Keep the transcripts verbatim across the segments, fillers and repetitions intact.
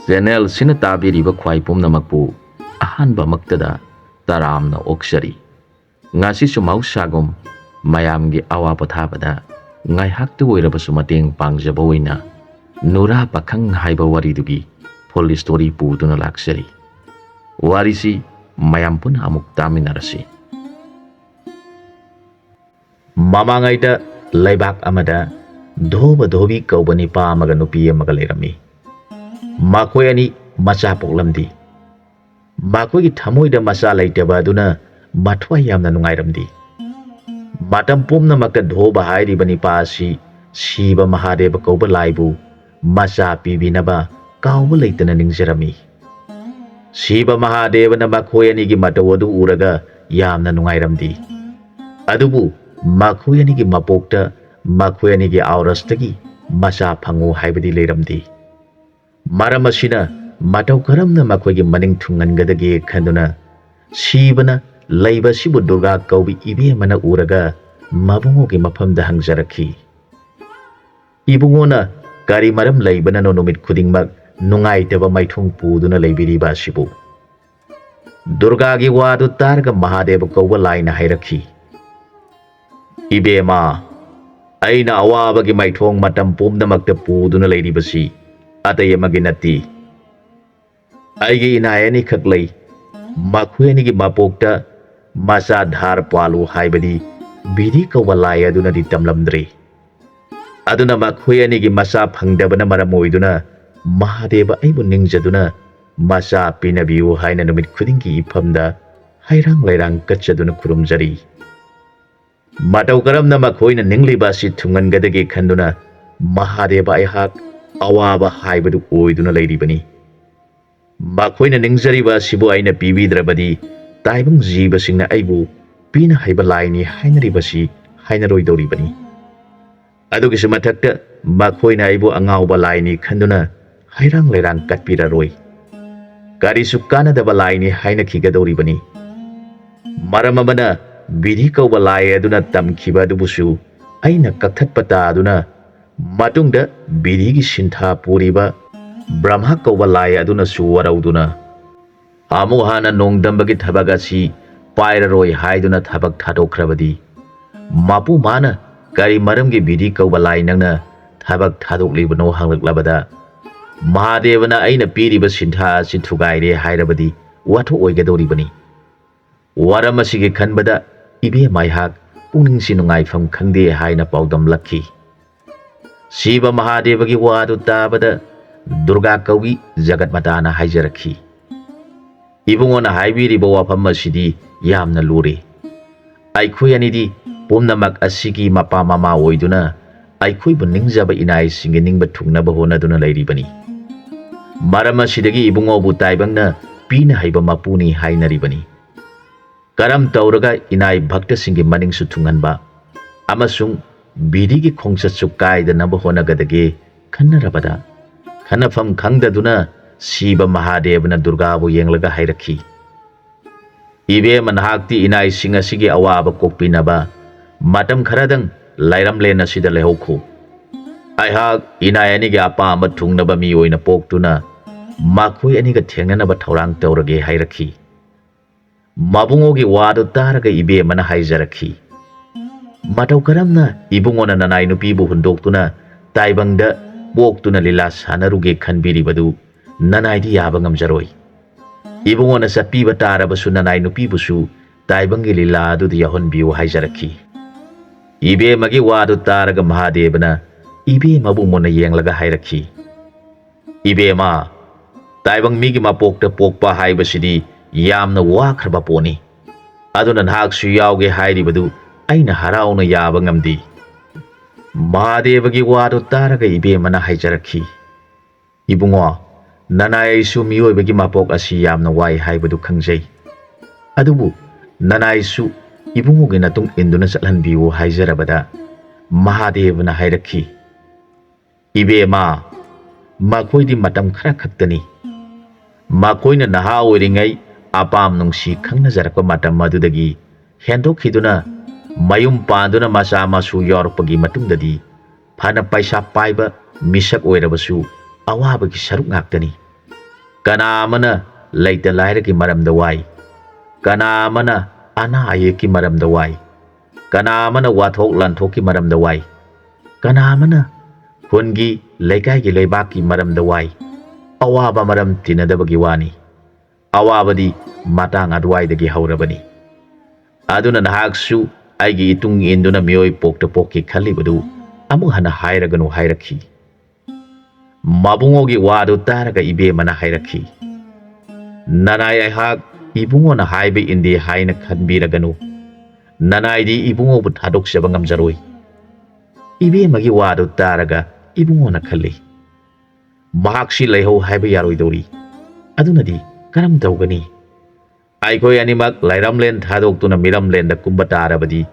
ꯆꯦꯅꯦꯜꯁꯤꯅ ꯇꯥꯕꯤꯔꯤꯕ ꯈ꯭ꯋꯥꯏ ꯄꯨꯝꯅꯃꯛꯄꯨ ꯑꯍꯥꯟꯕꯃꯛꯇꯗ ꯇꯔꯥꯝꯅ ꯑꯣꯛꯆꯔꯤ꯫ ꯉꯁꯤꯁꯨ ꯃꯍꯧꯁꯥꯒꯨꯝ ꯃꯌꯥꯝꯒꯤ ꯑꯋꯥ ꯄꯣꯊꯥꯕꯗ ꯉꯥꯏꯍꯥꯛꯇ ꯑꯣꯏꯔꯕꯁꯨ ꯃꯇꯦꯡ ꯄꯥꯡꯖꯕ ꯑꯣꯏꯅ ꯅꯨꯔꯥ ꯄꯥꯈꯪ ꯍꯥꯏꯕ ꯋꯥꯔꯤꯗꯨꯒꯤ full story ꯄꯨꯗꯨꯅ ꯂꯥꯛꯆꯔꯤ꯫ ꯋꯥꯔꯤꯁꯤ ꯃꯌꯥꯝ ꯄꯨꯟꯅ ꯑꯃꯨꯛ ꯇꯥꯃꯤꯟꯅꯔꯁꯤ꯫ ꯃꯃꯥꯡꯉꯩꯗ ꯂꯩꯕꯥꯛ ꯑꯃꯗ ꯙꯣꯕ ꯙꯣꯕꯤ ꯀꯧꯕ ꯅꯤꯄꯥ ꯑꯃꯒ ꯅꯨꯄꯤ ꯑꯃꯒ ꯂꯩꯔꯝꯃꯤ꯫ ꯃꯈꯣꯏ ꯑꯅꯤ ꯃꯆꯥ ꯄꯣꯛꯂꯝꯗꯦ꯫ ꯃꯈꯣꯏꯒꯤ ꯊꯃꯣꯏꯗ ꯃꯆꯥ ꯂꯩꯇꯕ ꯑꯗꯨꯅ ꯃꯊ꯭ꯋꯥꯏ ꯌꯥꯝꯅ ꯅꯨꯡꯉꯥꯏꯔꯝꯗꯦ꯫ ꯃꯇꯝ ꯄꯨꯝꯅꯃꯛꯇ ꯙꯣꯕ ꯍꯥꯏꯔꯤꯕ ꯅꯤꯄꯥ ꯑꯁꯤ ꯁꯤꯕ ꯃꯍꯥꯗꯦꯕ ꯀꯧꯕ ꯂꯥꯏꯕꯨ ꯃꯆꯥ ꯄꯤꯕꯤꯅꯕ ꯀꯥꯎꯕ ꯂꯩꯇꯅ ꯅꯤꯡꯖꯔꯝꯃꯤ꯫ ꯁꯤꯕ ꯃꯍꯥꯗꯦꯕꯅ ꯃꯈꯣꯏ ꯑꯅꯤꯒꯤ ꯃꯇꯧ ꯑꯗꯨ ꯎꯔꯒ ꯌꯥꯝꯅ ꯅꯨꯡꯉꯥꯏꯔꯝꯗꯦ꯫ ꯑꯗꯨꯕꯨ ꯃꯈꯣꯏ ꯑꯅꯤꯒꯤ ꯃꯄꯣꯛꯇ ꯃꯈꯣꯏ ꯑꯅꯤꯒꯤ ꯑꯧꯔꯁꯇꯒꯤ ꯃꯆꯥ ꯐꯪꯉꯨ ꯍꯥꯏꯕꯗꯤ ꯂꯩꯔꯝꯗꯦ꯫ ꯃꯔꯝ ꯑꯁꯤꯅ ꯃꯇꯧ ꯀꯔꯝꯅ ꯃꯈꯣꯏꯒꯤ ꯃꯅꯤꯡ ꯊꯨꯡꯍꯟꯒꯗꯒꯦ ꯈꯟꯗꯨꯅ ꯁꯤꯕꯅ ꯂꯩꯕ ꯑꯁꯤꯕꯨ ꯗꯨꯔꯒꯥ ꯀꯧꯕꯤ ꯏꯕꯦꯝꯃꯅ ꯎꯔꯒ ꯃꯕꯨꯡꯉꯣꯒꯤ ꯃꯐꯝꯗ ꯍꯪꯖꯔꯛꯈꯤ, "ꯏꯕꯨꯡꯉꯣꯅ ꯀꯔꯤ ꯃꯔꯝ ꯂꯩꯕꯅꯅꯣ ꯅꯨꯃꯤꯠ ꯈꯨꯗꯤꯡꯃꯛ ꯅꯨꯡꯉꯥꯏꯇꯕ ꯃꯥꯏꯊꯣꯡ ꯄꯨꯗꯨꯅ ꯂꯩꯕꯤꯔꯤꯕ ꯑꯁꯤꯕꯨ?" ꯗꯨꯔꯒꯥꯒꯤ ꯋꯥꯗꯨ ꯇꯥꯔꯒ ꯃꯍꯥꯗꯦꯕ ꯀꯧꯕ ꯂꯥꯏꯅ ꯍꯥꯏꯔꯛꯈꯤ, "ꯏꯕꯦꯝꯃ, ꯑꯩꯅ ꯑꯋꯥꯕꯒꯤ ꯃꯥꯏꯊꯣꯡ ꯃꯇꯝ ꯄꯨꯝꯅꯃꯛꯇ ꯄꯨꯗꯨꯅ ꯂꯩꯔꯤꯕꯁꯤ ꯑꯇꯩ ꯑꯃꯒꯤ ꯅꯠꯇꯦ꯫ ꯑꯩꯒꯤ ꯏꯅꯥꯏ ꯑꯅꯤꯈꯛ ꯂꯩ꯫ ꯃꯈꯣꯏ ꯑꯅꯤꯒꯤ ꯃꯄꯣꯛꯇ ꯃꯆꯥ ꯙꯥꯔ ꯄꯥꯜꯂꯨ ꯍꯥꯏꯕꯗꯤ ꯕꯤꯙꯤ ꯀꯧꯕ ꯂꯥꯏ ꯑꯗꯨꯅꯗꯤ ꯇꯝꯂꯝꯗ꯭ꯔꯤ꯫ ꯑꯗꯨꯅ ꯃꯈꯣꯏ ꯑꯅꯤꯒꯤ ꯃꯆꯥ ꯐꯪꯗꯕꯅ ꯃꯔꯝ ꯑꯣꯏꯗꯨꯅ ꯃꯍꯥꯗꯦꯕ ꯑꯩꯕꯨ ꯅꯤꯡꯖꯗꯨꯅ ꯃꯆꯥ ꯄꯤꯅꯕꯤꯌꯨ ꯍꯥꯏꯅ ꯅꯨꯃꯤꯠ ꯈꯨꯗꯤꯡꯒꯤ ꯏꯐꯝꯗ ꯍꯩꯔꯥꯡ ꯂꯩꯔꯥꯡ ꯀꯠꯆꯗꯨꯅ ꯈꯨꯔꯨꯝꯖꯔꯤ꯫ ꯃꯇꯧ ꯀꯔꯝꯅ ꯃꯈꯣꯏꯅ ꯅꯤꯡꯂꯤꯕ ꯑꯁꯤ ꯊꯨꯡꯍꯟꯒꯗꯒꯦ ꯈꯟꯗꯨꯅ ꯃꯍꯥꯗꯦꯕ ꯑꯩꯍꯥꯛ ꯑꯋꯥꯕ ꯍꯥꯏꯕꯗꯨ ꯑꯣꯏꯗꯨꯅ ꯂꯩꯔꯤꯕꯅꯤ꯫ ꯃꯈꯣꯏꯅ ꯅꯤꯡꯖꯔꯤꯕ ꯑꯁꯤꯕꯨ ꯑꯩꯅ ꯄꯤꯕꯤꯗ꯭ꯔꯕꯗꯤ ꯇꯥꯏꯕꯪ ꯖꯤꯕꯁꯤꯡꯅ ꯑꯩꯕꯨ ꯄꯤꯅ ꯍꯩꯕ ꯂꯥꯏꯅꯤ ꯍꯥꯏꯅꯔꯤꯕꯁꯤ ꯍꯥꯏꯅꯔꯣꯏꯗꯧꯔꯤꯕꯅꯤ꯫ ꯑꯗꯨꯒꯤꯁꯨ ꯃꯊꯛꯇ ꯃꯈꯣꯏꯅ ꯑꯩꯕꯨ ꯑꯉꯥꯎꯕ ꯂꯥꯏꯅꯤ ꯈꯟꯗꯨꯅ ꯍꯩꯔꯥꯡ ꯂꯩꯔꯥꯡ ꯀꯠꯄꯤꯔꯔꯣꯏ꯫ ꯀꯔꯤꯁꯨ ꯀꯥꯟꯅꯗꯕ ꯂꯥꯏꯅꯤ ꯍꯥꯏꯅꯈꯤꯒꯗꯧꯔꯤꯕꯅꯤ꯫ ꯃꯔꯝ ꯑꯃꯅ ꯕꯤꯙꯤ ꯀꯧꯕ ꯂꯥꯏ ꯑꯗꯨꯅ ꯇꯝꯈꯤꯕ ꯑꯗꯨꯕꯨꯁꯨ ꯑꯩꯅ ꯀꯛꯊꯠꯄ ꯇꯥꯗꯨꯅ ꯃꯇꯨꯡꯗ ꯕꯤꯙꯤꯒꯤ ꯁꯤꯟꯊꯥ ꯄꯨꯔꯤꯕ ꯕ꯭ꯔꯍ꯭ꯃ ꯀꯧꯕ ꯂꯥꯏ ꯑꯗꯨꯅꯁꯨ ꯋꯥꯔꯧꯗꯨꯅ, "ꯑꯃꯨꯛ ꯍꯟꯅ ꯅꯣꯡꯗꯝꯕꯒꯤ ꯊꯕꯛ ꯑꯁꯤ ꯄꯥꯏꯔꯔꯣꯏ" ꯍꯥꯏꯗꯨꯅ ꯊꯕꯛ ꯊꯥꯗꯣꯛꯈ꯭ꯔꯕꯗꯤ, ꯃꯄꯨ ꯃꯥꯅ "ꯀꯔꯤ ꯃꯔꯝꯒꯤ ꯕꯤꯙꯤ ꯀꯧꯕ ꯂꯥꯏ ꯅꯪꯅ ꯊꯕꯛ ꯊꯥꯗꯣꯛꯂꯤꯕꯅꯣ?" ꯍꯪꯂꯛꯂꯕꯗ, ꯃꯍꯥꯗꯦꯕꯅ "ꯑꯩꯅ ꯄꯤꯔꯤꯕ ꯁꯤꯟꯊꯥ ꯑꯁꯤ ꯊꯨꯒꯥꯏꯔꯦ" ꯍꯥꯏꯔꯕꯗꯤ ꯋꯥꯊꯣꯛ ꯑꯣꯏꯒꯗꯧꯔꯤꯕꯅꯤ꯫ ꯋꯥꯔꯝ ꯑꯁꯤꯒꯤ ꯈꯟꯕꯗ ꯏꯕꯦꯝ ꯑꯩꯍꯥꯛ ꯄꯨꯛꯅꯤꯡꯁꯤ ꯅꯨꯡꯉꯥꯏꯐꯝ ꯈꯪꯗꯦ ꯍꯥꯏꯅ ꯄꯥꯎꯗꯝꯂꯛꯈꯤ꯫ ꯁꯤꯕ ꯃꯍꯥꯗꯦꯕꯒꯤ ꯋꯥꯗꯨ ꯇꯥꯕꯗ ꯗꯨꯔꯒꯥ ꯀꯧꯏ ꯖꯒꯠ ꯃꯇꯥꯅ ꯍꯥꯏꯖꯔꯛꯈꯤ, "ꯏꯕꯨꯡꯉꯣꯅ ꯍꯥꯏꯕꯤꯔꯤꯕ ꯋꯥꯐꯝ ꯑꯁꯤꯗꯤ ꯌꯥꯝꯅ ꯂꯨꯔꯦ꯫ ꯑꯩꯈꯣꯏ ꯑꯅꯤꯗꯤ ꯄꯨꯝꯅꯃꯛ ꯑꯁꯤꯒꯤ ꯃꯄꯥ ꯃꯃꯥ ꯑꯣꯏꯗꯨꯅ ꯑꯩꯈꯣꯏꯕꯨ ꯅꯤꯡꯖꯕ ꯏꯅꯥꯏꯁꯤꯡꯒꯤ ꯅꯤꯡꯕ ꯊꯨꯡꯅꯕ ꯍꯣꯠꯅꯗꯨꯅ ꯂꯩꯔꯤꯕꯅꯤ꯫ ꯃꯔꯝ ꯑꯁꯤꯗꯒꯤ ꯏꯕꯨꯡꯉꯣꯕꯨ ꯇꯥꯏꯕꯪꯅ ꯄꯤꯅ ꯍꯩꯕ ꯃꯄꯨꯅꯤ ꯍꯥꯏꯅꯔꯤꯕꯅꯤ꯫ ꯀꯔꯝ ꯇꯧꯔꯒ ꯏꯅꯥꯏ ꯚꯛꯇꯁꯤꯡꯒꯤ ꯃꯅꯤꯡꯁꯨ ꯊꯨꯡꯍꯟꯕ ꯑꯃꯁꯨꯡ ꯕꯤꯙꯤꯒꯤ ꯈꯣꯡꯆꯠꯁꯨ ꯀꯥꯏꯗꯅꯕ ꯍꯣꯠꯅꯒꯗꯒꯦ?" ꯈꯟꯅꯔꯕꯗ, ꯈꯟꯅꯐꯝ ꯈꯪꯗꯗꯨꯅ ꯁꯤꯕ ꯃꯍꯥꯗꯦꯕꯅ ꯗꯨꯔꯒꯥꯕꯨ ꯌꯦꯡꯂꯒ ꯍꯥꯏꯔꯛꯈꯤ, "ꯏꯕꯦꯝꯃ, ꯅꯍꯥꯛꯇꯤ ꯏꯅꯥꯏꯁꯤꯡ ꯑꯁꯤꯒꯤ ꯑꯋꯥꯕ ꯀꯣꯛꯄꯤꯅꯕ ꯃꯇꯝ ꯈꯔꯗꯪ ꯂꯥꯏꯔꯝꯂꯦꯟ ꯑꯁꯤꯗ ꯂꯩꯍꯧꯈꯣ꯫ ꯑꯩꯍꯥꯛ ꯏꯅꯥꯏ ꯑꯅꯤꯒꯤ ꯑꯄꯥꯝꯕ ꯊꯨꯡꯅꯕ ꯃꯤ ꯑꯣꯏꯅ ꯄꯣꯛꯇꯨꯅ ꯃꯈꯣꯏ ꯑꯅꯤꯒ ꯊꯦꯡꯅꯅꯕ ꯊꯧꯔꯥꯡ ꯇꯧꯔꯒꯦ" ꯍꯥꯏꯔꯛꯈꯤ꯫ ꯃꯕꯨꯡꯉꯣꯒꯤ ꯋꯥꯗꯨ ꯇꯥꯔꯒ ꯏꯕꯦꯝꯃꯅ ꯍꯥꯏꯖꯔꯛꯈꯤ, "ꯃꯇꯧ ꯀꯔꯝꯅ ꯏꯕꯨꯡꯉꯣꯅ ꯅꯅꯥꯏ ꯅꯨꯄꯤꯕꯨ ꯍꯨꯟꯗꯣꯛꯇꯨꯅ ꯇꯥꯏꯕꯪꯗ ꯄꯣꯛꯇꯨꯅ ꯂꯤꯂꯥ ꯁꯥꯟꯅꯔꯨꯒꯦ ꯈꯟꯕꯤꯔꯤꯕꯗꯨ ꯅꯅꯥꯏꯗꯤ ꯌꯥꯕ ꯉꯝꯖꯔꯣꯏ꯫ ꯏꯕꯨꯡꯉꯣꯅ ꯆꯠꯄꯤꯕ ꯇꯥꯔꯕꯁꯨ ꯅꯅꯥꯏ ꯅꯨꯄꯤꯕꯨꯁꯨ ꯇꯥꯏꯕꯪꯒꯤ ꯂꯤꯂꯥ ꯑꯗꯨꯗ ꯌꯥꯎꯍꯟꯕꯤꯌꯨ" ꯍꯥꯏꯖꯔꯛꯈꯤ꯫ ꯏꯕꯦꯝꯃꯒꯤ ꯋꯥꯗꯨ ꯇꯥꯔꯒ ꯃꯍꯥꯗꯦꯕꯅ ꯏꯕꯦꯝꯃꯕꯨ ꯃꯨꯟꯅ ꯌꯦꯡꯂꯒ ꯍꯥꯏꯔꯛꯈꯤ, "ꯏꯕꯦꯝꯃ, ꯇꯥꯏꯕꯪ ꯃꯤꯒꯤ ꯃꯄꯣꯛꯇ ꯄꯣꯛꯄ ꯍꯥꯏꯕꯁꯤꯗꯤ ꯌꯥꯝꯅ ꯋꯥꯈ꯭ꯔꯕ ꯄꯣꯠꯅꯤ꯫ ꯑꯗꯨꯅ ꯅꯍꯥꯛꯁꯨ ꯌꯥꯎꯒꯦ ꯍꯥꯏꯔꯤꯕꯗꯨ ꯑꯩꯅ ꯍꯔꯥꯎꯅ ꯌꯥꯕ ꯉꯝꯗꯦ"꯫ ꯃꯍꯥꯗꯦꯕꯒꯤ ꯋꯥꯗꯨ ꯇꯥꯔꯒ ꯏꯕꯦꯝꯃꯅ ꯍꯥꯏꯖꯔꯛꯈꯤ, "ꯏꯕꯨꯡꯉꯣ, ꯅꯅꯥꯏ ꯑꯩꯁꯨ ꯃꯤꯑꯣꯏꯕꯒꯤ ꯃꯄꯣꯛ ꯑꯁꯤ ꯌꯥꯝꯅ ꯋꯥꯏ ꯍꯥꯏꯕꯗꯨ ꯈꯪꯖꯩ꯫ ꯑꯗꯨꯕꯨ ꯅꯅꯥꯏꯁꯨ ꯏꯕꯨꯡꯉꯣꯒꯤ ꯃꯇꯨꯡ ꯏꯟꯗꯨꯅ ꯆꯠꯍꯟꯕꯤꯌꯨ" ꯍꯥꯏꯖꯔꯕꯗ, ꯃꯍꯥꯗꯦꯕꯅ ꯍꯥꯏꯔꯛꯈꯤ, "ꯏꯕꯦꯝꯃ, ꯃꯈꯣꯏꯗꯤ ꯃꯇꯝ ꯈꯔ ꯈꯛꯇꯅꯤ꯫ ꯃꯈꯣꯏꯅ ꯅꯍꯥ ꯑꯣꯏꯔꯤꯉꯩ ꯑꯄꯥꯝ ꯅꯨꯡꯁꯤ ꯈꯪꯅꯖꯔꯛꯄ ꯃꯇꯝ ꯑꯗꯨꯗꯒꯤ ꯍꯦꯟꯗꯣꯛꯈꯤꯗꯨꯅ ꯃꯌꯨꯝ ꯄꯥꯟꯗꯨꯅ ꯃꯆꯥ ꯃꯁꯨ ꯌꯥꯎꯔꯛꯄꯒꯤ ꯃꯇꯨꯡꯗꯗꯤ ꯐꯅ ꯄꯩꯁꯥ ꯄꯥꯏꯕ ꯃꯤꯁꯛ ꯑꯣꯏꯔꯕꯁꯨ ꯑꯋꯥꯕꯒꯤ ꯁꯔꯨꯛ ꯉꯥꯛꯇꯅꯤ꯫ ꯀꯅꯥ ꯑꯃꯅ ꯂꯩꯇ ꯂꯥꯏꯔꯒꯤ ꯃꯔꯝꯗ ꯋꯥꯏ, ꯀꯅꯥ ꯑꯃꯅ ꯑꯅꯥ ꯑꯌꯦꯛꯀꯤ ꯃꯔꯝꯗ ꯋꯥꯏ, ꯀꯅꯥ ꯑꯃꯅ ꯋꯥꯊꯣꯛ ꯂꯥꯟꯊꯣꯛꯀꯤ ꯃꯔꯝꯗ ꯋꯥꯏ, ꯀꯅꯥ ꯑꯃꯅ ꯈꯨꯟꯒꯤ, ꯂꯩꯀꯥꯏꯒꯤ, ꯂꯩꯕꯥꯛꯀꯤ ꯃꯔꯝꯗ ꯋꯥꯏ꯫ ꯑꯋꯥꯕ ꯃꯔꯝ ꯇꯤꯟꯅꯗꯕꯒꯤ ꯋꯥꯅꯤ꯫ ꯑꯋꯥꯕꯗꯤ ꯃꯇꯥꯡ ꯑꯗꯨꯋꯥꯏꯗꯒꯤ ꯍꯧꯔꯕꯅꯤ꯫ ꯑꯗꯨꯅ ꯅꯍꯥꯛꯁꯨ ꯑꯩꯒꯤ ꯏꯇꯨꯡ ꯏꯟꯗꯨꯅ ꯃꯤꯑꯣꯏ ꯄꯣꯛꯇ ꯄꯣꯛꯀꯦ ꯈꯜꯂꯤꯕꯗꯨ ꯑꯃꯨꯛ ꯍꯟꯅ ꯍꯥꯏꯔꯒꯅꯨ ꯍꯥꯏꯔꯛꯈꯤ꯫ ꯃꯕꯨꯡꯉꯣꯒꯤ ꯋꯥꯗꯨ ꯇꯥꯔꯒ ꯏꯕꯦꯝꯃꯅ ꯍꯥꯏꯔꯛꯈꯤ, "ꯅꯅꯥꯏ ꯑꯩꯍꯥꯛ ꯏꯕꯨꯡꯉꯣꯅ ꯍꯥꯏꯕ ꯏꯟꯗꯦ ꯍꯥꯏꯅ ꯈꯟꯕꯤꯔꯒꯅꯨ꯫ ꯅꯅꯥꯏꯗꯤ ꯏꯕꯨꯡꯉꯣꯕꯨ ꯊꯥꯗꯣꯛꯆꯕ ꯉꯝꯖꯔꯣꯏ꯫" ꯏꯕꯦꯝꯃꯒꯤ ꯋꯥꯗꯨ ꯇꯥꯔꯒ ꯏꯕꯨꯡꯉꯣꯅ ꯈꯜꯂꯤ, "ꯃꯍꯥꯛꯁꯤ ꯂꯩꯍꯧ ꯍꯥꯏꯕ ꯌꯥꯔꯣꯏꯗꯧꯔꯤ꯫ ꯑꯗꯨꯅꯗꯤ ꯀꯔꯝ ꯇꯧꯒꯅꯤ? ꯑꯩꯈꯣꯏ ꯑꯅꯤꯃꯛ ꯂꯩꯔꯝꯂꯦꯟ ꯊꯥꯗꯣꯛꯇꯨꯅ ꯃꯤꯔꯝꯂꯦꯟꯗ ꯀꯨꯝꯕ ꯇꯥꯔꯕꯗꯤ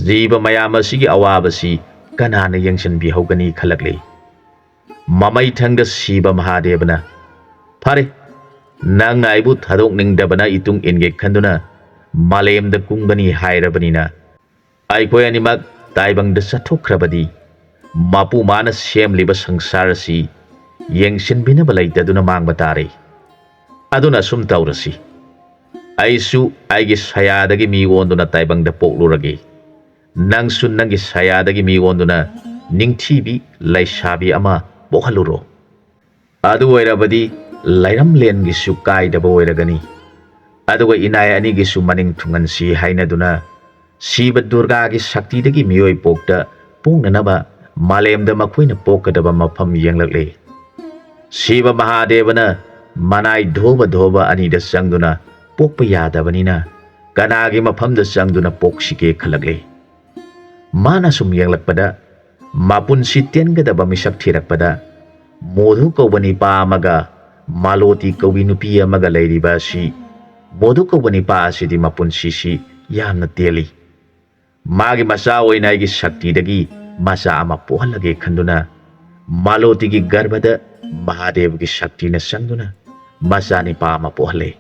ꯖꯤꯕ ꯃꯌꯥꯝ ꯑꯁꯤꯒꯤ ꯑꯋꯥꯕꯁꯤ ꯀꯅꯥꯅ ꯌꯦꯡꯁꯤꯟꯕꯤꯍꯧꯒꯅꯤ?" ꯈꯜꯂꯛꯂꯤ꯫ ꯃꯃꯩꯊꯪꯗ ꯁꯤꯕ ꯃꯍꯥꯗꯦꯕꯅ, "ꯐꯔꯦ, ꯅꯪꯅ ꯑꯩꯕꯨ ꯊꯥꯗꯣꯛꯅꯤꯡꯗꯕꯅ ꯏꯇꯨꯡ ꯏꯟꯒꯦ ꯈꯟꯗꯨꯅ ꯃꯥꯂꯦꯝꯗ ꯀꯨꯝꯒꯅꯤ ꯍꯥꯏꯔꯕꯅꯤꯅ, ꯑꯩꯈꯣꯏ ꯑꯅꯤꯃꯛ ꯇꯥꯏꯕꯪꯗ ꯆꯠꯊꯣꯛꯈ꯭ꯔꯕꯗꯤ ꯃꯄꯨ ꯃꯥꯅ ꯁꯦꯝꯂꯤꯕ ꯁꯪꯁꯥꯔ ꯑꯁꯤ ꯌꯦꯡꯁꯤꯟꯕꯤꯅꯕ ꯂꯩꯇꯗꯨꯅ ꯃꯥꯡꯕ ꯇꯥꯔꯦ꯫ ꯑꯗꯨꯅ ꯑꯁꯨꯝ ꯇꯧꯔꯁꯤ꯫ ꯑꯩꯁꯨ ꯑꯩꯒꯤ ꯁꯌꯥꯗꯒꯤ ꯃꯤ ꯑꯣꯟꯗꯨꯅ ꯇꯥꯏꯕꯪꯗ ꯄꯣꯛꯂꯨꯔꯒꯦ꯫ ꯅꯪꯁꯨ ꯅꯪꯒꯤ ꯁꯌꯥꯗꯒꯤ ꯃꯤ ꯑꯣꯟꯗꯨꯅ ꯅꯤꯡꯊꯤꯕꯤ ꯂꯩꯁꯥꯕꯤ ꯑꯃ ꯄꯣꯛꯍꯜꯂꯨꯔꯣ꯫ ꯑꯗꯨ ꯑꯣꯏꯔꯕꯗꯤ ꯂꯩꯔꯝꯂꯦꯟꯒꯤꯁꯨ ꯀꯥꯏꯗꯕ ꯑꯣꯏꯔꯒꯅꯤ꯫ ꯑꯗꯨꯒ ꯏꯅꯥꯏ ꯑꯅꯤꯒꯤꯁꯨ ꯃꯅꯤꯡ ꯊꯨꯡꯍꯟꯁꯤ ꯍꯥꯏꯅꯗꯨꯅ ꯁꯤꯕ ꯗꯨꯔꯒꯥꯒꯤ ꯁꯛꯇꯤꯗꯒꯤ ꯃꯤꯑꯣꯏ ꯄꯣꯛꯇ ꯄꯣꯛꯅꯅꯕ ꯃꯥꯂꯦꯝꯗ ꯃꯈꯣꯏꯅ ꯄꯣꯛꯀꯗꯕ ꯃꯐꯝ ꯌꯦꯡꯂꯛꯂꯦ꯫ ꯁꯤꯕ ꯃꯍꯥꯗꯦꯕꯅ ꯃꯅꯥꯏ ꯙꯣꯕ ꯙꯣꯕ ꯑꯅꯤꯗ ꯆꯪꯗꯨꯅ ꯄꯣꯛꯄ ꯌꯥꯗꯕꯅꯤꯅ ꯀꯅꯥꯒꯤ ꯃꯐꯝꯗ ꯆꯪꯗꯨꯅ ꯄꯣꯛꯁꯤꯒꯦ ꯈꯜꯂꯛꯂꯦ꯫ ꯃꯥꯅ ꯁꯨꯝ ꯌꯦꯡꯂꯛꯄꯗ ꯃꯄꯨꯟꯁꯤ ꯇꯦꯟꯒꯗꯕ ꯃꯤꯁꯛ ꯊꯤꯔꯛꯄꯗ ꯃꯣꯙꯨ ꯀꯧꯕ ꯅꯤꯄꯥ ꯑꯃꯒ ꯃꯥꯂꯣꯇꯤ ꯀꯧꯕꯤ ꯅꯨꯄꯤ ꯑꯃꯒ ꯂꯩꯔꯤꯕ ꯑꯁꯤ, ꯃꯣꯙꯨ ꯀꯧꯕ ꯅꯤꯄꯥ ꯑꯁꯤꯗꯤ ꯃꯄꯨꯟꯁꯤꯁꯤ ꯌꯥꯝꯅ ꯇꯦꯜꯂꯤ꯫ ꯃꯥꯒꯤ ꯃꯆꯥ ꯑꯣꯏꯅ ꯑꯩꯒꯤ ꯁꯛꯇꯤꯗꯒꯤ ꯃꯆꯥ ꯑꯃ ꯄꯣꯛꯍꯜꯂꯒꯦ ꯈꯟꯗꯨꯅ ꯃꯥꯂꯣꯇꯤꯒꯤ ꯒꯔꯚꯗ ꯃꯍꯥꯗꯦꯕꯒꯤ ꯁꯛꯇꯤꯅ ꯆꯪꯗꯨꯅ ꯃꯆꯥ ꯅꯤꯄꯥ ꯑꯃ ꯄꯣꯛꯍꯜꯂꯦ꯫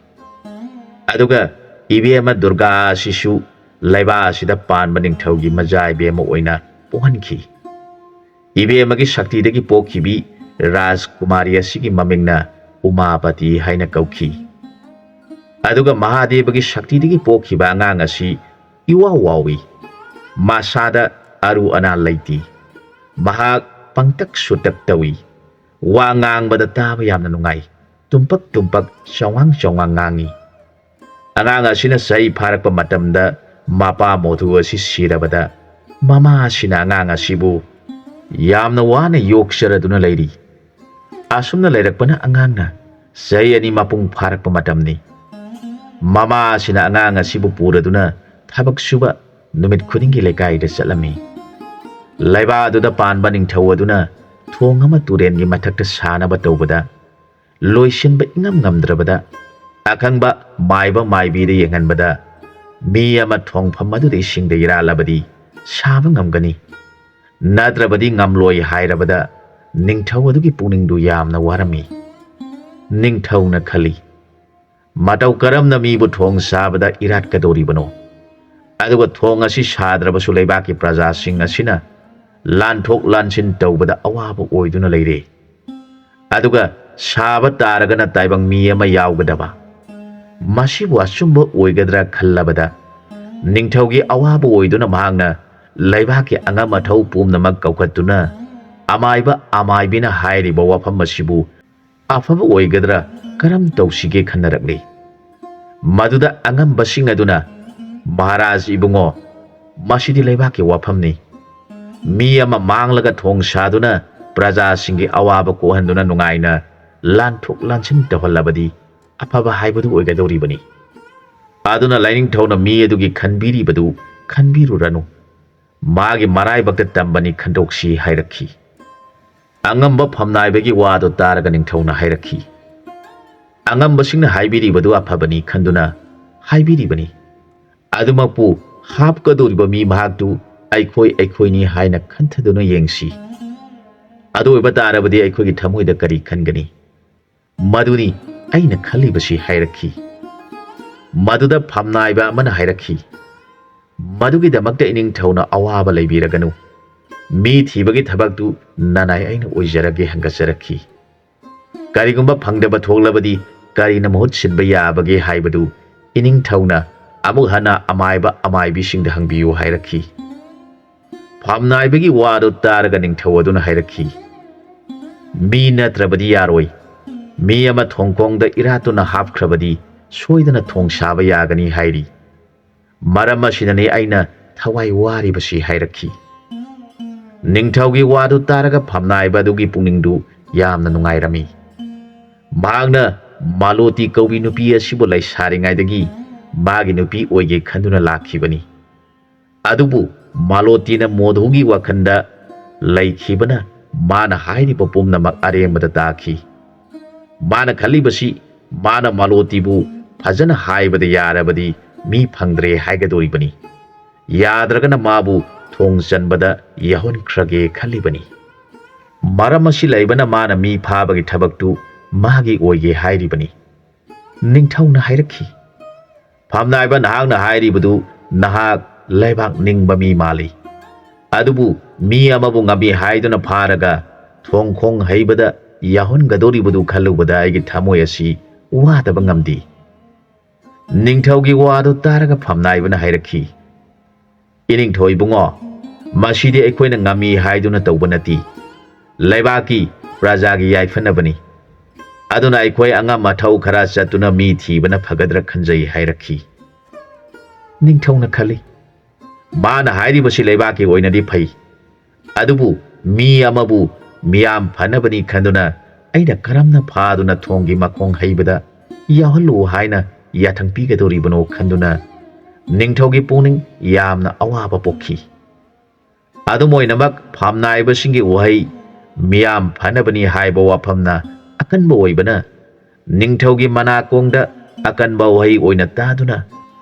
ꯑꯗꯨꯒ ꯏꯕꯦꯝꯃ ꯗꯨꯔꯒꯥ ꯑꯁꯤꯁꯨ ꯂꯩꯕꯥꯛ ꯑꯁꯤꯗ ꯄꯥꯟꯕ ꯅꯤꯡꯊꯧꯒꯤ ꯃꯆꯥ ꯏꯕꯦꯝꯃ ꯑꯣꯏꯅ ꯄꯣꯛꯍꯟꯈꯤ꯫ ꯏꯕꯦꯝꯃꯒꯤ ꯁꯛꯇꯤꯗꯒꯤ ꯄꯣꯛꯈꯤꯕꯤ ꯔꯥꯖꯀꯨꯃꯥꯔꯤ ꯑꯁꯤꯒꯤ ꯃꯃꯤꯡꯅ ꯎꯃꯥꯄꯇꯤ ꯍꯥꯏꯅ ꯀꯧꯈꯤ꯫ ꯑꯗꯨꯒ ꯃꯍꯥꯗꯦꯕꯒꯤ ꯁꯛꯇꯤꯗꯒꯤ ꯄꯣꯛꯈꯤꯕ ꯑꯉꯥꯡ ꯑꯁꯤ ꯏꯋꯥꯎ ꯋꯥꯎꯏ꯫ ꯃꯁꯥꯗ ꯑꯔꯨ ꯑꯅꯥ ꯂꯩꯇꯦ꯫ ꯃꯍꯥꯛ ꯄꯪꯇꯛ ꯁꯨꯇꯛ ꯇꯧꯏ꯫ ꯋꯥ ꯉꯥꯡꯕꯗ ꯇꯥꯕ ꯌꯥꯝꯅ ꯅꯨꯡꯉꯥꯏ꯫ ꯇꯨꯝꯄꯛ ꯇꯨꯝꯄꯛ ꯆꯥꯎꯉꯥꯡ ꯆꯥꯎꯉꯥꯡ ꯉꯥꯡꯏ꯫ ꯑꯉꯥꯡ ꯑꯁꯤꯅ ꯆꯍꯤ ꯐꯥꯔꯛꯄ ꯃꯇꯝꯗ ꯃꯄꯥ ꯃꯣꯙꯨ ꯑꯁꯤ ꯁꯤꯔꯕꯗ ꯃꯃꯥ ꯑꯁꯤꯅ ꯑꯉꯥꯡ ꯑꯁꯤꯕꯨ ꯌꯥꯝꯅ ꯋꯥꯅ ꯌꯣꯛꯆꯔꯗꯨꯅ ꯂꯩꯔꯤ꯫ ꯑꯁꯨꯝꯅ ꯂꯩꯔꯛꯄꯅ ꯑꯉꯥꯡꯅ ꯆꯍꯤ ꯑꯅꯤ ꯃꯄꯨꯡ ꯐꯥꯔꯛꯄ ꯃꯇꯝꯅꯤ꯫ ꯃꯃꯥ ꯑꯁꯤꯅ ꯑꯉꯥꯡ ꯑꯁꯤꯕꯨ ꯄꯨꯔꯗꯨꯅ ꯊꯕꯛ ꯁꯨꯕ ꯅꯨꯃꯤꯠ ꯈꯨꯗꯤꯡꯒꯤ ꯂꯩꯀꯥꯏꯗ ꯆꯠꯂꯝꯃꯤ꯫ ꯂꯩꯕꯥꯛ ꯑꯗꯨꯗ ꯄꯥꯟꯕ ꯅꯤꯡꯊꯧ ꯑꯗꯨꯅ ꯊꯣꯡ ꯑꯃ ꯇꯨꯔꯦꯟꯒꯤ ꯃꯊꯛꯇ ꯁꯥꯅꯕ ꯇꯧꯕꯗ ꯂꯣꯏꯁꯤꯟꯕ ꯏꯉꯝ ꯉꯝꯗ꯭ꯔꯕꯗ ꯑꯈꯪꯕ ꯃꯥꯏꯕ ꯃꯥꯏꯕꯤꯗ ꯌꯦꯡꯍꯟꯕꯗ ꯃꯤ ꯑꯃ ꯊꯣꯡꯐꯝ ꯑꯗꯨꯗ ꯏꯁꯤꯡꯗ ꯏꯔꯥꯜꯂꯕꯗꯤ ꯁꯥꯕ ꯉꯝꯒꯅꯤ, ꯅꯠꯇ꯭ꯔꯕꯗꯤ ꯉꯝꯂꯣꯏ ꯍꯥꯏꯔꯕꯗ ꯅꯤꯡꯊꯧ ꯑꯗꯨꯒꯤ ꯄꯨꯛꯅꯤꯡꯗꯨ ꯌꯥꯝꯅ ꯋꯥꯔꯝꯃꯤ꯫ ꯅꯤꯡꯊꯧꯅ ꯈꯜꯂꯤ, "ꯃꯇꯧ ꯀꯔꯝꯅ ꯃꯤꯕꯨ ꯊꯣꯡ ꯁꯥꯕꯗ ꯏꯔꯥꯠꯀꯗꯧꯔꯤꯕꯅꯣ? ꯑꯗꯨꯒ ꯊꯣꯡ ꯑꯁꯤ ꯁꯥꯗ꯭ꯔꯕꯁꯨ ꯂꯩꯕꯥꯛꯀꯤ ꯄ꯭ꯔꯖꯥꯁꯤꯡ ꯑꯁꯤꯅ ꯂꯥꯟꯊꯣꯛ ꯂꯥꯟꯁꯤꯟ ꯇꯧꯕꯗ ꯑꯋꯥꯕ ꯑꯣꯏꯗꯨꯅ ꯂꯩꯔꯦ꯫ ꯑꯗꯨꯒ ꯁꯥꯕ ꯇꯥꯔꯒꯅ ꯇꯥꯏꯕꯪ ꯃꯤ ꯑꯃ ꯌꯥꯎꯒꯗꯕ꯫ ꯃꯁꯤꯕꯨ ꯑꯆꯨꯝꯕ ꯑꯣꯏꯒꯗ꯭ꯔꯥ?" ꯈꯜꯂꯕꯗ ꯅꯤꯡꯊꯧꯒꯤ ꯑꯋꯥꯕ ꯑꯣꯏꯗꯨꯅ ꯃꯍꯥꯛꯅ ꯂꯩꯕꯥꯛꯀꯤ ꯑꯉꯝ ꯑꯊꯧ ꯄꯨꯝꯅꯃꯛ ꯀꯧꯈꯠꯇꯨꯅ ꯑꯃꯥꯏꯕ ꯑꯃꯥꯏꯕꯤꯅ ꯍꯥꯏꯔꯤꯕ ꯋꯥꯐꯝ ꯑꯁꯤꯕꯨ ꯑꯐꯕ ꯑꯣꯏꯒꯗ꯭ꯔꯥ, ꯀꯔꯝ ꯇꯧꯁꯤꯒꯦ ꯈꯟꯅꯔꯛꯂꯤ꯫ ꯃꯗꯨꯗ ꯑꯉꯝꯕꯁꯤꯡ ꯑꯗꯨꯅ, "ꯃꯍꯥꯔꯥꯖ ꯏꯕꯨꯡꯉꯣ, ꯃꯁꯤꯗꯤ ꯂꯩꯕꯥꯛꯀꯤ ꯋꯥꯐꯝꯅꯤ꯫ ꯃꯤ ꯑꯃ ꯃꯥꯡꯂꯒ ꯊꯣꯡ ꯁꯥꯗꯨꯅ ꯄ꯭ꯔꯖꯥꯁꯤꯡꯒꯤ ꯑꯋꯥꯕ ꯀꯣꯛꯍꯟꯗꯨꯅ ꯅꯨꯡꯉꯥꯏꯅ ꯂꯥꯟꯊꯣꯛ ꯂꯥꯟꯁꯤꯟ ꯇꯧꯍꯜꯂꯕꯗꯤ ꯑꯐꯕ ꯍꯥꯏꯕꯗꯨ ꯑꯣꯏꯒꯗꯧꯔꯤꯕꯅꯤ꯫ ꯑꯗꯨꯅ ꯂꯥꯏꯅꯤꯡꯊꯧꯅ ꯃꯤ ꯑꯗꯨꯒꯤ ꯈꯟꯕꯤꯔꯤꯕꯗꯨ ꯈꯟꯕꯤꯔꯨꯔꯅꯨ꯫ ꯃꯥꯒꯤ ꯃꯔꯥꯏꯕꯛꯇ ꯇꯝꯕꯅꯤ, ꯈꯟꯗꯣꯛꯁꯤ" ꯍꯥꯏꯔꯛꯈꯤ꯫ ꯑꯉꯝꯕ ꯐꯝꯅꯥꯏꯕꯒꯤ ꯋꯥꯗꯨ ꯇꯥꯔꯒ ꯅꯤꯡꯊꯧꯅ ꯍꯥꯏꯔꯛꯈꯤ, "ꯑꯉꯝꯕꯁꯤꯡꯅ ꯍꯥꯏꯕꯤꯔꯤꯕꯗꯨ ꯑꯐꯕꯅꯤ ꯈꯟꯗꯨꯅ ꯍꯥꯏꯕꯤꯔꯤꯕꯅꯤ꯫ ꯑꯗꯨꯃꯛꯄꯨ ꯍꯥꯞꯀꯗꯧꯔꯤꯕ ꯃꯤ ꯃꯍꯥꯛꯇꯨ ꯑꯩꯈꯣꯏ ꯑꯩꯈꯣꯏꯅꯤ ꯍꯥꯏꯅ ꯈꯟꯊꯗꯨꯅ ꯌꯦꯡꯁꯤ꯫ ꯑꯗꯨ ꯑꯣꯏꯕ ꯇꯥꯔꯕꯗꯤ ꯑꯩꯈꯣꯏꯒꯤ ꯊꯃꯣꯏꯗ ꯀꯔꯤ ꯈꯟꯒꯅꯤ?" "ꯃꯗꯨꯅꯤ ꯑꯩꯅ ꯈꯜꯂꯤꯕꯁꯤ" ꯍꯥꯏꯔꯛꯈꯤ꯫ ꯃꯗꯨꯗ ꯐꯝꯅꯥꯏꯕ ꯑꯃꯅ ꯍꯥꯏꯔꯛꯈꯤ, "ꯃꯗꯨꯒꯤꯗꯃꯛꯇ ꯏꯅꯤꯡꯊꯧꯅ ꯑꯋꯥꯕ ꯂꯩꯕꯤꯔꯒꯅꯨ꯫ ꯃꯤ ꯊꯤꯕꯒꯤ ꯊꯕꯛꯇꯨ ꯅꯅꯥꯏ ꯑꯩꯅ ꯑꯣꯏꯖꯔꯒꯦ ꯍꯪꯒꯠꯆꯔꯛꯈꯤ꯫ ꯀꯔꯤꯒꯨꯝꯕ ꯐꯪꯗꯕ ꯊꯣꯛꯂꯕꯗꯤ ꯀꯔꯤꯅ ꯃꯍꯨꯠ ꯁꯤꯟꯕ ꯌꯥꯕꯒꯦ ꯍꯥꯏꯕꯗꯨ ꯏꯅꯤꯡꯊꯧꯅ ꯑꯃꯨꯛ ꯍꯟꯅ ꯑꯃꯥꯏꯕ ꯑꯃꯥꯏꯕꯤꯁꯤꯡꯗ ꯍꯪꯕꯤꯌꯨ ꯍꯥꯏꯔꯛꯈꯤ꯫ ꯐꯝꯅꯥꯏꯕꯒꯤ ꯋꯥꯗꯨ ꯇꯥꯔꯒ ꯅꯤꯡꯊꯧ ꯑꯗꯨꯅ ꯍꯥꯏꯔꯛꯈꯤ, "ꯃꯤ ꯅꯠꯇ꯭ꯔꯕꯗꯤ ꯌꯥꯔꯣꯏ꯫ ꯃꯤ ꯑꯃ ꯊꯣꯡꯈꯣꯡꯗ ꯏꯔꯥꯠꯇꯨꯅ ꯍꯥꯞꯈ꯭ꯔꯕꯗꯤ ꯁꯣꯏꯗꯅ ꯊꯣꯡ ꯁꯥꯕ ꯌꯥꯒꯅꯤ ꯍꯥꯏꯔꯤ꯫ ꯃꯔꯝ ꯑꯁꯤꯅꯅꯤ ꯑꯩꯅ ꯊꯋꯥꯏ ꯋꯥꯔꯤꯕꯁꯤ" ꯍꯥꯏꯔꯛꯈꯤ꯫ ꯅꯤꯡꯊꯧꯒꯤ ꯋꯥꯗꯨ ꯇꯥꯔꯒ ꯐꯝꯅꯥꯏꯕ ꯑꯗꯨꯒꯤ ꯄꯨꯛꯅꯤꯡꯗꯨ ꯌꯥꯝꯅ ꯅꯨꯡꯉꯥꯏꯔꯝꯃꯤ꯫ ꯃꯍꯥꯛꯅ ꯃꯥꯂꯣꯇꯤ ꯀꯧꯕꯤ ꯅꯨꯄꯤ ꯑꯁꯤꯕꯨ ꯂꯩꯁꯥꯔꯤꯉꯩꯗꯒꯤ ꯃꯥꯒꯤ ꯅꯨꯄꯤ ꯑꯣꯏꯒꯦ ꯈꯟꯗꯨꯅ ꯂꯥꯛꯈꯤꯕꯅꯤ꯫ ꯑꯗꯨꯕꯨ ꯃꯥꯂꯣꯇꯤꯅ ꯃꯣꯙꯨꯒꯤ ꯋꯥꯈꯜꯗ ꯂꯩꯈꯤꯕꯅ ꯃꯥꯅ ꯍꯥꯏꯔꯤꯕ ꯄꯨꯝꯅꯃꯛ ꯑꯔꯦꯝꯕꯗ ꯇꯥꯈꯤ꯫ ꯃꯥꯅ ꯈꯜꯂꯤꯕꯁꯤ, ꯃꯥꯅ ꯃꯥꯂꯣꯇꯤꯕꯨ ꯐꯖꯅ ꯍꯥꯏꯕꯗ ꯌꯥꯔꯕꯗꯤ ꯃꯤ ꯐꯪꯗ꯭ꯔꯦ ꯍꯥꯏꯒꯗꯧꯔꯤꯕꯅꯤ꯫ ꯌꯥꯗ꯭ꯔꯒꯅ ꯃꯥꯕꯨ ꯊꯣꯡ ꯆꯟꯕꯗ ꯌꯥꯎꯍꯟꯈ꯭ꯔꯒꯦ ꯈꯜꯂꯤꯕꯅꯤ꯫ ꯃꯔꯝ ꯑꯁꯤ ꯂꯩꯕꯅ ꯃꯥꯅ ꯃꯤ ꯐꯥꯕꯒꯤ ꯊꯕꯛꯇꯨ ꯃꯥꯒꯤ ꯑꯣꯏꯒꯦ ꯍꯥꯏꯔꯤꯕꯅꯤ꯫ ꯅꯤꯡꯊꯧꯅ ꯍꯥꯏꯔꯛꯈꯤ, "ꯐꯝꯅꯥꯏꯕ, ꯅꯍꯥꯛꯅ ꯍꯥꯏꯔꯤꯕꯗꯨ ꯅꯍꯥꯛ ꯂꯩꯕꯥꯛ ꯅꯤꯡꯕ ꯃꯤ ꯃꯥꯜꯂꯤ꯫ ꯑꯗꯨꯕꯨ ꯃꯤ ꯑꯃꯕꯨ ꯉꯝꯃꯤ ꯍꯥꯏꯗꯨꯅ ꯐꯥꯔꯒ ꯊꯣꯡ ꯈꯣꯡ ꯍꯩꯕꯗ ꯌꯥꯎꯍꯟꯒꯗꯧꯔꯤꯕꯗꯨ ꯈꯜꯂꯨꯕꯗ ꯑꯩꯒꯤ ꯊꯃꯣꯏ ꯑꯁꯤ ꯋꯥꯗꯕ ꯉꯝꯗꯦ꯫" ꯅꯤꯡꯊꯧꯒꯤ ꯋꯥꯗꯨ ꯇꯥꯔꯒ ꯐꯝꯅꯥꯏꯕꯅ ꯍꯥꯏꯔꯛꯈꯤ, "ꯏꯅꯤꯡꯊꯧ ꯏꯕꯨꯡꯉꯣ, ꯃꯁꯤꯗꯤ ꯑꯩꯈꯣꯏꯅ ꯉꯝꯃꯤ ꯍꯥꯏꯗꯨꯅ ꯇꯧꯕ ꯅꯠꯇꯦ꯫ ꯂꯩꯕꯥꯛꯀꯤ ꯄ꯭ꯔꯖꯥꯒꯤ ꯌꯥꯏꯐꯅꯕꯅꯤ꯫ ꯑꯗꯨꯅ ꯑꯩꯈꯣꯏ ꯑꯉꯝ ꯑꯊꯧ ꯈꯔ ꯆꯠꯇꯨꯅ ꯃꯤ ꯊꯤꯕꯅ ꯐꯒꯗ꯭ꯔꯥ ꯈꯟꯖꯩ" ꯍꯥꯏꯔꯛꯈꯤ꯫ ꯅꯤꯡꯊꯧꯅ ꯈꯜꯂꯤ, "ꯃꯥꯅ ꯍꯥꯏꯔꯤꯕꯁꯤ ꯂꯩꯕꯥꯛꯀꯤ ꯑꯣꯏꯅꯗꯤ ꯐꯩ, ꯑꯗꯨꯕꯨ ꯃꯤ ꯑꯃꯕꯨ ꯃꯤꯌꯥꯝ ꯐꯅꯕꯅꯤ ꯈꯟꯗꯨꯅ ꯑꯩꯅ ꯀꯔꯝꯅ ꯐꯥꯗꯨꯅ ꯊꯣꯡꯒꯤ ꯃꯈꯣꯡ ꯍꯩꯕꯗ ꯌꯥꯎꯍꯜꯂꯨ ꯍꯥꯏꯅ ꯌꯥꯊꯪ ꯄꯤꯒꯗꯧꯔꯤꯕꯅꯣ?" ꯈꯟꯗꯨꯅ ꯅꯤꯡꯊꯧꯒꯤ ꯄꯨꯛꯅꯤꯡ ꯌꯥꯝꯅ ꯑꯋꯥꯕ ꯄꯣꯛꯈꯤ꯫ ꯑꯗꯨꯝ ꯑꯣꯏꯅꯃꯛ, ꯐꯝꯅꯥꯏꯕꯁꯤꯡꯒꯤ ꯋꯥꯍꯩ "ꯃꯤꯌꯥꯝ ꯐꯅꯕꯅꯤ" ꯍꯥꯏꯕ ꯋꯥꯐꯝꯅ ꯑꯀꯟꯕ ꯑꯣꯏꯕꯅ, ꯅꯤꯡꯊꯧꯒꯤ ꯃꯅꯥꯀꯣꯡꯗ ꯑꯀꯟꯕ ꯋꯥꯍꯩ ꯑꯣꯏꯅ ꯇꯥꯗꯨꯅ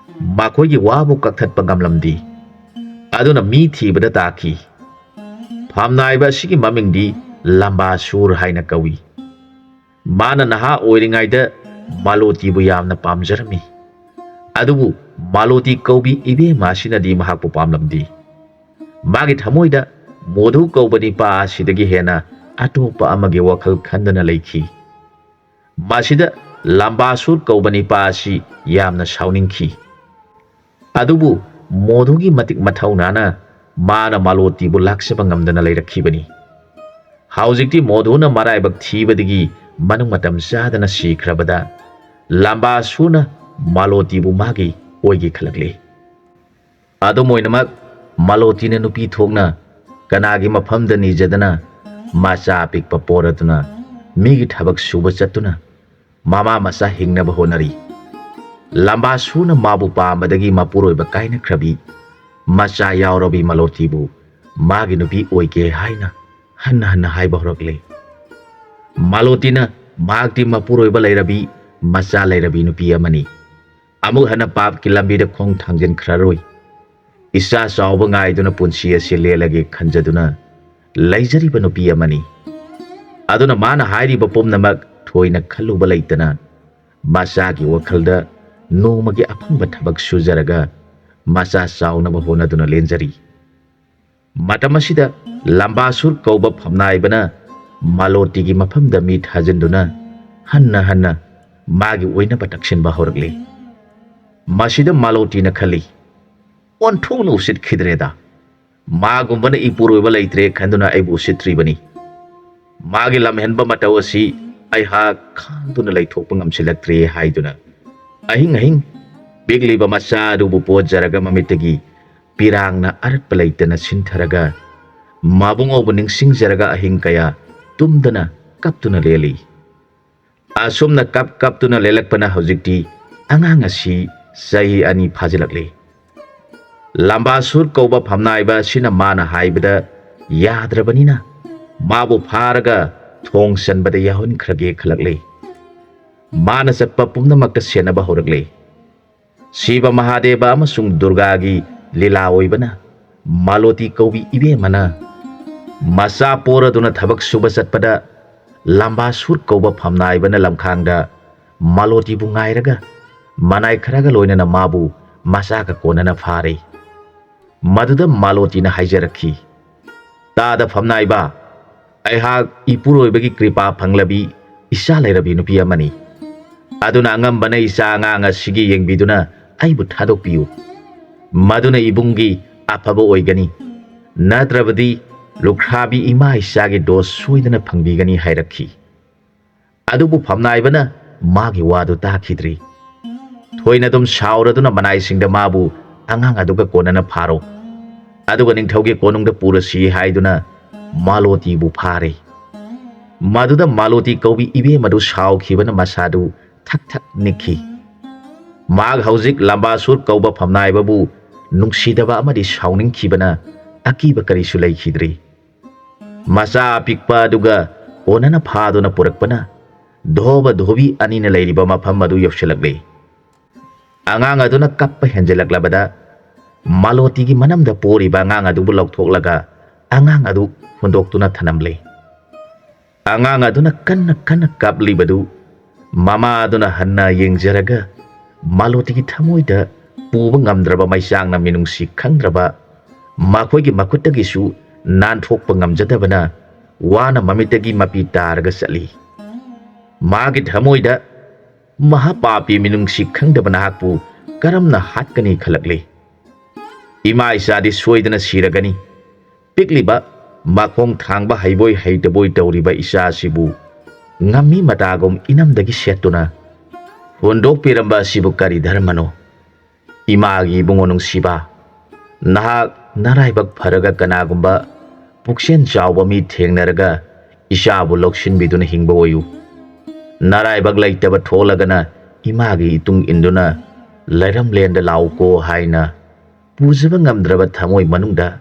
ꯃꯈꯣꯏꯒꯤ ꯋꯥꯕꯨ ꯀꯛꯊꯠꯄ ꯉꯝꯂꯝꯗꯦ꯫ ꯑꯗꯨꯅ ꯃꯤ ꯊꯤꯕꯗ ꯇꯥꯈꯤ꯫ ꯐꯝꯅꯥꯏꯕ ꯑꯁꯤꯒꯤ ꯃꯃꯤꯡꯗꯤ ꯂꯝꯕꯥ ꯁꯨꯔ ꯍꯥꯏꯅ ꯀꯧꯏ꯫ ꯃꯥꯅ ꯅꯍꯥ ꯑꯣꯏꯔꯤꯉꯩꯗ ꯃꯥꯂꯣꯇꯤꯕꯨ ꯌꯥꯝꯅ ꯄꯥꯝꯖꯔꯝꯃꯤ꯫ ꯑꯗꯨꯕꯨ ꯃꯥꯂꯣꯇꯤ ꯀꯧꯕꯤ ꯏꯕꯦꯝꯃ ꯑꯁꯤꯅꯗꯤ ꯃꯍꯥꯛꯄꯨ ꯄꯥꯝꯂꯝꯗꯦ꯫ ꯃꯥꯒꯤ ꯊꯃꯣꯏꯗ ꯃꯣꯙꯨ ꯀꯧꯕ ꯅꯤꯄꯥ ꯑꯁꯤꯗꯒꯤ ꯍꯦꯟꯅ ꯑꯇꯣꯞꯄ ꯑꯃꯒꯤ ꯋꯥꯈꯜ ꯈꯟꯗꯅ ꯂꯩꯈꯤ꯫ ꯃꯁꯤꯗ ꯂꯝꯕꯥꯁꯨꯔ ꯀꯧꯕ ꯅꯤꯄꯥ ꯑꯁꯤ ꯌꯥꯝꯅ ꯁꯥꯎꯅꯤꯡꯈꯤ꯫ ꯑꯗꯨꯕꯨ ꯃꯣꯙꯨꯒꯤ ꯃꯇꯤꯛ ꯃꯊꯧꯅꯥꯅ ꯃꯥꯅ ꯃꯥꯂꯣꯇꯤꯕꯨ ꯂꯥꯛꯆꯕ ꯉꯝꯗꯅ ꯂꯩꯔꯛꯈꯤꯕꯅꯤ꯫ ꯍꯧꯖꯤꯛꯇꯤ ꯃꯣꯙꯨꯅ ꯃꯔꯥꯏꯕꯛ ꯊꯤꯕꯗꯒꯤ ꯃꯅꯨꯡ ꯃꯇꯝ ꯆꯥꯗꯅ ꯁꯤꯈ꯭ꯔꯕꯗ ꯂꯝꯕꯥꯁꯨꯔꯅ ꯃꯥꯂꯣꯇꯤꯕꯨ ꯃꯥꯒꯤ ꯑꯣꯏꯒꯦ ꯈꯜꯂꯛꯂꯤ꯫ ꯑꯗꯨꯝ ꯑꯣꯏꯅꯃꯛ ꯃꯥꯂꯣꯇꯤꯅ ꯅꯨꯄꯤ ꯊꯣꯛꯅ ꯀꯅꯥꯒꯤ ꯃꯐꯝꯗ ꯅꯤꯖꯗꯅ ꯃꯆꯥ ꯑꯄꯤꯛꯄ ꯄꯣꯔꯗꯨꯅ ꯃꯤꯒꯤ ꯊꯕꯛ ꯁꯨꯕ ꯆꯠꯇꯨꯅ ꯃꯃꯥ ꯃꯆꯥ ꯍꯤꯡꯅꯕ ꯍꯣꯠꯅꯔꯤ꯫ ꯂꯝꯕꯥꯁꯨꯔꯅ ꯃꯥꯕꯨ ꯄꯥꯝꯕꯗꯒꯤ ꯃꯄꯨꯔꯣꯏꯕ ꯀꯥꯏꯅꯈ꯭ꯔꯕꯤ ꯃꯆꯥ ꯌꯥꯎꯔꯕꯤ ꯃꯥꯂꯣꯇꯤꯕꯨ ꯃꯥꯒꯤ ꯅꯨꯄꯤ ꯑꯣꯏꯒꯦ ꯍꯥꯏꯅ ꯍꯟꯅ ꯍꯟꯅ ꯍꯥꯏꯕ ꯍꯧꯔꯛꯂꯦ꯫ ꯃꯥꯂꯣꯇꯤꯅ ꯃꯍꯥꯛꯇꯤ ꯃꯄꯨꯔꯣꯏꯕ ꯂꯩꯔꯕꯤ ꯃꯆꯥ ꯂꯩꯔꯕꯤ ꯅꯨꯄꯤ ꯑꯃꯅꯤ꯫ ꯑꯃꯨꯛ ꯍꯟꯅ ꯄꯥꯞꯀꯤ ꯂꯝꯕꯤꯗ ꯈꯣꯡ ꯊꯥꯡꯖꯤꯟꯈ꯭ꯔꯔꯣꯏ꯫ ꯏꯆꯥ ꯆꯥꯎꯕ ꯉꯥꯏꯗꯨꯅ ꯄꯨꯟꯁꯤ ꯑꯁꯤ ꯂꯦꯜꯂꯒꯦ ꯈꯟꯖꯗꯨꯅ ꯂꯩꯖꯔꯤꯕ ꯅꯨꯄꯤ ꯑꯃꯅꯤ꯫ ꯑꯗꯨꯅ ꯃꯥꯅ ꯍꯥꯏꯔꯤꯕ ꯄꯨꯝꯅꯃꯛ ꯊꯣꯏꯅ ꯈꯜꯂꯨꯕ ꯂꯩꯇꯅ ꯃꯆꯥꯒꯤ ꯋꯥꯈꯜꯗ ꯅꯣꯡꯃꯒꯤ ꯑꯐꯪꯕ ꯊꯕꯛ ꯁꯨꯖꯔꯒ ꯃꯆꯥ ꯆꯥꯎꯅꯕ ꯍꯣꯠꯅꯗꯨꯅ ꯂꯦꯟꯖꯔꯤ꯫ ꯃꯇꯝ ꯑꯁꯤꯗ ꯂꯝꯕꯥꯁꯨꯔ ꯀꯧꯕ ꯐꯝꯅꯥꯏꯕꯅ ꯃꯥꯂꯣꯇꯤꯒꯤ ꯃꯐꯝꯗ ꯃꯤ ꯊꯥꯖꯤꯟꯗꯨꯅ ꯍꯟꯅ ꯍꯟꯅ ꯃꯥꯒꯤ ꯑꯣꯏꯅꯕ ꯇꯛꯁꯤꯟꯕ ꯍꯧꯔꯛꯂꯤ꯫ ꯃꯁꯤꯗ ꯃꯥꯂꯣꯇꯤꯅ ꯈꯜꯂꯤ, "ꯑꯣꯟꯊꯣꯛꯅ ꯎꯁꯤꯠꯈꯤꯗ꯭ꯔꯦꯗ꯫ ꯃꯥꯒꯨꯝꯕꯅ ꯏꯄꯨꯔꯣꯏꯕ ꯂꯩꯇ꯭ꯔꯦ ꯈꯟꯗꯨꯅ ꯑꯩꯕꯨ ꯎꯁꯤꯠꯇ꯭ꯔꯤꯕꯅꯤ꯫ ꯃꯥꯒꯤ ꯂꯝꯍꯦꯟꯕ ꯃꯇꯧ ꯑꯁꯤ ꯑꯩꯍꯥꯛ ꯈꯥꯡꯗꯨꯅ ꯂꯩꯊꯣꯛꯄ ꯉꯝꯁꯤꯜꯂꯛꯇ꯭ꯔꯦ" ꯍꯥꯏꯗꯨꯅ ꯑꯍꯤꯡ ꯑꯍꯤꯡ ꯄꯤꯛꯂꯤꯕ ꯃꯆꯥ ꯑꯗꯨꯕꯨ ꯄꯣꯠꯖꯔꯒ ꯃꯃꯤꯠꯇꯒꯤ ꯄꯤꯔꯥꯡꯅ ꯑꯔꯠꯄ ꯂꯩꯇꯅ ꯁꯤꯟꯊꯔꯒ ꯃꯕꯨꯡꯉꯣꯕꯨ ꯅꯤꯡꯁꯤꯡꯖꯔꯒ ꯑꯍꯤꯡ ꯀꯌꯥ ꯇꯨꯝꯗꯅ ꯀꯞꯇꯨꯅ ꯂꯦꯜꯂꯤ꯫ ꯑꯁꯨꯝꯅ ꯀꯞ ꯀꯞꯇꯨꯅ ꯂꯦꯜꯂꯛꯄꯅ ꯍꯧꯖꯤꯛꯇꯤ ꯑꯉꯥꯡ ꯑꯁꯤ ꯆꯍꯤ ꯑꯅꯤ ꯐꯥꯖꯤꯜꯂꯛꯂꯤ꯫ ꯂꯝꯕꯥꯁꯨꯔ ꯀꯧꯕ ꯐꯝꯅꯥꯏꯕ ꯑꯁꯤꯅ ꯃꯥꯅ ꯍꯥꯏꯕꯗ ꯌꯥꯗ꯭ꯔꯕꯅꯤꯅ ꯃꯥꯕꯨ ꯐꯥꯔꯒ ꯊꯣꯡ ꯆꯟꯕꯗ ꯌꯥꯎꯍꯟꯈ꯭ꯔꯒꯦ ꯈꯜꯂꯛꯂꯤ꯫ ꯃꯥꯅ ꯆꯠꯄ ꯄꯨꯝꯅꯃꯛꯇ ꯁꯦꯟꯅꯕ ꯍꯧꯔꯛꯂꯤ꯫ ꯁꯤꯕ ꯃꯍꯥꯗꯦꯕ ꯑꯃꯁꯨꯡ ꯗꯨꯔꯒꯥꯒꯤ ꯂꯤꯂꯥ ꯑꯣꯏꯕꯅ ꯃꯥꯂꯣꯇꯤ ꯀꯧꯕꯤ ꯏꯕꯦꯝꯃꯅ ꯃꯆꯥ ꯄꯣꯔꯗꯨꯅ ꯊꯕꯛ ꯁꯨꯕ ꯆꯠꯄꯗ ꯂꯝꯕꯥꯁꯨꯔ ꯀꯧꯕ ꯐꯝꯅꯥꯏꯕꯅ ꯂꯝꯈꯥꯡꯗ ꯃꯥꯂꯣꯇꯤꯕꯨ ꯉꯥꯏꯔꯒ ꯃꯅꯥꯏ ꯈꯔꯒ ꯂꯣꯏꯅꯅ ꯃꯥꯕꯨ ꯃꯆꯥꯒ ꯀꯣꯟꯅꯅ ꯐꯥꯔꯦ꯫ ꯃꯗꯨꯗ ꯃꯥꯂꯣꯇꯤꯅ ꯍꯥꯏꯖꯔꯛꯈꯤ, "ꯇꯥꯗ ꯐꯝꯅꯥꯏꯕ, ꯑꯩꯍꯥꯛ ꯏꯄꯨꯔꯣꯏꯕꯒꯤ ꯀ꯭ꯔꯤꯄꯥ ꯐꯪꯂꯕꯤ ꯏꯆꯥ ꯂꯩꯔꯕꯤ ꯅꯨꯄꯤ ꯑꯃꯅꯤ꯫ ꯑꯗꯨꯅ ꯑꯉꯝꯕꯅ ꯏꯆꯥ ꯑꯉꯥꯡ ꯑꯁꯤꯒꯤ ꯌꯦꯡꯕꯤꯗꯨꯅ ꯑꯩꯕꯨ ꯊꯥꯗꯣꯛꯄꯤꯌꯨ꯫ ꯃꯗꯨꯅ ꯏꯕꯨꯡꯒꯤ ꯑꯐꯕ ꯑꯣꯏꯒꯅꯤ꯫ ꯅꯠꯇ꯭ꯔꯕꯗꯤ ꯂꯨꯈ꯭ꯔꯥꯕꯤ ꯏꯃꯥ ꯏꯆꯥꯒꯤ ꯗꯣꯁ ꯁꯣꯏꯗꯅ ꯐꯪꯕꯤꯒꯅꯤ" ꯍꯥꯏꯔꯛꯈꯤ꯫ ꯑꯗꯨꯕꯨ ꯐꯝꯅꯥꯏꯕꯅ ꯃꯥꯒꯤ ꯋꯥꯗꯨ ꯇꯥꯈꯤꯗ꯭ꯔꯤ꯫ ꯊꯣꯏꯅ ꯑꯗꯨꯝ ꯁꯥꯎꯔꯗꯨꯅ ꯃꯅꯥꯏꯁꯤꯡꯗ ꯃꯥꯕꯨ ꯑꯉꯥꯡ ꯑꯗꯨꯒ ꯀꯣꯟꯅꯅ ꯐꯥꯔꯣ, ꯑꯗꯨꯒ ꯅꯤꯡꯊꯧꯒꯤ ꯀꯣꯅꯨꯡꯗ ꯄꯨꯔꯁꯤ ꯍꯥꯏꯗꯨꯅ ꯃꯥꯂꯣꯇꯤꯕꯨ ꯐꯥꯔꯦ꯫ ꯃꯗꯨꯗ ꯃꯥꯂꯣꯇꯤ ꯀꯧꯕꯤ ꯏꯕꯦꯝ ꯑꯗꯨ ꯁꯥꯎꯈꯤꯕꯅ ꯃꯁꯥꯗꯨ ꯊꯛ ꯊꯛ ꯅꯤꯛꯈꯤ꯫ ꯃꯍꯥꯛ ꯍꯧꯖꯤꯛ ꯂꯝꯕꯥꯁꯨꯔ ꯀꯧꯕ ꯐꯝꯅꯥꯏꯕꯕꯨ ꯅꯨꯡꯁꯤꯗꯕ ꯑꯃꯗꯤ ꯁꯥꯎꯅꯤꯡꯈꯤꯕꯅ ꯑꯀꯤꯕ ꯀꯔꯤꯁꯨ ꯂꯩꯈꯤꯗ꯭ꯔꯤ꯫ ꯃꯆꯥ ꯑꯄꯤꯛꯄ ꯑꯗꯨꯒ ꯀꯣꯟꯅꯅ ꯐꯥꯗꯨꯅ ꯄꯨꯔꯛꯄꯅ ꯙꯣꯕ ꯙꯣꯕꯤ ꯑꯅꯤꯅ ꯂꯩꯔꯤꯕ ꯃꯐꯝ ꯑꯗꯨ ꯌꯧꯁꯤꯜꯂꯛꯂꯦ꯫ ꯑꯉꯥꯡ ꯑꯗꯨꯅ ꯀꯞꯄ ꯍꯦꯟꯖꯤꯜꯂꯛꯂꯕꯗ ꯃꯥꯂꯣꯇꯤꯒꯤ ꯃꯅꯝꯗ ꯄꯣꯔꯤꯕ ꯑꯉꯥꯡ ꯑꯗꯨꯕꯨ ꯂꯧꯊꯣꯛꯂꯒ ꯑꯉꯥꯡ ꯑꯗꯨ ꯍꯨꯟꯗꯣꯛꯇꯨꯅ ꯊꯅꯝꯂꯦ꯫ ꯑꯉꯥꯡ ꯑꯗꯨꯅ ꯀꯟꯅ ꯀꯟꯅ ꯀꯞꯂꯤꯕꯗꯨ ꯃꯃꯥ ꯑꯗꯨꯅ ꯍꯟꯅ ꯌꯦꯡꯖꯔꯒ ꯃꯥꯂꯣꯇꯤꯒꯤ ꯊꯃꯣꯏꯗ ꯄꯨꯕ ꯉꯝꯗ꯭ꯔꯕ ꯃꯩꯆꯥꯛꯅ ꯃꯤꯅꯨꯡꯁꯤ ꯈꯪꯗ꯭ꯔꯕ ꯃꯈꯣꯏꯒꯤ ꯃꯈꯨꯠꯇꯒꯤꯁꯨ ꯅꯥꯟꯊꯣꯛꯄ ꯉꯝꯖꯗꯕꯅ ꯋꯥꯅ ꯃꯃꯤꯠꯇꯒꯤ ꯃꯄꯤ ꯇꯥꯔꯒ ꯆꯠꯂꯤ꯫ ꯃꯥꯒꯤ ꯊꯃꯣꯏꯗ ꯃꯍꯥꯄꯥꯄꯤ ꯃꯤꯅꯨꯡꯁꯤ ꯈꯪꯗꯕ ꯅꯍꯥꯛꯄꯨ ꯀꯔꯝꯅ ꯍꯥꯠꯀꯅꯤ ꯈꯜꯂꯛꯂꯤ꯫ ꯏꯃꯥ ꯏꯆꯥꯗꯤ ꯁꯣꯏꯗꯅ ꯁꯤꯔꯒꯅꯤ꯫ ꯄꯤꯛꯂꯤꯕ ꯃꯈꯣꯡ ꯊꯥꯡꯕ ꯍꯩꯕꯣꯏ ꯍꯩꯇꯕꯣꯏ ꯇꯧꯔꯤꯕ ꯏꯆꯥ ꯑꯁꯤꯕꯨ ꯉꯝꯃꯤ ꯃꯇꯥꯒꯨꯝ ꯏꯅꯝꯗꯒꯤ ꯁꯦꯠꯇꯨꯅ ꯍꯨꯟꯗꯣꯛꯄꯤꯔꯝꯕ ꯑꯁꯤꯕꯨ ꯀꯔꯤ ꯙꯔꯃꯅꯣ? ꯏꯃꯥꯒꯤ ꯏꯕꯨꯡꯉꯣ ꯅꯨꯡꯁꯤꯕ, ꯅꯍꯥꯛ ꯅꯔꯥꯏꯕꯛ ꯐꯔꯒ ꯀꯅꯥꯒꯨꯝꯕ ꯄꯨꯛꯆꯦꯜ ꯆꯥꯎꯕ ꯃꯤ ꯊꯦꯡꯅꯔꯒ ꯏꯆꯥꯕꯨ ꯂꯧꯁꯤꯟꯕꯤꯗꯨꯅ ꯍꯤꯡꯕ ꯑꯣꯏꯌꯨ꯫ ꯅꯔꯥꯏꯕꯛ ꯂꯩꯇꯕ ꯊꯣꯛꯂꯒꯅ ꯏꯃꯥꯒꯤ ꯏꯇꯨꯡ ꯏꯟꯗꯨꯅ ꯂꯩꯔꯝꯂꯦꯟꯗ ꯂꯥꯛꯎꯀꯣ ꯍꯥꯏꯅ ꯄꯨꯖꯕ ꯉꯝꯗ꯭ꯔꯕ ꯊꯃꯣꯏ ꯃꯅꯨꯡꯗ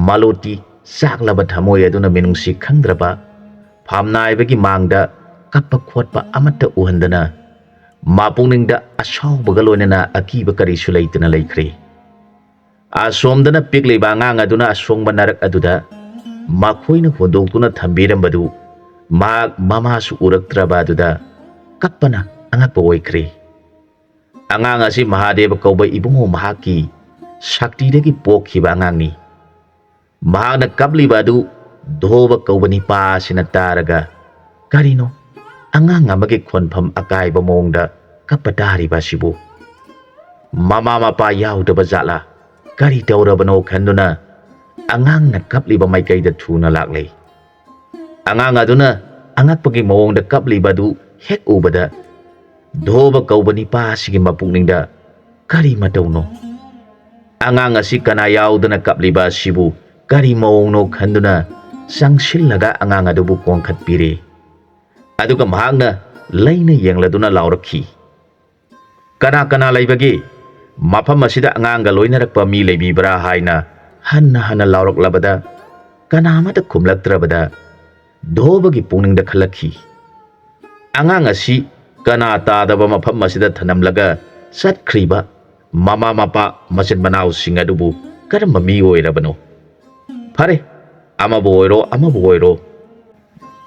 ꯃꯥꯂꯣꯇꯤ ꯆꯥꯛꯂꯕ ꯊꯃꯣꯏ ꯑꯗꯨꯅ ꯃꯤꯅꯨꯡꯁꯤ ꯈꯪꯗ꯭ꯔꯕ ꯐꯝꯅꯥꯏꯕꯒꯤ ꯃꯥꯡꯗ ꯀꯞꯄ ꯈꯣꯠꯄ ꯑꯃꯠꯇ ꯎꯍꯟꯗꯅ ꯃꯄꯨꯛꯅꯤꯡꯗ ꯑꯁꯥꯎꯕꯒ ꯂꯣꯏꯅꯅ ꯑꯀꯤꯕ ꯀꯔꯤꯁꯨ ꯂꯩꯇꯅ ꯂꯩꯈ꯭ꯔꯦ꯫ ꯑꯁꯣꯝꯗꯅ ꯄꯤꯛꯂꯤꯕ ꯑꯉꯥꯡ ꯑꯗꯨꯅ ꯑꯁꯣꯡꯕ ꯅꯔꯛ ꯑꯗꯨꯗ ꯃꯈꯣꯏꯅ ꯍꯨꯟꯗꯣꯛꯇꯨꯅ ꯊꯝꯕꯤꯔꯝꯕꯗꯨ ꯃꯍꯥꯛ ꯃꯃꯥꯁꯨ ꯎꯔꯛꯇ꯭ꯔꯕ ꯑꯗꯨꯗ ꯀꯞꯄꯅ ꯑꯉꯛꯄ ꯑꯣꯏꯈ꯭ꯔꯦ꯫ ꯑꯉꯥꯡ ꯑꯁꯤ ꯃꯍꯥꯗꯦꯕ ꯀꯧꯕ ꯏꯕꯨꯡꯉꯣ ꯃꯍꯥꯛꯀꯤ ꯁꯛꯇꯤꯗꯒꯤ ꯄꯣꯛꯈꯤꯕ ꯑꯉꯥꯡꯅꯤ꯫ ꯃꯍꯥꯛꯅ ꯀꯞꯂꯤꯕ ꯑꯗꯨ ꯙꯣꯕ ꯀꯧꯕ ꯅꯤꯄꯥ ꯑꯁꯤꯅ ꯇꯥꯔꯒ, "ꯀꯔꯤꯅꯣ ꯑꯉꯥꯡ ꯑꯃꯒꯤ ꯈꯣꯟꯐꯝ ꯑꯀꯥꯏꯕ ꯃꯑꯣꯡꯗ ꯀꯞꯄ ꯇꯥꯔꯤꯕ ꯑꯁꯤꯕꯨ? ꯃꯃꯥ ꯃꯄꯥ ꯌꯥꯎꯗꯕ ꯖꯥꯠꯂꯥ? ꯀꯔꯤ ꯇꯧꯔꯕꯅꯣ?" ꯈꯟꯗꯨꯅ ꯑꯉꯥꯡꯅ ꯀꯞꯂꯤꯕ ꯃꯥꯏꯀꯩꯗ ꯊꯨꯅ ꯂꯥꯛꯂꯦ꯫ ꯑꯉꯥꯡ ꯑꯗꯨꯅ ꯑꯉꯛꯄꯒꯤ ꯃꯑꯣꯡꯗ ꯀꯞꯂꯤꯕ ꯑꯗꯨ ꯍꯦꯛ ꯎꯕꯗ, ꯙꯣꯕ ꯀꯧꯕ ꯅꯤꯄꯥ ꯑꯁꯤꯒꯤ ꯃꯄꯨꯛꯅꯤꯡꯗ ꯀꯔꯤ ꯃꯇꯧꯅꯣ? ꯑꯉꯥꯡ ꯑꯁꯤ ꯀꯅꯥ ꯌꯥꯎꯗꯅ ꯀꯞꯂꯤꯕ ꯑꯁꯤꯕꯨ ꯀꯔꯤ ꯃꯑꯣꯡꯅꯣ ꯈꯟꯗꯨꯅ ꯆꯪꯁꯤꯜꯂꯒ ꯑꯉꯥꯡ ꯑꯗꯨꯕꯨ ꯀꯣꯟꯈꯠꯄꯤꯔꯦ꯫ ꯑꯗꯨꯒ ꯃꯍꯥꯛꯅ ꯂꯩꯅ ꯌꯦꯡꯂꯗꯨꯅ ꯂꯥꯎꯔꯛꯈꯤ, "ꯀꯅꯥ ꯀꯅꯥ ꯂꯩꯕꯒꯦ? ꯃꯐꯝ ꯑꯁꯤꯗ ꯑꯉꯥꯡꯒ ꯂꯣꯏꯅꯔꯛꯄ ꯃꯤ ꯂꯩꯕꯤꯕ꯭ꯔꯥ?" ꯍꯥꯏꯅ ꯍꯟꯅ ꯍꯟꯅ ꯂꯥꯎꯔꯛꯂꯕꯗ, ꯀꯅꯥ ꯑꯃꯠꯇ ꯈꯨꯝꯂꯛꯇ꯭ꯔꯕꯗ, ꯙꯣꯕꯒꯤ ꯄꯨꯛꯅꯤꯡꯗ ꯈꯜꯂꯛꯈꯤ, "ꯑꯉꯥꯡ ꯑꯁꯤ ꯀꯅꯥ ꯇꯥꯗꯕ ꯃꯐꯝ ꯑꯁꯤꯗ ꯊꯅꯝꯂꯒ ꯆꯠꯈ꯭ꯔꯤꯕ ꯃꯃꯥ ꯃꯄꯥ ꯃꯆꯤꯟ ꯃꯅꯥꯎꯁꯤꯡ ꯑꯗꯨꯕꯨ ꯀꯔꯝꯕ ꯃꯤ ꯑꯣꯏꯔꯕꯅꯣ? ꯐꯔꯦ, ꯑꯃꯕꯨ ꯑꯣꯏꯔꯣ, ꯑꯃꯕꯨ ꯑꯣꯏꯔꯣ,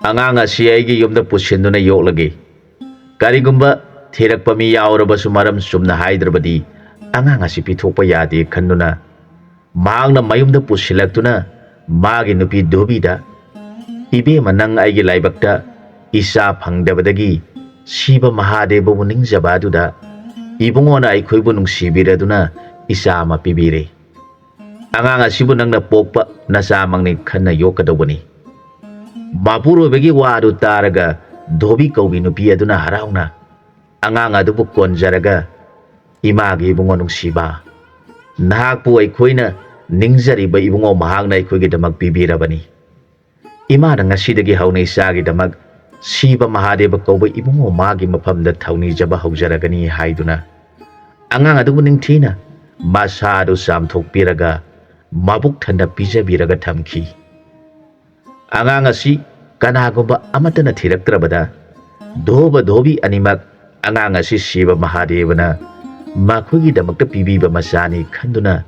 ꯑꯉꯥꯡ ꯑꯁꯤ ꯑꯩꯒꯤ ꯌꯨꯝꯗ ꯄꯨꯁꯤꯟꯗꯨꯅ ꯌꯣꯛꯂꯒꯦ꯫ ꯀꯔꯤꯒꯨꯝꯕ ꯊꯤꯔꯛꯄ ꯃꯤ ꯌꯥꯎꯔꯕꯁꯨ ꯃꯔꯝ ꯆꯨꯝꯅ ꯍꯥꯏꯗ꯭ꯔꯕꯗꯤ ꯑꯉꯥꯡ ꯑꯁꯤ ꯄꯤꯊꯣꯛꯄ ꯌꯥꯗꯦ" ꯈꯟꯗꯨꯅ ꯃꯍꯥꯛꯅ ꯃꯌꯨꯝꯗ ꯄꯨꯁꯤꯜꯂꯛꯇꯨꯅ ꯃꯥꯒꯤ ꯅꯨꯄꯤ ꯙꯣꯕꯤꯗ, "ꯏꯕꯦꯝꯃ, ꯅꯪ ꯑꯩꯒꯤ ꯂꯥꯏꯕꯛꯇ ꯏꯆꯥ ꯐꯪꯗꯕꯗꯒꯤ ꯁꯤꯕ ꯃꯍꯥꯗꯦꯕꯕꯨ ꯅꯤꯡꯖꯕ ꯑꯗꯨꯗ ꯏꯕꯨꯡꯉꯣꯅ ꯑꯩꯈꯣꯏꯕꯨ ꯅꯨꯡꯁꯤꯕꯤꯔꯗꯨꯅ ꯏꯆꯥ ꯑꯃ ꯄꯤꯕꯤꯔꯦ꯫ ꯑꯉꯥꯡ ꯑꯁꯤꯕꯨ ꯅꯪꯅ ꯄꯣꯛꯄ ꯅꯆꯥꯃꯛꯅꯤ ꯈꯟꯅ ꯌꯣꯛꯀꯗꯧꯕꯅꯤ"꯫ ꯃꯄꯨꯔꯣꯏꯕꯒꯤ ꯋꯥ ꯑꯗꯨ ꯇꯥꯔꯒ ꯙꯣꯕꯤ ꯀꯧꯕꯤ ꯅꯨꯄꯤ ꯑꯗꯨꯅ ꯍꯔꯥꯎꯅ, "ꯑꯉꯥꯡ ꯑꯗꯨꯕꯨ ꯀꯣꯟꯖꯔꯒ ꯏꯃꯥꯒꯤ ꯏꯕꯨꯡꯉꯣ ꯅꯨꯡꯁꯤꯕ, ꯅꯍꯥꯛꯄꯨ ꯑꯩꯈꯣꯏꯅ ꯅꯤꯡꯖꯔꯤꯕ ꯏꯕꯨꯡꯉꯣ ꯃꯍꯥꯛꯅ ꯑꯩꯈꯣꯏꯒꯤꯗꯃꯛ ꯄꯤꯕꯤꯔꯕꯅꯤ꯫ ꯏꯃꯥꯅ ꯉꯁꯤꯗꯒꯤ ꯍꯧꯅ ꯏꯆꯥꯒꯤꯗꯃꯛ ꯁꯤꯕ ꯃꯍꯥꯗꯦꯕ ꯀꯧꯕ ꯏꯕꯨꯡꯉꯣ ꯃꯥꯒꯤ ꯃꯐꯝꯗ ꯊꯧꯅꯤꯖꯕ ꯍꯧꯖꯔꯒꯅꯤ" ꯍꯥꯏꯗꯨꯅ ꯑꯉꯥꯡ ꯑꯗꯨꯕꯨ ꯅꯤꯡꯊꯤꯅ ꯃꯁꯥ ꯑꯗꯨ ꯆꯥꯝꯊꯣꯛꯄꯤꯔꯒ ꯃꯕꯨꯛ ꯊꯟꯅ ꯄꯤꯖꯕꯤꯔꯒ ꯊꯝꯈꯤ꯫ ꯑꯉꯥꯡ ꯑꯁꯤ ꯀꯅꯥꯒꯨꯝꯕ ꯑꯃꯠꯇꯅ ꯊꯤꯔꯛꯇ꯭ꯔꯕꯗ, ꯙꯣꯕ ꯙꯣꯕꯤ ꯑꯅꯤꯃꯛ ꯑꯉꯥꯡ ꯑꯁꯤ ꯁꯤꯕ ꯃꯍꯥꯗꯦꯕꯅ ꯃꯈꯣꯏꯒꯤꯗꯃꯛꯇ ꯄꯤꯕꯤꯕ ꯃꯆꯥꯅꯤ ꯈꯟꯗꯨꯅ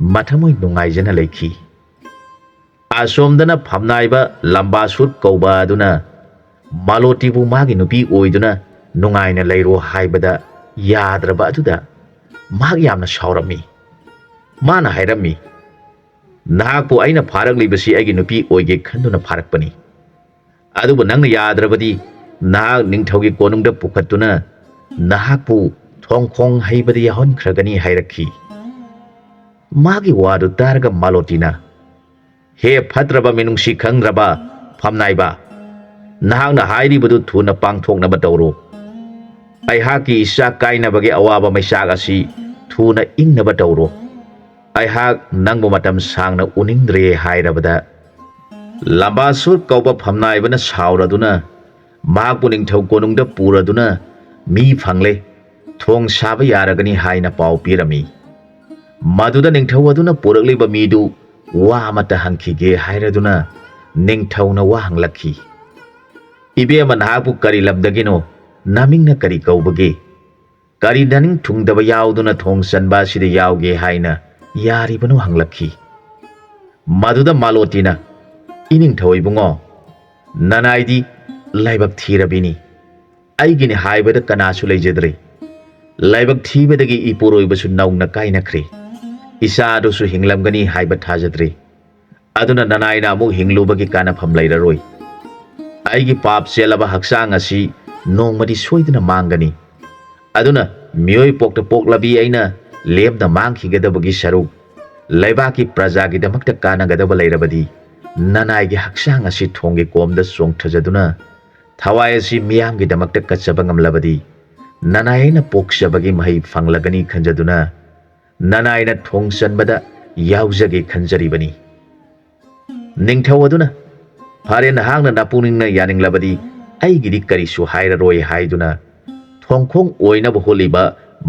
ꯃꯊꯃꯣꯏ ꯅꯨꯡꯉꯥꯏꯖꯅ ꯂꯩꯈꯤ꯫ ꯑꯁꯣꯝꯗꯅ ꯐꯝꯅꯥꯏꯕ ꯂꯝꯕꯥꯁꯨꯔ ꯀꯧꯕ ꯑꯗꯨꯅ ꯃꯥꯂꯣꯇꯤꯕꯨ ꯃꯥꯒꯤ ꯅꯨꯄꯤ ꯑꯣꯏꯗꯨꯅ ꯅꯨꯡꯉꯥꯏꯅ ꯂꯩꯔꯣ ꯍꯥꯏꯕꯗ ꯌꯥꯗ꯭ꯔꯕ ꯑꯗꯨꯗ ꯃꯍꯥꯛ ꯌꯥꯝꯅ ꯁꯥꯎꯔꯝꯃꯤ꯫ ꯃꯥꯅ ꯍꯥꯏꯔꯝꯃꯤ, "ꯅꯍꯥꯛꯄꯨ ꯑꯩꯅ ꯐꯥꯔꯛꯂꯤꯕꯁꯤ ꯑꯩꯒꯤ ꯅꯨꯄꯤ ꯑꯣꯏꯒꯦ ꯈꯟꯗꯨꯅ ꯐꯥꯔꯛꯄꯅꯤ꯫ ꯑꯗꯨꯕꯨ ꯅꯪꯅ ꯌꯥꯗ꯭ꯔꯕꯗꯤ ꯅꯍꯥꯛ ꯅꯤꯡꯊꯧꯒꯤ ꯀꯣꯅꯨꯡꯗ ꯄꯨꯈꯠꯇꯨꯅ ꯅꯍꯥꯛꯄꯨ ꯊꯣꯡꯈꯣꯡ ꯍꯩꯕꯗ ꯌꯥꯎꯍꯟꯈ꯭ꯔꯒꯅꯤ" ꯍꯥꯏꯔꯛꯈꯤ꯫ ꯃꯥꯒꯤ ꯋꯥꯗꯨ ꯇꯥꯔꯒ ꯃꯥꯂꯣꯇꯤꯅ, "ꯍꯦ ꯐꯠꯇ꯭ꯔꯕ ꯃꯤꯅꯨꯡꯁꯤ ꯈꯪꯗ꯭ꯔꯕ ꯐꯝꯅꯥꯏꯕ, ꯅꯍꯥꯛꯅ ꯍꯥꯏꯔꯤꯕꯗꯨ ꯊꯨꯅ ꯄꯥꯡꯊꯣꯛꯅꯕ ꯇꯧꯔꯣ꯫ ꯑꯩꯍꯥꯛꯀꯤ ꯏꯆꯥ ꯀꯥꯏꯅꯕꯒꯤ ꯑꯋꯥꯕ ꯃꯩꯆꯥꯛ ꯑꯁꯤ ꯊꯨꯅ ꯏꯪꯅꯕ ꯇꯧꯔꯣ꯫ ꯑꯩꯍꯥꯛ ꯅꯪꯕꯨ ꯃꯇꯝ ꯁꯥꯡꯅ ꯎꯅꯤꯡꯗ꯭ꯔꯦ" ꯍꯥꯏꯔꯕꯗ, ꯂꯝꯕꯥꯁꯨꯔ ꯀꯧꯕ ꯐꯝꯅꯥꯏꯕꯅ ꯁꯥꯎꯔꯗꯨꯅ ꯃꯍꯥꯛꯄꯨ ꯅꯤꯡꯊꯧ ꯀꯣꯅꯨꯡꯗ ꯄꯨꯔꯗꯨꯅ "ꯃꯤ ꯐꯪꯂꯦ, ꯊꯣꯡ ꯁꯥꯕ ꯌꯥꯔꯒꯅꯤ" ꯍꯥꯏꯅ ꯄꯥꯎ ꯄꯤꯔꯝꯃꯤ꯫ ꯃꯗꯨꯗ ꯅꯤꯡꯊꯧ ꯑꯗꯨꯅ ꯄꯨꯔꯛꯂꯤꯕ ꯃꯤꯗꯨ ꯋꯥ ꯑꯃꯠꯇ ꯍꯪꯈꯤꯒꯦ ꯍꯥꯏꯔꯗꯨꯅ ꯅꯤꯡꯊꯧꯅ ꯋꯥ ꯍꯪꯂꯛꯈꯤ꯫ "ꯏꯕꯦꯝꯃ, ꯅꯍꯥꯛꯄꯨ ꯀꯔꯤ ꯂꯝꯗꯒꯤꯅꯣ? ꯅꯃꯤꯡꯅ ꯀꯔꯤ ꯀꯧꯕꯒꯦ? ꯀꯔꯤ ꯅꯅꯤꯡ ꯊꯨꯡꯗꯕ ꯌꯥꯎꯗꯨꯅ ꯊꯣꯡ ꯆꯟꯕ ꯑꯁꯤꯗ ꯌꯥꯎꯒꯦ ꯍꯥꯏꯅ ꯌꯥꯔꯤꯕꯅꯣ?" ꯍꯪꯂꯛꯈꯤ꯫ ꯃꯗꯨꯗ ꯃꯥꯂꯣꯇꯤꯅ, "ꯏꯅꯤꯡꯊꯧ ꯏꯕꯨꯡꯉꯣ, ꯅꯅꯥꯏꯗꯤ ꯂꯥꯏꯕꯛ ꯊꯤꯔꯕꯤꯅꯤ꯫ ꯑꯩꯒꯤꯅꯤ ꯍꯥꯏꯕꯗ ꯀꯅꯥꯁꯨ ꯂꯩꯖꯗ꯭ꯔꯦ꯫ ꯂꯥꯏꯕꯛ ꯊꯤꯕꯗꯒꯤ ꯏꯄꯨꯔꯣꯏꯕꯁꯨ ꯅꯧꯅ ꯀꯥꯏꯅꯈ꯭ꯔꯦ꯫ ꯏꯆꯥ ꯑꯗꯨꯁꯨ ꯍꯤꯡꯂꯝꯒꯅꯤ ꯍꯥꯏꯕ ꯊꯥꯖꯗ꯭ꯔꯦ꯫ ꯑꯗꯨꯅ ꯅꯅꯥꯏꯅ ꯑꯃꯨꯛ ꯍꯤꯡꯂꯨꯕꯒꯤ ꯀꯥꯟꯅꯐꯝ ꯂꯩꯔꯔꯣꯏ꯫ ꯑꯩꯒꯤ ꯄꯥꯞ ꯆꯦꯜꯂꯕ ꯍꯛꯆꯥꯡ ꯑꯁꯤ ꯅꯣꯡꯃꯗꯤ ꯁꯣꯏꯗꯅ ꯃꯥꯡꯒꯅꯤ꯫ ꯑꯗꯨꯅ ꯃꯤꯑꯣꯏ ꯄꯣꯛꯇ ꯄꯣꯛꯂꯕꯤ ꯑꯩꯅ ꯂꯦꯝꯅ ꯃꯥꯡꯈꯤꯒꯗꯕꯒꯤ ꯁꯔꯨꯛ, ꯂꯩꯕꯥꯛꯀꯤ ꯄ꯭ꯔꯖꯥꯒꯤꯗꯃꯛꯇ ꯀꯥꯟꯅꯒꯗꯕ ꯂꯩꯔꯕꯗꯤ, ꯅꯅꯥꯏꯒꯤ ꯍꯛꯆꯥꯡ ꯑꯁꯤ ꯊꯣꯡꯒꯤ ꯀꯣꯝꯗ ꯆꯣꯡꯊꯖꯗꯨꯅ ꯊꯋꯥꯏ ꯑꯁꯤ ꯃꯤꯌꯥꯝꯒꯤꯗꯃꯛꯇ ꯀꯠꯆꯕ ꯉꯝꯂꯕꯗꯤ, ꯅꯅꯥꯏ ꯑꯩꯅ ꯄꯣꯛꯆꯕꯒꯤ ꯃꯍꯩ ꯐꯪꯂꯒꯅꯤ ꯈꯟꯖꯗꯨꯅ ꯅꯅꯥꯏꯅ ꯊꯣꯡ ꯆꯟꯕꯗ ꯌꯥꯎꯖꯒꯦ ꯈꯟꯖꯔꯤꯕꯅꯤ꯫" ꯅꯤꯡꯊꯧ ꯑꯗꯨꯅ, "ꯐꯔꯦ, ꯅꯍꯥꯛꯅ ꯅꯄꯨꯛꯅꯤꯡꯅ ꯌꯥꯅꯤꯡꯂꯕꯗꯤ ꯑꯩꯒꯤꯗꯤ ꯀꯔꯤꯁꯨ ꯍꯥꯏꯔꯔꯣꯏ" ꯍꯥꯏꯗꯨꯅ ꯊꯣꯡꯈꯣꯡ ꯑꯣꯏꯅꯕ ꯍꯣꯠꯂꯤꯕ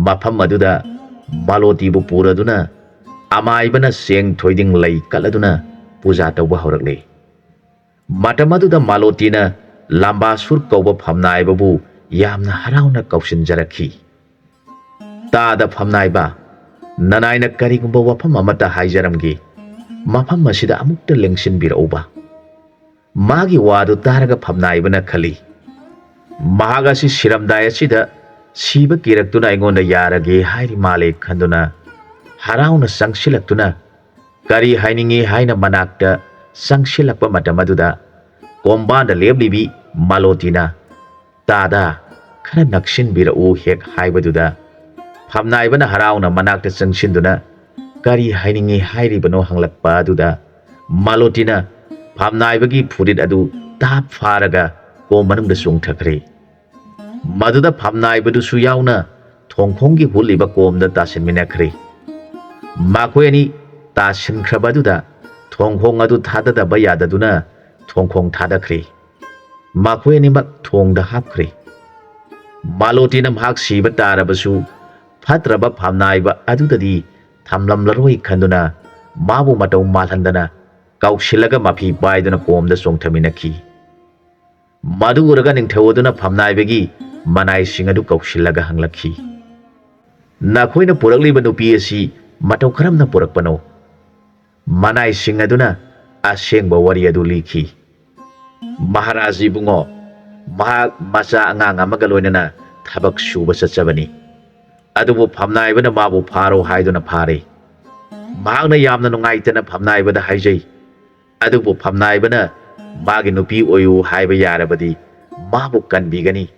ꯃꯐꯝ ꯑꯗꯨꯗ ꯃꯥꯂꯣꯇꯤꯕꯨ ꯄꯨꯔꯗꯨꯅ ꯑꯃꯥꯏꯕꯅ ꯆꯦꯡ ꯊꯣꯏꯗꯤꯡ ꯂꯩ ꯀꯠꯂꯗꯨꯅ ꯄꯨꯖꯥ ꯇꯧꯕ ꯍꯧꯔꯛꯂꯦ꯫ ꯃꯇꯝ ꯑꯗꯨꯗ ꯃꯥꯂꯣꯇꯤꯅ ꯂꯝꯕꯥꯁꯨꯔ ꯀꯧꯕ ꯐꯝꯅꯥꯏꯕꯕꯨ ꯌꯥꯝꯅ ꯍꯔꯥꯎꯅ ꯀꯧꯁꯤꯟꯖꯔꯛꯈꯤ꯫ "ꯇꯥꯗ ꯐꯝꯅꯥꯏꯕ, ꯅꯅꯥꯏꯅ ꯀꯔꯤꯒꯨꯝꯕ ꯋꯥꯐꯝ ꯑꯃꯠꯇ ꯍꯥꯏꯖꯔꯝꯒꯦ, ꯃꯐꯝ ꯑꯁꯤꯗ ꯑꯃꯨꯛꯇ ꯂꯦꯡꯁꯤꯟꯕꯤꯔꯛꯎꯕ꯫" ꯃꯥꯒꯤ ꯋꯥꯗꯨ ꯇꯥꯔꯒ ꯐꯝꯅꯥꯏꯕꯅ ꯈꯜꯂꯤ, "ꯃꯍꯥꯛ ꯑꯁꯤ ꯁꯤꯔꯝꯗꯥꯏ ꯑꯁꯤꯗ ꯁꯤꯕ ꯀꯤꯔꯛꯇꯨꯅ ꯑꯩꯉꯣꯟꯗ ꯌꯥꯔꯒꯦ ꯍꯥꯏꯔꯤ ꯃꯥꯜꯂꯦ" ꯈꯟꯗꯨꯅ ꯍꯔꯥꯎꯅ ꯆꯪꯁꯤꯜꯂꯛꯇꯨꯅ ꯀꯔꯤ ꯍꯥꯏꯅꯤꯡꯏ ꯍꯥꯏꯅ ꯃꯅꯥꯛꯇ ꯆꯪꯁꯤꯜꯂꯛꯄ ꯃꯇꯝ ꯑꯗꯨꯗ ꯀꯣꯝꯕꯥꯟꯗ ꯂꯦꯞꯂꯤꯕꯤ ꯃꯥꯂꯣꯇꯤꯅ, "ꯇꯥꯗ, ꯈꯔ ꯅꯛꯁꯤꯟꯕꯤꯔꯛꯎ" ꯍꯦꯛ ꯍꯥꯏꯕꯗꯨꯗ, ꯐꯝꯅꯥꯏꯕꯅ ꯍꯔꯥꯎꯅ ꯃꯅꯥꯛꯇ ꯆꯪꯁꯤꯟꯗꯨꯅ ꯀꯔꯤ ꯍꯥꯏꯅꯤꯡꯏ ꯍꯥꯏꯔꯤꯕꯅꯣ ꯍꯪꯂꯛꯄ ꯑꯗꯨꯗ, ꯃꯥꯂꯣꯇꯤꯅ ꯐꯝꯅꯥꯏꯕꯒꯤ ꯐꯨꯔꯤꯠ ꯑꯗꯨ ꯇꯥꯞ ꯐꯥꯔꯒ ꯀꯣꯝ ꯃꯅꯨꯡꯗ ꯆꯣꯡꯊꯈ꯭ꯔꯦ꯫ ꯃꯗꯨꯗ ꯐꯝꯅꯥꯏꯕꯗꯨꯁꯨ ꯌꯥꯎꯅ ꯊꯣꯡꯈꯣꯡꯒꯤ ꯍꯨꯠꯂꯤꯕ ꯀꯣꯝꯗ ꯇꯥꯁꯤꯟꯃꯤꯟꯅꯈ꯭ꯔꯦ꯫ ꯃꯈꯣꯏ ꯑꯅꯤ ꯇꯥꯁꯤꯟꯈ꯭ꯔꯕ ꯑꯗꯨꯗ ꯊꯣꯡꯈꯣꯡ ꯑꯗꯨ ꯊꯥꯗꯗꯕ ꯌꯥꯗꯗꯨꯅ ꯊꯣꯡꯈꯣꯡ ꯊꯥꯗꯈ꯭ꯔꯦ꯫ ꯃꯈꯣꯏ ꯑꯅꯤꯃꯛ ꯊꯣꯡꯗ ꯍꯥꯞꯈ꯭ꯔꯦ꯫ ꯃꯥꯂꯣꯇꯤꯅ ꯃꯍꯥꯛ ꯁꯤꯕ ꯇꯥꯔꯕꯁꯨ ꯐꯠꯇ꯭ꯔꯕ ꯐꯝꯅꯥꯏꯕ ꯑꯗꯨꯗꯗꯤ ꯊꯝꯂꯝꯂꯔꯣꯏ ꯈꯟꯗꯨꯅ ꯃꯥꯕꯨ ꯃꯇꯧ ꯃꯥꯜꯍꯟꯗꯅ ꯀꯧꯁꯤꯜꯂꯒ ꯃꯐꯤ ꯄꯥꯏꯗꯨꯅ ꯀꯣꯝꯗ ꯆꯣꯡꯊꯃꯤꯟꯅꯈꯤ꯫ ꯃꯗꯨ ꯎꯔꯒ ꯅꯤꯡꯊꯧ ꯑꯗꯨꯅ ꯐꯝꯅꯥꯏꯕꯒꯤ ꯃꯅꯥꯏꯁꯤꯡ ꯑꯗꯨ ꯀꯧꯁꯤꯜꯂꯒ ꯍꯪꯂꯛꯈꯤ, "ꯅꯈꯣꯏꯅ ꯄꯨꯔꯛꯂꯤꯕ ꯅꯨꯄꯤ ꯑꯁꯤ ꯃꯇꯧ ꯀꯔꯝꯅ ꯄꯨꯔꯛꯄꯅꯣ?" ꯃꯅꯥꯏꯁꯤꯡ ꯑꯗꯨꯅ ꯑꯁꯦꯡꯕ ꯋꯥꯔꯤ ꯑꯗꯨ ꯂꯤꯈꯤ꯫ "ꯃꯍꯥꯔꯥꯖ ꯏꯕꯨꯡꯉꯣ, ꯃꯍꯥꯛ ꯃꯆꯥ ꯑꯉꯥꯡ ꯑꯃꯒ ꯂꯣꯏꯅꯅ ꯊꯕꯛ ꯁꯨꯕ ꯆꯠꯆꯕꯅꯤ꯫ ꯑꯗꯨꯕꯨ ꯐꯝꯅꯥꯏꯕꯅ ꯃꯥꯕꯨ ꯐꯥꯔꯣ ꯍꯥꯏꯗꯨꯅ ꯐꯥꯔꯦ꯫ ꯃꯍꯥꯛꯅ ꯌꯥꯝꯅ ꯅꯨꯡꯉꯥꯏꯇꯅ ꯐꯝꯅꯥꯏꯕꯗ ꯍꯥꯏꯖꯩ꯫ ꯑꯗꯨꯕꯨ ꯐꯝꯅꯥꯏꯕꯅ ꯃꯥꯒꯤ ꯅꯨꯄꯤ ꯑꯣꯏꯌꯨ ꯍꯥꯏꯕ ꯌꯥꯔꯕꯗꯤ ꯃꯥꯕꯨ ꯀꯟꯕꯤꯒꯅꯤ,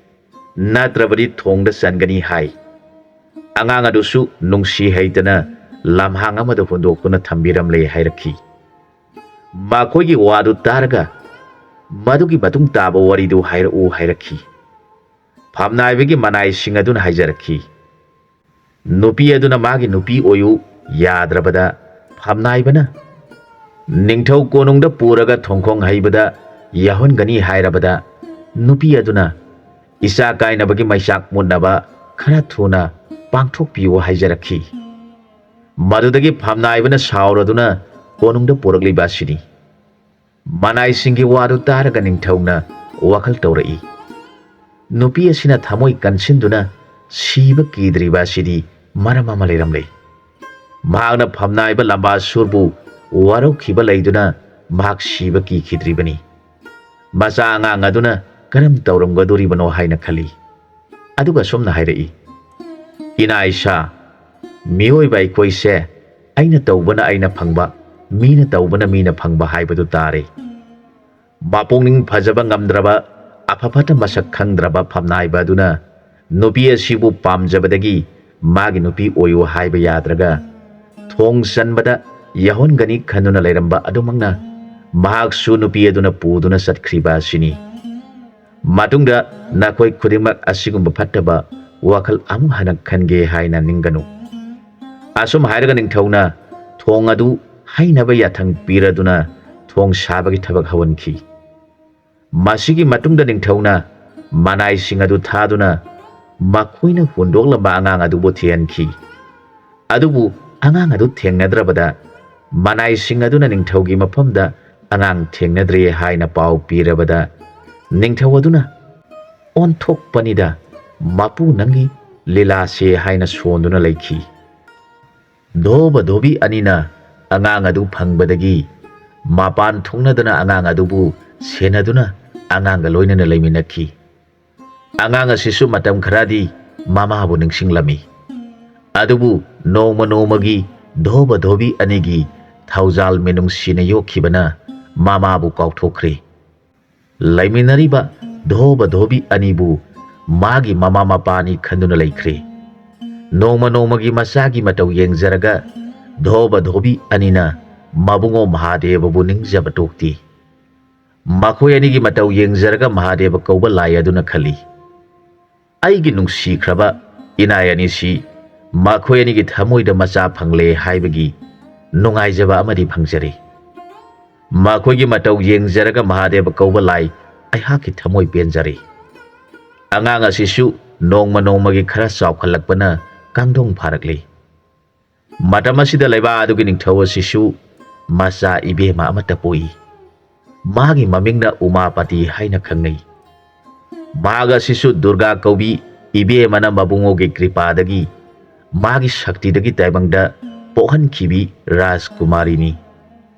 ꯅꯠꯇ꯭ꯔꯕꯗꯤ ꯊꯣꯡꯗ ꯆꯟꯒꯅꯤ" ꯍꯥꯏ꯫ ꯑꯉꯥꯡ ꯑꯗꯨꯁꯨ ꯅꯨꯡꯁꯤ ꯍꯩꯇꯅ ꯂꯝꯍꯥꯡ ꯑꯃꯗ ꯍꯨꯟꯗꯣꯛꯇꯨꯅ ꯊꯝꯕꯤꯔꯝꯂꯦ ꯍꯥꯏꯔꯛꯈꯤ꯫ ꯃꯈꯣꯏꯒꯤ ꯋꯥꯗꯨ ꯇꯥꯔꯒ, "ꯃꯗꯨꯒꯤ ꯃꯇꯨꯡ ꯇꯥꯕ ꯋꯥꯔꯤꯗꯨ ꯍꯥꯏꯔꯛꯎ" ꯍꯥꯏꯔꯛꯈꯤ꯫ ꯐꯝꯅꯥꯏꯕꯒꯤ ꯃꯅꯥꯏꯁꯤꯡ ꯑꯗꯨꯅ ꯍꯥꯏꯖꯔꯛꯈꯤ, ꯅꯨꯄꯤ ꯑꯗꯨꯅ ꯃꯥꯒꯤ ꯅꯨꯄꯤ ꯑꯣꯏꯌꯨ ꯌꯥꯗ꯭ꯔꯕꯗ, ꯐꯝꯅꯥꯏꯕꯅ ꯅꯤꯡꯊꯧ ꯀꯣꯅꯨꯡꯗ ꯄꯨꯔꯒ ꯊꯣꯡꯈꯣꯡ ꯍꯩꯕꯗ ꯌꯥꯎꯍꯟꯒꯅꯤ ꯍꯥꯏꯔꯕꯗ, ꯅꯨꯄꯤ ꯑꯗꯨꯅ ꯏꯆꯥ ꯀꯥꯏꯅꯕꯒꯤ ꯃꯩꯆꯥꯛ ꯃꯨꯠꯅꯕ ꯈꯔ ꯊꯨꯅ ꯄꯥꯡꯊꯣꯛꯄꯤꯌꯨ ꯍꯥꯏꯖꯔꯛꯈꯤ꯫ ꯃꯗꯨꯗꯒꯤ ꯐꯝꯅꯥꯏꯕꯅ ꯁꯥꯎꯔꯗꯨꯅ ꯀꯣꯅꯨꯡꯗ ꯄꯨꯔꯛꯂꯤꯕ ꯑꯁꯤꯅꯤ꯫ ꯃꯅꯥꯏꯁꯤꯡꯒꯤ ꯋꯥꯗꯨ ꯇꯥꯔꯒ ꯅꯤꯡꯊꯧꯅ ꯋꯥꯈꯜ ꯇꯧꯔꯛꯏ, ꯅꯨꯄꯤ ꯑꯁꯤꯅ ꯊꯃꯣꯏ ꯀꯟꯁꯤꯟꯗꯨꯅ ꯁꯤꯕ ꯀꯤꯗ꯭ꯔꯤꯕ ꯑꯁꯤꯗꯤ ꯃꯔꯝ ꯑꯃ ꯂꯩꯔꯝꯂꯦ꯫ ꯃꯍꯥꯛꯅ ꯐꯝꯅꯥꯏꯕ ꯂꯝꯕꯥꯁꯨꯔꯕꯨ ꯋꯥꯔꯧꯈꯤꯕ ꯂꯩꯗꯨꯅ ꯃꯍꯥꯛ ꯁꯤꯕ ꯀꯤꯈꯤꯗ꯭ꯔꯤꯕꯅꯤ꯫ ꯃꯆꯥ ꯑꯉꯥꯡ ꯑꯗꯨꯅ ꯀꯔꯝ ꯇꯧꯔꯝꯒꯗꯣꯔꯤꯕꯅꯣ ꯍꯥꯏꯅ ꯈꯜꯂꯤ꯫ ꯑꯗꯨꯒ ꯑꯁꯨꯝꯅ ꯍꯥꯏꯔꯛꯏ, "ꯏꯅꯥ ꯏꯁꯥ, ꯃꯤꯑꯣꯏꯕ ꯑꯩꯈꯣꯏꯁꯦ ꯑꯩꯅ ꯇꯧꯕꯅ ꯑꯩꯅ ꯐꯪꯕ, ꯃꯤꯅ ꯇꯧꯕꯅ ꯃꯤꯅ ꯐꯪꯕ ꯍꯥꯏꯕꯗꯨ ꯇꯥꯔꯦ꯫ ꯃꯄꯨꯛꯅꯤꯡ ꯐꯖꯕ ꯉꯝꯗ꯭ꯔꯕ, ꯑꯐ ꯐꯠꯇ ꯃꯁꯛ ꯈꯪꯗ꯭ꯔꯕ ꯐꯝꯅꯥꯏꯕ ꯑꯗꯨꯅ ꯅꯨꯄꯤ ꯑꯁꯤꯕꯨ ꯄꯥꯝꯖꯕꯗꯒꯤ ꯃꯥꯒꯤ ꯅꯨꯄꯤ ꯑꯣꯏꯌꯨ ꯍꯥꯏꯕ ꯌꯥꯗ꯭ꯔꯒ, ꯊꯣꯡ ꯆꯟꯕꯗ ꯌꯥꯎꯍꯟꯒꯅꯤ ꯈꯟꯗꯨꯅ ꯂꯩꯔꯝꯕ ꯑꯗꯨꯃꯛꯅ ꯃꯍꯥꯛꯁꯨ ꯅꯨꯄꯤ ꯑꯗꯨꯅ ꯄꯨꯗꯨꯅ ꯆꯠꯈ꯭ꯔꯤꯕ ꯑꯁꯤꯅꯤ꯫ ꯃꯇꯨꯡꯗ ꯅꯈꯣꯏ ꯈꯨꯗꯤꯡꯃꯛ ꯑꯁꯤꯒꯨꯝꯕ ꯐꯠꯇꯕ ꯋꯥꯈꯜ ꯑꯃꯨꯛ ꯍꯟꯅ ꯈꯟꯒꯦ ꯍꯥꯏꯅ ꯅꯤꯡꯒꯅꯨ꯫ ꯑꯁꯨꯝ ꯍꯥꯏꯔꯒ ꯅꯤꯡꯊꯧꯅ ꯊꯣꯡ ꯑꯗꯨ ꯍꯩꯅꯕ ꯌꯥꯊꯪ ꯄꯤꯔꯗꯨꯅ ꯊꯣꯡ ꯁꯥꯕꯒꯤ ꯊꯕꯛ ꯍꯧꯍꯟꯈꯤ꯫ ꯃꯁꯤꯒꯤ ꯃꯇꯨꯡꯗ ꯅꯤꯡꯊꯧꯅ ꯃꯅꯥꯏꯁꯤꯡ ꯑꯗꯨ ꯊꯥꯗꯨꯅ ꯃꯈꯣꯏꯅ ꯍꯨꯟꯗꯣꯛꯂꯝꯕ ꯑꯉꯥꯡ ꯑꯗꯨꯕꯨ ꯊꯤꯍꯟꯈꯤ꯫ ꯑꯗꯨꯕꯨ ꯑꯉꯥꯡ ꯑꯗꯨ ꯊꯦꯡꯅꯗ꯭ꯔꯕꯗ ꯃꯅꯥꯏꯁꯤꯡ ꯑꯗꯨꯅ ꯅꯤꯡꯊꯧꯒꯤ ꯃꯐꯝꯗ ꯑꯉꯥꯡ ꯊꯦꯡꯅꯗ꯭ꯔꯦ ꯍꯥꯏꯅ ꯄꯥꯎ ꯄꯤꯔꯕꯗ ꯅꯤꯡꯊꯧ ꯑꯗꯨꯅ "ꯑꯣꯟꯊꯣꯛꯄꯅꯤꯗ, ꯃꯄꯨ ꯅꯪꯒꯤ ꯂꯤꯂꯥꯁꯦ" ꯍꯥꯏꯅ ꯁꯣꯟꯗꯨꯅ ꯂꯩꯈꯤ꯫ ꯙꯣꯕ ꯙꯣꯕꯤ ꯑꯅꯤꯅ ꯑꯉꯥꯡ ꯑꯗꯨ ꯐꯪꯕꯗꯒꯤ ꯃꯄꯥꯟ ꯊꯣꯛꯅꯗꯅ ꯑꯉꯥꯡ ꯑꯗꯨꯕꯨ ꯁꯦꯟꯅꯗꯨꯅ ꯑꯉꯥꯡꯒ ꯂꯣꯏꯅꯅ ꯂꯩꯃꯤꯟꯅꯈꯤ꯫ ꯑꯉꯥꯡ ꯑꯁꯤꯁꯨ ꯃꯇꯝ ꯈꯔꯗꯤ ꯃꯃꯥꯕꯨ ꯅꯤꯡꯁꯤꯡꯂꯝꯃꯤ꯫ ꯑꯗꯨꯕꯨ ꯅꯣꯡꯃ ꯅꯣꯡꯃꯒꯤ ꯙꯣꯕ ꯙꯣꯕꯤ ꯑꯅꯤꯒꯤ ꯊꯧꯖꯥꯜ ꯃꯤꯅꯨꯡꯁꯤꯅ ꯌꯣꯛꯈꯤꯕꯅ ꯃꯃꯥꯕꯨ ꯀꯥꯎꯊꯣꯛꯈ꯭ꯔꯦ꯫ ꯂꯩꯃꯤꯟꯅꯔꯤꯕ ꯙꯣꯕ ꯙꯣꯕꯤ ꯑꯅꯤꯕꯨ ꯃꯥꯒꯤ ꯃꯃꯥ ꯃꯄꯥꯅꯤ ꯈꯟꯗꯨꯅ ꯂꯩꯈ꯭ꯔꯦ꯫ ꯅꯣꯡꯃ ꯅꯣꯡꯃꯒꯤ ꯃꯆꯥꯒꯤ ꯃꯇꯧ ꯌꯦꯡꯖꯔꯒ ꯙꯣꯕ ꯙꯣꯕꯤ ꯑꯅꯤꯅ ꯃꯕꯨꯡꯉꯣ ꯃꯍꯥꯗꯦꯕꯕꯨ ꯅꯤꯡꯖꯕ ꯇꯣꯛꯇꯦ꯫ ꯃꯈꯣꯏ ꯑꯅꯤꯒꯤ ꯃꯇꯧ ꯌꯦꯡꯖꯔꯒ ꯃꯍꯥꯗꯦꯕ ꯀꯧꯕ ꯂꯥꯏ ꯑꯗꯨꯅ ꯈꯜꯂꯤ, "ꯑꯩꯒꯤ ꯅꯨꯡꯁꯤꯈ꯭ꯔꯕ ꯏꯅꯥꯏ ꯑꯅꯤꯁꯤ ꯃꯈꯣꯏ ꯑꯅꯤꯒꯤ ꯊꯃꯣꯏꯗ ꯃꯆꯥ ꯐꯪꯂꯦ ꯍꯥꯏꯕꯒꯤ ꯅꯨꯡꯉꯥꯏꯖꯕ ꯑꯃꯗꯤ ꯐꯪꯖꯔꯤ꯫ ꯃꯈꯣꯏꯒꯤ ꯃꯇꯧ ꯌꯦꯡꯖꯔꯒ ꯃꯍꯥꯗꯦꯕ ꯀꯧꯕ ꯂꯥꯏ ꯑꯩꯍꯥꯛꯀꯤ ꯊꯃꯣꯏ ꯄꯦꯟꯖꯔꯤ꯫" ꯑꯉꯥꯡ ꯑꯁꯤꯁꯨ ꯅꯣꯡꯃ ꯅꯣꯡꯃꯒꯤ ꯈꯔ ꯆꯥꯎꯈꯠꯂꯛꯄꯅ ꯀꯥꯡꯗꯣꯡ ꯐꯥꯔꯛꯂꯤ꯫ ꯃꯇꯝ ꯑꯁꯤꯗ ꯂꯩꯕꯥꯛ ꯑꯗꯨꯒꯤ ꯅꯤꯡꯊꯧ ꯑꯁꯤꯁꯨ ꯃꯆꯥ ꯏꯕꯦꯝꯃ ꯑꯃꯠꯇ ꯄꯣꯛꯏ꯫ ꯃꯥꯒꯤ ꯃꯃꯤꯡꯅ ꯎꯃꯥꯄꯇꯤ ꯍꯥꯏꯅ ꯈꯪꯅꯩ꯫ ꯃꯍꯥꯛ ꯑꯁꯤꯁꯨ ꯗꯨꯔꯒꯥ ꯀꯧꯕꯤ ꯏꯕꯦꯝꯃꯅ ꯃꯕꯨꯡꯉꯣꯒꯤ ꯀ꯭ꯔꯤꯄꯥꯗꯒꯤ, ꯃꯥꯒꯤ ꯁꯛꯇꯤꯗꯒꯤ ꯇꯥꯏꯕꯪꯗ ꯄꯣꯛꯍꯟꯈꯤꯕꯤ ꯔꯥꯖꯀꯨꯃꯥꯔꯤꯅꯤ꯫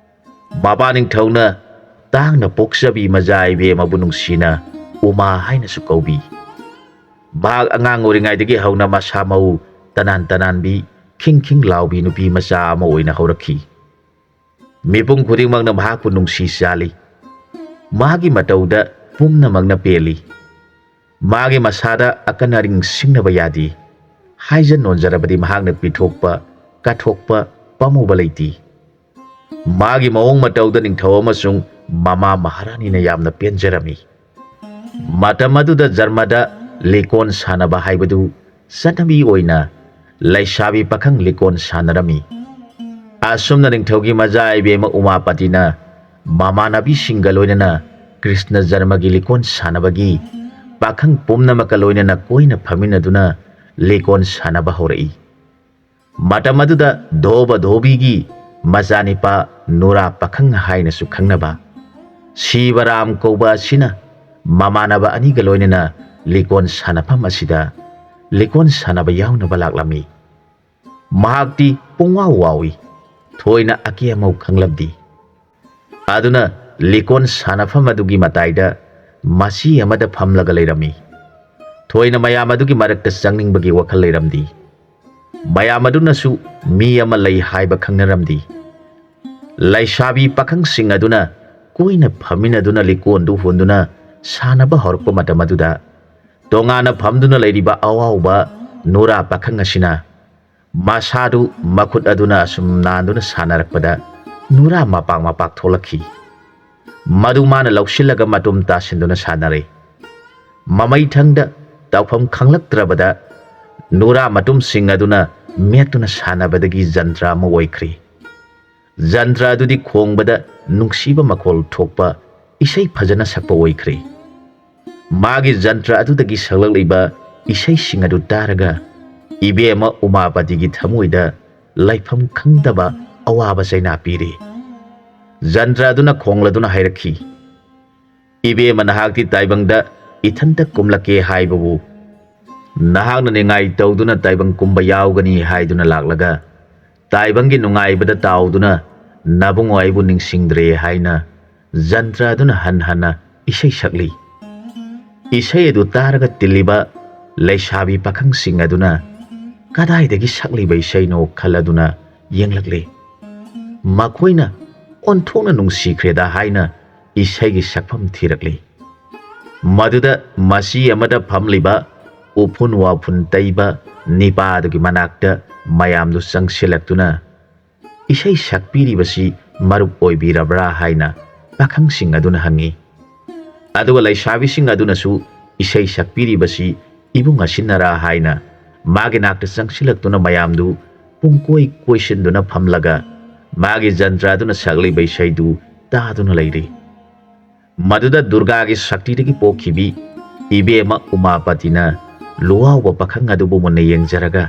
ꯃꯄꯥ ꯅꯤꯡꯊꯧꯅ ꯇꯥꯡꯅ ꯄꯣꯛꯆꯕꯤ ꯃꯆꯥ ꯏꯕꯦꯝꯃꯕꯨ ꯅꯨꯡꯁꯤꯅ ꯎꯃꯥ ꯍꯥꯏꯅꯁꯨ ꯀꯧꯕꯤ꯫ ꯃꯍꯥꯛ ꯑꯉꯥꯡ ꯑꯣꯏꯔꯤꯉꯩꯗꯒꯤ ꯍꯧꯅ ꯃꯁꯥ ꯃꯎ ꯇꯅꯥꯟ ꯇꯅꯥꯟꯕꯤ, ꯈꯤꯡ ꯈꯤꯡ ꯂꯥꯎꯕꯤ ꯅꯨꯄꯤ ꯃꯆꯥ ꯑꯃ ꯑꯣꯏꯅ ꯍꯧꯔꯛꯈꯤ꯫ ꯃꯤꯄꯨꯝ ꯈꯨꯗꯤꯡꯃꯛꯅ ꯃꯍꯥꯛꯄꯨ ꯅꯨꯡꯁꯤ ꯆꯥꯜꯂꯤ꯫ ꯃꯥꯒꯤ ꯃꯇꯧꯗ ꯄꯨꯝꯅꯃꯛꯅ ꯄꯦꯜꯂꯤ꯫ ꯃꯥꯒꯤ ꯃꯁꯥꯗ ꯑꯀꯟ ꯑꯔꯤꯡ ꯁꯤꯡꯅꯕ ꯌꯥꯗꯦ꯫ ꯍꯥꯏꯖ ꯅꯣꯟꯖꯔꯕꯗꯤ ꯃꯍꯥꯛꯅ ꯄꯤꯊꯣꯛꯄ, ꯀꯠꯊꯣꯛꯄ, ꯄꯥꯝꯃꯨꯕ ꯂꯩꯇꯦ꯫ ꯃꯥꯒꯤ ꯃꯑꯣꯡ ꯃꯇꯧꯗ ꯅꯤꯡꯊꯧ ꯑꯃꯁꯨꯡ ꯃꯃꯥ ꯃꯍꯥꯔꯥꯅꯤꯅ ꯌꯥꯝꯅ ꯄꯦꯟꯖꯔꯝꯃꯤ꯫ ꯃꯇꯝ ꯑꯗꯨꯗ ꯖꯔꯃꯗ ꯂꯤꯀꯣꯟ ꯁꯥꯟꯅꯕ ꯍꯥꯏꯕꯗꯨ ꯆꯠꯅꯕꯤ ꯑꯣꯏꯅ ꯂꯩꯁꯥꯕꯤ ꯄꯥꯈꯪ ꯂꯤꯀꯣꯟ ꯁꯥꯟꯅꯔꯝꯃꯤ꯫ ꯑꯁꯨꯝꯅ ꯅꯤꯡꯊꯧꯒꯤ ꯃꯆꯥ ꯏꯕꯦꯝꯃ ꯎꯃꯥꯄꯇꯤꯅ ꯃꯃꯥꯟꯅꯕꯤꯁꯤꯡꯒ ꯂꯣꯏꯅꯅ ꯀ꯭ꯔꯤꯁꯅ ꯖꯔꯃꯒꯤ ꯂꯤꯀꯣꯟ ꯁꯥꯟꯅꯕꯒꯤ ꯄꯥꯈꯪ ꯄꯨꯝꯅꯃꯛꯀ ꯂꯣꯏꯅꯅ ꯀꯣꯏꯅ ꯐꯝꯃꯤꯟꯅꯗꯨꯅ ꯂꯤꯀꯣꯟ ꯁꯥꯟꯅꯕ ꯍꯧꯔꯛꯏ꯫ ꯃꯇꯝ ꯑꯗꯨꯗ ꯙꯣꯕ ꯙꯣꯕꯤꯒꯤ ꯃꯆꯥꯅꯤꯄꯥ ꯅꯨꯔꯥ ꯄꯥꯈꯪ ꯍꯥꯏꯅꯁꯨ ꯈꯪꯅꯕ ꯁꯤꯕꯔꯥꯝ ꯀꯧꯕ ꯑꯁꯤꯅ ꯃꯃꯥꯟꯅꯕ ꯑꯅꯤꯒ ꯂꯣꯏꯅꯅ ꯂꯤꯀꯣꯟ ꯁꯥꯟꯅꯐꯝ ꯑꯁꯤꯗ ꯂꯤꯀꯣꯟ ꯁꯥꯟꯅꯕ ꯌꯥꯎꯅꯕ ꯂꯥꯛꯂꯝꯃꯤ꯫ ꯃꯍꯥꯛꯇꯤ ꯄꯨꯡꯋꯥꯎ ꯋꯥꯎꯏ꯫ ꯊꯣꯏꯅ ꯑꯀꯦ ꯑꯃꯧ ꯈꯪꯂꯝꯗꯦ꯫ ꯑꯗꯨꯅ ꯂꯤꯀꯣꯟ ꯁꯥꯟꯅꯐꯝ ꯑꯗꯨꯒꯤ ꯃꯇꯥꯏꯗ ꯃꯆꯤ ꯑꯃꯗ ꯐꯝꯂꯒ ꯂꯩꯔꯝꯃꯤ꯫ ꯊꯣꯏꯅ ꯃꯌꯥꯝ ꯑꯗꯨꯒꯤ ꯃꯔꯛꯇ ꯆꯪꯅꯤꯡꯕꯒꯤ ꯋꯥꯈꯜ ꯂꯩꯔꯝꯗꯦ꯫ ꯃꯌꯥꯝ ꯑꯗꯨꯅꯁꯨ ꯃꯤ ꯑꯃ ꯂꯩ ꯍꯥꯏꯕ ꯈꯪꯅꯔꯝꯗꯦ꯫ ꯂꯩꯁꯥꯕꯤ ꯄꯥꯈꯪꯁꯤꯡ ꯑꯗꯨꯅ ꯀꯣꯏꯅ ꯐꯝꯃꯤꯟꯅꯗꯨꯅ ꯂꯤꯀꯣꯟꯗꯨ ꯍꯣꯟꯗꯨꯅ ꯁꯥꯟꯅꯕ ꯍꯧꯔꯛꯄ ꯃꯇꯝ ꯑꯗꯨꯗ ꯇꯣꯉꯥꯟꯅ ꯐꯝꯗꯨꯅ ꯂꯩꯔꯤꯕ ꯑꯋꯥꯎꯕ ꯅꯨꯔꯥ ꯄꯥꯈꯪ ꯑꯁꯤꯅ ꯃꯁꯥꯗꯨ ꯃꯈꯨꯠ ꯑꯗꯨꯅ ꯑꯁꯨꯝ ꯅꯥꯟꯗꯨꯅ ꯁꯥꯟꯅꯔꯛꯄꯗ ꯅꯨꯔꯥ ꯃꯄꯥꯛ ꯃꯄꯥꯛ ꯊꯣꯛꯂꯛꯈꯤ꯫ ꯃꯗꯨ ꯃꯥꯅ ꯂꯧꯁꯤꯜꯂꯒ ꯃꯇꯨꯝ ꯇꯥꯁꯤꯟꯗꯨꯅ ꯁꯥꯟꯅꯔꯦ꯫ ꯃꯃꯩꯊꯪꯗ ꯇꯧꯐꯝ ꯈꯪꯂꯛꯇ꯭ꯔꯕꯗ ꯅꯨꯔꯥ ꯃꯇꯨꯝꯁꯤꯡ ꯑꯗꯨꯅ ꯃꯦꯠꯇꯨꯅ ꯁꯥꯟꯅꯕꯗꯒꯤ ꯖꯟꯇ꯭ꯔ ꯑꯃ ꯑꯣꯏꯈ꯭ꯔꯦ꯫ ꯖꯟꯇ꯭ꯔ ꯑꯗꯨꯗꯤ ꯈꯣꯡꯕꯗ ꯅꯨꯡꯁꯤꯕ ꯃꯈꯣꯜ ꯊꯣꯛꯄ ꯏꯁꯩ ꯐꯖꯅ ꯁꯛꯄ ꯑꯣꯏꯈ꯭ꯔꯦ꯫ ꯃꯥꯒꯤ ꯖꯟꯇ꯭ꯔ ꯑꯗꯨꯗꯒꯤ ꯁꯛꯂꯛꯂꯤꯕ ꯏꯁꯩꯁꯤꯡ ꯑꯗꯨ ꯇꯥꯔꯒ ꯏꯕꯦꯝꯃ ꯎꯃꯥꯄꯇꯤꯒꯤ ꯊꯃꯣꯏꯗ ꯂꯩꯐꯝ ꯈꯪꯗꯕ ꯑꯋꯥꯕ ꯆꯩꯅꯥ ꯄꯤꯔꯤ꯫ ꯖꯟꯇ꯭ꯔ ꯑꯗꯨꯅ ꯈꯣꯡꯂꯗꯨꯅ ꯍꯥꯏꯔꯛꯈꯤ, "ꯏꯕꯦꯝꯃ, ꯅꯍꯥꯛꯇꯤ ꯇꯥꯏꯕꯪꯗ ꯏꯊꯟꯇ ꯀꯨꯝꯂꯛꯀꯦ ꯍꯥꯏꯕꯕꯨ, ꯅꯍꯥꯛꯅ ꯅꯤꯡꯉꯥꯏ ꯇꯧꯗꯨꯅ ꯇꯥꯏꯕꯪ ꯀꯨꯝꯕ ꯌꯥꯎꯒꯅꯤ ꯍꯥꯏꯗꯨꯅ ꯂꯥꯛꯂꯒ ꯇꯥꯏꯕꯪꯒꯤ ꯅꯨꯡꯉꯥꯏꯕꯗ ꯇꯥꯎꯗꯨꯅ ꯅꯕꯨꯡꯉꯣ ꯑꯩꯕꯨ ꯅꯤꯡꯁꯤꯡꯗ꯭ꯔꯦ ꯍꯥꯏꯅ ꯖꯟꯇ꯭ꯔ ꯑꯗꯨꯅ ꯍꯟ ꯍꯟꯅ ꯏꯁꯩ ꯁꯛꯂꯤ꯫ ꯏꯁꯩ ꯑꯗꯨ ꯇꯥꯔꯒ ꯇꯤꯜꯂꯤꯕ ꯂꯩꯁꯥꯕꯤ ꯄꯥꯈꯪꯁꯤꯡ ꯑꯗꯨꯅ ꯀꯗꯥꯏꯗꯒꯤ ꯁꯛꯂꯤꯕ ꯏꯁꯩꯅꯣ ꯈꯜꯂꯗꯨꯅ ꯌꯦꯡꯂꯛꯂꯤ꯫ ꯃꯈꯣꯏꯅ ꯑꯣꯟꯊꯣꯛꯅ ꯅꯨꯡꯁꯤꯈ꯭ꯔꯦꯗ ꯍꯥꯏꯅ ꯏꯁꯩꯒꯤ ꯁꯛꯐꯝ ꯊꯤꯔꯛꯂꯤ꯫ ꯃꯗꯨꯗ ꯃꯁꯤ ꯑꯃꯗ ꯐꯝꯂꯤꯕ ꯎꯐꯨꯟ ꯋꯥꯐꯨꯟ ꯇꯩꯕ ꯅꯤꯄꯥꯗꯨꯒꯤ ꯃꯅꯥꯛꯇ ꯃꯌꯥꯝꯗꯨ ꯆꯪꯁꯤꯜꯂꯛꯇꯨꯅ, "ꯏꯁꯩ ꯁꯛꯄꯤꯔꯤꯕꯁꯤ ꯃꯔꯨꯞ ꯑꯣꯏꯕꯤꯔꯕ꯭ꯔꯥ?" ꯍꯥꯏꯅ ꯄꯥꯈꯪꯁꯤꯡ ꯑꯗꯨꯅ ꯍꯪꯉꯤ꯫ ꯑꯗꯨꯒ ꯂꯩꯁꯥꯕꯤꯁꯤꯡ ꯑꯗꯨꯅꯁꯨ, "ꯏꯁꯩ ꯁꯛꯄꯤꯔꯤꯕꯁꯤ ꯏꯕꯨꯡ ꯑꯁꯤꯅꯔꯥ?" ꯍꯥꯏꯅ ꯃꯥꯒꯤ ꯅꯥꯛꯇ ꯆꯪꯁꯤꯜꯂꯛꯇꯨꯅ ꯃꯌꯥꯝꯗꯨ ꯄꯨꯡꯀꯣꯏ ꯀꯣꯏꯁꯤꯟꯗꯨꯅ ꯐꯝꯂꯒ ꯃꯥꯒꯤ ꯖꯟꯇ꯭ꯔ ꯑꯗꯨꯅ ꯁꯛꯂꯤꯕ ꯏꯁꯩꯗꯨ ꯇꯥꯗꯨꯅ ꯂꯩꯔꯤ꯫ ꯃꯗꯨꯗ ꯗꯨꯔꯒꯥꯒꯤ ꯁꯛꯇꯤꯗꯒꯤ ꯄꯣꯛꯈꯤꯕꯤ ꯏꯕꯦꯝꯃ ꯎꯃꯥꯄꯇꯤꯅ ꯂꯨꯋꯥꯎꯕ ꯄꯥꯈꯪ ꯑꯗꯨꯕꯨ ꯃꯨꯟꯅ ꯌꯦꯡꯖꯔꯒ,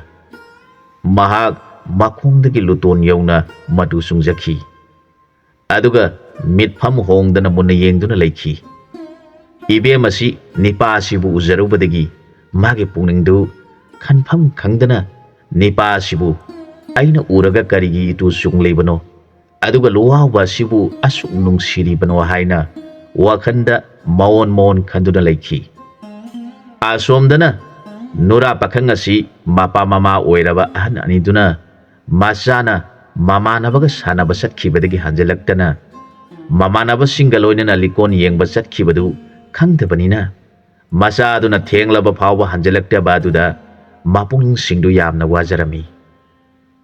ꯃꯍꯥꯛ ꯃꯈꯣꯡꯗꯒꯤ ꯂꯨꯇꯣꯟ ꯌꯧꯅ ꯃꯇꯨ ꯆꯨꯡꯖꯈꯤ꯫ ꯑꯗꯨꯒ ꯃꯤꯠꯐꯝ ꯍꯣꯡꯗꯅ ꯃꯨꯟꯅ ꯌꯦꯡꯗꯨꯅ ꯂꯩꯈꯤ꯫ ꯏꯕꯦꯝ ꯑꯁꯤ ꯅꯤꯄꯥ ꯑꯁꯤꯕꯨ ꯎꯖꯔꯨꯕꯗꯒꯤ ꯃꯥꯒꯤ ꯄꯨꯛꯅꯤꯡꯗꯨ ꯈꯟꯐꯝ ꯈꯪꯗꯅ, "ꯅꯤꯄꯥ ꯑꯁꯤꯕꯨ ꯑꯩꯅ ꯎꯔꯒ ꯀꯔꯤꯒꯤ ꯏꯇꯨ ꯆꯨꯡꯂꯤꯕꯅꯣ? ꯑꯗꯨꯒ ꯂꯨꯋꯥꯎꯕ ꯑꯁꯤꯕꯨ ꯑꯁꯨꯛ ꯅꯨꯡꯁꯤꯔꯤꯕꯅꯣ?" ꯍꯥꯏꯅ ꯋꯥꯈꯜꯗ ꯃꯑꯣꯟ ꯃꯑꯣꯟ ꯈꯟꯗꯨꯅ ꯂꯩꯈꯤ꯫ ꯑꯁꯣꯝꯗꯅ ꯅꯨꯔꯥ ꯄꯥꯈꯪ ꯑꯁꯤ ꯃꯄꯥ ꯃꯃꯥ ꯑꯣꯏꯔꯕ ꯑꯍꯟ ꯑꯅꯤꯗꯨꯅ ꯃꯆꯥꯅ ꯃꯃꯥꯟꯅꯕꯒ ꯁꯥꯟꯅꯕ ꯆꯠꯈꯤꯕꯗꯒꯤ ꯍꯟꯖꯤꯜꯂꯛꯇꯅ ꯃꯃꯥꯟꯅꯕꯁꯤꯡꯒ ꯂꯣꯏꯅꯅ ꯂꯤꯀꯣꯟ ꯌꯦꯡꯕ ꯆꯠꯈꯤꯕꯗꯨ ꯈꯪꯗꯕꯅꯤꯅ, ꯃꯆꯥꯗꯨꯅ ꯊꯦꯡꯂꯕ ꯐꯥꯎꯕ ꯍꯟꯖꯤꯜꯂꯛꯇꯕ ꯑꯗꯨꯗ ꯃꯄꯨꯛꯅꯤꯡꯁꯤꯡꯗꯨ ꯌꯥꯝꯅ ꯋꯥꯖꯔꯝꯃꯤ꯫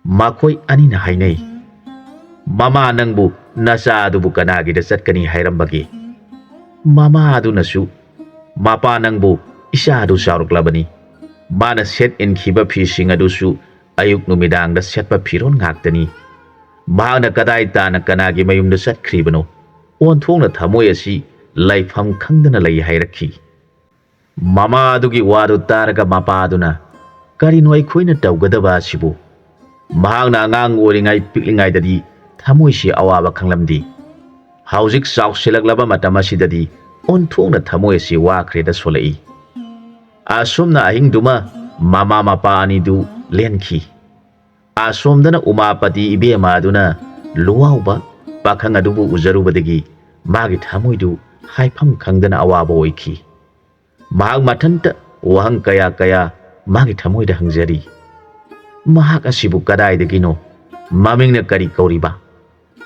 ꯃꯈꯣꯏ ꯑꯅꯤꯅ ꯍꯥꯏꯅꯩ, "ꯃꯃꯥ, ꯅꯪꯕꯨ ꯅꯆꯥ ꯑꯗꯨꯕꯨ ꯀꯅꯥꯒꯤꯗ ꯆꯠꯀꯅꯤ ꯍꯥꯏꯔꯝꯕꯒꯦ?" ꯃꯃꯥ ꯑꯗꯨꯅꯁꯨ, "ꯃꯄꯥ, ꯅꯪꯕꯨ ꯏꯆꯥ ꯑꯗꯨ ꯆꯥꯎꯔꯛꯂꯕꯅꯤ꯫ ꯃꯥꯅ ꯁꯦꯠ ꯏꯟꯈꯤꯕ ꯐꯤꯁꯤꯡ ꯑꯗꯨꯁꯨ ꯑꯌꯨꯛ ꯅꯨꯃꯤꯗꯥꯡꯗ ꯁꯦꯠꯄ ꯐꯤꯔꯣꯜ ꯉꯥꯛꯇꯅꯤ꯫ ꯃꯍꯥꯛꯅ ꯀꯗꯥꯏ ꯇꯥꯅ ꯀꯅꯥꯒꯤ ꯃꯌꯨꯝꯗ ꯆꯠꯈ꯭ꯔꯤꯕꯅꯣ? ꯑꯣꯟꯊꯣꯛꯅ ꯊꯃꯣꯏ ꯑꯁꯤ ꯂꯩꯐꯝ ꯈꯪꯗꯅ ꯂꯩ" ꯍꯥꯏꯔꯛꯈꯤ꯫ ꯃꯃꯥ ꯑꯗꯨꯒꯤ ꯋꯥꯗꯨ ꯇꯥꯔꯒ ꯃꯄꯥ ꯑꯗꯨꯅ, "ꯀꯔꯤꯅꯣ ꯑꯩꯈꯣꯏꯅ ꯇꯧꯒꯗꯕ ꯑꯁꯤꯕꯨ? ꯃꯍꯥꯛꯅ ꯑꯉꯥꯡ ꯑꯣꯏꯔꯤꯉꯩ ꯄꯤꯛꯂꯤꯉꯩꯗꯗꯤ ꯊꯃꯣꯏꯁꯤ ꯑꯋꯥꯕ ꯈꯪꯂꯝꯗꯦ꯫ ꯍꯧꯖꯤꯛ ꯆꯥꯎꯁꯤꯜꯂꯛꯂꯕ ꯃꯇꯝ ꯑꯁꯤꯗꯗꯤ ꯑꯣꯟꯊꯣꯛꯅ ꯊꯃꯣꯏ ꯑꯁꯤ ꯋꯥꯈ꯭ꯔꯦꯗ" ꯁꯣꯜꯂꯛꯏ꯫ ꯑꯁꯨꯝꯅ ꯑꯍꯤꯡꯗꯨꯃ ꯃꯃꯥ ꯃꯄꯥ ꯑꯅꯤꯗꯨ ꯂꯦꯟꯈꯤ꯫ ꯑꯁꯣꯝꯗꯅ ꯎꯃꯥꯄꯇꯤ ꯏꯕꯦꯝꯃ ꯑꯗꯨꯅ ꯂꯨꯋꯥꯎꯕ ꯄꯥꯈꯪ ꯑꯗꯨꯕꯨ ꯎꯖꯔꯨꯕꯗꯒꯤ ꯃꯥꯒꯤ ꯊꯃꯣꯏꯗꯨ ꯍꯥꯏꯐꯝ ꯈꯪꯗꯅ ꯑꯋꯥꯕ ꯑꯣꯏꯈꯤ꯫ ꯃꯍꯥꯛ ꯃꯊꯟꯇ ꯋꯥꯍꯪ ꯀꯌꯥ ꯀꯌꯥ ꯃꯥꯒꯤ ꯊꯃꯣꯏꯗ ꯍꯪꯖꯔꯤ꯫ ꯃꯍꯥꯛ ꯑꯁꯤꯕꯨ ꯀꯗꯥꯏꯗꯒꯤꯅꯣ? ꯃꯃꯤꯡꯅ ꯀꯔꯤ ꯀꯧꯔꯤꯕ?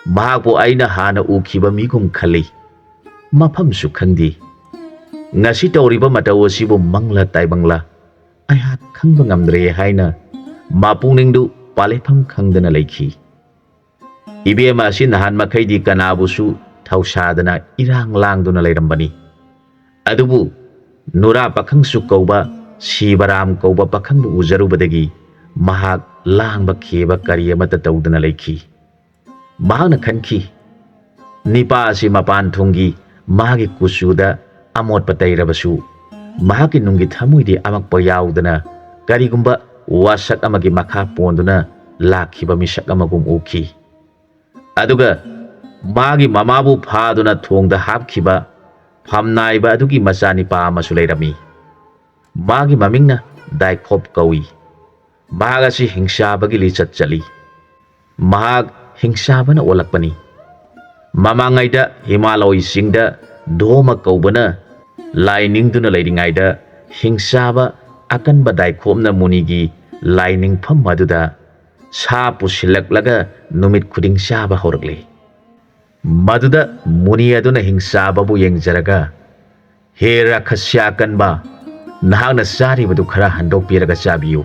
ꯃꯍꯥꯛꯄꯨ ꯑꯩꯅ ꯍꯥꯟꯅ ꯎꯈꯤꯕ ꯃꯤꯒꯨꯝ ꯈꯜꯂꯤ꯫ ꯃꯐꯝꯁꯨ ꯈꯪꯗꯦ꯫ ꯉꯁꯤ ꯇꯧꯔꯤꯕ ꯃꯇꯧ ꯑꯁꯤꯕꯨ ꯃꯪꯂꯥ ꯇꯥꯏꯕꯪꯂꯥ? ꯑꯩꯍꯥꯛ ꯈꯪꯕ ꯉꯝꯗ꯭ꯔꯦ ꯍꯥꯏꯅ ꯃꯄꯨꯛꯅꯤꯡꯗꯨ ꯄꯥꯂꯩꯐꯝ ꯈꯪꯗꯅ ꯂꯩꯈꯤ꯫ ꯏꯕꯦꯝꯃ ꯑꯁꯤ ꯅꯍꯥꯟ ꯃꯈꯩꯗꯤ ꯀꯅꯥꯕꯨꯁꯨ ꯊꯧꯁꯥꯗꯅ ꯏꯔꯥꯡ ꯂꯥꯡꯗꯨꯅ ꯂꯩꯔꯝꯕꯅꯤ꯫ ꯑꯗꯨꯕꯨ ꯅꯨꯔꯥ ꯄꯥꯈꯪꯁꯨ ꯀꯧꯕ, ꯁꯤꯕꯔꯥꯝ ꯀꯧꯕ ꯄꯥꯈꯪꯕꯨ ꯎꯖꯔꯨꯕꯗꯒꯤ ꯃꯍꯥꯛ ꯂꯥꯡꯕ ꯈꯦꯕ ꯀꯔꯤ ꯑꯃꯠꯇ ꯇꯧꯗꯅ ꯂꯩꯈꯤ꯫ ꯃꯍꯥꯛꯅ ꯈꯟꯈꯤ, ꯅꯤꯄꯥ ꯑꯁꯤ ꯃꯄꯥꯟ ꯊꯣꯡꯒꯤ ꯃꯥꯒꯤ ꯀꯨꯆꯨꯗ ꯑꯃꯣꯠꯄ ꯇꯩꯔꯕꯁꯨ, ꯃꯍꯥꯛꯀꯤ ꯅꯨꯡꯒꯤ ꯊꯃꯣꯏꯗꯤ ꯑꯃꯛꯄ ꯌꯥꯎꯗꯅ ꯀꯔꯤꯒꯨꯝꯕ ꯋꯥꯁꯛ ꯑꯃꯒꯤ ꯃꯈꯥ ꯄꯣꯟꯗꯨꯅ ꯂꯥꯛꯈꯤꯕ ꯃꯤꯁꯛ ꯑꯃꯒꯨꯝ ꯎꯈꯤ꯫ ꯑꯗꯨꯒ ꯃꯥꯒꯤ ꯃꯃꯥꯕꯨ ꯐꯥꯗꯨꯅ ꯊꯣꯡꯗ ꯍꯥꯞꯈꯤꯕ ꯐꯝꯅꯥꯏꯕ ꯑꯗꯨꯒꯤ ꯃꯆꯥꯅꯤꯄꯥ ꯑꯃꯁꯨ ꯂꯩꯔꯝꯃꯤ꯫ ꯃꯥꯒꯤ ꯃꯃꯤꯡꯅ ꯗꯥꯏꯈꯣꯞ ꯀꯧꯏ꯫ ꯃꯍꯥꯛ ꯑꯁꯤ ꯍꯤꯡꯆꯥꯕꯒꯤ ꯂꯤꯆꯠ ꯆꯠꯂꯤ꯫ ꯃꯍꯥꯛ ꯍꯤꯡꯆꯥꯕꯅ ꯑꯣꯜꯂꯛꯄꯅꯤ꯫ ꯃꯃꯥꯡꯉꯩꯗ ꯍꯤꯃꯥꯂꯣꯏꯁꯤꯡꯗ ꯙꯣꯃ ꯀꯧꯕꯅ ꯂꯥꯏ ꯅꯤꯡꯗꯨꯅ ꯂꯩꯔꯤꯉꯩꯗ ꯍꯤꯡꯆꯥꯕ ꯑꯀꯟꯕ ꯗꯥꯏꯈꯣꯞꯅ ꯃꯨꯅꯤꯒꯤ ꯂꯥꯏ ꯅꯤꯡꯐꯝ ꯑꯗꯨꯗ ꯁꯥ ꯄꯨꯁꯤꯜꯂꯛꯂꯒ ꯅꯨꯃꯤꯠ ꯈꯨꯗꯤꯡ ꯆꯥꯕ ꯍꯧꯔꯛꯂꯤ꯫ ꯃꯗꯨꯗ ꯃꯨꯅꯤ ꯑꯗꯨꯅ ꯍꯤꯡꯆꯥꯕꯕꯨ ꯌꯦꯡꯖꯔꯒ, "ꯍꯦ ꯔꯥꯈꯁ꯭ꯌꯥ ꯀꯟꯕ, ꯅꯍꯥꯛꯅ ꯆꯥꯔꯤꯕꯗꯨ ꯈꯔ ꯍꯟꯗꯣꯛꯄꯤꯔꯒ ꯆꯥꯕꯤꯌꯨ꯫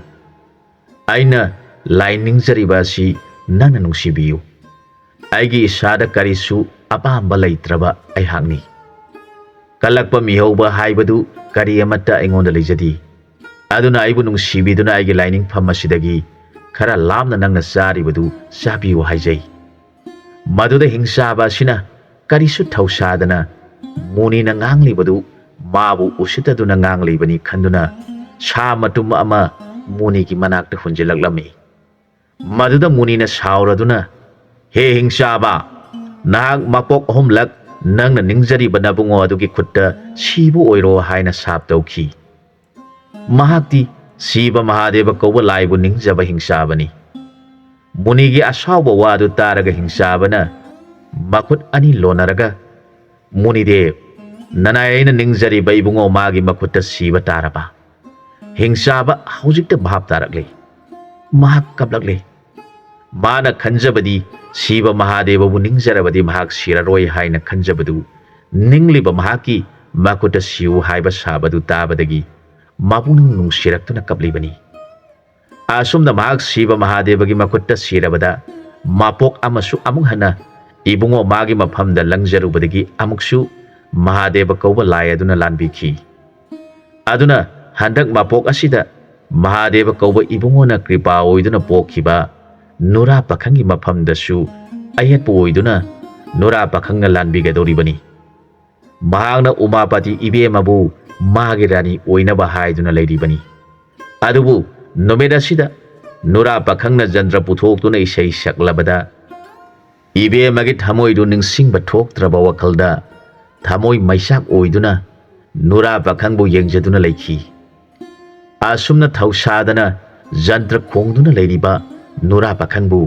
ꯑꯩꯅ ꯂꯥꯏ ꯅꯤꯡꯖꯔꯤꯕ ꯑꯁꯤ ꯅꯪꯅ ꯅꯨꯡꯁꯤꯕꯤꯌꯨ꯫ ꯑꯩꯒꯤ ꯏꯁꯥꯗ ꯀꯔꯤꯁꯨ ꯑꯄꯥꯝꯕ ꯂꯩꯇ꯭ꯔꯕ ꯑꯩꯍꯥꯛꯅꯤ꯫ ꯀꯜꯂꯛꯄ ꯃꯤꯍꯧꯕ ꯍꯥꯏꯕꯗꯨ ꯀꯔꯤ ꯑꯃꯠꯇ ꯑꯩꯉꯣꯟꯗ ꯂꯩꯖꯗꯦ꯫ ꯑꯗꯨꯅ ꯑꯩꯕꯨ ꯅꯨꯡꯁꯤꯕꯤꯗꯨꯅ ꯑꯩꯒꯤ ꯂꯥꯏꯅꯤꯡꯐꯝ ꯑꯁꯤꯗꯒꯤ ꯈꯔ ꯂꯥꯞꯅ ꯅꯪꯅ ꯆꯥꯔꯤꯕꯗꯨ ꯆꯥꯕꯤꯌꯨ" ꯍꯥꯏꯖꯩ꯫ ꯃꯗꯨꯗ ꯍꯤꯡꯆꯥꯕ ꯑꯁꯤꯅ ꯀꯔꯤꯁꯨ ꯊꯧꯁꯥꯗꯅ ꯃꯨꯅꯤꯅ ꯉꯥꯡꯂꯤꯕꯗꯨ ꯃꯥꯕꯨ ꯎꯁꯤꯠꯇꯗꯨꯅ ꯉꯥꯡꯂꯤꯕꯅꯤ ꯈꯟꯗꯨꯅ ꯁꯥ ꯃꯇꯨꯝ ꯑꯃ ꯃꯨꯅꯤꯒꯤ ꯃꯅꯥꯛꯇ ꯍꯨꯟꯖꯤꯜꯂꯛꯂꯝꯃꯤ꯫ ꯃꯗꯨꯗ ꯃꯨꯅꯤꯅ ꯁꯥꯎꯔꯗꯨꯅ, "ꯍꯦ ꯍꯤꯡꯆꯥꯕ, ꯅꯍꯥꯛ ꯃꯄꯣꯛ ꯑꯍꯨꯝꯂꯛ ꯅꯪꯅ ꯅꯤꯡꯖꯔꯤꯕ ꯅꯕꯨꯡꯉꯣ ꯑꯗꯨꯒꯤ ꯈꯨꯠꯇ ꯁꯤꯕ ꯑꯣꯏꯔꯣ" ꯍꯥꯏꯅ ꯁꯥꯞ ꯇꯧꯈꯤ꯫ ꯃꯍꯥꯛꯇꯤ ꯁꯤꯕ ꯃꯍꯥꯗꯦꯕ ꯀꯧꯕ ꯂꯥꯏꯕꯨ ꯅꯤꯡꯖꯕ ꯍꯤꯡꯆꯥꯕꯅꯤ꯫ ꯃꯨꯅꯤꯒꯤ ꯑꯁꯥꯎꯕ ꯋꯥꯗꯨ ꯇꯥꯔꯒ ꯍꯤꯡꯆꯥꯕꯅ ꯃꯈꯨꯠ ꯑꯅꯤ ꯂꯣꯟꯅꯔꯒ, "ꯃꯨꯅꯤꯗꯦꯕ, ꯅꯅꯥꯏ ꯑꯩꯅ ꯅꯤꯡꯖꯔꯤꯕ ꯏꯕꯨꯡꯉꯣ ꯃꯥꯒꯤ ꯃꯈꯨꯠꯇ ꯁꯤꯕ ꯇꯥꯔꯕ?" ꯍꯤꯡꯆꯥꯕ ꯍꯧꯖꯤꯛꯇ ꯚꯥꯞ ꯇꯥꯔꯛꯂꯤ꯫ ꯃꯍꯥꯛ ꯀꯞꯂꯛꯂꯦ꯫ ꯃꯥꯅ ꯈꯟꯖꯕꯗꯤ ꯁꯤꯕ ꯃꯍꯥꯗꯦꯕꯕꯨ ꯅꯤꯡꯖꯔꯕꯗꯤ ꯃꯍꯥꯛ ꯁꯤꯔꯔꯣꯏ ꯍꯥꯏꯅ ꯈꯟꯖꯕꯗꯨ ꯅꯤꯡꯂꯤꯕ ꯃꯍꯥꯛꯀꯤ ꯃꯈꯨꯠꯇ ꯁꯤꯌꯨ ꯍꯥꯏꯕ ꯁꯥꯕꯗꯨ ꯇꯥꯕꯗꯒꯤ ꯃꯄꯨꯛꯅꯤꯡ ꯅꯨꯡꯁꯤꯔꯛꯇꯨꯅ ꯀꯞꯂꯤꯕꯅꯤ꯫ ꯑꯁꯨꯝꯅ ꯃꯍꯥꯛ ꯁꯤꯕ ꯃꯍꯥꯗꯦꯕꯒꯤ ꯃꯈꯨꯠꯇ ꯁꯤꯔꯕꯗ ꯃꯄꯣꯛ ꯑꯃꯁꯨ ꯑꯃꯨꯛ ꯍꯟꯅ ꯏꯕꯨꯡꯉꯣ ꯃꯥꯒꯤ ꯃꯐꯝꯗ ꯂꯪꯖꯔꯨꯕꯗꯒꯤ ꯑꯃꯨꯛꯁꯨ ꯃꯍꯥꯗꯦꯕ ꯀꯧꯕ ꯂꯥꯏ ꯑꯗꯨꯅ ꯂꯥꯟꯕꯤꯈꯤ꯫ ꯑꯗꯨꯅ ꯍꯟꯗꯛ ꯃꯄꯣꯛ ꯑꯁꯤꯗ ꯃꯍꯥꯗꯦꯕ ꯀꯧꯕ ꯏꯕꯨꯡꯉꯣꯅ ꯀ꯭ꯔꯤꯄꯥ ꯑꯣꯏꯗꯨꯅ ꯄꯣꯛꯈꯤꯕ ꯅꯨꯔꯥ ꯄꯥꯈꯪꯒꯤ ꯃꯐꯝꯗꯁꯨ ꯑꯌꯦꯠꯄ ꯑꯣꯏꯗꯨꯅ ꯅꯨꯔꯥ ꯄꯥꯈꯪꯅ ꯂꯥꯟꯕꯤꯒꯗꯧꯔꯤꯕꯅꯤ꯫ ꯃꯍꯥꯛꯅ ꯎꯃꯥꯄꯇꯤ ꯏꯕꯦꯝꯃꯕꯨ ꯃꯥꯒꯤ ꯔꯥꯅꯤ ꯑꯣꯏꯅꯕ ꯍꯥꯏꯗꯨꯅ ꯂꯩꯔꯤꯕꯅꯤ꯫ ꯑꯗꯨꯕꯨ ꯅꯨꯃꯤꯠ ꯑꯁꯤꯗ ꯅꯨꯔꯥ ꯄꯥꯈꯪꯅ ꯖꯟꯇ꯭ꯔ ꯄꯨꯊꯣꯛꯇꯨꯅ ꯏꯁꯩ ꯁꯛꯂꯕꯗ ꯏꯕꯦꯝꯃꯒꯤ ꯊꯃꯣꯏꯗꯨ ꯅꯤꯡꯁꯤꯡꯕ ꯊꯣꯛꯇ꯭ꯔꯕ ꯋꯥꯈꯜꯗ ꯊꯃꯣꯏ ꯃꯩꯆꯥꯛ ꯑꯣꯏꯗꯨꯅ ꯅꯨꯔꯥ ꯄꯥꯈꯪꯕꯨ ꯌꯦꯡꯖꯗꯨꯅ ꯂꯩꯈꯤ꯫ ꯑꯁꯨꯝꯅ ꯊꯧꯁꯥꯗꯅ ꯖꯟꯇ꯭ꯔ ꯈꯣꯡꯗꯨꯅ ꯂꯩꯔꯤꯕ ꯅꯨꯔꯥ ꯄꯥꯈꯪꯕꯨ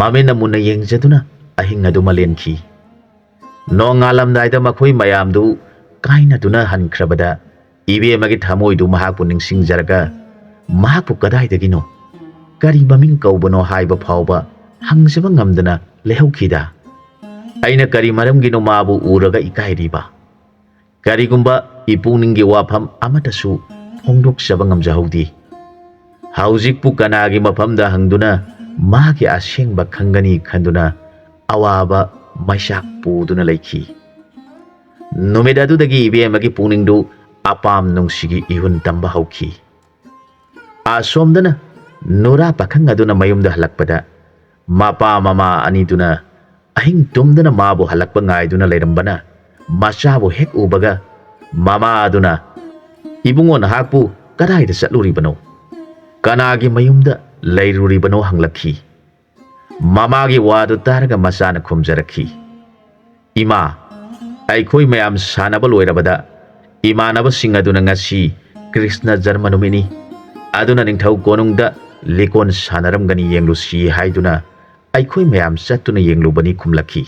ꯃꯃꯤꯠꯅ ꯃꯨꯟꯅ ꯌꯦꯡꯖꯗꯨꯅ ꯑꯍꯤꯡ ꯑꯗꯨꯃ ꯂꯦꯟꯈꯤ꯫ ꯅꯣꯡꯉꯥꯜꯂꯝꯗꯥꯏꯗ ꯃꯈꯣꯏ ꯃꯌꯥꯝꯗꯨ ꯀꯥꯏꯅꯗꯨꯅ ꯍꯟꯈ꯭ꯔꯕꯗ ꯏꯕꯦꯝꯃꯒꯤ ꯊꯃꯣꯏꯗꯨ ꯃꯍꯥꯛꯄꯨ ꯅꯤꯡꯁꯤꯡꯖꯔꯒ ꯃꯍꯥꯛꯄꯨ ꯀꯗꯥꯏꯗꯒꯤꯅꯣ, ꯀꯔꯤ ꯃꯃꯤꯡ ꯀꯧꯕꯅꯣ ꯍꯥꯏꯕ ꯐꯥꯎꯕ ꯍꯪꯖꯕ ꯉꯝꯗꯅ ꯂꯩꯍꯧꯈꯤꯗ꯫ ꯑꯩꯅ ꯀꯔꯤ ꯃꯔꯝꯒꯤꯅꯣ ꯃꯥꯕꯨ ꯎꯔꯒ ꯏꯀꯥꯏꯔꯤꯕ? ꯀꯔꯤꯒꯨꯝꯕ ꯏꯄꯨꯛꯅꯤꯡꯒꯤ ꯋꯥꯐꯝ ꯑꯃꯠꯇꯁꯨ ꯐꯣꯡꯗꯣꯛꯆꯕ ꯉꯝꯖꯍꯧꯗꯦ꯫ ꯍꯧꯖꯤꯛꯄꯨ ꯀꯅꯥꯒꯤ ꯃꯐꯝꯗ ꯍꯪꯗꯨꯅ ꯃꯥꯒꯤ ꯑꯁꯦꯡꯕ ꯈꯪꯒꯅꯤ ꯈꯟꯗꯨꯅ ꯑꯋꯥꯕ ꯃꯩꯆꯥꯛ ꯄꯨꯗꯨꯅ ꯂꯩꯈꯤ꯫ ꯅꯨꯃꯤꯠ ꯑꯗꯨꯗꯒꯤ ꯏꯕꯦꯝꯃꯒꯤ ꯄꯨꯛꯅꯤꯡꯗꯨ ꯑꯄꯥꯝ ꯅꯨꯡꯁꯤꯒꯤ ꯏꯍꯨꯟ ꯇꯝꯕ ꯍꯧꯈꯤ꯫ ꯑꯁꯣꯝꯗꯅ ꯅꯨꯔꯥ ꯄꯥꯈꯪ ꯑꯗꯨꯅ ꯃꯌꯨꯝꯗ ꯍꯜꯂꯛꯄꯗ ꯃꯄꯥ ꯃꯃꯥ ꯑꯅꯤꯗꯨꯅ ꯑꯍꯤꯡ ꯇꯨꯝꯗꯅ ꯃꯥꯕꯨ ꯍꯜꯂꯛꯄ ꯉꯥꯏꯗꯨꯅ ꯂꯩꯔꯝꯕꯅ ꯃꯆꯥꯕꯨ ꯍꯦꯛ ꯎꯕꯒ ꯃꯃꯥ ꯑꯗꯨꯅ, "ꯏꯕꯨꯡꯉꯣ, ꯅꯍꯥꯛꯄꯨ ꯀꯗꯥꯏꯗ ꯆꯠꯂꯨꯔꯤꯕꯅꯣ? ꯀꯅꯥꯒꯤ ꯃꯌꯨꯝꯗ ꯂꯩꯔꯨꯔꯤꯕꯅꯣ?" ꯍꯪꯂꯛꯈꯤ꯫ ꯃꯃꯥꯒꯤ ꯋꯥꯗꯨ ꯇꯥꯔꯒ ꯃꯆꯥꯅ ꯈꯨꯝꯖꯔꯛꯈꯤ, "ꯏꯃꯥ, ꯑꯩꯈꯣꯏ ꯃꯌꯥꯝ ꯁꯥꯟꯅꯕ ꯂꯣꯏꯔꯕꯗ ꯏꯃꯥꯟꯅꯕꯁꯤꯡ ꯑꯗꯨꯅ ꯉꯁꯤ ꯀ꯭ꯔꯤꯁꯅ ꯖꯔꯃ ꯅꯨꯃꯤꯠꯅꯤ, ꯑꯗꯨꯅ ꯅꯤꯡꯊꯧ ꯀꯣꯅꯨꯡꯗ ꯂꯤꯀꯣꯟ ꯁꯥꯟꯅꯔꯝꯒꯅꯤ, ꯌꯦꯡꯂꯨꯁꯤ" ꯍꯥꯏꯗꯨꯅ ꯑꯩꯈꯣꯏ ꯃꯌꯥꯝ ꯆꯠꯇꯨꯅ ꯌꯦꯡꯂꯨꯕꯅꯤ ꯈꯨꯝꯂꯛꯈꯤ꯫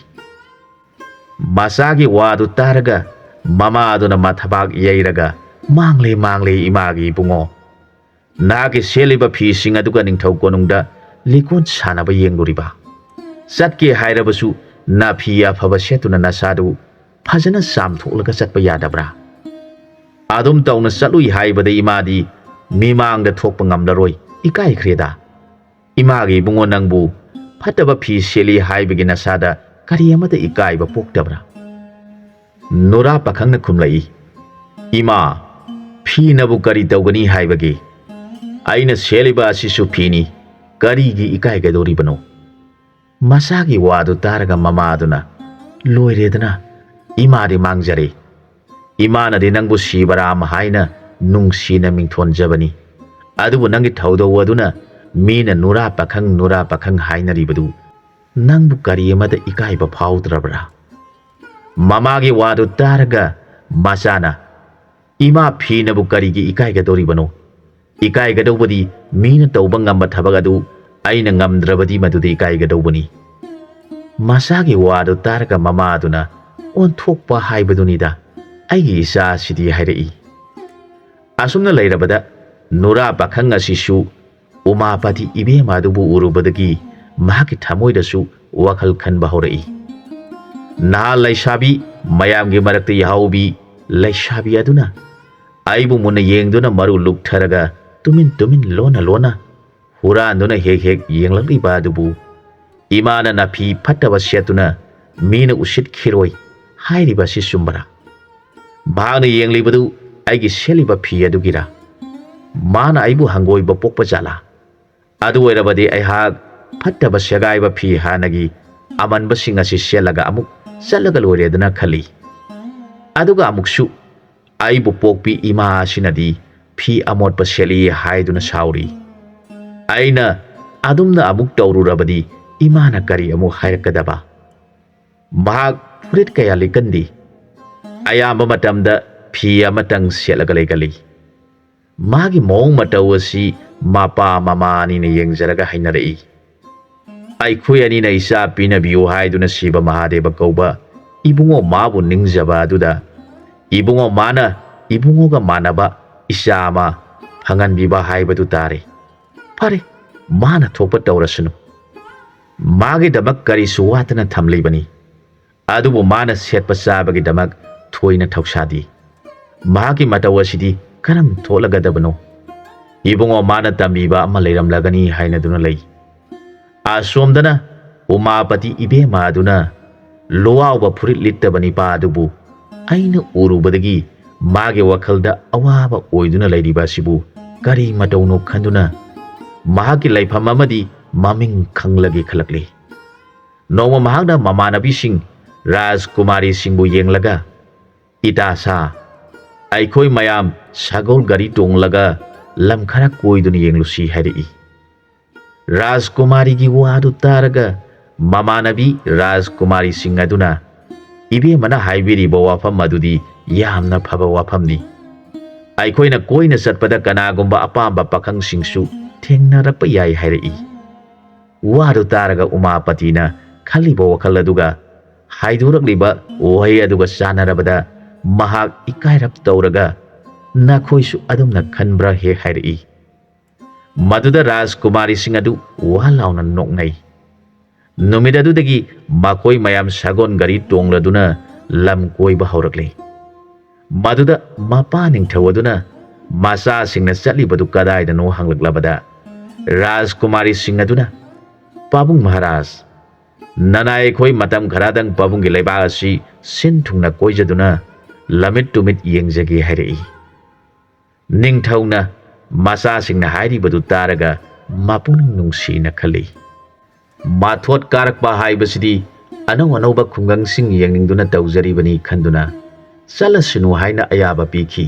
ꯃꯆꯥꯒꯤ ꯋꯥꯗꯨ ꯇꯥꯔꯒ ꯃꯃꯥ ꯑꯗꯨꯅ ꯃꯊꯕꯥꯛ ꯌꯩꯔꯒ, "ꯃꯥꯡꯂꯦ, ꯃꯥꯡꯂꯦ ꯏꯃꯥꯒꯤ ꯏꯕꯨꯡꯉꯣ꯫ ꯅꯍꯥꯛꯀꯤ ꯁꯦꯠꯂꯤꯕ ꯐꯤꯁꯤꯡ ꯑꯗꯨꯒ ꯅꯤꯡꯊꯧ ꯀꯣꯅꯨꯡꯗ ꯂꯤꯀꯣꯟ ꯁꯥꯟꯅꯕ ꯌꯦꯡꯂꯨꯔꯤꯕ? ꯆꯠꯀꯦ ꯍꯥꯏꯔꯕꯁꯨ ꯅꯥꯐꯤ ꯑꯐꯕ ꯁꯦꯠꯇꯨꯅ ꯅꯁꯥꯗꯨ ꯐꯖꯅ ꯆꯥꯝꯊꯣꯛꯂꯒ ꯆꯠꯄ ꯌꯥꯗꯕ꯭ꯔꯥ? ꯑꯗꯨꯝ ꯇꯧꯅ ꯆꯠꯂꯨꯏ ꯍꯥꯏꯕꯗ ꯏꯃꯥꯗꯤ ꯃꯤꯃꯥꯡꯗ ꯊꯣꯛꯄ ꯉꯝꯂꯔꯣꯏ, ꯏꯀꯥꯏꯈ꯭ꯔꯦꯗ꯫ ꯏꯃꯥꯒꯤ ꯏꯕꯨꯡꯉꯣ ꯅꯪꯕꯨ ꯐꯠꯇꯕ ꯐꯤ ꯁꯦꯠꯂꯤ ꯍꯥꯏꯕꯒꯤ ꯅꯁꯥꯗ ꯀꯔꯤ ꯑꯃꯠꯇ ꯏꯀꯥꯏꯕ ꯄꯣꯛꯇꯕ꯭ꯔꯥ? ꯅꯨꯔꯥ ꯄꯥꯈꯪꯅ ꯈꯨꯝꯂꯛꯏ, "ꯏꯃꯥ, ꯐꯤꯅꯕꯨ ꯀꯔꯤ ꯇꯧꯒꯅꯤ ꯍꯥꯏꯕꯒꯦ? ꯑꯩꯅ ꯁꯦꯠꯂꯤꯕ ꯑꯁꯤꯁꯨ ꯐꯤꯅꯤ, ꯀꯔꯤꯒꯤ ꯏꯀꯥꯏꯒꯗꯧꯔꯤꯕꯅꯣ?" ꯃꯆꯥꯒꯤ ꯋꯥꯗꯨ ꯇꯥꯔꯒ ꯃꯃꯥꯗꯨꯅ, "ꯂꯣꯏꯔꯦꯗꯅ, ꯏꯃꯥꯗꯤ ꯃꯥꯡꯖꯔꯦ꯫ ꯏꯃꯥꯅꯗꯤ ꯅꯪꯕꯨ ꯁꯤꯕꯔꯥꯝ ꯍꯥꯏꯅ ꯅꯨꯡꯁꯤꯅ ꯃꯤꯡꯊꯣꯟꯖꯕꯅꯤ꯫ ꯑꯗꯨꯕꯨ ꯅꯪꯒꯤ ꯊꯧꯗꯧ ꯑꯗꯨꯅ ꯃꯤꯅ ꯅꯨꯔꯥ ꯄꯥꯈꯪ, ꯅꯨꯔꯥ ꯄꯥꯈꯪ ꯍꯥꯏꯅꯔꯤꯕꯗꯨ ꯅꯪꯕꯨ ꯀꯔꯤ ꯑꯃꯗ ꯏꯀꯥꯏꯕ ꯐꯥꯎꯗ꯭ꯔꯕ꯭ꯔꯥ?" ꯃꯃꯥꯒꯤ ꯋꯥꯗꯨ ꯇꯥꯔꯒ ꯃꯆꯥꯅ, "ꯏꯃꯥ, ꯐꯤꯅꯕꯨ ꯀꯔꯤꯒꯤ ꯏꯀꯥꯏꯒꯗꯧꯔꯤꯕꯅꯣ? ꯏꯀꯥꯏꯒꯗꯧꯕꯗꯤ ꯃꯤꯅ ꯇꯧꯕ ꯉꯝꯕ ꯊꯕꯛ ꯑꯗꯨ ꯑꯩꯅ ꯉꯝꯗ꯭ꯔꯕꯗꯤ ꯃꯗꯨꯗꯤ ꯏꯀꯥꯏꯒꯗꯧꯕꯅꯤ꯫" ꯃꯆꯥꯒꯤ ꯋꯥꯗꯨ ꯇꯥꯔꯒ ꯃꯃꯥꯗꯨꯅ, "ꯑꯣꯟꯊꯣꯛꯄ ꯍꯥꯏꯕꯗꯨꯅꯤꯗ, ꯑꯩꯒꯤ ꯏꯆꯥ ꯑꯁꯤꯗꯤ," ꯍꯥꯏꯔꯛꯏ꯫ ꯑꯁꯨꯝꯅ ꯂꯩꯔꯕꯗ ꯅꯨꯔꯥ ꯄꯥꯈꯪ ꯑꯁꯤꯁꯨ ꯎꯃꯥꯄꯥꯇꯤ ꯏꯕꯦꯝꯃ ꯑꯗꯨꯕꯨ ꯎꯔꯨꯕꯗꯒꯤ ꯃꯍꯥꯛꯀꯤ ꯊꯃꯣꯏꯗꯁꯨ ꯋꯥꯈꯜ ꯈꯟꯕ ꯍꯧꯔꯛꯏ꯫ ꯅꯍꯥ ꯂꯩꯁꯥꯕꯤ ꯃꯌꯥꯝꯒꯤ ꯃꯔꯛꯇ ꯌꯥꯍꯧꯕꯤ ꯂꯩꯁꯥꯕꯤ ꯑꯗꯨꯅ ꯑꯩꯕꯨ ꯃꯨꯟꯅ ꯌꯦꯡꯗꯨꯅ ꯃꯔꯨ ꯂꯨꯛꯊꯔꯒ ꯇꯨꯃꯤꯟ ꯇꯨꯃꯤꯟ ꯂꯣꯟꯅ ꯂꯣꯟꯅ ꯍꯨꯔꯥꯟꯗꯨꯅ ꯍꯦꯛ ꯍꯦꯛ ꯌꯦꯡꯂꯛꯂꯤꯕ ꯑꯗꯨꯕꯨ ꯏꯃꯥꯅ ꯅꯥꯐꯤ ꯐꯠꯇꯕ ꯁꯦꯠꯇꯨꯅ ꯃꯤꯅ ꯎꯁꯤꯠꯈꯤꯔꯣꯏ ꯍꯥꯏꯔꯤꯕ ꯑꯁꯤ ꯆꯨꯝꯕꯔꯥ? ꯃꯍꯥꯛꯅ ꯌꯦꯡꯂꯤꯕꯗꯨ ꯑꯩꯒꯤ ꯁꯦꯠꯂꯤꯕ ꯐꯤ ꯑꯗꯨꯒꯤꯔꯥ? ꯃꯥꯅ ꯑꯩꯕꯨ ꯍꯪꯒꯣꯏꯕ ꯄꯣꯛꯄ ꯖꯥꯠꯂꯥ? ꯑꯗꯨ ꯑꯣꯏꯔꯕꯗꯤ ꯑꯩꯍꯥꯛ ꯐꯠꯇꯕ ꯁꯦꯒꯥꯏꯕ ꯐꯤ ꯍꯥꯟꯅꯒꯤ ꯑꯃꯟꯕꯁꯤꯡ ꯑꯁꯤ ꯁꯦꯠꯂꯒ ꯑꯃꯨꯛ ꯆꯠꯂꯒ ꯂꯣꯏꯔꯦꯗꯅ ꯈꯜꯂꯤ꯫ ꯑꯗꯨꯒ ꯑꯃꯨꯛꯁꯨ ꯑꯩꯕꯨ ꯄꯣꯛꯄꯤ ꯏꯃꯥ ꯑꯁꯤꯅꯗꯤ ꯐꯤ ꯑꯃꯣꯠꯄ ꯁꯦꯠꯂꯤ ꯍꯥꯏꯗꯨꯅ ꯁꯥꯎꯔꯤ꯫ ꯑꯩꯅ ꯑꯗꯨꯝꯅ ꯑꯃꯨꯛ ꯇꯧꯔꯨꯔꯕꯗꯤ ꯏꯃꯥꯅ ꯀꯔꯤ ꯑꯃꯨꯛ ꯍꯥꯏꯔꯛꯀꯗꯕ? ꯃꯍꯥꯛ ꯐꯨꯔꯤꯠ ꯀꯌꯥ ꯂꯤꯠꯀꯟꯗꯦ꯫ ꯑꯌꯥꯝꯕ ꯃꯇꯝꯗ ꯐꯤ ꯑꯃꯇꯪ ꯁꯦꯠꯂꯒ ꯂꯩꯒꯜꯂꯤ꯫ ꯃꯥꯒꯤ ꯃꯑꯣꯡ ꯃꯇꯧ ꯑꯁꯤ ꯃꯄꯥ ꯃꯃꯥ ꯑꯅꯤꯅ ꯌꯦꯡꯖꯔꯒ ꯍꯩꯅꯔꯛꯏ꯫ ꯑꯩꯈꯣꯏ ꯑꯅꯤꯅ ꯏꯆꯥ ꯄꯤꯅꯕꯤꯌꯨ ꯍꯥꯏꯗꯨꯅ ꯁꯤꯕ ꯃꯍꯥꯗꯦꯕ ꯀꯧꯕ ꯏꯕꯨꯡꯉꯣ ꯃꯥꯕꯨ ꯅꯤꯡꯖꯕ ꯑꯗꯨꯗ ꯏꯕꯨꯡꯉꯣ ꯃꯥꯅ ꯏꯕꯨꯡꯉꯣꯒ ꯃꯥꯟꯅꯕ ꯏꯆꯥ ꯑꯃ ꯐꯪꯍꯟꯕꯤꯕ ꯍꯥꯏꯕꯗꯨ ꯇꯥꯔꯦ꯫ ꯐꯔꯦ, ꯃꯥꯅ ꯊꯣꯛꯄ ꯇꯧꯔꯁꯅꯨ꯫ ꯃꯥꯒꯤꯗꯃꯛ ꯀꯔꯤꯁꯨ ꯋꯥꯠꯇꯅ ꯊꯝꯂꯤꯕꯅꯤ꯫ ꯑꯗꯨꯕꯨ ꯃꯥꯅ ꯁꯦꯠꯄ ꯆꯥꯕꯒꯤꯗꯃꯛ ꯊꯣꯏꯅ ꯊꯧꯁꯥꯗꯦ꯫ ꯃꯍꯥꯛꯀꯤ ꯃꯇꯧ ꯑꯁꯤꯗꯤ ꯀꯔꯝ ꯊꯣꯛꯂꯒꯗꯕꯅꯣ? ꯏꯕꯨꯡꯉꯣ, ꯃꯥꯅ ꯇꯝꯕꯤꯕ ꯑꯃ ꯂꯩꯔꯝꯂꯒꯅꯤ ꯍꯥꯏꯅꯗꯨꯅ ꯂꯩ꯫ ꯑꯁꯣꯝꯗꯅ ꯎꯃꯥꯄꯇꯤ ꯏꯕꯦꯝꯃ ꯑꯗꯨꯅ ꯂꯨꯋꯥꯎꯕ ꯐꯨꯔꯤꯠ ꯂꯤꯠꯇꯕ ꯅꯤꯄꯥ ꯑꯗꯨꯕꯨ ꯑꯩꯅ ꯎꯔꯨꯕꯗꯒꯤ ꯃꯥꯒꯤ ꯋꯥꯈꯜꯗ ꯑꯋꯥꯕ ꯑꯣꯏꯗꯨꯅ ꯂꯩꯔꯤꯕ ꯑꯁꯤꯕꯨ ꯀꯔꯤ ꯃꯇꯧꯅꯣ ꯈꯟꯗꯨꯅ ꯃꯍꯥꯛꯀꯤ ꯂꯩꯐꯝ ꯑꯃꯗꯤ ꯃꯃꯤꯡ ꯈꯪꯂꯒꯦ ꯈꯜꯂꯛꯂꯤ꯫ ꯅꯣꯡꯃ ꯃꯍꯥꯛꯅ ꯃꯃꯥꯟꯅꯕꯤꯁꯤꯡ ꯔꯥꯖꯀꯨꯃꯥꯔꯤꯁꯤꯡꯕꯨ ꯌꯦꯡꯂꯒ, "ꯏꯇꯥ ꯁꯥ, ꯑꯩꯈꯣꯏ ꯃꯌꯥꯝ ꯁꯒꯣꯜ ꯒꯥꯔꯤ ꯇꯣꯡꯂꯒ ꯂꯝ ꯈꯔ ꯀꯣꯏꯗꯨꯅ ꯌꯦꯡꯂꯨꯁꯤ" ꯍꯥꯏꯔꯛꯏ꯫ ꯔꯥꯖꯀꯨꯃꯥꯔꯤꯒꯤ ꯋꯥꯗꯨ ꯇꯥꯔꯒ ꯃꯃꯥꯟꯅꯕꯤ ꯔꯥꯖꯀꯨꯃꯥꯔꯤꯁꯤꯡ ꯑꯗꯨꯅ, "ꯏꯕꯦꯝꯃꯅ ꯍꯥꯏꯕꯤꯔꯤꯕ ꯋꯥꯐꯝ ꯑꯗꯨꯗꯤ ꯌꯥꯝꯅ ꯐꯕ ꯋꯥꯐꯝꯅꯤ꯫ ꯑꯩꯈꯣꯏꯅ ꯀꯣꯏꯅ ꯆꯠꯄꯗ ꯀꯅꯥꯒꯨꯝꯕ ꯑꯄꯥꯝꯕ ꯄꯥꯈꯪꯁꯤꯡꯁꯨ ꯊꯦꯡꯅꯔꯛꯄ ꯌꯥꯏ" ꯍꯥꯏꯔꯛꯏ꯫ ꯋꯥꯗꯨ ꯇꯥꯔꯒ ꯎꯃꯥꯄꯇꯤꯅ ꯈꯜꯂꯤꯕ ꯋꯥꯈꯜ ꯑꯗꯨꯒ ꯍꯥꯏꯗꯣꯔꯛꯂꯤꯕ ꯋꯥꯍꯩ ꯑꯗꯨꯒ ꯆꯥꯟꯅꯔꯕꯗ ꯃꯍꯥꯛ ꯏꯀꯥꯏꯔꯞ ꯇꯧꯔꯒ, "ꯅꯈꯣꯏꯁꯨ ꯑꯗꯨꯝꯅ ꯈꯟꯕ꯭ꯔꯥ ꯍꯦꯛ?" ꯍꯥꯏꯔꯛꯏ꯫ ꯃꯗꯨꯗ ꯔꯥꯖꯀꯨꯃꯥꯔꯤꯁꯤꯡ ꯑꯗꯨ ꯋꯥ ꯂꯥꯎꯅ ꯅꯣꯛꯅꯩ꯫ ꯅꯨꯃꯤꯠ ꯑꯗꯨꯗꯒꯤ ꯃꯈꯣꯏ ꯃꯌꯥꯝ ꯁꯒꯣꯜ ꯒꯥꯔꯤ ꯇꯣꯡꯂꯗꯨꯅ ꯂꯝ ꯀꯣꯏꯕ ꯍꯧꯔꯛꯂꯦ꯫ ꯃꯗꯨꯗ ꯃꯄꯥ ꯅꯤꯡꯊꯧ ꯑꯗꯨꯅ ꯃꯆꯥꯁꯤꯡꯅ ꯆꯠꯂꯤꯕꯗꯨ ꯀꯗꯥꯏꯗꯅꯣ ꯍꯪꯂꯛꯂꯕꯗ, ꯔꯥꯖꯀꯨꯃꯥꯔꯤꯁꯤꯡ ꯑꯗꯨꯅ, "ꯄꯥꯕꯨꯡ ꯃꯍꯥꯔꯥꯖ, ꯅꯅꯥꯏ ꯑꯩꯈꯣꯏ ꯃꯇꯝ ꯈꯔꯗꯪ ꯄꯥꯕꯨꯡꯒꯤ ꯂꯩꯕꯥꯛ ꯑꯁꯤ ꯁꯤꯟ ꯊꯨꯡꯅ ꯀꯣꯏꯖꯗꯨꯅ ꯂꯝꯃꯤꯠ ꯇꯨꯃꯤꯠ ꯌꯦꯡꯖꯒꯦ" ꯍꯥꯏꯔꯛꯏ꯫ ꯅꯤꯡꯊꯧꯅ ꯃꯆꯥꯁꯤꯡꯅ ꯍꯥꯏꯔꯤꯕꯗꯨ ꯇꯥꯔꯒ ꯃꯄꯨꯛꯅꯤꯡ ꯅꯨꯡꯁꯤꯅ ꯈꯜꯂꯤ꯫ ꯃꯊꯣꯠ ꯀꯥꯔꯛꯄ ꯍꯥꯏꯕꯁꯤꯗꯤ ꯑꯅꯧ ꯑꯅꯧꯕ ꯈꯨꯡꯒꯪꯁꯤꯡ ꯌꯦꯡꯅꯤꯡꯗꯨꯅ ꯇꯧꯖꯔꯤꯕꯅꯤ ꯈꯟꯗꯨꯅ ꯆꯠꯂꯁꯅꯨ ꯍꯥꯏꯅ ꯑꯌꯥꯕ ꯄꯤꯈꯤ꯫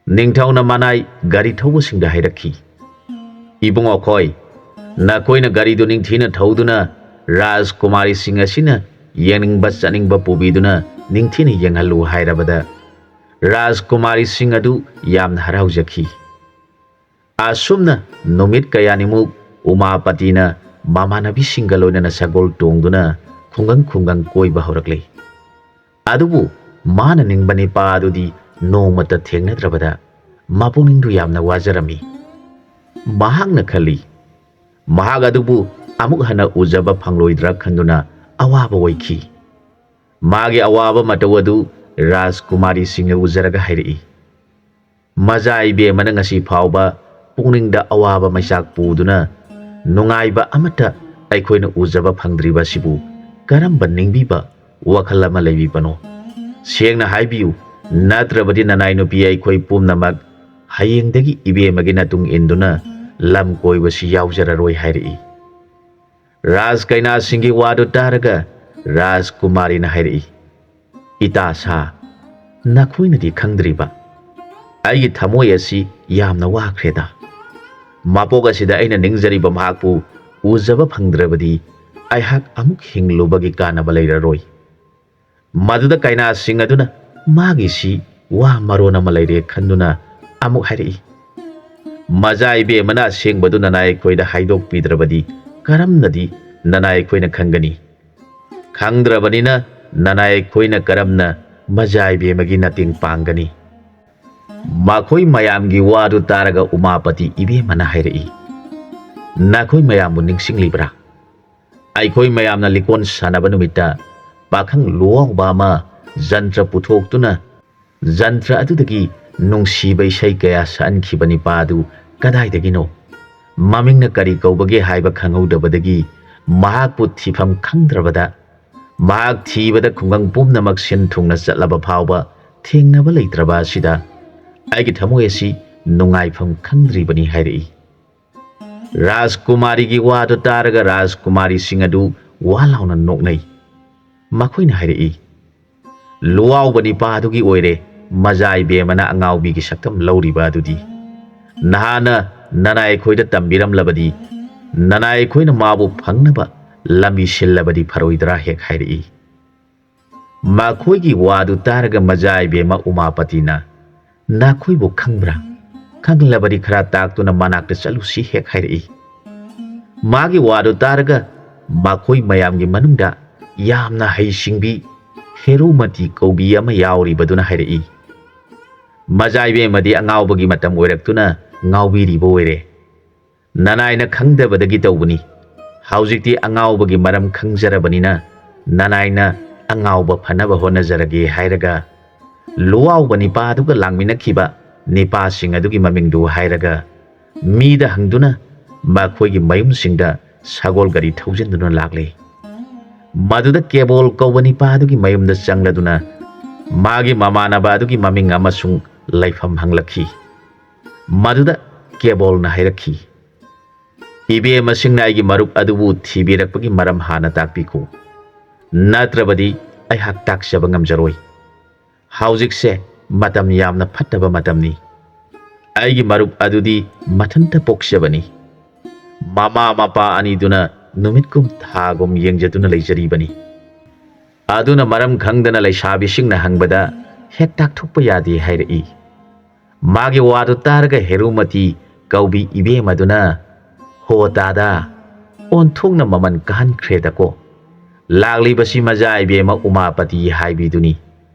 ꯅꯤꯡꯊꯧꯅ ꯃꯅꯥꯏ ꯒꯥꯔꯤ ꯊꯧꯕꯁꯤꯡꯗ ꯍꯥꯏꯔꯛꯈꯤ, "ꯏꯕꯨꯡꯉꯣ ꯈꯣꯏ, ꯅꯈꯣꯏꯅ ꯒꯥꯔꯤꯗꯨ ꯅꯤꯡꯊꯤꯅ ꯊꯧꯗꯨꯅ ꯔꯥꯖꯀꯨꯃꯥꯔꯤꯁꯤꯡ ꯑꯁꯤꯅ ꯌꯦꯡꯅꯤꯡꯕ ꯆꯠꯅꯤꯡꯕ ꯄꯨꯕꯤꯗꯨꯅ ꯅꯤꯡꯊꯤꯅ ꯌꯦꯡꯍꯜꯂꯨ" ꯍꯥꯏꯔꯕꯗ ꯔꯥꯖꯀꯨꯃꯥꯔꯤꯁꯤꯡ ꯑꯗꯨ ꯌꯥꯝꯅ ꯍꯔꯥꯎꯖꯈꯤ꯫ ꯑꯁꯨꯝꯅ ꯅꯨꯃꯤꯠ ꯀꯌꯥꯅꯤꯃꯨꯛ ꯎꯃꯥꯄꯇꯤꯅ ꯃꯃꯥꯟꯅꯕꯤꯁꯤꯡꯒ ꯂꯣꯏꯅꯅ ꯁꯒꯣꯜ ꯇꯣꯡꯗꯨꯅ ꯈꯨꯡꯒꯪ ꯈꯨꯡꯒꯪ ꯀꯣꯏꯕ ꯍꯧꯔꯛꯂꯦ꯫ ꯑꯗꯨꯕꯨ ꯃꯥꯅ ꯅꯤꯡꯕ ꯅꯤꯄꯥ ꯑꯗꯨꯗꯤ ꯅꯣꯡꯃꯇ ꯊꯦꯡꯅꯗ꯭ꯔꯕꯗ ꯃꯄꯨꯛꯅꯤꯡꯗꯨ ꯌꯥꯝꯅ ꯋꯥꯖꯔꯝꯃꯤ꯫ ꯃꯍꯥꯛꯅ ꯈꯜꯂꯤ, ꯃꯍꯥꯛ ꯑꯗꯨꯕꯨ ꯑꯃꯨꯛ ꯍꯟꯅ ꯎꯖꯕ ꯐꯪꯂꯣꯏꯗ꯭ꯔꯥ ꯈꯟꯗꯨꯅ ꯑꯋꯥꯕ ꯑꯣꯏꯈꯤ꯫ ꯃꯥꯒꯤ ꯑꯋꯥꯕ ꯃꯇꯧ ꯑꯗꯨ ꯔꯥꯖꯀꯨꯃꯥꯔꯤꯁꯤꯡꯅ ꯎꯖꯔꯒ ꯍꯥꯏꯔꯛꯏ, "ꯃꯖꯥ ꯏꯕꯦꯝꯃꯅ ꯉꯁꯤ ꯐꯥꯎꯕ ꯄꯨꯛꯅꯤꯡꯗ ꯑꯋꯥꯕ ꯃꯩꯆꯥꯛ ꯄꯨꯗꯨꯅ ꯅꯨꯡꯉꯥꯏꯕ ꯑꯃꯠꯇ ꯑꯩꯈꯣꯏꯅ ꯎꯖꯕ ꯐꯪꯗ꯭ꯔꯤꯕ ꯑꯁꯤꯕꯨ ꯀꯔꯝꯕ ꯅꯤꯡꯕꯤꯕ ꯋꯥꯈꯜ ꯑꯃ ꯂꯩꯕꯤꯕꯅꯣ? ꯁꯦꯡꯅ ꯍꯥꯏꯕꯤꯌꯨ, ꯅꯠꯇ꯭ꯔꯕꯗꯤ ꯅꯅꯥꯏ ꯅꯨꯄꯤ ꯑꯩꯈꯣꯏ ꯄꯨꯝꯅꯃꯛ ꯍꯌꯦꯡꯗꯒꯤ ꯏꯕꯦꯝꯃꯒꯤ ꯃꯇꯨꯡ ꯏꯟꯗꯨꯅ ꯂꯝ ꯀꯣꯏꯕꯁꯤ ꯌꯥꯎꯖꯔꯔꯣꯏ" ꯍꯥꯏꯔꯛꯏ꯫ ꯔꯥꯖ ꯀꯩꯅꯥꯁꯤꯡꯒꯤ ꯋꯥꯗꯨ ꯇꯥꯔꯒ ꯔꯥꯖꯀꯨꯃꯥꯔꯤꯅ ꯍꯥꯏꯔꯛꯏ, "ꯏꯇꯥ ꯁꯥ, ꯅꯈꯣꯏꯅꯗꯤ ꯈꯪꯗ꯭ꯔꯤꯕ, ꯑꯩꯒꯤ ꯊꯃꯣꯏ ꯑꯁꯤ ꯌꯥꯝꯅ ꯋꯥꯈ꯭ꯔꯦꯗ꯫ ꯃꯄꯣꯛ ꯑꯁꯤꯗ ꯑꯩꯅ ꯅꯤꯡꯖꯔꯤꯕ ꯃꯍꯥꯛꯄꯨ ꯎꯖꯕ ꯐꯪꯗ꯭ꯔꯕꯗꯤ ꯑꯩꯍꯥꯛ ꯑꯃꯨꯛ ꯍꯤꯡꯂꯨꯕꯒꯤ ꯀꯥꯟꯅꯕ ꯂꯩꯔꯔꯣꯏ"꯫ ꯃꯗꯨꯗ ꯀꯩꯅꯥꯁꯤꯡ ꯑꯗꯨꯅ ꯃꯥꯒꯤꯁꯤ ꯋꯥ ꯃꯔꯣꯟ ꯑꯃ ꯂꯩꯔꯦ ꯈꯟꯗꯨꯅ ꯑꯃꯨꯛ ꯍꯥꯏꯔꯛꯏ, "ꯃꯖꯥ ꯏꯕꯦꯝꯃꯅ ꯑꯁꯦꯡꯕꯗꯨ ꯅꯅꯥꯏ ꯑꯩꯈꯣꯏꯗ ꯍꯥꯏꯗꯣꯛꯄꯤꯗ꯭ꯔꯕꯗꯤ ꯀꯔꯝꯅꯗꯤ ꯅꯅꯥꯏ ꯑꯩꯈꯣꯏꯅ ꯈꯪꯒꯅꯤ? ꯈꯪꯗ꯭ꯔꯕꯅꯤꯅ ꯅꯅꯥꯏ ꯑꯩꯈꯣꯏꯅ ꯀꯔꯝꯅ ꯃꯖꯥ ꯏꯕꯦꯝꯃꯒꯤ ꯃꯇꯦꯡ ꯄꯥꯡꯒꯅꯤ?" ꯃꯈꯣꯏ ꯃꯌꯥꯝꯒꯤ ꯋꯥꯗꯨ ꯇꯥꯔꯒ ꯎꯃꯥꯄꯇꯤ ꯏꯕꯦꯝꯃꯅ ꯍꯥꯏꯔꯛꯏ, "ꯅꯈꯣꯏ ꯃꯌꯥꯝꯕꯨ ꯅꯤꯡꯁꯤꯡꯂꯤꯕ꯭ꯔꯥ? ꯑꯩꯈꯣꯏ ꯃꯌꯥꯝꯅ ꯂꯤꯀꯣꯟ ꯁꯥꯟꯅꯕ ꯅꯨꯃꯤꯠꯇ ꯄꯥꯈꯪ ꯂꯨꯋꯥꯎꯕ ꯑꯃ ꯖꯟꯇ꯭ꯔ ꯄꯨꯊꯣꯛꯇꯨꯅ ꯖꯟꯇ꯭ꯔ ꯑꯗꯨꯗꯒꯤ ꯅꯨꯡꯁꯤꯕ ꯏꯁꯩ ꯀꯌꯥ ꯁꯛꯍꯟꯈꯤꯕ ꯅꯤꯄꯥ ꯑꯗꯨ ꯀꯗꯥꯏꯗꯒꯤꯅꯣ? ꯃꯃꯤꯡꯅ ꯀꯔꯤ ꯀꯧꯕꯒꯦ ꯍꯥꯏꯕ ꯈꯪꯍꯧꯗꯕꯗꯒꯤ ꯃꯍꯥꯛꯄꯨ ꯊꯤꯐꯝ ꯈꯪꯗ꯭ꯔꯕꯗ ꯃꯍꯥꯛ ꯊꯤꯕꯗ ꯈꯨꯡꯒꯪ ꯄꯨꯝꯅꯃꯛ ꯁꯤꯟ ꯊꯨꯡꯅ ꯆꯠꯂꯕ ꯐꯥꯎꯕ ꯊꯦꯡꯅꯕ ꯂꯩꯇ꯭ꯔꯕ ꯑꯁꯤꯗ ꯑꯩꯒꯤ ꯊꯃꯣꯏ ꯑꯁꯤ ꯅꯨꯡꯉꯥꯏꯐꯝ ꯈꯪꯗ꯭ꯔꯤꯕꯅꯤ" ꯍꯥꯏꯔꯛꯏ꯫ ꯔꯥꯖꯀꯨꯃꯥꯔꯤꯒꯤ ꯋꯥꯗꯨ ꯇꯥꯔꯒ ꯔꯥꯖꯀꯨꯃꯥꯔꯤꯁꯤꯡ ꯑꯗꯨ ꯋꯥ ꯂꯥꯎꯅ ꯅꯣꯛꯅꯩ꯫ ꯃꯈꯣꯏꯅ ꯍꯥꯏꯔꯛꯏ, "ꯂꯨꯋꯥꯎꯕ ꯅꯤꯄꯥꯗꯨꯒꯤ ꯑꯣꯏꯔꯦ ꯃꯖꯥ ꯏꯕꯦꯝꯃꯅ ꯑꯉꯥꯎꯕꯤꯒꯤ ꯁꯛꯇꯝ ꯂꯧꯔꯤꯕ ꯑꯗꯨꯗꯤ꯫ ꯅꯍꯥꯟꯅ ꯅꯅꯥꯏ ꯑꯩꯈꯣꯏꯗ ꯇꯝꯕꯤꯔꯝꯂꯕꯗꯤ, ꯅꯅꯥꯏ ꯑꯩꯈꯣꯏꯅ ꯃꯥꯕꯨ ꯐꯪꯅꯕ ꯂꯝꯕꯤ ꯁꯤꯜꯂꯕꯗꯤ ꯐꯔꯣꯏꯗ꯭ꯔꯥ?" ꯍꯦꯛ ꯍꯥꯏꯔꯛꯏ꯫ ꯃꯈꯣꯏꯒꯤ ꯋꯥꯗꯨ ꯇꯥꯔꯒ ꯃꯖꯥ ꯏꯕꯦꯝꯃ ꯎꯃꯥꯄꯇꯤꯅ, "ꯅꯈꯣꯏꯕꯨ ꯈꯪꯕ꯭ꯔꯥ? ꯈꯪꯂꯕꯗꯤ ꯈꯔ ꯇꯥꯛꯇꯨꯅ ꯃꯅꯥꯛꯇ ꯆꯠꯂꯨꯁꯤ" ꯍꯦꯛ ꯍꯥꯏꯔꯛꯏ꯫ ꯃꯥꯒꯤ ꯋꯥꯗꯨ ꯇꯥꯔꯒ ꯃꯈꯣꯏ ꯃꯌꯥꯝꯒꯤ ꯃꯅꯨꯡꯗ ꯌꯥꯝꯅ ꯍꯩꯁꯤꯡꯕꯤ ꯍꯦꯔꯨꯃꯇꯤ ꯀꯧꯕꯤ ꯑꯃ ꯌꯥꯎꯔꯤꯕꯗꯨꯅ ꯍꯥꯏꯔꯛꯏ, "ꯃꯖꯥ ꯏꯕꯦꯝꯃꯗꯤ ꯑꯉꯥꯎꯕꯒꯤ ꯃꯇꯝ ꯑꯣꯏꯔꯛꯇꯨꯅ ꯉꯥꯎꯕꯤꯔꯤꯕ ꯑꯣꯏꯔꯦ꯫ ꯅꯅꯥꯏꯅ ꯈꯪꯗꯕꯗꯒꯤ ꯇꯧꯕꯅꯤ꯫ ꯍꯧꯖꯤꯛꯇꯤ ꯑꯉꯥꯎꯕꯒꯤ ꯃꯔꯝ ꯈꯪꯖꯔꯕꯅꯤꯅ ꯅꯅꯥꯏꯅ ꯑꯉꯥꯎꯕ ꯐꯅꯕ ꯍꯣꯠꯅꯖꯔꯒꯦ" ꯍꯥꯏꯔꯒ ꯂꯨꯋꯥꯎꯕ ꯅꯤꯄꯥꯗꯨꯒ ꯂꯥꯡꯃꯤꯟꯅꯈꯤꯕ ꯅꯤꯄꯥꯁꯤꯡ ꯑꯗꯨꯒꯤ ꯃꯃꯤꯡꯗꯨ ꯍꯥꯏꯔꯒ ꯃꯤꯗ ꯍꯪꯗꯨꯅ ꯃꯈꯣꯏꯒꯤ ꯃꯌꯨꯝꯁꯤꯡꯗ ꯁꯒꯣꯜ ꯒꯥꯔꯤ ꯊꯧꯖꯤꯟꯗꯨꯅ ꯂꯥꯛꯂꯦ꯫ ꯃꯗꯨꯗ ꯀꯦꯕꯣꯜ ꯀꯧꯕ ꯅꯤꯄꯥ ꯑꯗꯨꯒꯤ ꯃꯌꯨꯝꯗ ꯆꯪꯂꯗꯨꯅ ꯃꯥꯒꯤ ꯃꯃꯥꯟꯅꯕ ꯑꯗꯨꯒꯤ ꯃꯃꯤꯡ ꯑꯃꯁꯨꯡ ꯂꯩꯐꯝ ꯍꯪꯂꯛꯈꯤ꯫ ꯃꯗꯨꯗ ꯀꯦꯕꯣꯜꯅ ꯍꯥꯏꯔꯛꯈꯤ, "ꯏꯕꯦꯝꯃꯁꯤꯡꯅ ꯑꯩꯒꯤ ꯃꯔꯨꯞ ꯑꯗꯨꯕꯨ ꯊꯤꯕꯤꯔꯛꯄꯒꯤ ꯃꯔꯝ ꯍꯥꯟꯅ ꯇꯥꯛꯄꯤꯈꯣ, ꯅꯠꯇ꯭ꯔꯕꯗꯤ ꯑꯩꯍꯥꯛ ꯇꯥꯛꯆꯕ ꯉꯝꯖꯔꯣꯏ꯫ ꯍꯧꯖꯤꯛꯁꯦ ꯃꯇꯝ ꯌꯥꯝꯅ ꯐꯠꯇꯕ ꯃꯇꯝꯅꯤ꯫ ꯑꯩꯒꯤ ꯃꯔꯨꯞ ꯑꯗꯨꯗꯤ ꯃꯊꯟꯇ ꯄꯣꯛꯆꯕꯅꯤ꯫ ꯃꯃꯥ ꯃꯄꯥ ꯑꯅꯤꯗꯨꯅ ꯅꯨꯃꯤꯠꯀꯨꯝ ꯊꯥꯒꯨꯝ ꯌꯦꯡꯖꯗꯨꯅ ꯂꯩꯖꯔꯤꯕꯅꯤ꯫ ꯑꯗꯨꯅ ꯃꯔꯝ ꯈꯪꯗꯅ ꯂꯩꯁꯥꯕꯤꯁꯤꯡꯅ ꯍꯪꯕꯗ ꯍꯦꯛ ꯇꯥꯛꯊꯣꯛꯄ ꯌꯥꯗꯦ" ꯍꯥꯏꯔꯛꯏ꯫ ꯃꯥꯒꯤ ꯋꯥꯗꯨ ꯇꯥꯔꯒ ꯍꯦꯔꯨꯃꯇꯤ ꯀꯧꯕꯤ ꯏꯕꯦꯝ ꯑꯗꯨꯅ, "ꯍꯣ ꯇꯥꯗ, ꯑꯣꯟꯊꯣꯛꯅ ꯃꯃꯜ ꯀꯥꯍꯟꯈ꯭ꯔꯦꯗꯀꯣ꯫ ꯂꯥꯛꯂꯤꯕꯁꯤ ꯃꯖꯥ ꯏꯕꯦꯝꯃ ꯎꯃꯥꯄꯇꯤ ꯍꯥꯏꯕꯤꯗꯨꯅꯤ꯫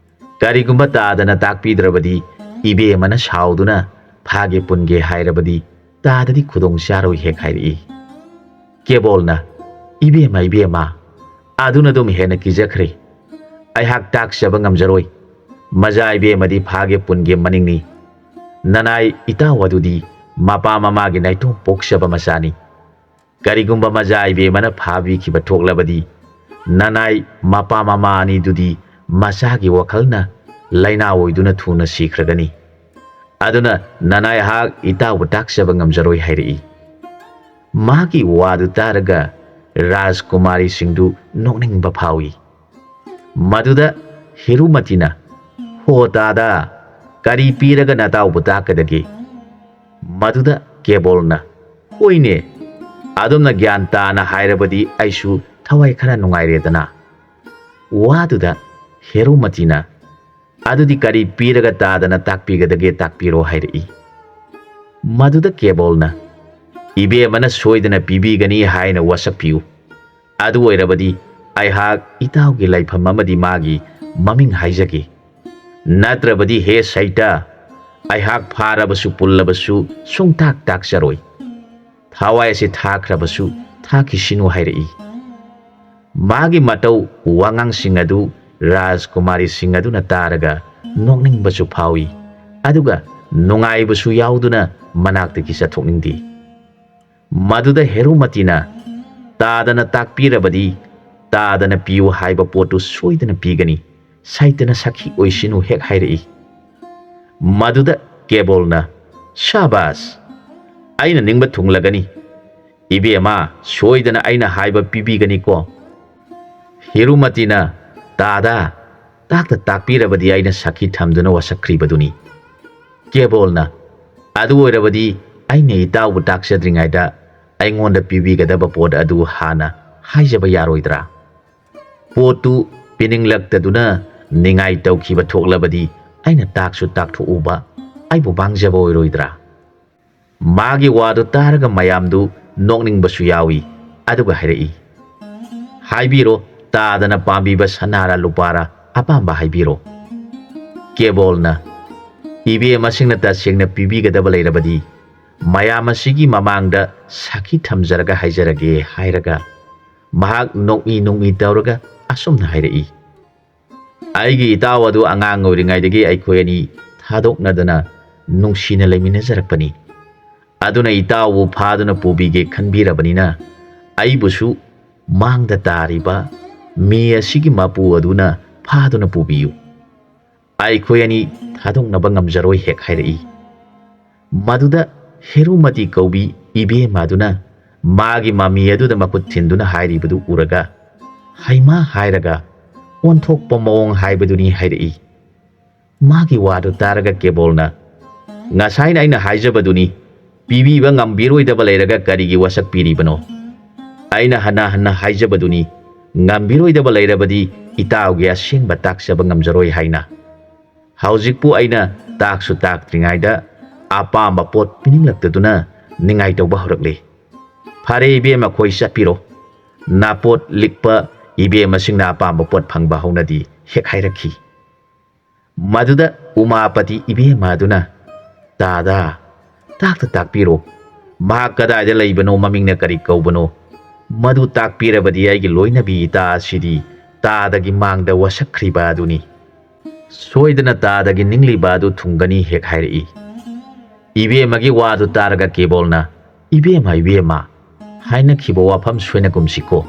ꯀꯔꯤꯒꯨꯝꯕ ꯇꯥꯗꯅ ꯇꯥꯛꯄꯤꯗ꯭ꯔꯕꯗꯤ ꯏꯕꯦꯝꯃꯅ ꯁꯥꯎꯗꯨꯅ ꯐꯥꯒꯦ ꯄꯨꯟꯒꯦ ꯍꯥꯏꯔꯕꯗꯤ ꯇꯥꯗꯗꯤ ꯈꯨꯗꯣꯡ ꯆꯥꯔꯣꯏ" ꯍꯦꯛ ꯍꯥꯏꯔꯛꯏ꯫ ꯀꯦꯕꯣꯜꯅ, "ꯏꯕꯦꯝꯃ, ꯏꯕꯦꯝꯃ, ꯑꯗꯨꯅ ꯑꯗꯨꯝ ꯍꯦꯟꯅ ꯀꯤꯖꯈ꯭ꯔꯦ꯫ ꯑꯩꯍꯥꯛ ꯇꯥꯛꯆꯕ ꯉꯝꯖꯔꯣꯏ꯫ ꯃꯖꯥ ꯏꯕꯦꯝꯃꯗꯤ ꯐꯥꯒꯦ ꯄꯨꯟꯒꯦ ꯃꯅꯤꯡꯅꯤ꯫ ꯅꯅꯥꯏ ꯏꯇꯥꯎ ꯑꯗꯨꯗꯤ ꯃꯄꯥ ꯃꯃꯥꯒꯤ ꯅꯥꯏꯇꯣꯝ ꯄꯣꯛꯆꯕ ꯃꯆꯥꯅꯤ꯫ ꯀꯔꯤꯒꯨꯝꯕ ꯃꯖꯥ ꯏꯕꯦꯝꯃꯅ ꯐꯥꯕꯤꯈꯤꯕ ꯊꯣꯛꯂꯕꯗꯤ ꯅꯅꯥꯏ ꯃꯄꯥ ꯃꯃꯥ ꯑꯅꯤꯗꯨꯗꯤ ꯃꯆꯥꯒꯤ ꯋꯥꯈꯜꯅ ꯂꯥꯏꯅꯥ ꯑꯣꯏꯗꯨꯅ ꯊꯨꯅ ꯁꯤꯈ꯭ꯔꯒꯅꯤ꯫ ꯑꯗꯨꯅ ꯅꯅꯥꯏꯍꯥꯛ ꯏꯇꯥꯎꯕꯨ ꯇꯥꯛꯆꯕ ꯉꯝꯖꯔꯣꯏ" ꯍꯥꯏꯔꯛꯏ꯫ ꯃꯥꯒꯤ ꯋꯥꯗꯨ ꯇꯥꯔꯒ ꯔꯥꯖꯀꯨꯃꯥꯔꯤꯁꯤꯡꯗꯨ ꯅꯣꯛꯅꯤꯡꯕ ꯐꯥꯎꯏ꯫ ꯃꯗꯨꯗ ꯍꯦꯔꯨꯃꯇꯤꯅ, "ꯍꯣ ꯇꯥꯗ, ꯀꯔꯤ ꯄꯤꯔꯒ ꯅꯇꯥꯎꯕꯨ ꯇꯥꯛꯀꯗꯒꯦ?" ꯃꯗꯨꯗ ꯀꯦꯕꯣꯜꯅ, "ꯍꯣꯏꯅꯦ, ꯑꯗꯣꯝꯅ ꯒ꯭ꯌꯥꯟ ꯇꯥꯅ ꯍꯥꯏꯔꯕꯗꯤ ꯑꯩꯁꯨ ꯊꯋꯥꯏ ꯈꯔ ꯅꯨꯡꯉꯥꯏꯔꯦꯗꯅ꯫" ꯋꯥꯗꯨꯗ ꯍꯦꯔꯨꯃꯇꯤꯅ, "ꯑꯗꯨꯗꯤ ꯀꯔꯤ ꯄꯤꯔꯒ ꯇꯥꯗꯅ ꯇꯥꯛꯄꯤꯒꯗꯒꯦ, ꯇꯥꯛꯄꯤꯔꯣ" ꯍꯥꯏꯔꯛꯏ꯫ ꯃꯗꯨꯗ ꯀꯦꯕꯣꯜꯅ, "ꯏꯕꯦꯝꯃꯅ ꯁꯣꯏꯗꯅ ꯄꯤꯕꯤꯒꯅꯤ ꯍꯥꯏꯅ ꯋꯥꯁꯛꯄꯤꯌꯨ꯫ ꯑꯗꯨ ꯑꯣꯏꯔꯕꯗꯤ ꯑꯩꯍꯥꯛ ꯏꯇꯥꯎꯒꯤ ꯂꯩꯐꯝ ꯑꯃꯗꯤ ꯃꯥꯒꯤ ꯃꯃꯤꯡ ꯍꯥꯏꯖꯒꯦ꯫ ꯅꯠꯇ꯭ꯔꯕꯗꯤ ꯍꯦ ꯁꯩꯇ, ꯑꯩꯍꯥꯛ ꯐꯥꯔꯕꯁꯨ ꯄꯨꯜꯂꯕꯁꯨ ꯁꯨꯡꯇꯥꯛ ꯇꯥꯛꯆꯔꯣꯏ꯫ ꯊꯋꯥꯏ ꯑꯁꯤ ꯊꯥꯈ꯭ꯔꯕꯁꯨ ꯊꯥꯈꯤꯁꯤꯅꯨ ꯍꯥꯏꯔꯛꯏ꯫ ꯃꯥꯒꯤ ꯃꯇꯧ ꯋꯥꯉꯥꯡꯁꯤꯡ ꯑꯗꯨ ꯔꯥꯖꯀꯨꯃꯥꯔꯤꯁꯤꯡ ꯑꯗꯨꯅ ꯇꯥꯔꯒ ꯅꯣꯛꯅꯤꯡꯕꯁꯨ ꯐꯥꯎꯏ, ꯑꯗꯨꯒ ꯅꯨꯡꯉꯥꯏꯕꯁꯨ ꯌꯥꯎꯗꯨꯅ ꯃꯅꯥꯛꯇꯒꯤ ꯆꯠꯊꯣꯛꯅꯤꯡꯗꯦ꯫ ꯃꯗꯨꯗ ꯍꯦꯔꯨꯃꯇꯤꯅ, "ꯇꯥꯗꯅ ꯇꯥꯛꯄꯤꯔꯕꯗꯤ ꯇꯥꯗꯅ ꯄꯤꯌꯨ ꯍꯥꯏꯕ ꯄꯣꯠꯇꯨ ꯁꯣꯏꯗꯅ ꯄꯤꯒꯅꯤ, ꯁꯥꯏꯇꯅ ꯁꯥꯈꯤ ꯑꯣꯏꯁꯤꯅꯨ" ꯍꯦꯛ ꯍꯥꯏꯔꯛꯏ꯫ ꯃꯗꯨꯗ ꯀꯦꯕꯣꯜꯅ, "ꯁꯥꯕꯥꯁ! ꯑꯩꯅ ꯅꯤꯡꯕ ꯊꯨꯡꯂꯒꯅꯤ꯫ ꯏꯕꯦꯝꯃ, ꯁꯣꯏꯗꯅ ꯑꯩꯅ ꯍꯥꯏꯕ ꯄꯤꯕꯤꯒꯅꯤꯀꯣ?" ꯍꯤꯔꯨꯃꯇꯤꯅ, "ꯇꯥꯗ, ꯇꯥꯛꯇ ꯇꯥꯛꯄꯤꯔꯕꯗꯤ ꯑꯩꯅ ꯁꯥꯈꯤ ꯊꯝꯗꯨꯅ ꯋꯥꯁꯛꯈ꯭ꯔꯤꯕꯗꯨꯅꯤ꯫" ꯀꯦꯕꯣꯜꯅ, "ꯑꯗꯨ ꯑꯣꯏꯔꯕꯗꯤ ꯑꯩꯅ ꯏꯇꯥꯎꯕꯨ ꯇꯥꯛꯆꯗ꯭ꯔꯤꯉꯩꯗ ꯑꯩꯉꯣꯟꯗ ꯄꯤꯕꯤꯒꯗꯕ ꯄꯣꯠ ꯑꯗꯨ ꯍꯥꯟꯅ ꯍꯥꯏꯖꯕ ꯌꯥꯔꯣꯏꯗ꯭ꯔꯥ? ꯄꯣꯠꯇꯨ ꯄꯤꯅꯤꯡꯂꯛꯇꯗꯨꯅ ꯅꯤꯡꯉꯥꯏ ꯇꯧꯈꯤꯕ ꯊꯣꯛꯂꯕꯗꯤ ꯑꯩꯅ ꯇꯥꯛꯁꯨ ꯇꯥꯛꯊꯣꯛꯎꯕ ꯑꯩꯕꯨ ꯃꯥꯡꯖꯕ ꯑꯣꯏꯔꯣꯏꯗ꯭ꯔꯥ?" ꯃꯥꯒꯤ ꯋꯥꯗꯨ ꯇꯥꯔꯒ ꯃꯌꯥꯝꯗꯨ ꯅꯣꯛꯅꯤꯡꯕꯁꯨ ꯌꯥꯎꯏ꯫ ꯑꯗꯨꯒ ꯍꯥꯏꯔꯛꯏ, "ꯍꯥꯏꯕꯤꯔꯣ, ꯇꯥꯗꯅ ꯄꯥꯝꯕꯤꯕ ꯁꯅꯥꯔꯥ ꯂꯨꯄꯥꯔꯥ, ꯑꯄꯥꯝꯕ ꯍꯥꯏꯕꯤꯔꯣ꯫" ꯀꯦꯕꯣꯜꯅ, "ꯏꯕꯦꯝꯃꯁꯤꯡꯅ ꯇꯁꯦꯡꯅ ꯄꯤꯕꯤꯒꯗꯕ ꯂꯩꯔꯕꯗꯤ ꯃꯌꯥꯝ ꯑꯁꯤꯒꯤ ꯃꯃꯥꯡꯗ ꯁꯥꯈꯤ ꯊꯝꯖꯔꯒ ꯍꯥꯏꯖꯔꯒꯦ" ꯍꯥꯏꯔꯒ ꯃꯍꯥꯛ ꯅꯣꯛꯃꯤ ꯅꯣꯛꯃꯤ ꯇꯧꯔꯒ ꯑꯁꯨꯝꯅ ꯍꯥꯏꯔꯛꯏ, "ꯑꯩꯒꯤ ꯏꯇꯥꯎ ꯑꯗꯨ ꯑꯉꯥꯡ ꯑꯣꯏꯔꯤꯉꯩꯗꯒꯤ ꯑꯩꯈꯣꯏ ꯑꯅꯤ ꯊꯥꯗꯣꯛꯅꯗꯅ ꯅꯨꯡꯁꯤꯅ ꯂꯩꯃꯤꯟꯅꯖꯔꯛꯄꯅꯤ꯫ ꯑꯗꯨꯅ ꯏꯇꯥꯎꯕꯨ ꯐꯥꯗꯨꯅ ꯄꯨꯕꯤꯒꯦ ꯈꯟꯕꯤꯔꯕꯅꯤꯅ ꯑꯩꯕꯨꯁꯨ ꯃꯥꯡꯗ ꯇꯥꯔꯤꯕ ꯃꯤ ꯑꯁꯤꯒꯤ ꯃꯄꯨ ꯑꯗꯨꯅ ꯐꯥꯗꯨꯅ ꯄꯨꯕꯤꯌꯨ꯫ ꯑꯩꯈꯣꯏ ꯑꯅꯤ ꯊꯥꯗꯣꯛꯅꯕ ꯉꯝꯖꯔꯣꯏ" ꯍꯦꯛ ꯍꯥꯏꯔꯛꯏ꯫ ꯃꯗꯨꯗ ꯍꯦꯔꯨꯃꯇꯤ ꯀꯧꯕꯤ ꯏꯕꯦꯝꯃ ꯑꯗꯨꯅ ꯃꯥꯒꯤ ꯃꯃꯤ ꯑꯗꯨꯗ ꯃꯈꯨꯠ ꯊꯤꯟꯗꯨꯅ ꯍꯥꯏꯔꯤꯕꯗꯨ ꯎꯔꯒ, "ꯍꯩꯃꯥ" ꯍꯥꯏꯔꯒ ꯑꯣꯟꯊꯣꯛꯄ ꯃꯑꯣꯡ ꯍꯥꯏꯕꯗꯨꯅꯤ ꯍꯥꯏꯔꯛꯏ꯫ ꯃꯥꯒꯤ ꯋꯥꯗꯨ ꯇꯥꯔꯒ ꯀꯦꯕꯣꯜꯅ, "ꯉꯁꯥꯏꯅ ꯑꯩꯅ ꯍꯥꯏꯖꯕꯗꯨꯅꯤ, ꯄꯤꯕꯤꯕ ꯉꯝꯕꯤꯔꯣꯏꯗꯕ ꯂꯩꯔꯒ ꯀꯔꯤꯒꯤ ꯋꯥꯁꯛꯄꯤꯔꯤꯕꯅꯣ? ꯑꯩꯅ ꯍꯟꯅ ꯍꯟꯅ ꯍꯥꯏꯖꯕꯗꯨꯅꯤ, ꯉꯝꯕꯤꯔꯣꯏꯗꯕ ꯂꯩꯔꯕꯗꯤ ꯏꯇꯥꯎꯒꯤ ꯑꯁꯦꯡꯕ ꯇꯥꯛꯆꯕ ꯉꯝꯖꯔꯣꯏ ꯍꯥꯏꯅ꯫ ꯍꯧꯖꯤꯛꯄꯨ ꯑꯩꯅ ꯇꯥꯛꯁꯨ ꯇꯥꯛꯇ꯭ꯔꯤꯉꯩꯗ ꯑꯄꯥꯝꯕ ꯄꯣꯠ ꯄꯤꯅꯤꯡꯂꯛꯇꯗꯨꯅ ꯅꯤꯡꯉꯥꯏ ꯇꯧꯕ ꯍꯧꯔꯛꯂꯦ꯫ ꯐꯔꯦ ꯏꯕꯦꯝꯃ, ꯈꯣꯏ ꯆꯠꯄꯤꯔꯣ꯫ ꯅꯥꯄꯣꯠ ꯂꯤꯛꯄ ꯏꯕꯦꯝꯃꯁꯤꯡꯅ ꯑꯄꯥꯝꯕ ꯄꯣꯠ ꯐꯪꯕ ꯍꯧꯅꯗꯤ" ꯍꯦꯛ ꯍꯥꯏꯔꯛꯈꯤ꯫ ꯃꯗꯨꯗ ꯎꯃꯥꯄꯇꯤ ꯏꯕꯦꯝꯃ ꯑꯗꯨꯅ, "ꯇꯥꯗ, ꯇꯥꯛꯇ ꯇꯥꯛꯄꯤꯔꯣ꯫ ꯃꯍꯥꯛ ꯀꯗꯥꯏꯗ ꯂꯩꯕꯅꯣ, ꯃꯃꯤꯡꯅ ꯀꯔꯤ ꯀꯧꯕꯅꯣ? ꯃꯗꯨ ꯇꯥꯛꯄꯤꯔꯕꯗꯤ ꯑꯩꯒꯤ ꯂꯣꯏꯅꯕꯤ ꯏꯇꯥ ꯑꯁꯤꯗꯤ ꯇꯥꯗꯒꯤ ꯃꯥꯡꯗ ꯋꯥꯁꯛꯈ꯭ꯔꯤꯕ ꯑꯗꯨꯅꯤ꯫ ꯁꯣꯏꯗꯅ ꯇꯥꯗꯒꯤ ꯅꯤꯡꯂꯤꯕ ꯑꯗꯨ ꯊꯨꯡꯒꯅꯤ" ꯍꯦꯛ ꯍꯥꯏꯔꯛꯏ꯫ ꯏꯕꯦꯝꯃꯒꯤ ꯋꯥꯗꯨ ꯇꯥꯔꯒ ꯀꯦꯕꯣꯜꯅ, "ꯏꯕꯦꯝꯃ, ꯏꯕꯦꯝꯃ, ꯍꯥꯏꯅꯈꯤꯕ ꯋꯥꯐꯝ ꯁꯣꯏꯅꯒꯨꯝꯁꯤꯀꯣ꯫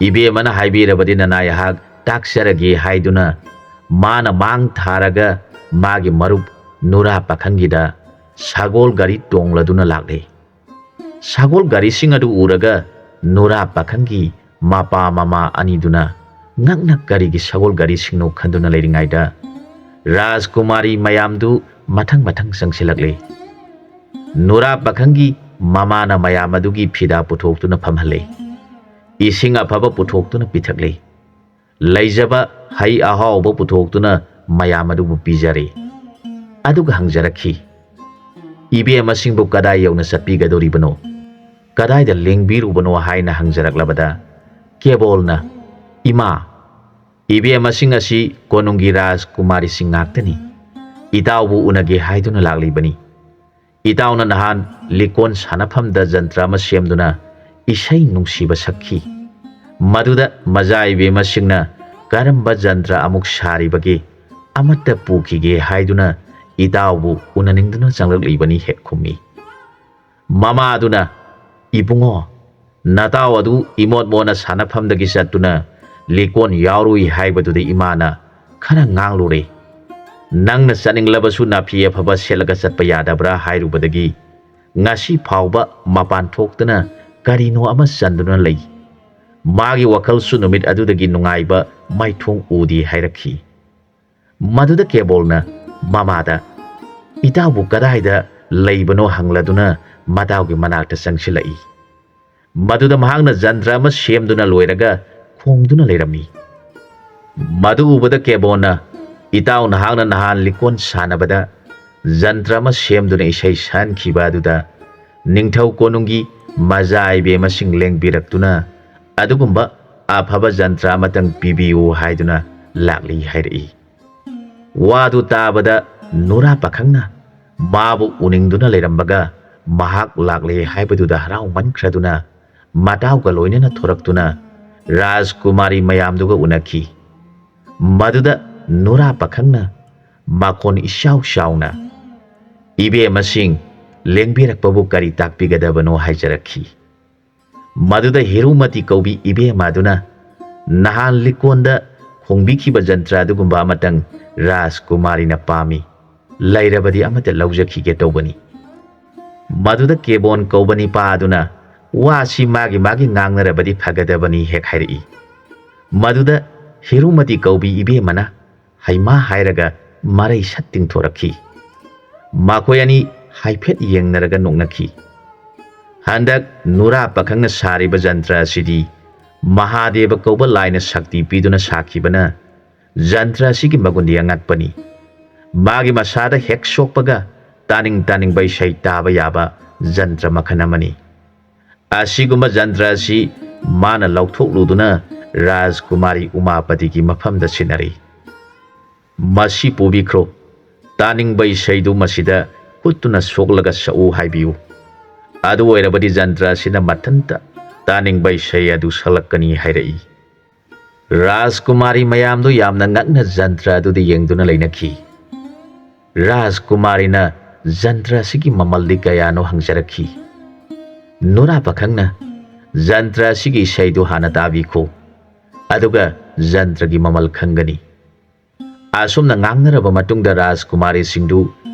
ꯏꯕꯦꯝꯃꯅ ꯍꯥꯏꯕꯤꯔꯕꯗꯤ ꯅꯅꯥꯏ ꯑꯩꯍꯥꯛ ꯇꯥꯛꯆꯔꯒꯦ" ꯍꯥꯏꯗꯨꯅ ꯃꯥꯅ ꯃꯥꯡ ꯊꯥꯔꯒ ꯃꯥꯒꯤ ꯃꯔꯨꯞ ꯅꯨꯔꯥ ꯄꯥꯈꯪꯒꯤꯗ ꯁꯒꯣꯜ ꯒꯥꯔꯤ ꯇꯣꯡꯂꯗꯨꯅ ꯂꯥꯛꯂꯦ꯫ ꯁꯒꯣꯜ ꯒꯥꯔꯤꯁꯤꯡ ꯑꯗꯨ ꯎꯔꯒ ꯅꯨꯔꯥ ꯄꯥꯈꯪꯒꯤ ꯃꯄꯥ ꯃꯃꯥ ꯑꯅꯤꯗꯨꯅ ꯉꯛꯅ ꯀꯔꯤꯒꯤ ꯁꯒꯣꯜ ꯒꯥꯔꯤꯁꯤꯡꯅꯣ ꯈꯟꯗꯨꯅ ꯂꯩꯔꯤꯉꯩꯗ ꯔꯥꯖꯀꯨꯃꯥꯔꯤ ꯃꯌꯥꯝꯗꯨ ꯃꯊꯪ ꯃꯊꯪ ꯆꯪꯁꯤꯜꯂꯛꯂꯦ꯫ ꯅꯨꯔꯥ ꯄꯥꯈꯪꯒꯤ ꯃꯃꯥꯅ ꯃꯌꯥꯝ ꯑꯗꯨꯒꯤ ꯐꯤꯗꯥ ꯄꯨꯊꯣꯛꯇꯨꯅ ꯐꯝꯍꯜꯂꯦ꯫ ꯏꯁꯤꯡ ꯑꯐꯕ ꯄꯨꯊꯣꯛꯇꯨꯅ ꯄꯤꯊꯛꯂꯦ꯫ ꯂꯩꯖꯕ ꯍꯩ ꯑꯍꯥꯎꯕ ꯄꯨꯊꯣꯛꯇꯨꯅ ꯃꯌꯥꯝ ꯑꯗꯨꯕꯨ ꯄꯤꯖꯔꯦ꯫ ꯑꯗꯨꯒ ꯍꯪꯖꯔꯛꯈꯤ, "ꯏꯕꯦꯝꯃꯁꯤꯡꯕꯨ ꯀꯗꯥꯏ ꯌꯧꯅ ꯆꯠꯄꯤꯒꯗꯧꯔꯤꯕꯅꯣ? ꯀꯗꯥꯏꯗ ꯂꯦꯡꯕꯤꯔꯨꯕꯅꯣ?" ꯍꯥꯏꯅ ꯍꯪꯖꯔꯛꯂꯕꯗ ꯀꯦꯕꯣꯜꯅ, "ꯏꯃꯥ, ꯏꯕꯦꯝꯃꯁꯤꯡ ꯑꯁꯤ ꯀꯣꯅꯨꯡꯒꯤ ꯔꯥꯖꯀꯨꯃꯥꯔꯤꯁꯤꯡ ꯉꯥꯛꯇꯅꯤ꯫ ꯏꯇꯥꯎꯕꯨ ꯎꯅꯒꯦ ꯍꯥꯏꯗꯨꯅ ꯂꯥꯛꯂꯤꯕꯅꯤ꯫ ꯏꯇꯥꯎꯅ ꯅꯍꯥꯟ ꯂꯤꯀꯣꯟ ꯁꯥꯟꯅꯐꯝꯗ ꯖꯟꯇ꯭ꯔ ꯑꯃ ꯁꯦꯝꯗꯨꯅ ꯏꯁꯩ ꯅꯨꯡꯁꯤꯕ ꯁꯛꯈꯤ꯫ ꯃꯗꯨꯗ ꯃꯖꯥ ꯏꯕꯦꯝꯃꯁꯤꯡꯅ ꯀꯔꯝꯕ ꯖꯟꯇ꯭ꯔ ꯑꯃꯨꯛ ꯁꯥꯔꯤꯕꯒꯦ, ꯑꯃꯠꯇ ꯄꯨꯈꯤꯒꯦ ꯍꯥꯏꯗꯨꯅ ꯏꯇꯥꯎꯕꯨ ꯎꯅꯅꯤꯡꯗꯨꯅ ꯆꯪꯂꯛꯂꯤꯕꯅꯤ" ꯍꯦꯛ ꯈꯨꯝꯃꯤ꯫ ꯃꯃꯥꯗꯨꯅ, "ꯏꯕꯨꯡꯉꯣ, ꯅꯇꯥꯎ ꯑꯗꯨ ꯏꯃꯣꯠ ꯃꯣꯠꯅ ꯁꯥꯟꯅꯐꯝꯗꯒꯤ ꯆꯠꯇꯨꯅ ꯂꯤꯀꯣꯟ ꯌꯥꯎꯔꯨꯏ ꯍꯥꯏꯕꯗꯨꯗ ꯏꯃꯥꯅ ꯈꯔ ꯉꯥꯡꯂꯨꯔꯦ꯫ ꯅꯪꯅ ꯆꯠꯅꯤꯡꯂꯕꯁꯨ ꯅꯥꯐꯤ ꯑꯐꯕ ꯁꯦꯠꯂꯒ ꯆꯠꯄ ꯌꯥꯗꯕ꯭ꯔꯥ ꯍꯥꯏꯔꯨꯕꯗꯒꯤ ꯉꯁꯤ ꯐꯥꯎꯕ ꯃꯄꯥꯟ ꯊꯣꯛꯇꯅ ꯀꯔꯤꯅꯣ ꯑꯃ ꯆꯟꯗꯨꯅ ꯂꯩ꯫ ꯃꯥꯒꯤ ꯋꯥꯈꯜꯁꯨ ꯅꯨꯃꯤꯠ ꯑꯗꯨꯗꯒꯤ ꯅꯨꯡꯉꯥꯏꯕ ꯃꯥꯏꯊꯣꯡ ꯎꯗꯦ" ꯍꯥꯏꯔꯛꯈꯤ꯫ ꯃꯗꯨꯗ ꯀꯦꯕꯣꯜꯅ ꯃꯃꯥꯗ, "ꯏꯇꯥꯎꯕꯨ ꯀꯗꯥꯏꯗ ꯂꯩꯕꯅꯣ?" ꯍꯪꯂꯗꯨꯅ ꯃꯇꯥꯎꯒꯤ ꯃꯅꯥꯛꯇ ꯆꯪꯁꯤꯜꯂꯛꯏ꯫ ꯃꯗꯨꯗ ꯃꯍꯥꯛꯅ ꯖꯟꯇ꯭ꯔ ꯑꯃ ꯁꯦꯝꯗꯨꯅ ꯂꯣꯏꯔꯒ ꯈꯣꯡꯗꯨꯅ ꯂꯩꯔꯝꯃꯤ꯫ ꯃꯗꯨ ꯎꯕꯗ ꯀꯦꯕꯣꯜꯅ, "ꯏꯇꯥꯎ, ꯅꯍꯥꯛꯅ ꯅꯍꯥꯟ ꯂꯤꯀꯣꯟ ꯁꯥꯟꯅꯕꯗ ꯖꯟꯇ꯭ꯔ ꯑꯃ ꯁꯦꯝꯗꯨꯅ ꯏꯁꯩ ꯁꯛꯍꯟꯈꯤꯕ ꯑꯗꯨꯗ ꯅꯤꯡꯊꯧ ꯀꯣꯅꯨꯡꯒꯤ ꯃꯖꯥ ꯏꯕꯦꯝꯃꯁꯤꯡ ꯂꯦꯡꯕꯤꯔꯛꯇꯨꯅ ꯑꯗꯨꯒꯨꯝꯕ ꯑꯐꯕ ꯖꯟꯇ꯭ꯔ ꯑꯃꯇꯪ ꯄꯤꯕꯤꯌꯨ ꯍꯥꯏꯗꯨꯅ ꯂꯥꯛꯂꯤ" ꯍꯥꯏꯔꯛꯏ꯫ ꯋꯥꯗꯨ ꯇꯥꯕꯗ ꯅꯨꯔꯥ ꯄꯥꯈꯪꯅ ꯃꯥꯕꯨ ꯎꯅꯤꯡꯗꯨꯅ ꯂꯩꯔꯝꯕꯒ ꯃꯍꯥꯛ ꯂꯥꯛꯂꯦ ꯍꯥꯏꯕꯗꯨꯗ ꯍꯔꯥꯎꯃꯟꯈ꯭ꯔꯗꯨꯅ ꯃꯇꯥꯎꯒ ꯂꯣꯏꯅꯅ ꯊꯣꯔꯛꯇꯨꯅ ꯔꯥꯖꯀꯨꯃꯥꯔꯤ ꯃꯌꯥꯝꯗꯨꯒ ꯎꯅꯈꯤ꯫ ꯃꯗꯨꯗ ꯅꯨꯔꯥ ꯄꯥꯈꯪꯅ ꯃꯈꯣꯟ ꯏꯆꯥꯎ ꯆꯥꯎꯅ, "ꯏꯕꯦꯝꯃꯁꯤꯡ, ꯂꯦꯡꯕꯤꯔꯛꯄꯕꯨ ꯀꯔꯤ ꯇꯥꯛꯄꯤꯒꯗꯕꯅꯣ?" ꯍꯥꯏꯖꯔꯛꯈꯤ꯫ ꯃꯗꯨꯗ ꯍꯤꯔꯨꯃꯇꯤ ꯀꯧꯕꯤ ꯏꯕꯦꯝꯃ ꯑꯗꯨꯅ, "ꯅꯍꯥꯟ ꯂꯤꯀꯣꯟꯗ ꯈꯣꯡꯕꯤꯈꯤꯕ ꯖꯟꯇ꯭ꯔ ꯑꯗꯨꯒꯨꯝꯕ ꯑꯃꯇꯪ ꯔꯥꯖꯀꯨꯃꯥꯔꯤꯅ ꯄꯥꯝꯃꯤ, ꯂꯩꯔꯕꯗꯤ ꯑꯃꯇ ꯂꯧꯖꯈꯤꯒꯦ ꯇꯧꯕꯅꯤ"꯫ ꯃꯗꯨꯗ ꯀꯦꯕꯣꯟ ꯀꯧꯕ ꯅꯤꯄꯥ ꯑꯗꯨꯅ, "ꯋꯥꯁꯤ ꯃꯥꯒꯤ ꯃꯥꯒꯤ ꯉꯥꯡꯅꯔꯕꯗꯤ ꯐꯒꯗꯕꯅꯤ" ꯍꯦꯛ ꯍꯥꯏꯔꯛꯏ꯫ ꯃꯗꯨꯗ ꯍꯤꯔꯨꯃꯇꯤ ꯀꯧꯕꯤ ꯏꯕꯦꯝꯃꯅ ꯍꯩꯃꯥ ꯍꯥꯏꯔꯒ ꯃꯔꯩ ꯁꯠ ꯇꯤꯡꯊꯣꯔꯛꯈꯤ꯫ ꯃꯈꯣꯏ ꯑꯅꯤ ꯍꯥꯏꯐꯦꯠ ꯌꯦꯡꯅꯔꯒ ꯅꯣꯛꯅꯈꯤ꯫ ꯍꯟꯗꯛ ꯅꯨꯔꯥ ꯄꯥꯈꯪꯅ ꯁꯥꯔꯤꯕ ꯖꯟꯇ꯭ꯔ ꯑꯁꯤꯗꯤ ꯃꯍꯥꯗꯦꯕ ꯀꯧꯕ ꯂꯥꯏꯅ ꯁꯛꯇꯤ ꯄꯤꯗꯨꯅ ꯁꯥꯈꯤꯕꯅ ꯖꯟꯇ꯭ꯔ ꯑꯁꯤꯒꯤ ꯃꯒꯨꯟꯗꯤ ꯑꯉꯛꯄꯅꯤ꯫ ꯃꯥꯒꯤ ꯃꯁꯥꯗ ꯍꯦꯛ ꯁꯣꯛꯄꯒ ꯇꯥꯅꯤꯡ ꯇꯥꯅꯤꯡꯕ ꯏꯁꯩ ꯇꯥꯕ ꯌꯥꯕ ꯖꯟꯇ꯭ꯔ ꯃꯈꯜ ꯑꯃꯅꯤ꯫ ꯑꯁꯤꯒꯨꯝꯕ ꯖꯟꯇ꯭ꯔ ꯑꯁꯤ ꯃꯥꯅ ꯂꯧꯊꯣꯛꯂꯨꯗꯨꯅ ꯔꯥꯖꯀꯨꯃꯥꯔꯤ ꯎꯃꯥꯄꯇꯤꯒꯤ ꯃꯐꯝꯗ ꯁꯤꯟꯅꯔꯤ꯫ "ꯃꯁꯤ ꯄꯨꯕꯤꯈ꯭ꯔꯣ, ꯇꯥꯅꯤꯡꯕ ꯏꯁꯩꯗꯨ ꯃꯁꯤꯗ ꯍꯨꯠꯇꯨꯅ ꯁꯣꯛꯂꯒ ꯁꯛꯎ ꯍꯥꯏꯕꯤꯌꯨ꯫ ꯑꯗꯨ ꯑꯣꯏꯔꯕꯗꯤ ꯖꯟꯇ꯭ꯔ ꯑꯁꯤꯅ ꯃꯊꯟꯇ ꯇꯥꯅꯤꯡꯕ ꯏꯁꯩ ꯑꯗꯨ ꯁꯛꯂꯛꯀꯅꯤ" ꯍꯥꯏꯔꯛꯏ꯫ ꯔꯥꯖꯀꯨꯃꯥꯔꯤ ꯃꯌꯥꯝꯗꯨ ꯌꯥꯝꯅ ꯉꯛꯅ ꯖꯟꯇ꯭ꯔ ꯑꯗꯨꯗ ꯌꯦꯡꯗꯨꯅ ꯂꯩꯅꯈꯤ꯫ ꯔꯥꯖꯀꯨꯃꯥꯔꯤꯅ ꯖꯟꯇ꯭ꯔ ꯑꯁꯤꯒꯤ ꯃꯃꯜꯗꯤ ꯀꯌꯥꯅꯣ ꯍꯪꯖꯔꯛꯈꯤ꯫ ꯅꯨꯔꯥ ꯄꯥꯈꯪꯅ, "ꯖꯟꯇ꯭ꯔ ꯑꯁꯤꯒꯤ ꯏꯁꯩꯗꯨ ꯍꯥꯟꯅ ꯇꯥꯕꯤꯈꯣ, ꯑꯗꯨꯒ ꯖꯟꯇ꯭ꯔꯒꯤ ꯃꯃꯜ ꯈꯪꯒꯅꯤ"꯫ ꯑꯁꯨꯝꯅ ꯉꯥꯡꯅꯔꯕ ꯃꯇꯨꯡꯗ ꯔꯥꯖꯀꯨꯃꯥꯔꯤꯁꯤꯡꯗꯨ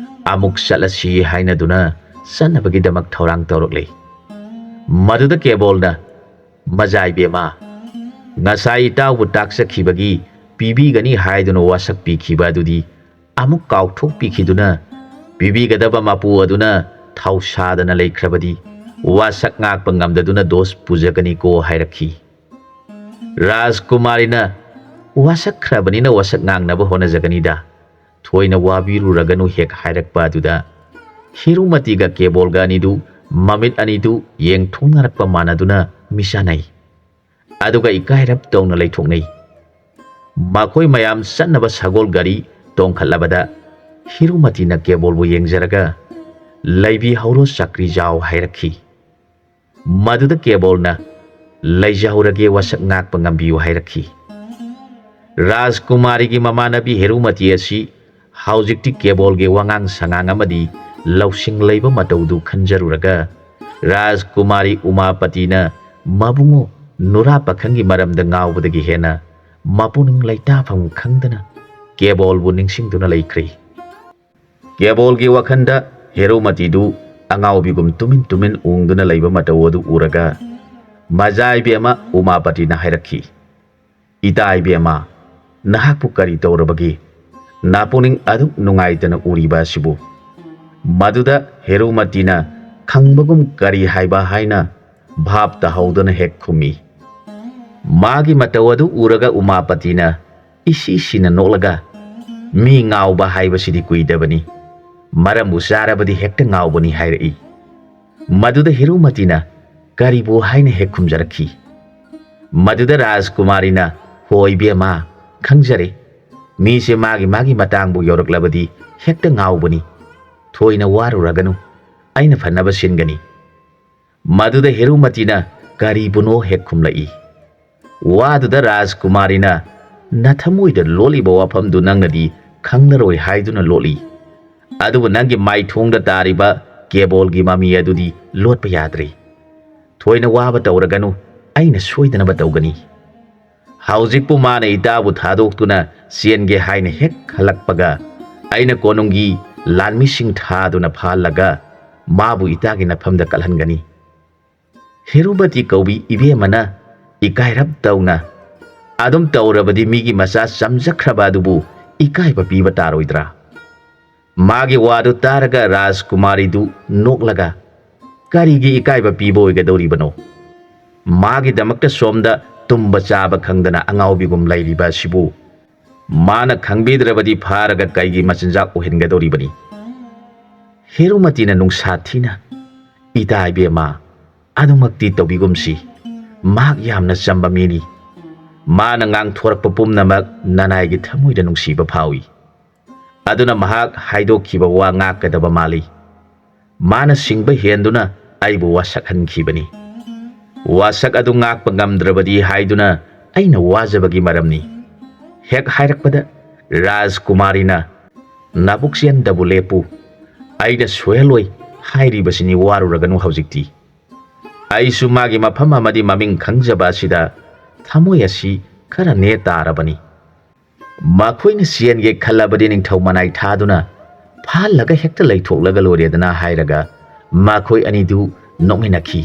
ꯑꯃꯨꯛ ꯆꯠꯂꯁꯤ ꯍꯥꯏꯅꯗꯨꯅ ꯆꯠꯅꯕꯒꯤꯗꯃꯛ ꯊꯧꯔꯥꯡ ꯇꯧꯔꯛꯂꯦ꯫ ꯃꯗꯨꯗ ꯀꯦꯕꯣꯜꯅ, "ꯃꯖꯥ ꯏꯕꯦꯝꯃ, ꯉꯁꯥꯏ ꯏꯇꯥꯎꯕꯨ ꯇꯥꯛꯆꯈꯤꯕꯒꯤ ꯄꯤꯕꯤꯒꯅꯤ ꯍꯥꯏꯗꯨꯅ ꯋꯥꯁꯛ ꯄꯤꯈꯤꯕ ꯑꯗꯨꯗꯤ ꯑꯃꯨꯛ ꯀꯥꯎꯊꯣꯛꯄꯤꯈꯤꯗꯨꯅ, ꯄꯤꯕꯤꯒꯗꯕ ꯃꯄꯨ ꯑꯗꯨꯅ ꯊꯧꯁꯥꯗꯅ ꯂꯩꯈ꯭ꯔꯕꯗꯤ ꯋꯥꯁꯛ ꯉꯥꯛꯄ ꯉꯝꯗꯗꯨꯅ ꯗꯣꯁ ꯄꯨꯖꯒꯅꯤꯀꯣ" ꯍꯥꯏꯔꯛꯈꯤ꯫ ꯔꯥꯖꯀꯨꯃꯥꯔꯤꯅ, "ꯋꯥꯁꯛꯈ꯭ꯔꯕꯅꯤꯅ ꯋꯥꯁꯛ ꯉꯥꯡꯅꯕ ꯍꯣꯠꯅꯖꯒꯅꯤꯗ, ꯊꯣꯏꯅ ꯋꯥꯕꯤꯔꯨꯔꯒꯅꯨ" ꯍꯦꯛ ꯍꯥꯏꯔꯛꯄ ꯑꯗꯨꯗ ꯍꯤꯔꯨꯃꯇꯤꯒ ꯀꯦꯕꯣꯜꯒ ꯑꯅꯤꯗꯨ ꯃꯃꯤꯠ ꯑꯅꯤꯗꯨ ꯌꯦꯡꯊꯣꯛꯅꯔꯛꯄ ꯃꯥꯟꯅꯗꯨꯅ ꯃꯤꯆꯥꯟꯅꯩ꯫ ꯑꯗꯨꯒ ꯏꯀꯥꯏꯔꯞ ꯇꯧꯅ ꯂꯩꯊꯣꯛꯅꯩ꯫ ꯃꯈꯣꯏ ꯃꯌꯥꯝ ꯆꯠꯅꯕ ꯁꯒꯣꯜ ꯒꯥꯔꯤ ꯇꯣꯡꯈꯠꯂꯕꯗ ꯍꯤꯔꯨꯃꯇꯤꯅ ꯀꯦꯕꯣꯜꯕꯨ ꯌꯦꯡꯖꯔꯒ, "ꯂꯩꯕꯤꯍꯧꯔꯣ ꯆꯀ꯭ꯔꯤꯖꯥꯎ" ꯍꯥꯏꯔꯛꯈꯤ꯫ ꯃꯗꯨꯗ ꯀꯦꯕꯣꯜꯅ, "ꯂꯩꯖꯍꯧꯔꯒꯦ, ꯋꯥꯁꯛ ꯉꯥꯛꯄ ꯉꯝꯕꯤꯌꯨ" ꯍꯥꯏꯔꯛꯈꯤ꯫ ꯔꯥꯖꯀꯨꯃꯥꯔꯤꯒꯤ ꯃꯃꯥꯟꯅꯕꯤ ꯍꯦꯔꯨꯃꯇꯤ ꯑꯁꯤ ꯍꯧꯖꯤꯛꯇꯤ ꯀꯦꯕꯣꯜꯒꯤ ꯋꯥꯉꯥꯡ ꯁꯉꯥꯡ ꯑꯃꯗꯤ ꯂꯧꯁꯤꯡ ꯂꯩꯕ ꯃꯇꯧꯗꯨ ꯈꯟꯖꯔꯨꯔꯒ, ꯔꯥꯖꯀꯨꯃꯥꯔꯤ ꯎꯃꯥꯄꯇꯤꯅ ꯃꯕꯨꯡꯉꯣ ꯅꯨꯔꯥ ꯄꯥꯈꯪꯒꯤ ꯃꯔꯝꯗ ꯉꯥꯎꯕꯗꯒꯤ ꯍꯦꯟꯅ ꯃꯄꯨꯛꯅꯤꯡ ꯂꯩꯇꯥꯐꯝ ꯈꯪꯗꯅ ꯀꯦꯕꯣꯜꯕꯨ ꯅꯤꯡꯁꯤꯡꯗꯨꯅ ꯂꯩꯈ꯭ꯔꯦ꯫ ꯀꯦꯕꯣꯜꯒꯤ ꯋꯥꯈꯜꯗ ꯍꯦꯔꯨꯃꯇꯤꯗꯨ ꯑꯉꯥꯎꯕꯤꯒꯨꯝ ꯇꯨꯃꯤꯟ ꯇꯨꯃꯤꯟ ꯎꯪꯗꯨꯅ ꯂꯩꯕ ꯃꯇꯧ ꯑꯗꯨ ꯎꯔꯒ, ꯃꯖꯥ ꯏꯕꯦꯝꯃ ꯎꯃꯥꯄꯇꯤꯅ ꯍꯥꯏꯔꯛꯈꯤ, "ꯏꯇꯥ ꯏꯕꯦꯝꯃ, ꯅꯍꯥꯛꯄꯨ ꯀꯔꯤ ꯇꯧꯔꯕꯒꯦ? ꯅꯥꯄꯨꯅꯤꯡ ꯑꯗꯨꯛ ꯅꯨꯡꯉꯥꯏꯇꯅ ꯎꯔꯤꯕ ꯑꯁꯤꯕꯨ?" ꯃꯗꯨꯗ ꯍꯦꯔꯨꯃꯇꯤꯅ ꯈꯪꯕꯒꯨꯝ ꯀꯔꯤ ꯍꯥꯏꯕ ꯍꯥꯏꯅ ꯚꯥꯞ ꯇꯥꯍꯧꯗꯅ ꯍꯦꯛ ꯈꯨꯝꯃꯤ꯫ ꯃꯥꯒꯤ ꯃꯇꯧ ꯑꯗꯨ ꯎꯔꯒ ꯎꯃꯥꯄꯇꯤꯅ ꯏꯁꯤ ꯁꯤꯅ ꯅꯣꯛꯂꯒ, "ꯃꯤ ꯉꯥꯎꯕ ꯍꯥꯏꯕꯁꯤꯗꯤ ꯀꯨꯏꯗꯕꯅꯤ, ꯃꯔꯝꯕꯨ ꯆꯥꯔꯕꯗꯤ ꯍꯦꯛꯇ ꯉꯥꯎꯕꯅꯤ" ꯍꯥꯏꯔꯛꯏ꯫ ꯃꯗꯨꯗ ꯍꯤꯔꯨꯃꯇꯤꯅ ꯀꯔꯤꯕꯨ ꯍꯥꯏꯅ ꯍꯦꯛ ꯈꯨꯝꯖꯔꯛꯈꯤ꯫ ꯃꯗꯨꯗ ꯔꯥꯖꯀꯨꯃꯥꯔꯤꯅ, "ꯍꯣ ꯏꯕꯦꯝꯃ, ꯈꯪꯖꯔꯦ, ꯃꯤꯁꯦ ꯃꯥꯒꯤ ꯃꯥꯒꯤ ꯃꯇꯥꯡꯕꯨ ꯌꯧꯔꯛꯂꯕꯗꯤ ꯍꯦꯛꯇ ꯉꯥꯎꯕꯅꯤ꯫ ꯊꯣꯏꯅ ꯋꯥꯔꯨꯔꯒꯅꯨ, ꯑꯩꯅ ꯐꯅꯕ ꯁꯤꯟꯒꯅꯤ"꯫ ꯃꯗꯨꯗ ꯍꯦꯔꯨꯃꯇꯤꯅ ꯀꯔꯤꯕꯨꯅꯣ ꯍꯦꯛ ꯈꯨꯝꯂꯛꯏ꯫ ꯋꯥꯗꯨꯗ ꯔꯥꯖꯀꯨꯃꯥꯔꯤꯅ, "ꯅꯊꯃꯣꯏꯗ ꯂꯣꯠꯂꯤꯕ ꯋꯥꯐꯝꯗꯨ ꯅꯪꯅꯗꯤ ꯈꯪꯂꯔꯣꯏ ꯍꯥꯏꯗꯨꯅ ꯂꯣꯠꯂꯤ, ꯑꯗꯨꯕꯨ ꯅꯪꯒꯤ ꯃꯥꯏꯊꯣꯡꯗ ꯇꯥꯔꯤꯕ ꯀꯦꯕꯣꯜꯒꯤ ꯃꯃꯤ ꯑꯗꯨꯗꯤ ꯂꯣꯠꯄ ꯌꯥꯗ꯭ꯔꯤ꯫ ꯊꯣꯏꯅ ꯋꯥꯕ ꯇꯧꯔꯒꯅꯨ, ꯑꯩꯅ ꯁꯣꯏꯗꯅꯕ ꯇꯧꯒꯅꯤ"꯫ ꯍꯧꯖꯤꯛꯄꯨ ꯃꯥꯅ ꯏꯇꯥꯕꯨ ꯊꯥꯗꯣꯛꯇꯨꯅ ꯆꯦꯟꯒꯦ ꯍꯥꯏꯅ ꯍꯦꯛ ꯈꯜꯂꯛꯄꯒ, ꯑꯩꯅ ꯀꯣꯅꯨꯡꯒꯤ ꯂꯥꯟꯃꯤꯁꯤꯡ ꯊꯥꯗꯨꯅ ꯐꯥꯍꯜꯂꯒ ꯃꯥꯕꯨ ꯏꯇꯥꯒꯤ ꯅꯐꯝꯗ ꯀꯠꯍꯟꯒꯅꯤ꯫ ꯍꯦꯔꯨꯕꯇꯤ ꯀꯧꯕꯤ ꯏꯕꯦꯝꯃꯅ ꯏꯀꯥꯏꯔꯞ ꯇꯧꯅ, "ꯑꯗꯨꯝ ꯇꯧꯔꯕꯗꯤ ꯃꯤꯒꯤ ꯃꯆꯥ ꯆꯝꯖꯈ꯭ꯔꯕ ꯑꯗꯨꯕꯨ ꯏꯀꯥꯏꯕ ꯄꯤꯕ ꯇꯥꯔꯣꯏꯗ꯭ꯔꯥ?" ꯃꯥꯒꯤ ꯋꯥꯗꯨ ꯇꯥꯔꯒ ꯔꯥꯖꯀꯨꯃꯥꯔꯤꯗꯨ ꯅꯣꯛꯂꯒ, "ꯀꯔꯤꯒꯤ ꯏꯀꯥꯏꯕ ꯄꯤꯕ ꯑꯣꯏꯒꯗꯧꯔꯤꯕꯅꯣ? ꯃꯥꯒꯤꯗꯃꯛꯇ ꯁꯣꯝꯗ ꯇꯨꯝꯕ ꯆꯥꯕ ꯈꯪꯗꯅ ꯑꯉꯥꯎꯕꯤꯒꯨꯝ ꯂꯩꯔꯤꯕ ꯑꯁꯤꯕꯨ ꯃꯥꯅ ꯈꯪꯕꯤꯗ꯭ꯔꯕꯗꯤ ꯐꯥꯔꯒ ꯀꯩꯒꯤ ꯃꯆꯤꯟꯖꯥꯛ ꯑꯣꯏꯍꯟꯒꯗꯧꯔꯤꯕꯅꯤ?" ꯍꯦꯔꯨꯃꯇꯤꯅ ꯅꯨꯡꯁꯥ ꯊꯤꯅ, "ꯏꯇꯥ ꯏꯕꯦꯝꯃ, ꯑꯗꯨꯃꯛꯇꯤ ꯇꯧꯕꯤꯒꯨꯝꯁꯤ꯫ ꯃꯍꯥꯛ ꯌꯥꯝꯅ ꯆꯝꯕ ꯃꯤꯅꯤ꯫ ꯃꯥꯅ ꯉꯥꯡꯊꯣꯔꯛꯄ ꯄꯨꯝꯅꯃꯛ ꯅꯅꯥꯏꯒꯤ ꯊꯃꯣꯏꯗ ꯅꯨꯡꯁꯤꯕ ꯐꯥꯎꯏ꯫ ꯑꯗꯨꯅ ꯃꯍꯥꯛ ꯍꯥꯏꯗꯣꯛꯈꯤꯕ ꯋꯥ ꯉꯥꯛꯀꯗꯕ ꯃꯥꯜꯂꯤ꯫ ꯃꯥꯅ ꯁꯤꯡꯕ ꯍꯦꯟꯗꯨꯅ ꯑꯩꯕꯨ ꯋꯥꯁꯛꯍꯟꯈꯤꯕꯅꯤ꯫ ꯋꯥꯁꯛ ꯑꯗꯨ ꯉꯥꯛꯄ ꯉꯝꯗ꯭ꯔꯕꯗꯤ ꯍꯥꯏꯗꯨꯅ ꯑꯩꯅ ꯋꯥꯖꯕꯒꯤ ꯃꯔꯝꯅꯤ꯫ ꯍꯦꯛ ꯍꯥꯏꯔꯛꯄꯗ ꯔꯥꯖꯀꯨꯃꯥꯔꯤꯅ, "ꯅꯥꯕꯨꯛꯆꯦꯟꯗꯕꯨ ꯂꯦꯞꯄꯨ, ꯑꯩꯅ ꯁꯣꯏꯍꯜꯂꯣꯏ ꯍꯥꯏꯔꯤꯕꯁꯤꯅꯤ, ꯋꯥꯔꯨꯔꯒꯅꯨ ꯍꯧꯖꯤꯛꯇꯤ"꯫ ꯑꯩꯁꯨ ꯃꯥꯒꯤ ꯃꯐꯝ ꯑꯃꯗꯤ ꯃꯃꯤꯡ ꯈꯪꯖꯕ ꯑꯁꯤꯗ ꯊꯃꯣꯏ ꯑꯁꯤ ꯈꯔ ꯅꯦ ꯇꯥꯔꯕꯅꯤ꯫ ꯃꯈꯣꯏꯅ ꯆꯦꯟꯒꯦ ꯈꯜꯂꯕꯗꯤ ꯅꯤꯡꯊꯧ ꯃꯅꯥꯏ ꯊꯥꯗꯨꯅ ꯐꯥꯍꯜꯂꯒ ꯍꯦꯛꯇ ꯂꯩꯊꯣꯛꯂꯒ ꯂꯣꯏꯔꯦꯗꯅ ꯍꯥꯏꯔꯒ ꯃꯈꯣꯏ ꯑꯅꯤꯗꯨ ꯅꯣꯛꯃꯤꯟꯅꯈꯤ꯫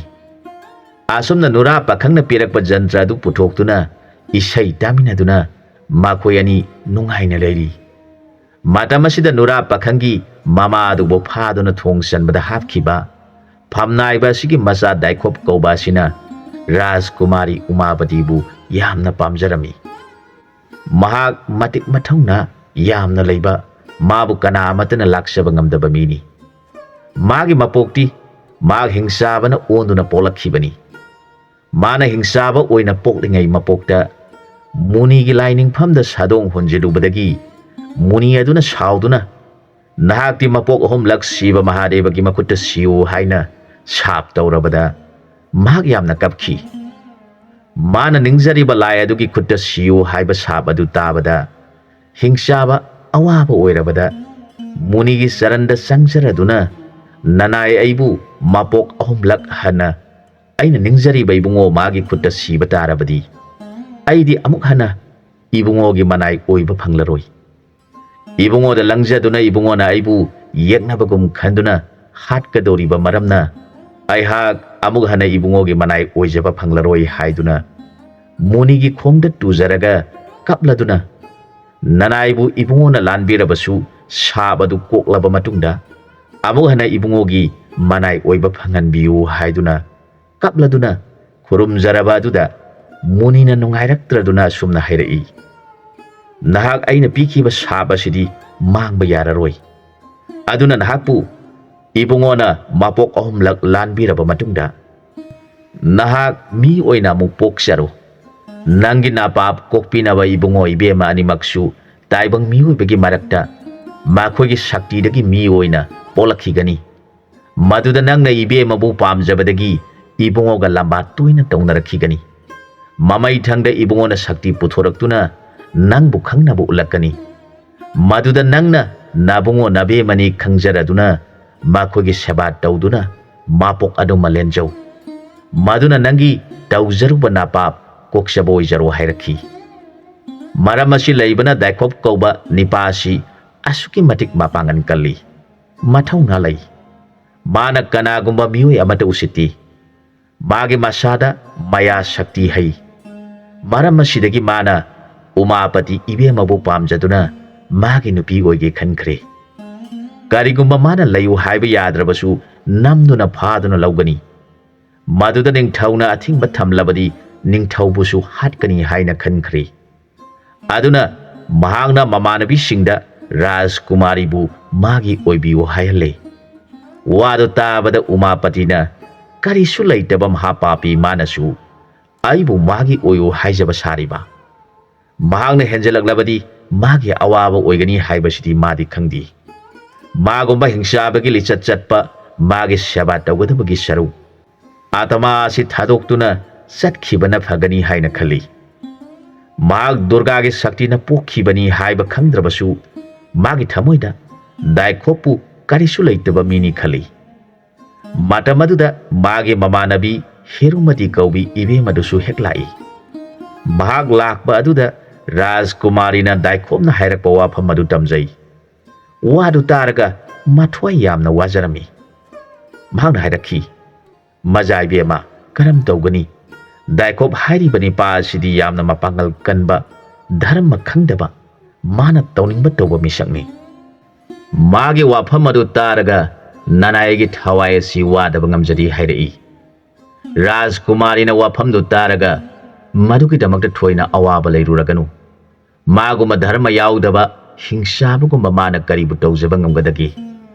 ꯑꯁꯨꯝꯅ ꯅꯨꯔꯥ ꯄꯥꯈꯪꯅ ꯄꯤꯔꯛꯄ ꯖꯟꯇ꯭ꯔ ꯑꯗꯨ ꯄꯨꯊꯣꯛꯇꯨꯅ ꯏꯁꯩ ꯇꯥꯃꯤꯟꯅꯗꯨꯅ ꯃꯈꯣꯏ ꯑꯅꯤ ꯅꯨꯡꯉꯥꯏꯅ ꯂꯩꯔꯤ꯫ ꯃꯇꯝ ꯑꯁꯤꯗ ꯅꯨꯔꯥ ꯄꯥꯈꯪꯒꯤ ꯃꯃꯥ ꯑꯗꯨꯕꯨ ꯐꯥꯗꯨꯅ ꯊꯣꯡ ꯆꯟꯕꯗ ꯍꯥꯞꯈꯤꯕ ꯐꯝꯅꯥꯏꯕ ꯑꯁꯤꯒꯤ ꯃꯆꯥ ꯗꯥꯏꯈꯣꯞ ꯀꯧꯕ ꯑꯁꯤꯅ ꯔꯥꯖꯀꯨꯃꯥꯔꯤ ꯎꯃꯥꯕꯇꯤꯕꯨ ꯌꯥꯝꯅ ꯄꯥꯝꯖꯔꯝꯃꯤ꯫ ꯃꯍꯥꯛ ꯃꯇꯤꯛ ꯃꯊꯧꯅꯥ ꯌꯥꯝꯅ ꯂꯩꯕ, ꯃꯥꯕꯨ ꯀꯅꯥ ꯑꯃꯠꯇꯅ ꯂꯥꯛꯆꯕ ꯉꯝꯗꯕ ꯃꯤꯅꯤ꯫ ꯃꯥꯒꯤ ꯃꯄꯣꯛꯇꯤ ꯃꯍꯥꯛ ꯍꯤꯡꯆꯥꯕꯅ ꯑꯣꯟꯗꯨꯅ ꯄꯣꯛꯂꯛꯈꯤꯕꯅꯤ꯫ ꯃꯥꯅ ꯍꯤꯡꯆꯥꯕ ꯑꯣꯏꯅ ꯄꯣꯛꯂꯤꯉꯩ ꯃꯄꯣꯛꯇ ꯃꯨꯅꯤꯒꯤ ꯂꯥꯏꯅꯤꯡꯐꯝꯗ ꯁꯥꯗꯣꯡ ꯍꯣꯟꯖꯤꯜꯂꯨꯕꯗꯒꯤ ꯃꯨꯅꯤ ꯑꯗꯨꯅ ꯁꯥꯎꯗꯨꯅ, "ꯅꯍꯥꯛꯇꯤ ꯃꯄꯣꯛ ꯑꯍꯨꯝꯂꯛ ꯁꯤꯕ ꯃꯍꯥꯗꯦꯕꯒꯤ ꯃꯈꯨꯠꯇ ꯁꯤꯌꯨ" ꯍꯥꯏꯅ ꯁꯥꯞ ꯇꯧꯔꯕꯗ ꯃꯍꯥꯛ ꯌꯥꯝꯅ ꯀꯞꯈꯤ꯫ ꯃꯥꯅ ꯅꯤꯡꯖꯔꯤꯕ ꯂꯥꯏ ꯑꯗꯨꯒꯤ ꯈꯨꯠꯇ ꯁꯤꯌꯨ ꯍꯥꯏꯕ ꯁꯥꯞ ꯑꯗꯨ ꯇꯥꯕꯗ ꯍꯤꯡꯆꯥꯕ ꯑꯋꯥꯕ ꯑꯣꯏꯔꯕꯗ ꯃꯨꯅꯤꯒꯤ ꯆꯔꯟꯗ ꯆꯪꯖꯔꯗꯨꯅ, "ꯅꯅꯥꯏ ꯑꯩꯕꯨ ꯃꯄꯣꯛ ꯑꯍꯨꯝꯂꯛ ꯍꯟꯅ ꯑꯩꯅ ꯅꯤꯡꯖꯔꯤꯕ ꯏꯕꯨꯡꯉꯣ ꯃꯥꯒꯤ ꯈꯨꯠꯇ ꯁꯤꯕ ꯇꯥꯔꯕꯗꯤ ꯑꯩꯗꯤ ꯑꯃꯨꯛ ꯍꯟꯅ ꯏꯕꯨꯡꯉꯣꯒꯤ ꯃꯅꯥꯏ ꯑꯣꯏꯕ ꯐꯪꯂꯔꯣꯏ꯫ ꯏꯕꯨꯡꯉꯣꯗ ꯂꯪꯖꯗꯨꯅ ꯏꯕꯨꯡꯉꯣꯅ ꯑꯩꯕꯨ ꯌꯦꯛꯅꯕꯒꯨꯝ ꯈꯟꯗꯨꯅ ꯍꯥꯠꯀꯗꯧꯔꯤꯕ ꯃꯔꯝꯅ ꯑꯩꯍꯥꯛ ꯑꯃꯨꯛ ꯍꯟꯅ ꯏꯕꯨꯡꯉꯣꯒꯤ ꯃꯅꯥꯏ ꯑꯣꯏꯖꯕ ꯐꯪꯂꯔꯣꯏ" ꯍꯥꯏꯗꯨꯅ ꯃꯨꯅꯤꯒꯤ ꯈꯣꯡꯗ ꯇꯨꯖꯔꯒ ꯀꯞꯂꯗꯨꯅ, "ꯅꯅꯥꯏꯕꯨ ꯏꯕꯨꯡꯉꯣꯅ ꯂꯥꯟꯕꯤꯔꯕꯁꯨ ꯁꯥꯞ ꯑꯗꯨ ꯀꯣꯛꯂꯕ ꯃꯇꯨꯡꯗ ꯑꯃꯨꯛ ꯍꯟꯅ ꯏꯕꯨꯡꯉꯣꯒꯤ ꯃꯅꯥꯏ ꯑꯣꯏꯕ ꯐꯪꯍꯟꯕꯤꯌꯨ" ꯍꯥꯏꯗꯨꯅ ꯀꯞꯂꯗꯨꯅ ꯈꯨꯔꯨꯝꯖꯔꯕ ꯑꯗꯨꯗ ꯃꯨꯅꯤꯅ ꯅꯨꯡꯉꯥꯏꯔꯛꯇ꯭ꯔꯗꯨꯅ ꯑꯁꯨꯝꯅ ꯍꯥꯏꯔꯛꯏ, "ꯅꯍꯥꯛ ꯑꯩꯅ ꯄꯤꯈꯤꯕ ꯁꯥꯞ ꯑꯁꯤꯗꯤ ꯃꯥꯡꯕ ꯌꯥꯔꯔꯣꯏ꯫ ꯑꯗꯨꯅ ꯅꯍꯥꯛꯄꯨ ꯏꯕꯨꯡꯉꯣꯅ ꯃꯄꯣꯛ ꯑꯍꯨꯝꯂꯛ ꯂꯥꯟꯕꯤꯔꯕ ꯃꯇꯨꯡꯗ ꯅꯍꯥꯛ ꯃꯤ ꯑꯣꯏꯅ ꯑꯃꯨꯛ ꯄꯣꯛꯆꯔꯣ꯫ ꯅꯪꯒꯤ ꯅꯥꯄꯥꯞ ꯀꯣꯛꯄꯤꯅꯕ ꯏꯕꯨꯡꯉꯣ ꯏꯕꯦꯝꯃ ꯑꯅꯤꯃꯛꯁꯨ ꯇꯥꯏꯕꯪ ꯃꯤꯑꯣꯏꯕꯒꯤ ꯃꯔꯛꯇ ꯃꯈꯣꯏꯒꯤ ꯁꯛꯇꯤꯗꯒꯤ ꯃꯤ ꯑꯣꯏꯅ ꯄꯣꯛꯂꯛꯈꯤꯒꯅꯤ꯫ ꯃꯗꯨꯗ ꯅꯪꯅ ꯏꯕꯦꯝꯃꯕꯨ ꯄꯥꯝꯖꯕꯗꯒꯤ ꯏꯕꯨꯡꯉꯣꯒ ꯂꯝꯕꯥ ꯇꯣꯏꯅ ꯇꯧꯅꯔꯛꯈꯤꯒꯅꯤ꯫ ꯃꯃꯩꯊꯪꯗ ꯏꯕꯨꯡꯉꯣꯅ ꯁꯛꯇꯤ ꯄꯨꯊꯣꯔꯛꯇꯨꯅ ꯅꯪꯕꯨ ꯈꯪꯅꯕ ꯎꯠꯂꯛꯀꯅꯤ꯫ ꯃꯗꯨꯗ ꯅꯪꯅ ꯅꯕꯨꯡꯉꯣ ꯅꯕꯦꯝꯃꯅꯤ ꯈꯪꯖꯔꯗꯨꯅ ꯃꯈꯣꯏꯒꯤ ꯁꯦꯕꯥ ꯇꯧꯗꯨꯅ ꯃꯄꯣꯛ ꯑꯗꯨ ꯃꯂꯦꯟꯖꯧ꯫ ꯃꯗꯨꯅ ꯅꯪꯒꯤ ꯇꯧꯖꯔꯨꯕ ꯅꯥꯄꯥꯞ ꯀꯣꯛꯆꯕ ꯑꯣꯏꯖꯔꯣ ꯍꯥꯏꯔꯛꯈꯤ꯫ ꯃꯔꯝ ꯑꯁꯤ ꯂꯩꯕꯅ ꯗꯥꯏꯈꯣꯞ ꯀꯧꯕ ꯅꯤꯄꯥ ꯑꯁꯤ ꯑꯁꯨꯛꯀꯤ ꯃꯇꯤꯛ ꯃꯄꯥꯡꯒꯜ ꯀꯜꯂꯤ, ꯃꯊꯧꯅꯥ ꯂꯩ꯫ ꯃꯥꯅ ꯀꯅꯥꯒꯨꯝꯕ ꯃꯤꯑꯣꯏ ꯑꯃꯠꯇ ꯎꯁꯤꯠꯇꯦ꯫ ꯃꯥꯒꯤ ꯃꯁꯥꯗ ꯃꯌꯥ ꯁꯛꯇꯤ ꯍꯩ꯫ ꯃꯔꯝ ꯑꯁꯤꯗꯒꯤ ꯃꯥꯅ ꯎꯃꯥꯄꯇꯤ ꯏꯕꯦꯝꯃꯕꯨ ꯄꯥꯝꯖꯗꯨꯅ ꯃꯥꯒꯤ ꯅꯨꯄꯤ ꯑꯣꯏꯒꯦ ꯈꯟꯈ꯭ꯔꯦ꯫ ꯀꯔꯤꯒꯨꯝꯕ ꯃꯥꯅ ꯂꯩꯌꯨ ꯍꯥꯏꯕ ꯌꯥꯗ꯭ꯔꯕꯁꯨ ꯅꯝꯗꯨꯅ ꯐꯥꯗꯨꯅ ꯂꯧꯒꯅꯤ꯫ ꯃꯗꯨꯗ ꯅꯤꯡꯊꯧꯅ ꯑꯊꯤꯡꯕ ꯊꯝꯂꯕꯗꯤ ꯅꯤꯡꯊꯧꯕꯨꯁꯨ ꯍꯥꯠꯀꯅꯤ ꯍꯥꯏꯅ ꯈꯟꯈ꯭ꯔꯦ꯫ ꯑꯗꯨꯅ ꯃꯍꯥꯛꯅ ꯃꯃꯥꯟꯅꯕꯤꯁꯤꯡꯗ ꯔꯥꯖꯀꯨꯃꯥꯔꯤꯕꯨ ꯃꯥꯒꯤ ꯑꯣꯏꯕꯤꯌꯨ ꯍꯥꯏꯍꯜꯂꯦ꯫ ꯋꯥꯗꯨ ꯇꯥꯕꯗ ꯎꯃꯥꯄꯇꯤꯅ ꯀꯔꯤꯁꯨ ꯂꯩꯇꯕ ꯃꯍꯥꯄꯥꯄꯤ ꯃꯥꯅꯁꯨ ꯑꯩꯕꯨ ꯃꯥꯒꯤ ꯑꯣꯏꯌꯨ ꯍꯥꯏꯖꯕ ꯁꯥꯔꯤꯕ꯫ ꯃꯍꯥꯛꯅ ꯍꯦꯟꯖꯜꯂꯛꯂꯕꯗꯤ ꯃꯥꯒꯤ ꯑꯋꯥꯕ ꯑꯣꯏꯒꯅꯤ ꯍꯥꯏꯕꯁꯤꯗꯤ ꯃꯥꯗꯤ ꯈꯪꯗꯦ꯫ ꯃꯥꯒꯨꯝꯕ ꯍꯤꯡꯆꯥꯕꯒꯤ ꯂꯤꯆꯠ ꯆꯠꯄ ꯃꯥꯒꯤ ꯁꯦꯕꯥ ꯇꯧꯒꯗꯕꯒꯤ ꯁꯔꯨꯛ ꯑꯥꯇꯃꯥ ꯑꯁꯤ ꯊꯥꯗꯣꯛꯇꯨꯅ ꯆꯠꯈꯤꯕꯅ ꯐꯒꯅꯤ ꯍꯥꯏꯅ ꯈꯜꯂꯤ꯫ ꯃꯍꯥꯛ ꯗꯨꯔꯒꯥꯒꯤ ꯁꯛꯇꯤꯅ ꯄꯣꯛꯈꯤꯕꯅꯤ ꯍꯥꯏꯕ ꯈꯪꯗ꯭ꯔꯕꯁꯨ ꯃꯥꯒꯤ ꯊꯃꯣꯏꯗ ꯗꯥꯏꯈꯣꯞꯄꯨ ꯀꯔꯤꯁꯨ ꯂꯩꯇꯕ ꯃꯤꯅꯤ ꯈꯜꯂꯤ꯫ ꯃꯇꯝ ꯑꯗꯨꯗ ꯃꯥꯒꯤ ꯃꯃꯥꯟꯅꯕꯤ ꯍꯦꯔꯨꯃꯇꯤ ꯀꯧꯕꯤ ꯏꯕꯦꯝ ꯑꯗꯨꯁꯨ ꯍꯦꯛ ꯂꯥꯛꯏ꯫ ꯃꯍꯥꯛ ꯂꯥꯛꯄ ꯑꯗꯨꯗ ꯔꯥꯖꯀꯨꯃꯥꯔꯤꯅ ꯗꯥꯏꯈꯣꯞꯅ ꯍꯥꯏꯔꯛꯄ ꯋꯥꯐꯝ ꯑꯗꯨ ꯇꯝꯖꯩ꯫ ꯋꯥꯗꯨ ꯇꯥꯔꯒ ꯃꯊ꯭ꯋꯥꯏ ꯌꯥꯝꯅ ꯋꯥꯖꯔꯝꯃꯤ꯫ ꯃꯍꯥꯛꯅ ꯍꯥꯏꯔꯛꯈꯤ, "ꯃꯖꯥ ꯏꯕꯦꯝꯃ, ꯀꯔꯝ ꯇꯧꯒꯅꯤ? ꯗꯥꯏꯈꯣꯞ ꯍꯥꯏꯔꯤꯕ ꯅꯤꯄꯥ ꯑꯁꯤꯗꯤ ꯌꯥꯝꯅ ꯃꯄꯥꯡꯒꯜ ꯀꯟꯕ, ꯙꯔꯃ ꯈꯪꯗꯕ, ꯃꯥꯅ ꯇꯧꯅꯤꯡꯕ ꯇꯧꯕ ꯃꯤꯁꯛꯅꯤ꯫ ꯃꯥꯒꯤ ꯋꯥꯐꯝ ꯑꯗꯨ ꯇꯥꯔꯒ ꯅꯅꯥꯏꯒꯤ ꯊꯋꯥꯏ ꯑꯁꯤ ꯋꯥꯗꯕ ꯉꯝꯖꯗꯦ" ꯍꯥꯏꯔꯛꯏ꯫ ꯔꯥꯖꯀꯨꯃꯥꯔꯤꯅ ꯋꯥꯐꯝꯗꯨ ꯇꯥꯔꯒ ꯃꯗꯨꯒꯤꯗꯃꯛꯇ ꯊꯣꯏꯅ ꯑꯋꯥꯕ ꯂꯩꯔꯨꯔꯒꯅꯨ꯫ ꯃꯥꯒꯨꯝꯕ ꯙꯔꯃ ꯌꯥꯎꯗꯕ ꯍꯤꯡꯁꯥꯕꯒꯨꯝꯕ ꯃꯥꯅ ꯀꯔꯤꯕꯨ ꯇꯧꯖꯕ ꯉꯝꯒꯗꯒꯦ?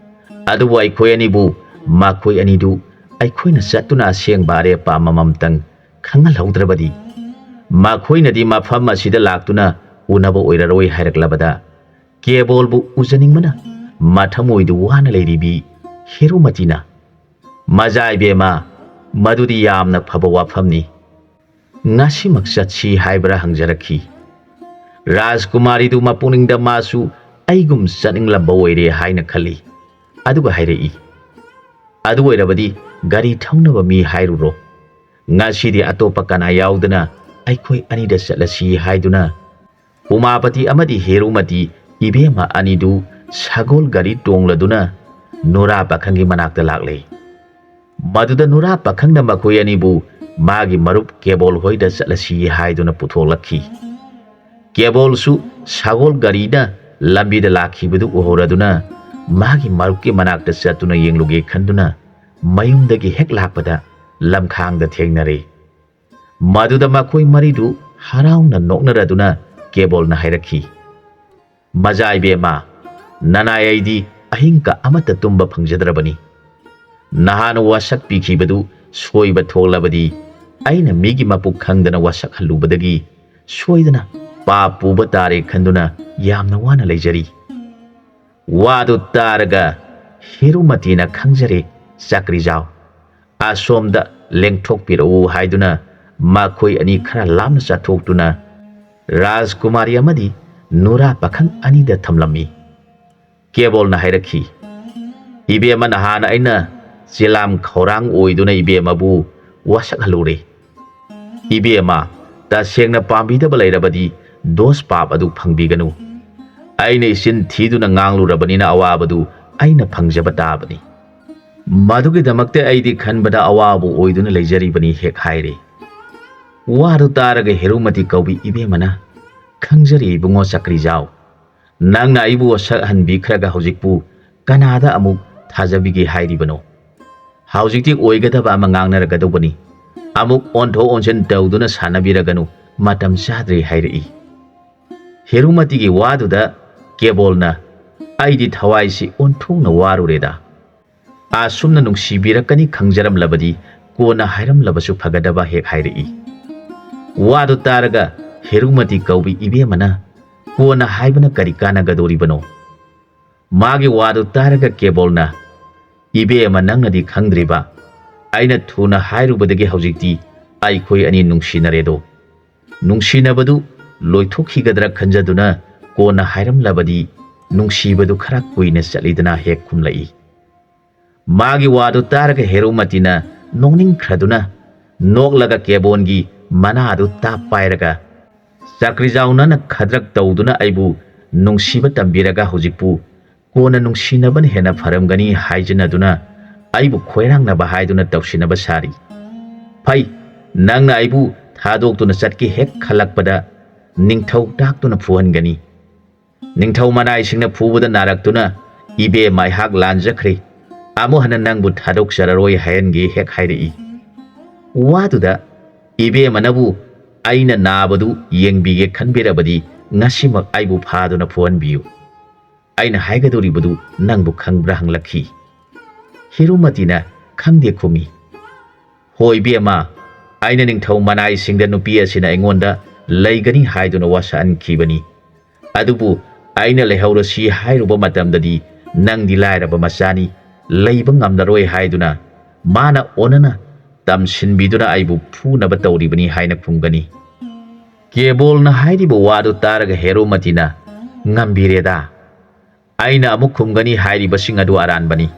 ꯑꯗꯨꯕꯨ ꯑꯩꯈꯣꯏ ꯑꯅꯤꯕꯨ, ꯃꯈꯣꯏ ꯑꯅꯤꯗꯨ ꯑꯩꯈꯣꯏꯅ ꯆꯠꯇꯨꯅ ꯑꯁꯦꯡꯕ ꯑꯔꯦꯞꯄ ꯑꯃꯃꯝꯇꯪ ꯈꯪꯍꯜꯍꯧꯗ꯭ꯔꯕꯗꯤ, ꯃꯈꯣꯏꯅꯗꯤ ꯃꯐꯝ ꯑꯁꯤꯗ ꯂꯥꯛꯇꯨꯅ ꯎꯅꯕ ꯑꯣꯏꯔꯔꯣꯏ ꯍꯥꯏꯔꯛꯂꯕꯗ, ꯀꯦꯕꯣꯜꯕꯨ ꯎꯖꯅꯤꯡꯕꯅ ꯃꯊꯃꯣꯏꯗꯨ ꯋꯥꯅ ꯂꯩꯔꯤꯕꯤ ꯍꯦꯔꯨꯃꯇꯤꯅ, "ꯃꯖꯥ ꯏꯕꯦꯝꯃ, ꯃꯗꯨꯗꯤ ꯌꯥꯝꯅ ꯐꯕ ꯋꯥꯐꯝꯅꯤ꯫ ꯉꯁꯤꯃꯛ ꯆꯠꯁꯤ ꯍꯥꯏꯕ꯭ꯔꯥ?" ꯍꯪꯖꯔꯛꯈꯤ꯫ ꯔꯥꯖꯀꯨꯃꯥꯔꯤꯗꯨ ꯃꯄꯨꯛꯅꯤꯡꯗ ꯃꯥꯁꯨ ꯑꯩꯒꯨꯝ ꯆꯠꯅꯤꯡꯂꯝꯕ ꯑꯣꯏꯔꯦ ꯍꯥꯏꯅ ꯈꯜꯂꯤ꯫ ꯑꯗꯨꯒ ꯍꯥꯏꯔꯛꯏ, "ꯑꯗꯨ ꯑꯣꯏꯔꯕꯗꯤ ꯒꯥꯔꯤ ꯊꯧꯅꯕ ꯃꯤ ꯍꯥꯏꯔꯨꯔꯣ꯫ ꯉꯁꯤꯗꯤ ꯑꯇꯣꯞꯄ ꯀꯅꯥ ꯌꯥꯎꯗꯅ ꯑꯩꯈꯣꯏ ꯑꯅꯤꯗ ꯆꯠꯂꯁꯤ" ꯍꯥꯏꯗꯨꯅ ꯎꯃꯥꯄꯇꯤ ꯑꯃꯗꯤ ꯍꯦꯔꯨꯃꯇꯤ ꯏꯕꯦꯝꯃ ꯑꯅꯤꯗꯨ ꯁꯒꯣꯜ ꯒꯥꯔꯤ ꯇꯣꯡꯂꯗꯨꯅ ꯅꯨꯔꯥ ꯄꯥꯈꯪꯒꯤ ꯃꯅꯥꯛꯇ ꯂꯥꯛꯂꯦ꯫ ꯃꯗꯨꯗ ꯅꯨꯔꯥ ꯄꯥꯈꯪꯅ ꯃꯈꯣꯏ ꯑꯅꯤꯕꯨ ꯃꯥꯒꯤ ꯃꯔꯨꯞ ꯀꯦꯕꯣꯜ ꯍꯣꯏꯗ ꯆꯠꯂꯁꯤ ꯍꯥꯏꯗꯨꯅ ꯄꯨꯊꯣꯛꯂꯛꯈꯤ꯫ ꯀꯦꯕꯣꯜꯁꯨ ꯁꯒꯣꯜ ꯒꯥꯔꯤꯅ ꯂꯝꯕꯤꯗ ꯂꯥꯛꯈꯤꯕꯗꯨ ꯎꯍꯧꯔꯗꯨꯅ ꯃꯥꯒꯤ ꯃꯔꯨꯞꯀꯤ ꯃꯅꯥꯛꯇ ꯆꯠꯇꯨꯅ ꯌꯦꯡꯂꯨꯒꯦ ꯈꯟꯗꯨꯅ ꯃꯌꯨꯝꯗꯒꯤ ꯍꯦꯛ ꯂꯥꯛꯄꯗ ꯂꯝꯈꯥꯡꯗ ꯊꯦꯡꯅꯔꯦ꯫ ꯃꯗꯨꯗ ꯃꯈꯣꯏ ꯃꯔꯤꯗꯨ ꯍꯔꯥꯎꯅ ꯅꯣꯛꯅꯔꯗꯨꯅ ꯀꯦꯕꯣꯜꯅ ꯍꯥꯏꯔꯛꯈꯤ, "ꯃꯖꯥ ꯏꯕꯦꯝꯃ, ꯅꯅꯥꯏ ꯑꯩꯗꯤ ꯑꯍꯤꯡ ꯀ ꯑꯃꯠꯇ ꯇꯨꯝꯕ ꯐꯪꯖꯗ꯭ꯔꯕꯅꯤ꯫ ꯅꯍꯥꯟ ꯋꯥꯁꯛ ꯄꯤꯈꯤꯕꯗꯨ ꯁꯣꯏꯕ ꯊꯣꯛꯂꯕꯗꯤ ꯑꯩꯅ ꯃꯤꯒꯤ ꯃꯄꯨꯛ ꯈꯪꯗꯅ ꯋꯥꯁꯛ ꯍꯜꯂꯨꯕꯗꯒꯤ ꯁꯣꯏꯗꯅ ꯄꯥꯞ ꯄꯨꯕ ꯇꯥꯔꯦ ꯈꯟꯗꯨꯅ ꯌꯥꯝꯅ ꯋꯥꯅ ꯂꯩꯖꯔꯤ"꯫ ꯋꯥꯗꯨ ꯇꯥꯔꯒ ꯍꯦꯔꯨꯃꯇꯤꯅ, "ꯈꯪꯖꯔꯦ ꯆꯀ꯭ꯔꯤꯖꯥꯎ, ꯑꯁꯣꯝꯗ ꯂꯦꯡꯊꯣꯛꯄꯤꯔꯛꯎ" ꯍꯥꯏꯗꯨꯅ ꯃꯈꯣꯏ ꯑꯅꯤ ꯈꯔ ꯂꯥꯞꯅ ꯆꯠꯊꯣꯛꯇꯨꯅ ꯔꯥꯖꯀꯨꯃꯥꯔꯤ ꯑꯃꯗꯤ ꯅꯨꯔꯥ ꯄꯥꯈꯪ ꯑꯅꯤꯗ ꯊꯝꯂꯝꯃꯤ꯫ ꯀꯦꯕꯣꯜꯅ ꯍꯥꯏꯔꯛꯈꯤ, "ꯏꯕꯦꯝꯃ, ꯅꯍꯥꯟ ꯑꯩꯅ ꯆꯤꯂꯥꯝ ꯈꯧꯔꯥꯡ ꯑꯣꯏꯗꯨꯅ ꯏꯕꯦꯝꯃꯕꯨ ꯋꯥꯁꯛꯍꯜꯂꯨꯔꯦ꯫ ꯏꯕꯦꯝꯃ, ꯇꯁꯦꯡꯅ ꯄꯥꯝꯕꯤꯗꯕ ꯂꯩꯔꯕꯗꯤ ꯗꯣꯁ ꯄꯥꯞ ꯑꯗꯨ ꯐꯪꯕꯤꯒꯅꯨ꯫ ꯑꯩꯅ ꯏꯆꯤꯟ ꯊꯤꯗꯨꯅ ꯉꯥꯡꯂꯨꯔꯕꯅꯤꯅ ꯑꯋꯥꯕꯗꯨ ꯑꯩꯅ ꯐꯪꯖꯕ ꯇꯥꯕꯅꯤ꯫ ꯃꯗꯨꯒꯤꯗꯃꯛꯇ ꯑꯩꯗꯤ ꯈꯟꯕꯗ ꯑꯋꯥꯕ ꯑꯣꯏꯗꯨꯅ ꯂꯩꯖꯔꯤꯕꯅꯤ" ꯍꯦꯛ ꯍꯥꯏꯔꯦ꯫ ꯋꯥꯗꯨ ꯇꯥꯔꯒ ꯍꯦꯔꯨꯃꯇꯤ ꯀꯧꯕꯤ ꯏꯕꯦꯝꯃꯅ, "ꯈꯪꯖꯔꯦ ꯏꯕꯨꯡꯉꯣ ꯆꯀ꯭ꯔꯤꯖꯥꯎ, ꯅꯪꯅ ꯑꯩꯕꯨ ꯋꯥꯁꯛꯍꯟꯕꯤꯈ꯭ꯔꯒ ꯍꯧꯖꯤꯛꯄꯨ ꯀꯅꯥꯗ ꯑꯃꯨꯛ ꯊꯥꯖꯕꯤꯒꯦ ꯍꯥꯏꯔꯤꯕꯅꯣ? ꯍꯧꯖꯤꯛꯇꯤ ꯑꯣꯏꯒꯗꯕ ꯑꯃ ꯉꯥꯡꯅꯔꯒꯗꯧꯕꯅꯤ꯫ ꯑꯃꯨꯛ ꯑꯣꯟꯊꯣꯛ ꯑꯣꯟꯁꯤꯟ ꯇꯧꯗꯨꯅ ꯁꯥꯟꯅꯕꯤꯔꯒꯅꯨ, ꯃꯇꯝ ꯆꯥꯗ꯭ꯔꯦ" ꯍꯥꯏꯔꯛꯏ꯫ ꯍꯦꯔꯨꯃꯇꯤꯒꯤ ꯋꯥꯗꯨꯗ ꯀꯦꯕꯣꯜꯅ, "ꯑꯩꯗꯤ ꯊꯋꯥꯏꯁꯤ ꯑꯣꯟꯊꯣꯛꯅ ꯋꯥꯔꯨꯔꯦꯗ꯫ ꯑꯁꯨꯝꯅ ꯅꯨꯡꯁꯤꯕꯤꯔꯛꯀꯅꯤ ꯈꯪꯖꯔꯝꯂꯕꯗꯤ ꯀꯣꯟꯅ ꯍꯥꯏꯔꯝꯂꯕꯁꯨ ꯐꯒꯗꯕ" ꯍꯦꯛ ꯍꯥꯏꯔꯛꯏ꯫ ꯋꯥꯗꯨ ꯇꯥꯔꯒ ꯍꯦꯔꯨꯃꯇꯤ ꯀꯧꯕꯤ ꯏꯕꯦꯝꯃꯅ, ꯀꯣꯟꯅ ꯍꯥꯏꯕꯅ ꯀꯔꯤ ꯀꯥꯟꯅꯒꯗꯧꯔꯤꯕꯅꯣ? ꯃꯥꯒꯤ ꯋꯥꯗꯨ ꯇꯥꯔꯒ ꯀꯦꯕꯣꯜꯅ, "ꯏꯕꯦꯝꯃ, ꯅꯪꯅꯗꯤ ꯈꯪꯗ꯭ꯔꯤꯕ, ꯑꯩꯅ ꯊꯨꯅ ꯍꯥꯏꯔꯨꯕꯗꯒꯤ ꯍꯧꯖꯤꯛꯇꯤ ꯑꯩꯈꯣꯏ ꯑꯅꯤ ꯅꯨꯡꯁꯤꯅꯔꯦꯗꯣ꯫ ꯅꯨꯡꯁꯤꯅꯕꯗꯨ ꯂꯣꯏꯊꯣꯛꯈꯤꯒꯗ꯭ꯔꯥ ꯈꯟꯖꯗꯨꯅ ꯀꯣꯟꯅ ꯍꯥꯏꯔꯝꯂꯕꯗꯤ ꯅꯨꯡꯁꯤꯕꯗꯨ ꯈꯔ ꯀꯨꯏꯅ ꯆꯠꯂꯤꯗꯅ" ꯍꯦꯛ ꯈꯨꯝꯂꯛꯏ꯫ ꯃꯥꯒꯤ ꯋꯥꯗꯨ ꯇꯥꯔꯒ ꯍꯦꯔꯨꯃꯇꯤꯅ ꯅꯣꯛꯅꯤꯡꯈ꯭ꯔꯗꯨꯅ ꯅꯣꯛꯂꯒ ꯀꯦꯕꯣꯜꯒꯤ ꯃꯅꯥꯗꯨ ꯇꯥꯞ ꯄꯥꯏꯔꯒ, "ꯆꯀ꯭ꯔꯤꯖꯥꯎ, ꯅꯪꯅ ꯈꯗ꯭ꯔꯛ ꯇꯧꯗꯨꯅ ꯑꯩꯕꯨ ꯅꯨꯡꯁꯤꯕ ꯇꯝꯕꯤꯔꯒ ꯍꯧꯖꯤꯛꯄꯨ ꯀꯣꯟꯅ ꯅꯨꯡꯁꯤꯅꯕꯅ ꯍꯦꯟꯅ ꯐꯔꯝꯒꯅꯤ ꯍꯥꯏꯖꯅꯗꯨꯅ ꯑꯩꯕꯨ ꯈꯣꯏꯔꯥꯡꯅꯕ ꯍꯥꯏꯗꯨꯅ ꯇꯧꯁꯤꯟꯅꯕ ꯁꯥꯔꯤ꯫ ꯐꯩ, ꯅꯪꯅ ꯑꯩꯕꯨ ꯊꯥꯗꯣꯛꯇꯨꯅ ꯆꯠꯀꯦ ꯍꯦꯛ ꯈꯜꯂꯛꯄꯗ ꯅꯤꯡꯊꯧ ꯇꯥꯛꯇꯨꯅ ꯐꯨꯍꯟꯒꯅꯤ꯫ ꯅꯤꯡꯊꯧ ꯃꯅꯥꯏꯁꯤꯡꯅ ꯐꯨꯕꯗ ꯅꯥꯔꯛꯇꯨꯅ ꯏꯕꯦꯝꯃ ꯑꯩꯍꯥꯛ ꯂꯥꯟꯖꯈ꯭ꯔꯦ, ꯑꯃꯨꯛ ꯍꯟꯅ ꯅꯪꯕꯨ ꯊꯥꯗꯣꯛꯆꯔꯔꯣꯏ ꯍꯥꯏꯍꯟꯒꯦ" ꯍꯦꯛ ꯍꯥꯏꯔꯛꯏ꯫ ꯋꯥꯗꯨꯗ ꯏꯕꯦꯝꯃꯅꯕꯨ ꯑꯩꯅ ꯅꯥꯕꯗꯨ ꯌꯦꯡꯕꯤꯒꯦ ꯈꯟꯕꯤꯔꯕꯗꯤ ꯉꯁꯤꯃꯛ ꯑꯩꯕꯨ ꯐꯥꯗꯨꯅ ꯐꯨꯍꯟꯕꯤꯌꯨ꯫ ꯑꯩꯅ ꯍꯥꯏꯒꯗꯧꯔꯤꯕꯗꯨ ꯅꯪꯕꯨ ꯈꯪꯕ꯭ꯔꯥ ꯍꯪꯂꯛꯈꯤ꯫ ꯍꯦꯔꯨꯃꯇꯤꯅ ꯈꯪꯗꯦ ꯈꯨꯝꯃꯤ꯫ "ꯍꯣꯏ ꯏꯕꯦꯝꯃ, ꯑꯩꯅ ꯅꯤꯡꯊꯧ ꯃꯅꯥꯏꯁꯤꯡꯗ ꯅꯨꯄꯤ ꯑꯁꯤꯅ ꯑꯩꯉꯣꯟꯗ ꯂꯩꯒꯅꯤ ꯍꯥꯏꯗꯨꯅ ꯋꯥꯁꯛꯍꯟꯈꯤꯕꯅꯤ꯫ ꯑꯗꯨꯕꯨ ꯑꯩꯅ ꯂꯩꯍꯧꯔꯁꯤ ꯍꯥꯏꯔꯨꯕ ꯃꯇꯝꯗꯗꯤ ꯅꯪꯗꯤ ꯂꯥꯏꯔꯕ ꯃꯆꯥꯅꯤ, ꯂꯩꯕ ꯉꯝꯂꯔꯣꯏ ꯍꯥꯏꯗꯨꯅ ꯃꯥꯅ ꯑꯣꯟꯅꯅ ꯇꯝꯁꯤꯟꯕꯤꯗꯨꯅ ꯑꯩꯕꯨ ꯐꯨꯅꯕ ꯇꯧꯔꯤꯕꯅꯤ" ꯍꯥꯏꯅ ꯈꯨꯝꯒꯅꯤ꯫ ꯀꯦꯕꯣꯜꯅ ꯍꯥꯏꯔꯤꯕ ꯋꯥꯗꯨ ꯇꯥꯔꯒ ꯍꯦꯔꯨꯃꯇꯤꯅ, "ꯉꯝꯕꯤꯔꯦꯗ꯫ ꯑꯩꯅ ꯑꯃꯨꯛ ꯈꯨꯝꯒꯅꯤ ꯍꯥꯏꯔꯤꯕꯁꯤꯡ ꯑꯗꯨ ꯑꯔꯥꯟꯕꯅꯤ꯫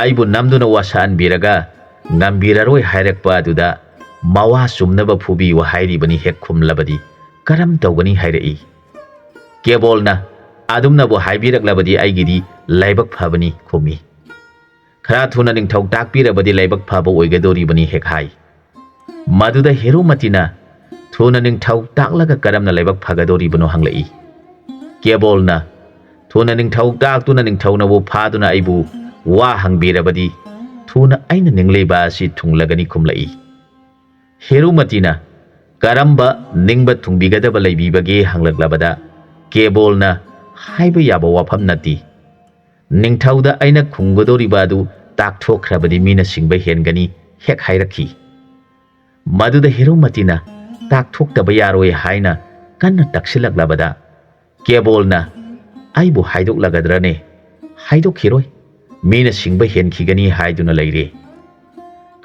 ꯑꯩꯕꯨ ꯅꯝꯗꯨꯅ ꯋꯥꯁꯛꯍꯟꯕꯤꯔꯒ ꯉꯝꯕꯤꯔꯔꯣꯏ ꯍꯥꯏꯔꯛꯄ ꯑꯗꯨꯗ ꯃꯋꯥ ꯆꯨꯝꯅꯕ ꯐꯨꯕꯤꯌꯨ ꯍꯥꯏꯔꯤꯕꯅꯤ" ꯍꯦꯛ ꯈꯨꯝꯂꯕꯗꯤ ꯀꯔꯝ ꯇꯧꯒꯅꯤ ꯍꯥꯏꯔꯛꯏ꯫ ꯀꯦꯕꯣꯜꯅ, "ꯑꯗꯨꯝꯅꯕꯨ ꯍꯥꯏꯕꯤꯔꯛꯂꯕꯗꯤ ꯑꯩꯒꯤꯗꯤ ꯂꯥꯏꯕꯛ ꯐꯕꯅꯤ" ꯈꯨꯝꯃꯤ꯫ "ꯈꯔ ꯊꯨꯅ ꯅꯤꯡꯊꯧ ꯇꯥꯛꯄꯤꯔꯕꯗꯤ ꯂꯥꯏꯕꯛ ꯐꯕ ꯑꯣꯏꯒꯗꯧꯔꯤꯕꯅꯤ" ꯍꯦꯛ ꯍꯥꯏ꯫ ꯃꯗꯨꯗ ꯍꯦꯔꯨꯃꯇꯤꯅ, "ꯊꯨꯅ ꯅꯤꯡꯊꯧ ꯇꯥꯛꯂꯒ ꯀꯔꯝꯅ ꯂꯥꯏꯕꯛ ꯐꯒꯗꯧꯔꯤꯕꯅꯣ?" ꯍꯪꯂꯛꯏ꯫ ꯀꯦꯕꯣꯜꯅ, "ꯊꯨꯅ ꯅꯤꯡꯊꯧ ꯇꯥꯛꯇꯨꯅ ꯅꯤꯡꯊꯧꯅꯕꯨ ꯐꯥꯗꯨꯅ ꯑꯩꯕꯨ ꯋꯥ ꯍꯪꯕꯤꯔꯕꯗꯤ ꯊꯨꯅ ꯑꯩꯅ ꯅꯤꯡꯂꯤꯕ ꯑꯁꯤ ꯊꯨꯡꯂꯒꯅꯤ" ꯈꯨꯝꯂꯛꯏ꯫ ꯍꯦꯔꯨꯃꯇꯤꯅ, "ꯀꯔꯝꯕ ꯅꯤꯡꯕ ꯊꯨꯡꯕꯤꯒꯗꯕ ꯂꯩꯕꯤꯕꯒꯦ?" ꯍꯪꯂꯛꯂꯕꯗ ꯀꯦꯕꯣꯜꯅ, "ꯍꯥꯏꯕ ꯌꯥꯕ ꯋꯥꯐꯝ ꯅꯠꯇꯦ꯫ ꯅꯤꯡꯊꯧꯗ ꯑꯩꯅ ꯈꯨꯝꯒꯗꯧꯔꯤꯕ ꯑꯗꯨ ꯇꯥꯛꯊꯣꯛꯈ꯭ꯔꯕꯗꯤ ꯃꯤꯅ ꯁꯤꯡꯕ ꯍꯦꯟꯒꯅꯤ" ꯍꯦꯛ ꯍꯥꯏꯔꯛꯈꯤ꯫ ꯃꯗꯨꯗ ꯍꯦꯔꯨꯃꯇꯤꯅ ꯇꯥꯛꯊꯣꯛꯇꯕ ꯌꯥꯔꯣꯏ ꯍꯥꯏꯅ ꯀꯟꯅ ꯇꯛꯁꯤꯜꯂꯛꯂꯕꯗ ꯀꯦꯕꯣꯜꯅ, "ꯑꯩꯕꯨ ꯍꯥꯏꯗꯣꯛꯂꯒꯗ꯭ꯔꯅꯦ? ꯍꯥꯏꯗꯣꯛꯈꯤꯔꯣꯏ꯫ ꯃꯤꯅ ꯁꯤꯡꯕ ꯍꯦꯟꯈꯤꯒꯅꯤ ꯍꯥꯏꯗꯨꯅ ꯂꯩꯔꯦ꯫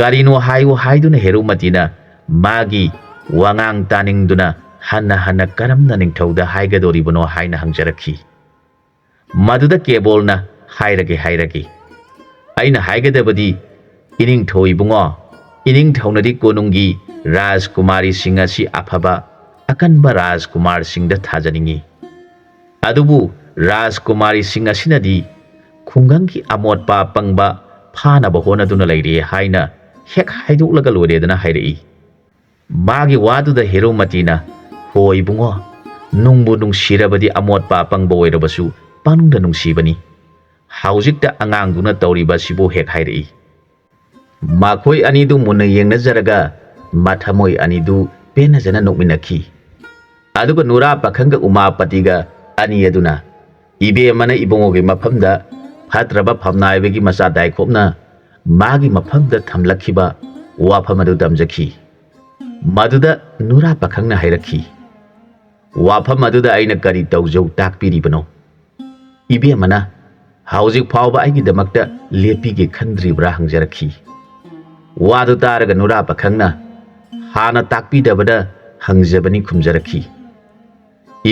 ꯀꯔꯤꯅꯣ ꯍꯥꯏꯌꯨ ꯍꯥꯏꯗꯨꯅ ꯍꯦꯔꯨꯃꯇꯤꯅ ꯃꯥꯒꯤ ꯋꯥꯉꯥꯡ ꯇꯥꯅꯤꯡꯗꯨꯅ ꯍꯟꯅ ꯍꯟꯅ ꯀꯔꯝꯅ ꯅꯤꯡꯊꯧꯗ ꯍꯥꯏꯒꯗꯣꯔꯤꯕꯅꯣ?" ꯍꯥꯏꯅ ꯍꯪꯖꯔꯛꯈꯤ꯫ ꯃꯗꯨꯗ ꯀꯦꯕꯣꯜꯅ, "ꯍꯥꯏꯔꯒꯦ, ꯍꯥꯏꯔꯒꯦ꯫ ꯑꯩꯅ ꯍꯥꯏꯒꯗꯕꯗꯤ, ꯏꯅꯤꯡꯊꯧ ꯏꯕꯨꯡꯉꯣ, ꯏꯅꯤꯡꯊꯧꯅꯗꯤ ꯀꯣꯅꯨꯡꯒꯤ ꯔꯥꯖꯀꯨꯃꯥꯔꯤꯁꯤꯡ ꯑꯁꯤ ꯑꯐꯕ, ꯑꯀꯟꯕ ꯔꯥꯖꯀꯨꯃꯥꯔꯁꯤꯡꯗ ꯊꯥꯖꯅꯤꯡꯏ꯫ ꯑꯗꯨꯕꯨ ꯔꯥꯖꯀꯨꯃꯥꯔꯤꯁꯤꯡ ꯑꯁꯤꯅꯗꯤ ꯈꯨꯡꯒꯪꯒꯤ ꯑꯃꯣꯠꯄ ꯑꯄꯪꯕ ꯐꯥꯅꯕ ꯍꯣꯠꯅꯗꯨꯅ ꯂꯩꯔꯦ ꯍꯥꯏꯅ ꯍꯦꯛ ꯍꯥꯏꯗꯣꯛꯂꯒ ꯂꯣꯏꯔꯦꯗꯅ" ꯍꯥꯏꯔꯛꯏ꯫ ꯃꯥꯒꯤ ꯋꯥꯗꯨꯗ ꯍꯦꯔꯣꯃꯇꯤꯅ, "ꯍꯣ ꯏꯕꯨꯡꯉꯣ, ꯅꯨꯡꯕꯨ ꯅꯨꯡꯁꯤꯔꯕꯗꯤ ꯑꯃꯣꯠꯄ ꯑꯄꯪꯕ ꯑꯣꯏꯔꯕꯁꯨ ꯄꯪꯅꯨꯡꯗ ꯅꯨꯡꯁꯤꯕꯅꯤ꯫ ꯍꯧꯖꯤꯛꯇ ꯑꯉꯥꯡꯗꯨꯅ ꯇꯧꯔꯤꯕ ꯑꯁꯤꯕꯨ" ꯍꯦꯛ ꯍꯥꯏꯔꯛꯏ꯫ ꯃꯈꯣꯏ ꯑꯅꯤꯗꯨ ꯃꯨꯟꯅ ꯌꯦꯡꯅꯖꯔꯒ ꯃꯊꯃꯣꯏ ꯑꯅꯤꯗꯨ ꯄꯦꯟꯅꯖꯅ ꯅꯣꯛꯃꯤꯟꯅꯈꯤ꯫ ꯑꯗꯨꯒ ꯅꯨꯔꯥ ꯄꯥꯈꯪꯒ ꯎꯃꯥꯄꯇꯤꯒ ꯑꯅꯤ ꯑꯗꯨꯅ ꯏꯕꯦꯝꯃꯅ ꯏꯕꯨꯡꯉꯣꯒꯤ ꯃꯐꯝꯗ ꯐꯠꯇ꯭ꯔꯕ ꯐꯝꯅꯥꯏꯕꯒꯤ ꯃꯆꯥ ꯗꯥꯏꯈꯣꯞꯅ ꯃꯥꯒꯤ ꯃꯐꯝꯗ ꯊꯝꯂꯛꯈꯤꯕ ꯋꯥꯐꯝ ꯑꯗꯨ ꯇꯝꯖꯈꯤ꯫ ꯃꯗꯨꯗ ꯅꯨꯔꯥ ꯄꯥꯈꯪꯅ ꯍꯥꯏꯔꯛꯈꯤ, "ꯋꯥꯐꯝ ꯑꯗꯨꯗ ꯑꯩꯅ ꯀꯔꯤ ꯇꯧꯖꯧ ꯇꯥꯛꯄꯤꯔꯤꯕꯅꯣ?" ꯏꯕꯦꯝꯃꯅ, "ꯍꯧꯖꯤꯛ ꯐꯥꯎꯕ ꯑꯩꯒꯤꯗꯃꯛꯇ ꯂꯦꯞꯄꯤꯒꯦ ꯈꯟꯗ꯭ꯔꯤꯕ꯭ꯔꯥ?" ꯍꯪꯖꯔꯛꯈꯤ꯫ ꯋꯥꯗꯨ ꯇꯥꯔꯒ ꯅꯨꯔꯥ ꯄꯥꯈꯪꯅ, "ꯍꯥꯟꯅ ꯇꯥꯛꯄꯤꯗꯕꯗ ꯍꯪꯖꯕꯅꯤ" ꯈꯨꯝꯖꯔꯛꯈꯤ꯫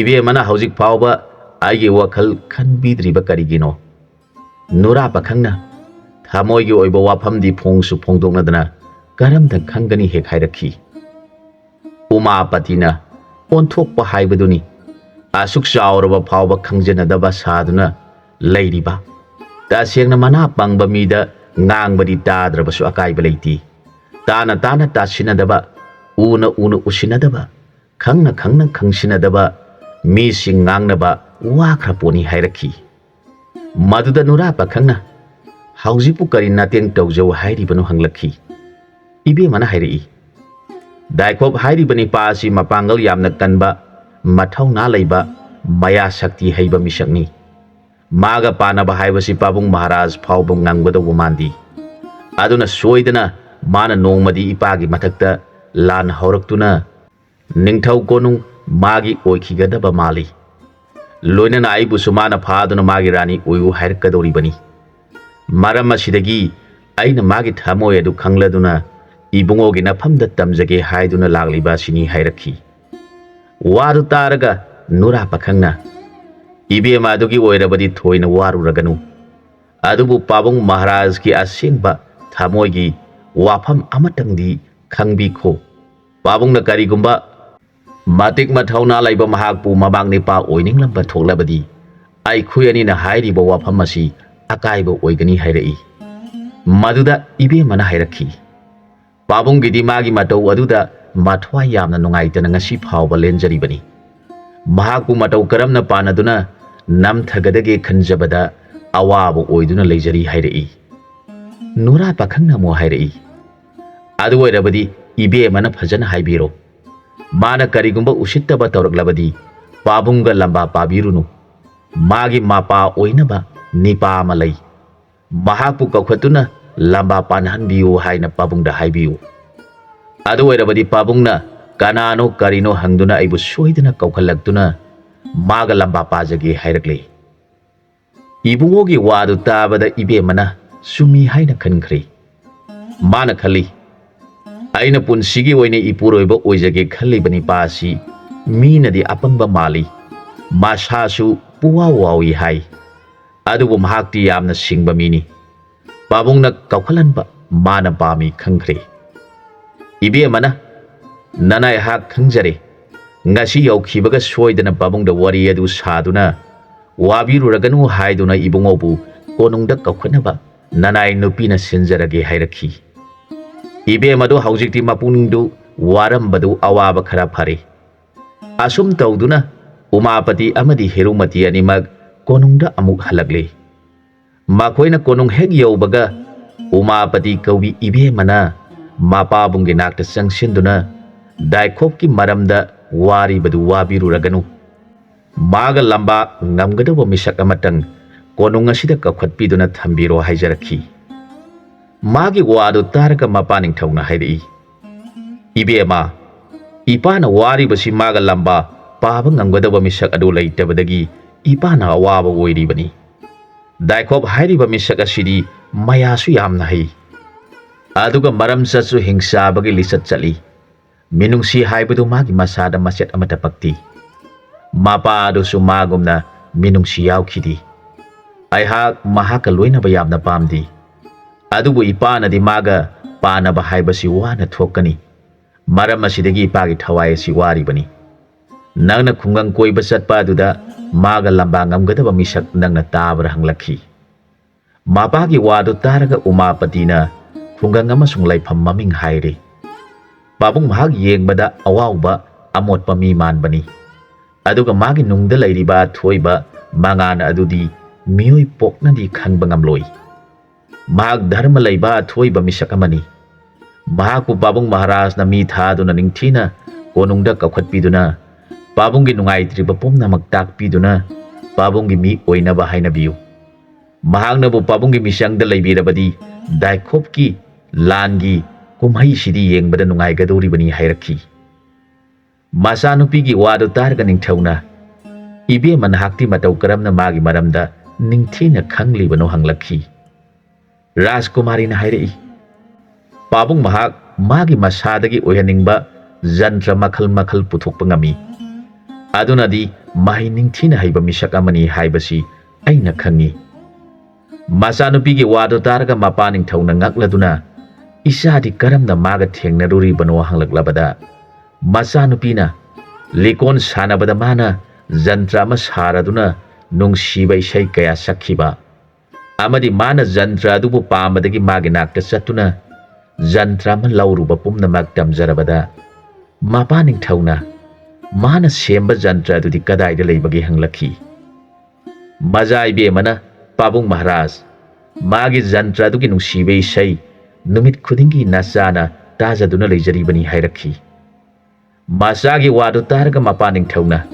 "ꯏꯕꯦꯝꯃꯅ ꯍꯧꯖꯤꯛ ꯐꯥꯎꯕ ꯑꯩꯒꯤ ꯋꯥꯈꯜ ꯈꯟꯕꯤꯗ꯭ꯔꯤꯕ ꯀꯔꯤꯒꯤꯅꯣ?" ꯅꯨꯔꯥ ꯄꯥꯈꯪꯅ, "ꯊꯃꯣꯏꯒꯤ ꯑꯣꯏꯕ ꯋꯥꯐꯝꯗꯤ ꯐꯣꯡꯁꯨ ꯐꯣꯡꯗꯣꯛꯅꯗꯅ ꯀꯔꯝꯅ ꯈꯪꯒꯅꯤ?" ꯍꯦꯛ ꯍꯥꯏꯔꯛꯈꯤ꯫ ꯎꯃꯥꯄꯇꯤꯅ, "ꯑꯣꯟꯊꯣꯛꯄ ꯍꯥꯏꯕꯗꯨꯅꯤ꯫ ꯑꯁꯨꯛ ꯆꯥꯎꯔꯕ ꯐꯥꯎꯕ ꯈꯪꯖꯅꯗꯕ ꯁꯥꯗꯨꯅ ꯂꯩꯔꯤꯕ, ꯇꯁꯦꯡꯅ ꯃꯅꯥ ꯄꯪꯕ ꯃꯤꯗ ꯉꯥꯡꯕꯗꯤ ꯇꯥꯗ꯭ꯔꯕꯁꯨ ꯑꯀꯥꯏꯕ ꯂꯩꯇꯦ꯫ ꯇꯥꯅ ꯇꯥꯅ ꯇꯥꯁꯤꯟꯅꯗꯕ, ꯎꯅ ꯎꯅ ꯎꯁꯤꯟꯅꯗꯕ, ꯈꯪꯅ ꯈꯪꯅ ꯈꯪꯁꯤꯟꯅꯗꯕ ꯃꯤꯁꯤꯡ ꯉꯥꯡꯅꯕ ꯋꯥꯈ꯭ꯔ ꯄꯣꯠꯅꯤ" ꯍꯥꯏꯔꯛꯈꯤ꯫ ꯃꯗꯨꯗ ꯅꯨꯔꯥ ꯄꯥꯈꯪꯅ, "ꯍꯧꯖꯤꯛꯄꯨ ꯀꯔꯤ ꯅꯇꯦꯡ ꯇꯧꯖꯧ ꯍꯥꯏꯔꯤꯕꯅꯣ?" ꯍꯪꯂꯛꯈꯤ꯫ ꯏꯕꯦꯝꯃꯅ ꯍꯥꯏꯔꯛꯏ, "ꯗꯥꯏꯈꯣꯞ ꯍꯥꯏꯔꯤꯕ ꯅꯤꯄꯥ ꯑꯁꯤ ꯃꯄꯥꯡꯒꯜ ꯌꯥꯝꯅ ꯀꯟꯕ, ꯃꯊꯧꯅꯥ ꯂꯩꯕ, ꯃꯌꯥ ꯁꯛꯇꯤ ꯍꯩꯕ ꯃꯤꯁꯛꯅꯤ꯫ ꯃꯥꯒ ꯄꯥꯟꯅꯕ ꯍꯥꯏꯕꯁꯤ ꯄꯥꯕꯨꯡ ꯃꯍꯥꯔꯥꯖ ꯐꯥꯎꯕ ꯉꯝꯒꯗꯧꯕ ꯃꯥꯟꯗꯦ꯫ ꯑꯗꯨꯅ ꯁꯣꯏꯗꯅ ꯃꯥꯅ ꯅꯣꯡꯃꯗꯤ ꯏꯄꯥꯒꯤ ꯃꯊꯛꯇ ꯂꯥꯟ ꯍꯧꯔꯛꯇꯨꯅ ꯅꯤꯡꯊꯧ ꯀꯣꯅꯨꯡ ꯃꯥꯒꯤ ꯑꯣꯏꯈꯤꯒꯗꯕ ꯃꯥꯜꯂꯤ꯫ ꯂꯣꯏꯅꯅ ꯑꯩꯕꯨꯁꯨ ꯃꯥꯅ ꯐꯥꯗꯨꯅ ꯃꯥꯒꯤ ꯔꯥꯅꯤ ꯑꯣꯏꯌꯨ ꯍꯥꯏꯔꯛꯀꯗꯧꯔꯤꯕꯅꯤ꯫ ꯃꯔꯝ ꯑꯁꯤꯗꯒꯤ ꯑꯩꯅ ꯃꯥꯒꯤ ꯊꯃꯣꯏ ꯑꯗꯨ ꯈꯪꯂꯗꯨꯅ ꯏꯕꯨꯡꯉꯣꯒꯤ ꯅꯐꯝꯗ ꯇꯝꯖꯒꯦ ꯍꯥꯏꯗꯨꯅ ꯂꯥꯛꯂꯤꯕ ꯑꯁꯤꯅꯤ ꯍꯥꯏꯔꯛꯈꯤ꯫ ꯋꯥꯗꯨ ꯇꯥꯔꯒ ꯅꯨꯔꯥ ꯄꯥꯈꯪꯅ, "ꯏꯕꯦꯝꯃ ꯑꯗꯨꯒꯤ ꯑꯣꯏꯔꯕꯗꯤ ꯊꯣꯏꯅ ꯋꯥꯔꯨꯔꯒꯅꯨ꯫ ꯑꯗꯨꯕꯨ ꯄꯥꯕꯨꯡ ꯃꯍꯥꯔꯥꯖꯀꯤ ꯑꯁꯦꯡꯕ ꯊꯃꯣꯏꯒꯤ ꯋꯥꯐꯝ ꯑꯃꯇꯪꯗꯤ ꯈꯪꯕꯤꯈꯣ꯫ ꯄꯥꯕꯨꯡꯅ ꯀꯔꯤꯒꯨꯝꯕ ꯃꯇꯤꯛ ꯃꯊꯧꯅꯥ ꯂꯩꯕ ꯃꯍꯥꯛꯄꯨ ꯃꯃꯥꯡ ꯅꯤꯄꯥ ꯑꯣꯏꯅꯤꯡꯂꯝꯕ ꯊꯣꯛꯂꯕꯗꯤ ꯑꯩꯈꯣꯏ ꯑꯅꯤꯅ ꯍꯥꯏꯔꯤꯕ ꯋꯥꯐꯝ ꯑꯁꯤ ꯑꯀꯥꯏꯕ ꯑꯣꯏꯒꯅꯤ" ꯍꯥꯏꯔꯛꯏ꯫ ꯃꯗꯨꯗ ꯏꯕꯦꯝꯃꯅ ꯍꯥꯏꯔꯛꯈꯤ, "ꯄꯥꯕꯨꯡꯒꯤꯗꯤ ꯃꯥꯒꯤ ꯃꯇꯧ ꯑꯗꯨꯗ ꯃꯊ꯭ꯋꯥꯏ ꯌꯥꯝꯅ ꯅꯨꯡꯉꯥꯏꯇꯅ ꯉꯁꯤ ꯐꯥꯎꯕ ꯂꯦꯟꯖꯔꯤꯕꯅꯤ꯫ ꯃꯍꯥꯛꯄꯨ ꯃꯇꯧ ꯀꯔꯝꯅ ꯄꯥꯟꯅꯗꯨꯅ ꯅꯝꯊꯒꯗꯒꯦ ꯈꯟꯖꯕꯗ ꯑꯋꯥꯕ ꯑꯣꯏꯗꯨꯅ ꯂꯩꯖꯔꯤ" ꯍꯥꯏꯔꯛꯏ꯫ ꯅꯨꯔꯥ ꯄꯥꯈꯪꯅ ꯑꯃꯨꯛ ꯍꯥꯏꯔꯛꯏ, "ꯑꯗꯨ ꯑꯣꯏꯔꯕꯗꯤ ꯏꯕꯦꯝꯃꯅ ꯐꯖꯅ ꯍꯥꯏꯕꯤꯔꯣ꯫ ꯃꯥꯅ ꯀꯔꯤꯒꯨꯝꯕ ꯎꯁꯤꯠꯇꯕ ꯇꯧꯔꯛꯂꯕꯗꯤ ꯄꯥꯕꯨꯡꯒ ꯂꯝꯕꯥ ꯄꯥꯕꯤꯔꯨꯅꯨ꯫ ꯃꯥꯒꯤ ꯃꯄꯥ ꯑꯣꯏꯅꯕ ꯅꯤꯄꯥ ꯑꯃ ꯂꯩ꯫ ꯃꯍꯥꯛꯄꯨ ꯀꯧꯈꯠꯇꯨꯅ ꯂꯝꯕꯥ ꯄꯥꯟꯍꯟꯕꯤꯌꯨ ꯍꯥꯏꯅ ꯄꯥꯕꯨꯡꯗ ꯍꯥꯏꯕꯤꯌꯨ꯫ ꯑꯗꯨ ꯑꯣꯏꯔꯕꯗꯤ ꯄꯥꯕꯨꯡꯅ ꯀꯅꯥꯅꯣ ꯀꯔꯤꯅꯣ ꯍꯪꯗꯨꯅ ꯑꯩꯕꯨ ꯁꯣꯏꯗꯅ ꯀꯧꯈꯠꯂꯛꯇꯨꯅ ꯃꯥꯒ ꯂꯝꯕꯥ ꯄꯥꯖꯒꯦ" ꯍꯥꯏꯔꯛꯂꯦ꯫ ꯏꯕꯨꯡꯉꯣꯒꯤ ꯋꯥꯗꯨ ꯇꯥꯕꯗ ꯏꯕꯦꯝꯃꯅ ꯆꯨꯝꯃꯤ ꯍꯥꯏꯅ ꯈꯟꯈ꯭ꯔꯦ꯫ ꯃꯥꯅ ꯈꯜꯂꯤ, "ꯑꯩꯅ ꯄꯨꯟꯁꯤꯒꯤ ꯑꯣꯏꯅ ꯏꯄꯨꯔꯣꯏꯕ ꯑꯣꯏꯖꯒꯦ ꯈꯜꯂꯤꯕ ꯅꯤꯄꯥ ꯑꯁꯤ ꯃꯤꯅꯗꯤ ꯑꯄꯪꯕ ꯃꯥꯜꯂꯤ, ꯃꯁꯥꯁꯨ ꯄꯨꯋꯥꯎ ꯋꯥꯎꯏ ꯍꯥꯏ꯫ ꯑꯗꯨꯕꯨ ꯃꯍꯥꯛꯇꯤ ꯌꯥꯝꯅ ꯁꯤꯡꯕ ꯃꯤꯅꯤ꯫ ꯄꯥꯕꯨꯡꯅ ꯀꯧꯈꯠꯍꯟꯕ ꯃꯥꯅ ꯄꯥꯝꯃꯤ ꯈꯪꯈ꯭ꯔꯦ꯫" ꯏꯕꯦꯝꯃꯅ, "ꯅꯅꯥꯏꯍꯥꯛ ꯈꯪꯖꯔꯦ꯫ ꯉꯁꯤ ꯌꯧꯈꯤꯕꯒ ꯁꯣꯏꯗꯅ ꯄꯥꯕꯨꯡꯗ ꯋꯥꯔꯤ ꯑꯗꯨ ꯁꯥꯗꯨꯅ ꯋꯥꯕꯤꯔꯨꯔꯒꯅꯨ ꯍꯥꯏꯗꯨꯅ ꯏꯕꯨꯡꯉꯣꯕꯨ ꯀꯣꯅꯨꯡꯗ ꯀꯧꯈꯠꯅꯕ ꯅꯅꯥꯏ ꯅꯨꯄꯤꯅ ꯁꯤꯟꯖꯔꯒꯦ" ꯍꯥꯏꯔꯛꯈꯤ꯫ ꯏꯕꯦꯝ ꯑꯗꯨ ꯍꯧꯖꯤꯛꯇꯤ ꯃꯄꯨꯛꯅꯤꯡꯗꯨ ꯋꯥꯔꯝꯕꯗꯨ ꯑꯋꯥꯕ ꯈꯔ ꯐꯔꯦ꯫ ꯑꯁꯨꯝ ꯇꯧꯗꯨꯅ ꯎꯃꯥꯄꯇꯤ ꯑꯃꯗꯤ ꯍꯦꯔꯨꯃꯇꯤ ꯑꯅꯤꯃꯛ ꯀꯣꯅꯨꯡꯗ ꯑꯃꯨꯛ ꯍꯜꯂꯛꯂꯦ꯫ ꯃꯈꯣꯏꯅ ꯀꯣꯅꯨꯡ ꯍꯦꯛ ꯌꯧꯕꯒ ꯎꯃꯥꯄꯇꯤ ꯀꯧꯕꯤ ꯏꯕꯦꯝꯃꯅ ꯃꯄꯥꯕꯨꯡꯒꯤ ꯅꯥꯛꯇ ꯆꯪꯁꯤꯟꯗꯨꯅ ꯗꯥꯏꯈꯣꯞꯀꯤ ꯃꯔꯝꯗ ꯋꯥꯔꯤꯕꯗꯨ ꯋꯥꯕꯤꯔꯨꯔꯒꯅꯨ꯫ ꯃꯥꯒ ꯂꯝꯕꯥ ꯉꯝꯒꯗꯧꯕ ꯃꯤꯁꯛ ꯑꯃꯇꯪ ꯀꯣꯅꯨꯡ ꯑꯁꯤꯗ ꯀꯧꯈꯠꯄꯤꯗꯨꯅ ꯊꯝꯕꯤꯔꯣ ꯍꯥꯏꯖꯔꯛꯈꯤ꯫ ꯃꯥꯒꯤ ꯋꯥꯗꯨ ꯇꯥꯔꯒ ꯃꯄꯥ ꯅꯤꯡꯊꯧꯅ ꯍꯥꯏꯔꯛꯏ, "ꯏꯕꯦꯝꯃ, ꯏꯄꯥꯅ ꯋꯥꯔꯤꯕꯁꯤ ꯃꯥꯒ ꯂꯝꯕꯥ ꯄꯥꯕ ꯉꯝꯒꯗꯕ ꯃꯤꯁꯛ ꯑꯗꯨ ꯂꯩꯇꯕꯗꯒꯤ ꯏꯄꯥꯅ ꯑꯋꯥꯕ ꯑꯣꯏꯔꯤꯕꯅꯤ꯫ ꯗꯥꯏꯈꯣꯞ ꯍꯥꯏꯔꯤꯕ ꯃꯤꯁꯛ ꯑꯁꯤꯗꯤ ꯃꯌꯥꯁꯨ ꯌꯥꯝꯅ ꯍꯩ, ꯑꯗꯨꯒ ꯃꯔꯝ ꯆꯠꯁꯨ ꯍꯤꯡꯆꯥꯕꯒꯤ ꯂꯤꯆꯠ ꯆꯠꯂꯤ꯫ ꯃꯤꯅꯨꯡꯁꯤ ꯍꯥꯏꯕꯗꯨ ꯃꯥꯒꯤ ꯃꯁꯥꯗ ꯃꯆꯦꯠ ꯑꯃꯠꯇ ꯄꯛꯇꯦ꯫ ꯃꯄꯥ ꯑꯗꯨꯁꯨ ꯃꯥꯒꯨꯝꯅ ꯃꯤꯅꯨꯡꯁꯤ ꯌꯥꯎꯈꯤꯗꯦ꯫ ꯑꯩꯍꯥꯛ ꯃꯍꯥꯛꯀ ꯂꯣꯏꯅꯕ ꯌꯥꯝꯅ ꯄꯥꯝꯗꯦ꯫ ꯑꯗꯨꯕꯨ ꯏꯄꯥꯅꯗꯤ ꯃꯥꯒ ꯄꯥꯅꯕ ꯍꯥꯏꯕꯁꯤ ꯋꯥꯅ ꯊꯣꯛꯀꯅꯤ꯫ ꯃꯔꯝ ꯑꯁꯤꯗꯒꯤ ꯏꯄꯥꯒꯤ ꯊꯋꯥꯏ ꯑꯁꯤ ꯋꯥꯔꯤꯕꯅꯤ꯫ ꯅꯪꯅ ꯈꯨꯡꯒꯪ ꯀꯣꯏꯕ ꯆꯠꯄ ꯑꯗꯨꯗ ꯃꯥꯒ ꯂꯝꯕꯥ ꯉꯝꯒꯗꯕ ꯃꯤꯁꯛ ꯅꯪꯅ ꯇꯥꯕ꯭ꯔꯥ ꯍꯪꯂꯛꯈꯤ꯫ ꯃꯄꯥꯒꯤ ꯋꯥꯗꯨ ꯇꯥꯔꯒ ꯎꯃꯥꯄꯇꯤꯅ ꯈꯨꯡꯒꯪ ꯑꯃꯁꯨꯡ ꯂꯩꯐꯝ ꯃꯃꯤꯡ ꯍꯥꯏꯔꯤ꯫ ꯄꯥꯕꯨꯡ ꯃꯍꯥꯛ ꯌꯦꯡꯕꯗ ꯑꯋꯥꯎꯕ, ꯑꯃꯣꯠꯄ ꯃꯤ ꯃꯥꯟꯕꯅꯤ꯫ ꯑꯗꯨꯒ ꯃꯥꯒꯤ ꯅꯨꯡꯗ ꯂꯩꯔꯤꯕ ꯑꯊꯣꯏꯕ ꯃꯉꯥꯜ ꯑꯗꯨꯗꯤ ꯃꯤꯑꯣꯏ ꯄꯣꯛꯅꯗꯤ ꯈꯪꯕ ꯉꯝꯂꯣꯏ꯫ ꯃꯍꯥꯛ ꯙꯔꯃ ꯂꯩꯕ ꯑꯊꯣꯏꯕ ꯃꯤꯁꯛ ꯑꯃꯅꯤ꯫ ꯃꯍꯥꯛꯄꯨ ꯄꯥꯕꯨꯡ ꯃꯍꯥꯔꯥꯖꯅ ꯃꯤ ꯊꯥꯗꯨꯅ ꯅꯤꯡꯊꯤꯅ ꯀꯣꯅꯨꯡꯗ ꯀꯧꯈꯠꯄꯤꯗꯨꯅ, ꯄꯥꯕꯨꯡꯒꯤ ꯅꯨꯡꯉꯥꯏꯇ꯭ꯔꯤꯕ ꯄꯨꯝꯅꯃꯛ ꯇꯥꯛꯄꯤꯗꯨꯅ, ꯄꯥꯕꯨꯡꯒꯤ ꯃꯤ ꯑꯣꯏꯅꯕ ꯍꯥꯏꯅꯕꯤꯌꯨ꯫ ꯃꯍꯥꯛꯅꯕꯨ ꯄꯥꯕꯨꯡꯒꯤ ꯃꯤꯆꯪꯗ ꯂꯩꯕꯤꯔꯕꯗꯤ, ꯗꯥꯏꯈꯣꯞꯀꯤ ꯂꯥꯟꯒꯤ ꯀꯨꯝꯍꯩꯁꯤꯗꯤ ꯌꯦꯡꯕꯗ ꯅꯨꯡꯉꯥꯏꯒꯗꯧꯔꯤꯕꯅꯤ ꯍꯥꯏꯔꯛꯈꯤ꯫ ꯃꯆꯥꯅꯨꯄꯤꯒꯤ ꯋꯥꯗꯨ ꯇꯥꯔꯒ ꯅꯤꯡꯊꯧꯅ, "ꯏꯕꯦꯝꯃ, ꯅꯍꯥꯛꯇꯤ ꯃꯇꯧ ꯀꯔꯝꯅ ꯃꯥꯒꯤ ꯃꯔꯝꯗ ꯅꯤꯡꯊꯤꯅ ꯈꯪꯂꯤꯕꯅꯣ?" ꯍꯪꯂꯛꯈꯤ꯫ ꯔꯥꯖꯀꯨꯃꯥꯔꯤꯅ ꯍꯥꯏꯔꯛꯏ, "ꯄꯥꯕꯨꯡ ꯃꯍꯥꯛ ꯃꯥꯒꯤ ꯃꯁꯥꯗꯒꯤ ꯑꯣꯏꯍꯟꯅꯤꯡꯕ ꯖꯟꯇ꯭ꯔ ꯃꯈꯜ ꯃꯈꯜ ꯄꯨꯊꯣꯛꯄ ꯉꯝꯃꯤ꯫ ꯑꯗꯨꯅꯗꯤ ꯃꯍꯩ ꯅꯤꯡꯊꯤꯅ ꯍꯩꯕ ꯃꯤꯁꯛ ꯑꯃꯅꯤ ꯍꯥꯏꯕꯁꯤ ꯑꯩꯅ ꯈꯪꯏ꯫" ꯃꯆꯥꯅꯨꯄꯤꯒꯤ ꯋꯥꯗꯨ ꯇꯥꯔꯒ ꯃꯄꯥ ꯅꯤꯡꯊꯧꯅ ꯉꯛꯂꯗꯨꯅ, "ꯏꯆꯥꯗꯤ ꯀꯔꯝꯅ ꯃꯥꯒ ꯊꯦꯡꯅꯔꯨꯔꯤꯕꯅꯣ?" ꯍꯪꯂꯛꯂꯕꯗ, ꯃꯆꯥꯅꯨꯄꯤꯅ, "ꯂꯤꯀꯣꯟ ꯁꯥꯟꯅꯕꯗ ꯃꯥꯅ ꯖꯟꯇ꯭ꯔ ꯑꯃ ꯁꯥꯔꯗꯨꯅ ꯅꯨꯡꯁꯤꯕ ꯏꯁꯩ ꯀꯌꯥ ꯁꯛꯈꯤꯕ, ꯑꯃꯗꯤ ꯃꯥꯅ ꯖꯟꯇ꯭ꯔ ꯑꯗꯨꯕꯨ ꯄꯥꯝꯕꯗꯒꯤ ꯃꯥꯒꯤ ꯅꯥꯛꯇ ꯆꯠꯇꯨꯅ ꯖꯟꯇ꯭ꯔ ꯑꯃ ꯂꯧꯔꯨꯕ ꯄꯨꯝꯅꯃꯛ ꯇꯝꯖꯔꯕꯗ, ꯃꯄꯥ ꯅꯤꯡꯊꯧꯅ ꯃꯥꯅ ꯁꯦꯝꯕ ꯖꯟꯇ꯭ꯔ ꯑꯗꯨꯗꯤ ꯀꯗꯥꯏꯗ ꯂꯩꯕꯒꯦ?" ꯍꯪꯂꯛꯈꯤ꯫ ꯃꯆꯥ ꯏꯕꯦꯝꯃꯅ, "ꯄꯥꯕꯨꯡ ꯃꯍꯥꯔꯥꯖ, ꯃꯥꯒꯤ ꯖꯟꯇ꯭ꯔ ꯑꯗꯨꯒꯤ ꯅꯨꯡꯁꯤꯕ ꯏꯁꯩ ꯅꯨꯃꯤꯠ ꯈꯨꯗꯤꯡꯒꯤ ꯅꯆꯥꯅ ꯇꯥꯖꯗꯨꯅ ꯂꯩꯖꯔꯤꯕꯅꯤ" ꯍꯥꯏꯔꯛꯈꯤ꯫ ꯃꯆꯥꯒꯤ ꯋꯥꯗꯨ ꯇꯥꯔꯒ ꯃꯄꯥ ꯅꯤꯡꯊꯧꯅ,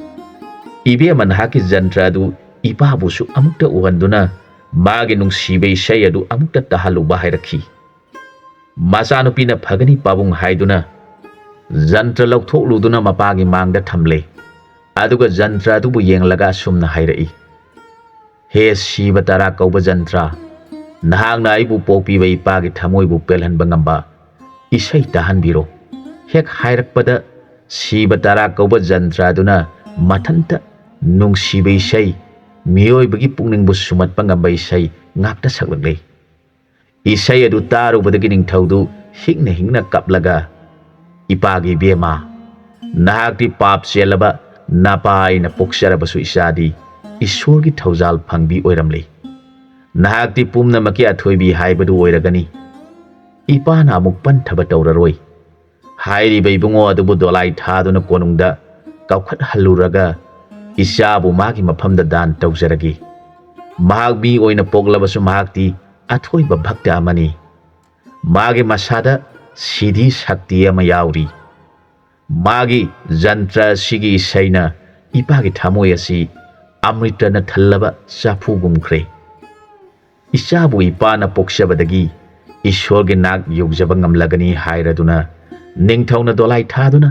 "ꯏꯕꯦꯝꯃ, ꯅꯍꯥꯛꯀꯤ ꯖꯟꯇ꯭ꯔ ꯑꯗꯨ ꯏꯄꯥꯕꯨꯁꯨ ꯑꯃꯨꯛꯇ ꯎꯍꯟꯗꯨꯅ ꯃꯥꯒꯤ ꯅꯨꯡꯁꯤꯕ ꯏꯁꯩ ꯑꯗꯨ ꯑꯃꯨꯛꯇ ꯇꯥꯍꯜꯂꯨꯕ" ꯍꯥꯏꯔꯛꯈꯤ꯫ ꯃꯆꯥꯅꯨꯄꯤꯅ "ꯐꯒꯅꯤ ꯄꯥꯕꯨꯡ" ꯍꯥꯏꯗꯨꯅ ꯖꯟꯇ꯭ꯔ ꯂꯧꯊꯣꯛꯂꯨꯗꯨꯅ ꯃꯄꯥꯒꯤ ꯃꯥꯡꯗ ꯊꯝꯂꯦ꯫ ꯑꯗꯨꯒ ꯖꯟꯇ꯭ꯔ ꯑꯗꯨꯕꯨ ꯌꯦꯡꯂꯒ ꯑꯁꯨꯝꯅ ꯍꯥꯏꯔꯛꯏ, "ꯍꯦ ꯁꯤꯕ ꯇꯔꯥ ꯀꯧꯕ ꯖꯟꯇ꯭ꯔ, ꯅꯍꯥꯛꯅ ꯑꯩꯕꯨ ꯄꯣꯛꯄꯤꯕ ꯏꯄꯥꯒꯤ ꯊꯃꯣꯏꯕꯨ ꯄꯦꯜꯍꯟꯕ ꯉꯝꯕ ꯏꯁꯩ ꯇꯥꯍꯟꯕꯤꯔꯣ꯫" ꯍꯦꯛ ꯍꯥꯏꯔꯛꯄꯗ ꯁꯤꯕ ꯇꯔꯥ ꯀꯧꯕ ꯖꯟꯇ꯭ꯔ ꯑꯗꯨꯅ ꯃꯊꯟꯇ ꯅꯨꯡꯁꯤꯕ ꯏꯁꯩ, ꯃꯤꯑꯣꯏꯕꯒꯤ ꯄꯨꯛꯅꯤꯡꯕꯨ ꯁꯨꯝꯍꯠꯄ ꯉꯝꯕ ꯏꯁꯩ ꯉꯥꯛꯇ ꯁꯛꯂꯛꯂꯦ꯫ ꯏꯁꯩ ꯑꯗꯨ ꯇꯥꯔꯨꯕꯗꯒꯤ ꯅꯤꯡꯊꯧꯗꯨ ꯍꯤꯡꯅ ꯍꯤꯡꯅ ꯀꯞꯂꯒ, "ꯏꯄꯥꯒꯤ ꯏꯕꯦꯝꯃ, ꯅꯍꯥꯛꯇꯤ ꯄꯥꯞ ꯆꯦꯜꯂꯕ ꯅꯄꯥ ꯑꯩꯅ ꯄꯣꯛꯆꯔꯕꯁꯨ ꯏꯆꯥꯗꯤ ꯏꯁꯣꯔꯒꯤ ꯊꯧꯖꯥꯜ ꯐꯪꯕꯤ ꯑꯣꯏꯔꯝꯂꯦ꯫ ꯅꯍꯥꯛꯇꯤ ꯄꯨꯝꯅꯃꯛꯀꯤ ꯑꯊꯣꯏꯕꯤ ꯍꯥꯏꯕꯗꯨ ꯑꯣꯏꯔꯒꯅꯤ꯫ ꯏꯄꯥꯅ ꯑꯃꯨꯛ ꯄꯟꯊꯕ ꯇꯧꯔꯔꯣꯏ꯫" ꯍꯥꯏꯔꯤꯕ ꯏꯕꯨꯡꯉꯣ ꯑꯗꯨꯕꯨ ꯗꯣꯂꯥꯏ ꯊꯥꯗꯨꯅ ꯀꯣꯅꯨꯡꯗ ꯀꯧꯈꯠꯍꯜꯂꯨꯔꯒ, "ꯏꯆꯥꯕꯨ ꯃꯥꯒꯤ ꯃꯐꯝꯗ ꯗꯥꯟ ꯇꯧꯖꯔꯒꯦ꯫ ꯃꯍꯥꯛ ꯃꯤ ꯑꯣꯏꯅ ꯄꯣꯛꯂꯕꯁꯨ ꯃꯍꯥꯛꯇꯤ ꯑꯊꯣꯏꯕ ꯚꯛꯇ ꯑꯃꯅꯤ꯫ ꯃꯥꯒꯤ ꯃꯁꯥꯗ ꯁꯤꯗꯤ ꯁꯛꯇꯤ ꯑꯃ ꯌꯥꯎꯔꯤ꯫ ꯃꯥꯒꯤ ꯖꯟꯇ꯭ꯔ ꯑꯁꯤꯒꯤ ꯏꯁꯩꯅ ꯏꯄꯥꯒꯤ ꯊꯃꯣꯏ ꯑꯁꯤ ꯑꯃ꯭ꯔꯤꯇꯅ ꯊꯜꯂꯕ ꯆꯥꯐꯨꯒꯨꯝꯈ꯭ꯔꯦ꯫ ꯏꯆꯥꯕꯨ ꯏꯄꯥꯅ ꯄꯣꯛꯆꯕꯗꯒꯤ ꯏꯁꯣꯔꯒꯤ ꯅꯥꯛ ꯌꯧꯖꯕ ꯉꯝꯂꯒꯅꯤ" ꯍꯥꯏꯔꯗꯨꯅ ꯅꯤꯡꯊꯧꯅ ꯗꯣꯂꯥꯏ ꯊꯥꯗꯨꯅ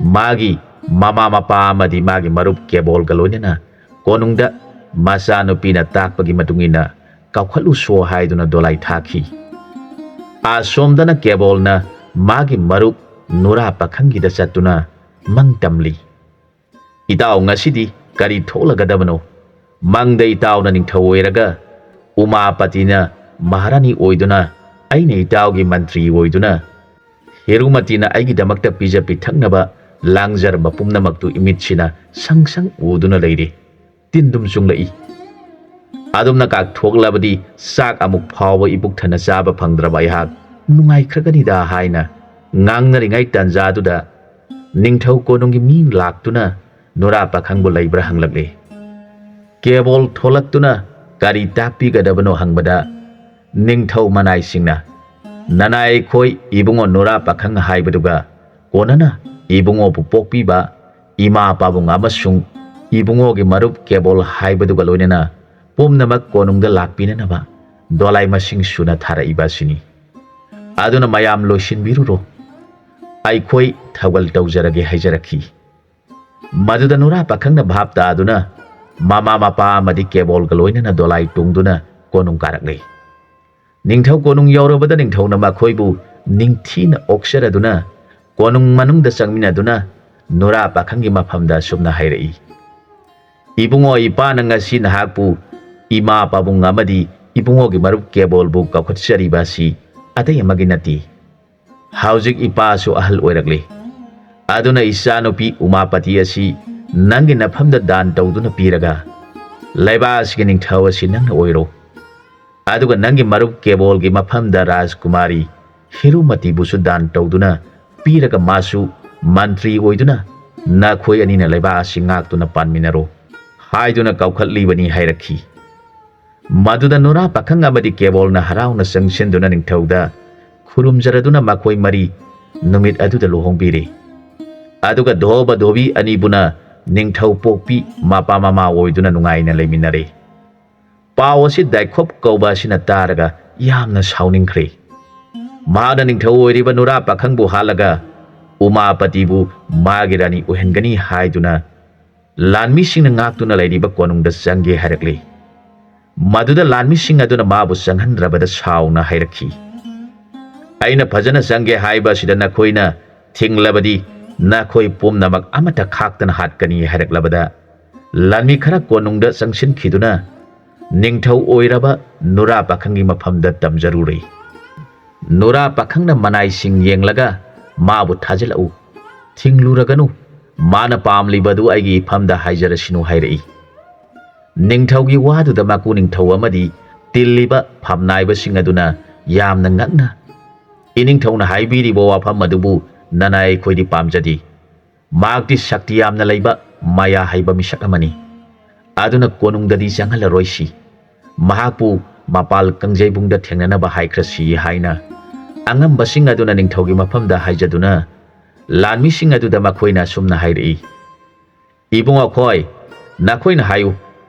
ꯃꯥꯒꯤ ꯃꯃꯥ ꯃꯄꯥ ꯑꯃꯗꯤ ꯃꯥꯒꯤ ꯃꯔꯨꯞ ꯀꯦꯕꯣꯜꯒ ꯂꯣꯏꯅꯅ ꯀꯣꯅꯨꯡꯗ ꯃꯆꯥꯅꯨꯄꯤꯅ ꯇꯥꯛꯄꯒꯤ ꯃꯇꯨꯡ ꯏꯟꯅ ꯀꯥꯎꯈꯠꯂꯨꯁꯣ ꯍꯥꯏꯗꯨꯅ ꯗꯣꯂꯥꯏ ꯊꯥꯈꯤ꯫ ꯑꯁꯣꯝꯗꯅ ꯀꯦꯕꯣꯜꯅ ꯃꯥꯒꯤ ꯃꯔꯨꯞ ꯅꯨꯔꯥ ꯄꯥꯈꯪꯒꯤꯗ ꯆꯠꯇꯨꯅ ꯃꯪ ꯇꯝꯂꯤ꯫ "ꯏꯇꯥꯎ, ꯉꯁꯤꯗꯤ ꯀꯔꯤ ꯊꯣꯛꯂꯒꯗꯕꯅꯣ? ꯃꯪꯗ ꯏꯇꯥꯎꯅ ꯅꯤꯡꯊꯧ ꯑꯣꯏꯔꯒ ꯎꯃꯥꯄꯇꯤꯅ ꯃꯍꯥꯔꯥꯅꯤ ꯑꯣꯏꯗꯨꯅ, ꯑꯩꯅ ꯏꯇꯥꯎꯒꯤ ꯃꯟꯇ꯭ꯔꯤ ꯑꯣꯏꯗꯨꯅ ꯍꯦꯔꯨꯃꯇꯤꯅ ꯑꯩꯒꯤꯗꯃꯛꯇ ꯄꯤꯖ ꯄꯤꯊꯛꯅꯕ ꯂꯥꯡꯖꯔꯝꯕ ꯄꯨꯝꯅꯃꯛꯇꯨ ꯏꯃꯤꯠꯁꯤꯅ ꯁꯪ ꯁꯪ ꯎꯗꯨꯅ ꯂꯩꯔꯤ꯫ ꯇꯤꯟꯗꯨꯝ ꯆꯨꯡꯂꯛꯏ꯫ ꯑꯗꯨꯝꯅ ꯀꯥꯛꯊꯣꯛꯂꯕꯗꯤ ꯆꯥꯛ ꯑꯃꯨꯛ ꯐꯥꯎꯕ ꯏꯄꯨꯛ ꯊꯟꯅ ꯆꯥꯕ ꯐꯪꯗ꯭ꯔꯕ ꯑꯩꯍꯥꯛ ꯅꯨꯡꯉꯥꯏꯈ꯭ꯔꯒꯅꯤꯗ" ꯍꯥꯏꯅ ꯉꯥꯡꯅꯔꯤꯉꯩ ꯇꯥꯟꯖꯥꯗꯨꯗ ꯅꯤꯡꯊꯧ ꯀꯣꯅꯨꯡꯒꯤ ꯃꯤ ꯂꯥꯛꯇꯨꯅ ꯅꯨꯔꯥ ꯄꯥꯈꯪꯕꯨ ꯂꯩꯕ꯭ꯔꯥ ꯍꯪꯂꯛꯂꯤ꯫ ꯀꯦꯕꯣꯜ ꯊꯣꯛꯂꯛꯇꯨꯅ ꯀꯔꯤ ꯇꯥꯛꯄꯤꯒꯗꯕꯅꯣ ꯍꯪꯕꯗ, ꯅꯤꯡꯊꯧ ꯃꯅꯥꯏꯁꯤꯡꯅ, "ꯅꯅꯥꯏ ꯑꯩꯈꯣꯏ ꯏꯕꯨꯡꯉꯣ ꯅꯨꯔꯥ ꯄꯥꯈꯪ ꯍꯥꯏꯕꯗꯨꯒ ꯀꯣꯟꯅꯅ ꯏꯕꯨꯡꯉꯣꯕꯨ ꯄꯣꯛꯄꯤꯕ ꯏꯃꯥ ꯄꯥꯕꯨꯡ ꯑꯃꯁꯨꯡ ꯏꯕꯨꯡꯉꯣꯒꯤ ꯃꯔꯨꯞ ꯀꯦꯕꯣꯜ ꯍꯥꯏꯕꯗꯨꯒ ꯂꯣꯏꯅꯅ ꯄꯨꯝꯅꯃꯛ ꯀꯣꯅꯨꯡꯗ ꯂꯥꯛꯄꯤꯅꯅꯕ ꯗꯣꯂꯥꯏ ꯃꯁꯤꯡ ꯁꯨꯅ ꯊꯥꯔꯛꯏꯕ ꯑꯁꯤꯅꯤ꯫ ꯑꯗꯨꯅ ꯃꯌꯥꯝ ꯂꯣꯏꯁꯤꯟꯕꯤꯔꯨꯔꯣ, ꯑꯩꯈꯣꯏ ꯊꯧꯒꯜ ꯇꯧꯖꯔꯒꯦ" ꯍꯥꯏꯖꯔꯛꯈꯤ꯫ ꯃꯗꯨꯗ ꯅꯨꯔꯥ ꯄꯥꯈꯪꯅ ꯚꯥꯞ ꯇꯥꯗꯨꯅ ꯃꯃꯥ ꯃꯄꯥ ꯑꯃꯗꯤ ꯀꯦꯕꯣꯜꯒ ꯂꯣꯏꯅꯅ ꯗꯣꯂꯥꯏ ꯇꯣꯡꯗꯨꯅ ꯀꯣꯅꯨꯡ ꯀꯥꯔꯛꯂꯤ꯫ ꯅꯤꯡꯊꯧ ꯀꯣꯅꯨꯡ ꯌꯧꯔꯕꯗ ꯅꯤꯡꯊꯧꯅ ꯃꯈꯣꯏꯕꯨ ꯅꯤꯡꯊꯤꯅ ꯑꯣꯛꯆꯔꯗꯨꯅ ꯀꯣꯅꯨꯡ ꯃꯅꯨꯡꯗ ꯆꯪꯃꯤꯟꯅꯗꯨꯅ ꯅꯨꯔꯥ ꯄꯥꯈꯪꯒꯤ ꯃꯐꯝꯗ ꯑꯁꯨꯝꯅ ꯍꯥꯏꯔꯛꯏ, "ꯏꯕꯨꯡꯉꯣ, ꯏꯄꯥꯅ ꯉꯁꯤ ꯅꯍꯥꯛꯄꯨ ꯏꯃꯥ ꯄꯥꯕꯨꯡ ꯑꯃꯗꯤ ꯏꯕꯨꯡꯉꯣꯒꯤ ꯃꯔꯨꯞ ꯀꯦꯕꯣꯜꯕꯨ ꯀꯧꯈꯠꯆꯔꯤꯕ ꯑꯁꯤ ꯑꯇꯩ ꯑꯃꯒꯤ ꯅꯠꯇꯦ꯫ ꯍꯧꯖꯤꯛ ꯏꯄꯥꯁꯨ ꯑꯍꯜ ꯑꯣꯏꯔꯛꯂꯤ꯫ ꯑꯗꯨꯅ ꯏꯆꯥꯅꯨꯄꯤ ꯎꯃꯥꯄꯇꯤ ꯑꯁꯤ ꯅꯪꯒꯤ ꯅꯐꯝꯗ ꯗꯥꯟ ꯇꯧꯗꯨꯅ ꯄꯤꯔꯒ ꯂꯩꯕꯥꯛ ꯑꯁꯤꯒꯤ ꯅꯤꯡꯊꯧ ꯑꯁꯤ ꯅꯪꯅ ꯑꯣꯏꯔꯣ꯫ ꯑꯗꯨꯒ ꯅꯪꯒꯤ ꯃꯔꯨꯞ ꯀꯦꯕꯣꯜꯒꯤ ꯃꯐꯝꯗ ꯔꯥꯖꯀꯨꯃꯥꯔꯤ ꯍꯤꯔꯨꯃꯇꯤꯕꯨꯁꯨ ꯗꯥꯟ ꯇꯧꯗꯨꯅ ꯄꯤꯔꯒ ꯃꯥꯁꯨ ꯃꯟꯇ꯭ꯔꯤ ꯑꯣꯏꯗꯨꯅ ꯅꯈꯣꯏ ꯑꯅꯤꯅ ꯂꯩꯕꯥꯛ ꯑꯁꯤ ꯉꯥꯛꯇꯨꯅ ꯄꯥꯟꯃꯤꯟꯅꯔꯣ" ꯍꯥꯏꯗꯨꯅ ꯀꯧꯈꯠꯂꯤꯕꯅꯤ ꯍꯥꯏꯔꯛꯈꯤ꯫ ꯃꯗꯨꯗ ꯅꯨꯔꯥ ꯄꯥꯈꯪ ꯑꯃꯗꯤ ꯀꯦꯕꯣꯜꯅ ꯍꯔꯥꯎꯅ ꯆꯪꯁꯤꯟꯗꯨꯅ ꯅꯤꯡꯊꯧꯗ ꯈꯨꯔꯨꯝꯖꯔꯗꯨꯅ ꯃꯈꯣꯏ ꯃꯔꯤ ꯅꯨꯃꯤꯠ ꯑꯗꯨꯗ ꯂꯨꯍꯣꯡꯕꯤꯔꯦ꯫ ꯑꯗꯨꯒ ꯙꯣꯕ ꯙꯣꯕꯤ ꯑꯅꯤꯕꯨꯅ ꯅꯤꯡꯊꯧ ꯄꯣꯛꯄꯤ ꯃꯄꯥ ꯃꯃꯥ ꯑꯣꯏꯗꯨꯅ ꯅꯨꯡꯉꯥꯏꯅ ꯂꯩꯃꯤꯟꯅꯔꯦ꯫ ꯄꯥꯎ ꯑꯁꯤ ꯗꯥꯏꯈꯣꯞ ꯀꯧꯕ ꯑꯁꯤꯅ ꯇꯥꯔꯒ ꯌꯥꯝꯅ ꯁꯥꯎꯅꯤꯡꯈ꯭ꯔꯦ꯫ ꯃꯍꯥꯛꯅ ꯅꯤꯡꯊꯧ ꯑꯣꯏꯔꯤꯕ ꯅꯨꯔꯥ ꯄꯥꯈꯪꯕꯨ ꯍꯥꯠꯂꯒ ꯎꯃꯥꯄꯇꯤꯕꯨ ꯃꯥꯒꯤ ꯔꯥꯅꯤ ꯑꯣꯏꯍꯟꯒꯅꯤ ꯍꯥꯏꯗꯨꯅ ꯂꯥꯟꯃꯤꯁꯤꯡꯅ ꯉꯥꯛꯇꯨꯅ ꯂꯩꯔꯤꯕ ꯀꯣꯅꯨꯡꯗ ꯆꯪꯒꯦ ꯍꯥꯏꯔꯛꯂꯤ꯫ ꯃꯗꯨꯗ ꯂꯥꯟꯃꯤꯁꯤꯡ ꯑꯗꯨꯅ ꯃꯥꯕꯨ ꯆꯪꯍꯟꯗ꯭ꯔꯕꯗ ꯁꯥꯎꯅ ꯍꯥꯏꯔꯛꯈꯤ, "ꯑꯩꯅ ꯐꯖꯅ ꯆꯪꯒꯦ ꯍꯥꯏꯕ ꯑꯁꯤꯗ ꯅꯈꯣꯏꯅ ꯊꯤꯡꯂꯕꯗꯤ ꯅꯈꯣꯏ ꯄꯨꯝꯅꯃꯛ ꯑꯃꯠꯇ ꯈꯥꯛꯇꯅ ꯍꯥꯠꯀꯅꯤ" ꯍꯥꯏꯔꯛꯂꯕꯗ ꯂꯥꯟꯃꯤ ꯈꯔ ꯀꯣꯅꯨꯡꯗ ꯆꯪꯁꯤꯟꯈꯤꯗꯨꯅ ꯅꯤꯡꯊꯧ ꯑꯣꯏꯔꯕ ꯅꯨꯔꯥ ꯄꯥꯈꯪꯒꯤ ꯃꯐꯝꯗ ꯇꯝꯖꯔꯨꯔꯦ꯫ ꯅꯨꯔꯥ ꯄꯥꯈꯪꯅ ꯃꯅꯥꯏꯁꯤꯡ ꯌꯦꯡꯂꯒ ꯃꯥꯕꯨ ꯊꯥꯖꯤꯜꯂꯛꯎ, ꯊꯤꯡꯂꯨꯔꯒꯅꯨ, ꯃꯥꯅ ꯄꯥꯝꯂꯤꯕꯗꯨ ꯑꯩꯒꯤ ꯏꯐꯝꯗ ꯍꯥꯏꯖꯔꯁꯤꯅꯨ ꯍꯥꯏꯔꯛꯏ꯫ ꯅꯤꯡꯊꯧꯒꯤ ꯋꯥꯗꯨꯗ ꯃꯀꯨ ꯅꯤꯡꯊꯧ ꯑꯃꯗꯤ ꯇꯤꯜꯂꯤꯕ ꯐꯝꯅꯥꯏꯕꯁꯤꯡ ꯑꯗꯨꯅ ꯌꯥꯝꯅ ꯉꯛꯅ, "ꯏꯅꯤꯡꯊꯧꯅ ꯍꯥꯏꯕꯤꯔꯤꯕ ꯋꯥꯐꯝ ꯑꯗꯨꯕꯨ ꯅꯅꯥꯏ ꯑꯩꯈꯣꯏꯗꯤ ꯄꯥꯝꯖꯗꯦ꯫ ꯃꯍꯥꯛꯇꯤ ꯁꯛꯇꯤ ꯌꯥꯝꯅ ꯂꯩꯕ ꯃꯌꯥ ꯍꯩꯕ ꯃꯤꯁꯛ ꯑꯃꯅꯤ꯫ ꯑꯗꯨꯅ ꯀꯣꯅꯨꯡꯗꯗꯤ ꯆꯪꯍꯜꯂꯔꯣꯏꯁꯤ꯫ ꯃꯍꯥꯛꯄꯨ ꯃꯄꯥꯜ ꯀꯪꯖꯩꯕꯨꯡꯗ ꯊꯦꯡꯅꯅꯕ ꯍꯥꯏꯈ꯭ꯔꯁꯤ" ꯍꯥꯏꯅ ꯑꯉꯝꯕꯁꯤꯡ ꯑꯗꯨꯅ ꯅꯤꯡꯊꯧꯒꯤ ꯃꯐꯝꯗ ꯍꯥꯏꯖꯗꯨꯅ ꯂꯥꯟꯃꯤꯁꯤꯡ ꯑꯗꯨꯗ ꯃꯈꯣꯏꯅ ꯑꯁꯨꯝꯅ ꯍꯥꯏꯔꯛꯏ, "ꯏꯕꯨꯡꯉꯣ ꯈꯣꯏ, ꯅꯈꯣꯏꯅ ꯍꯥꯏꯌꯨ,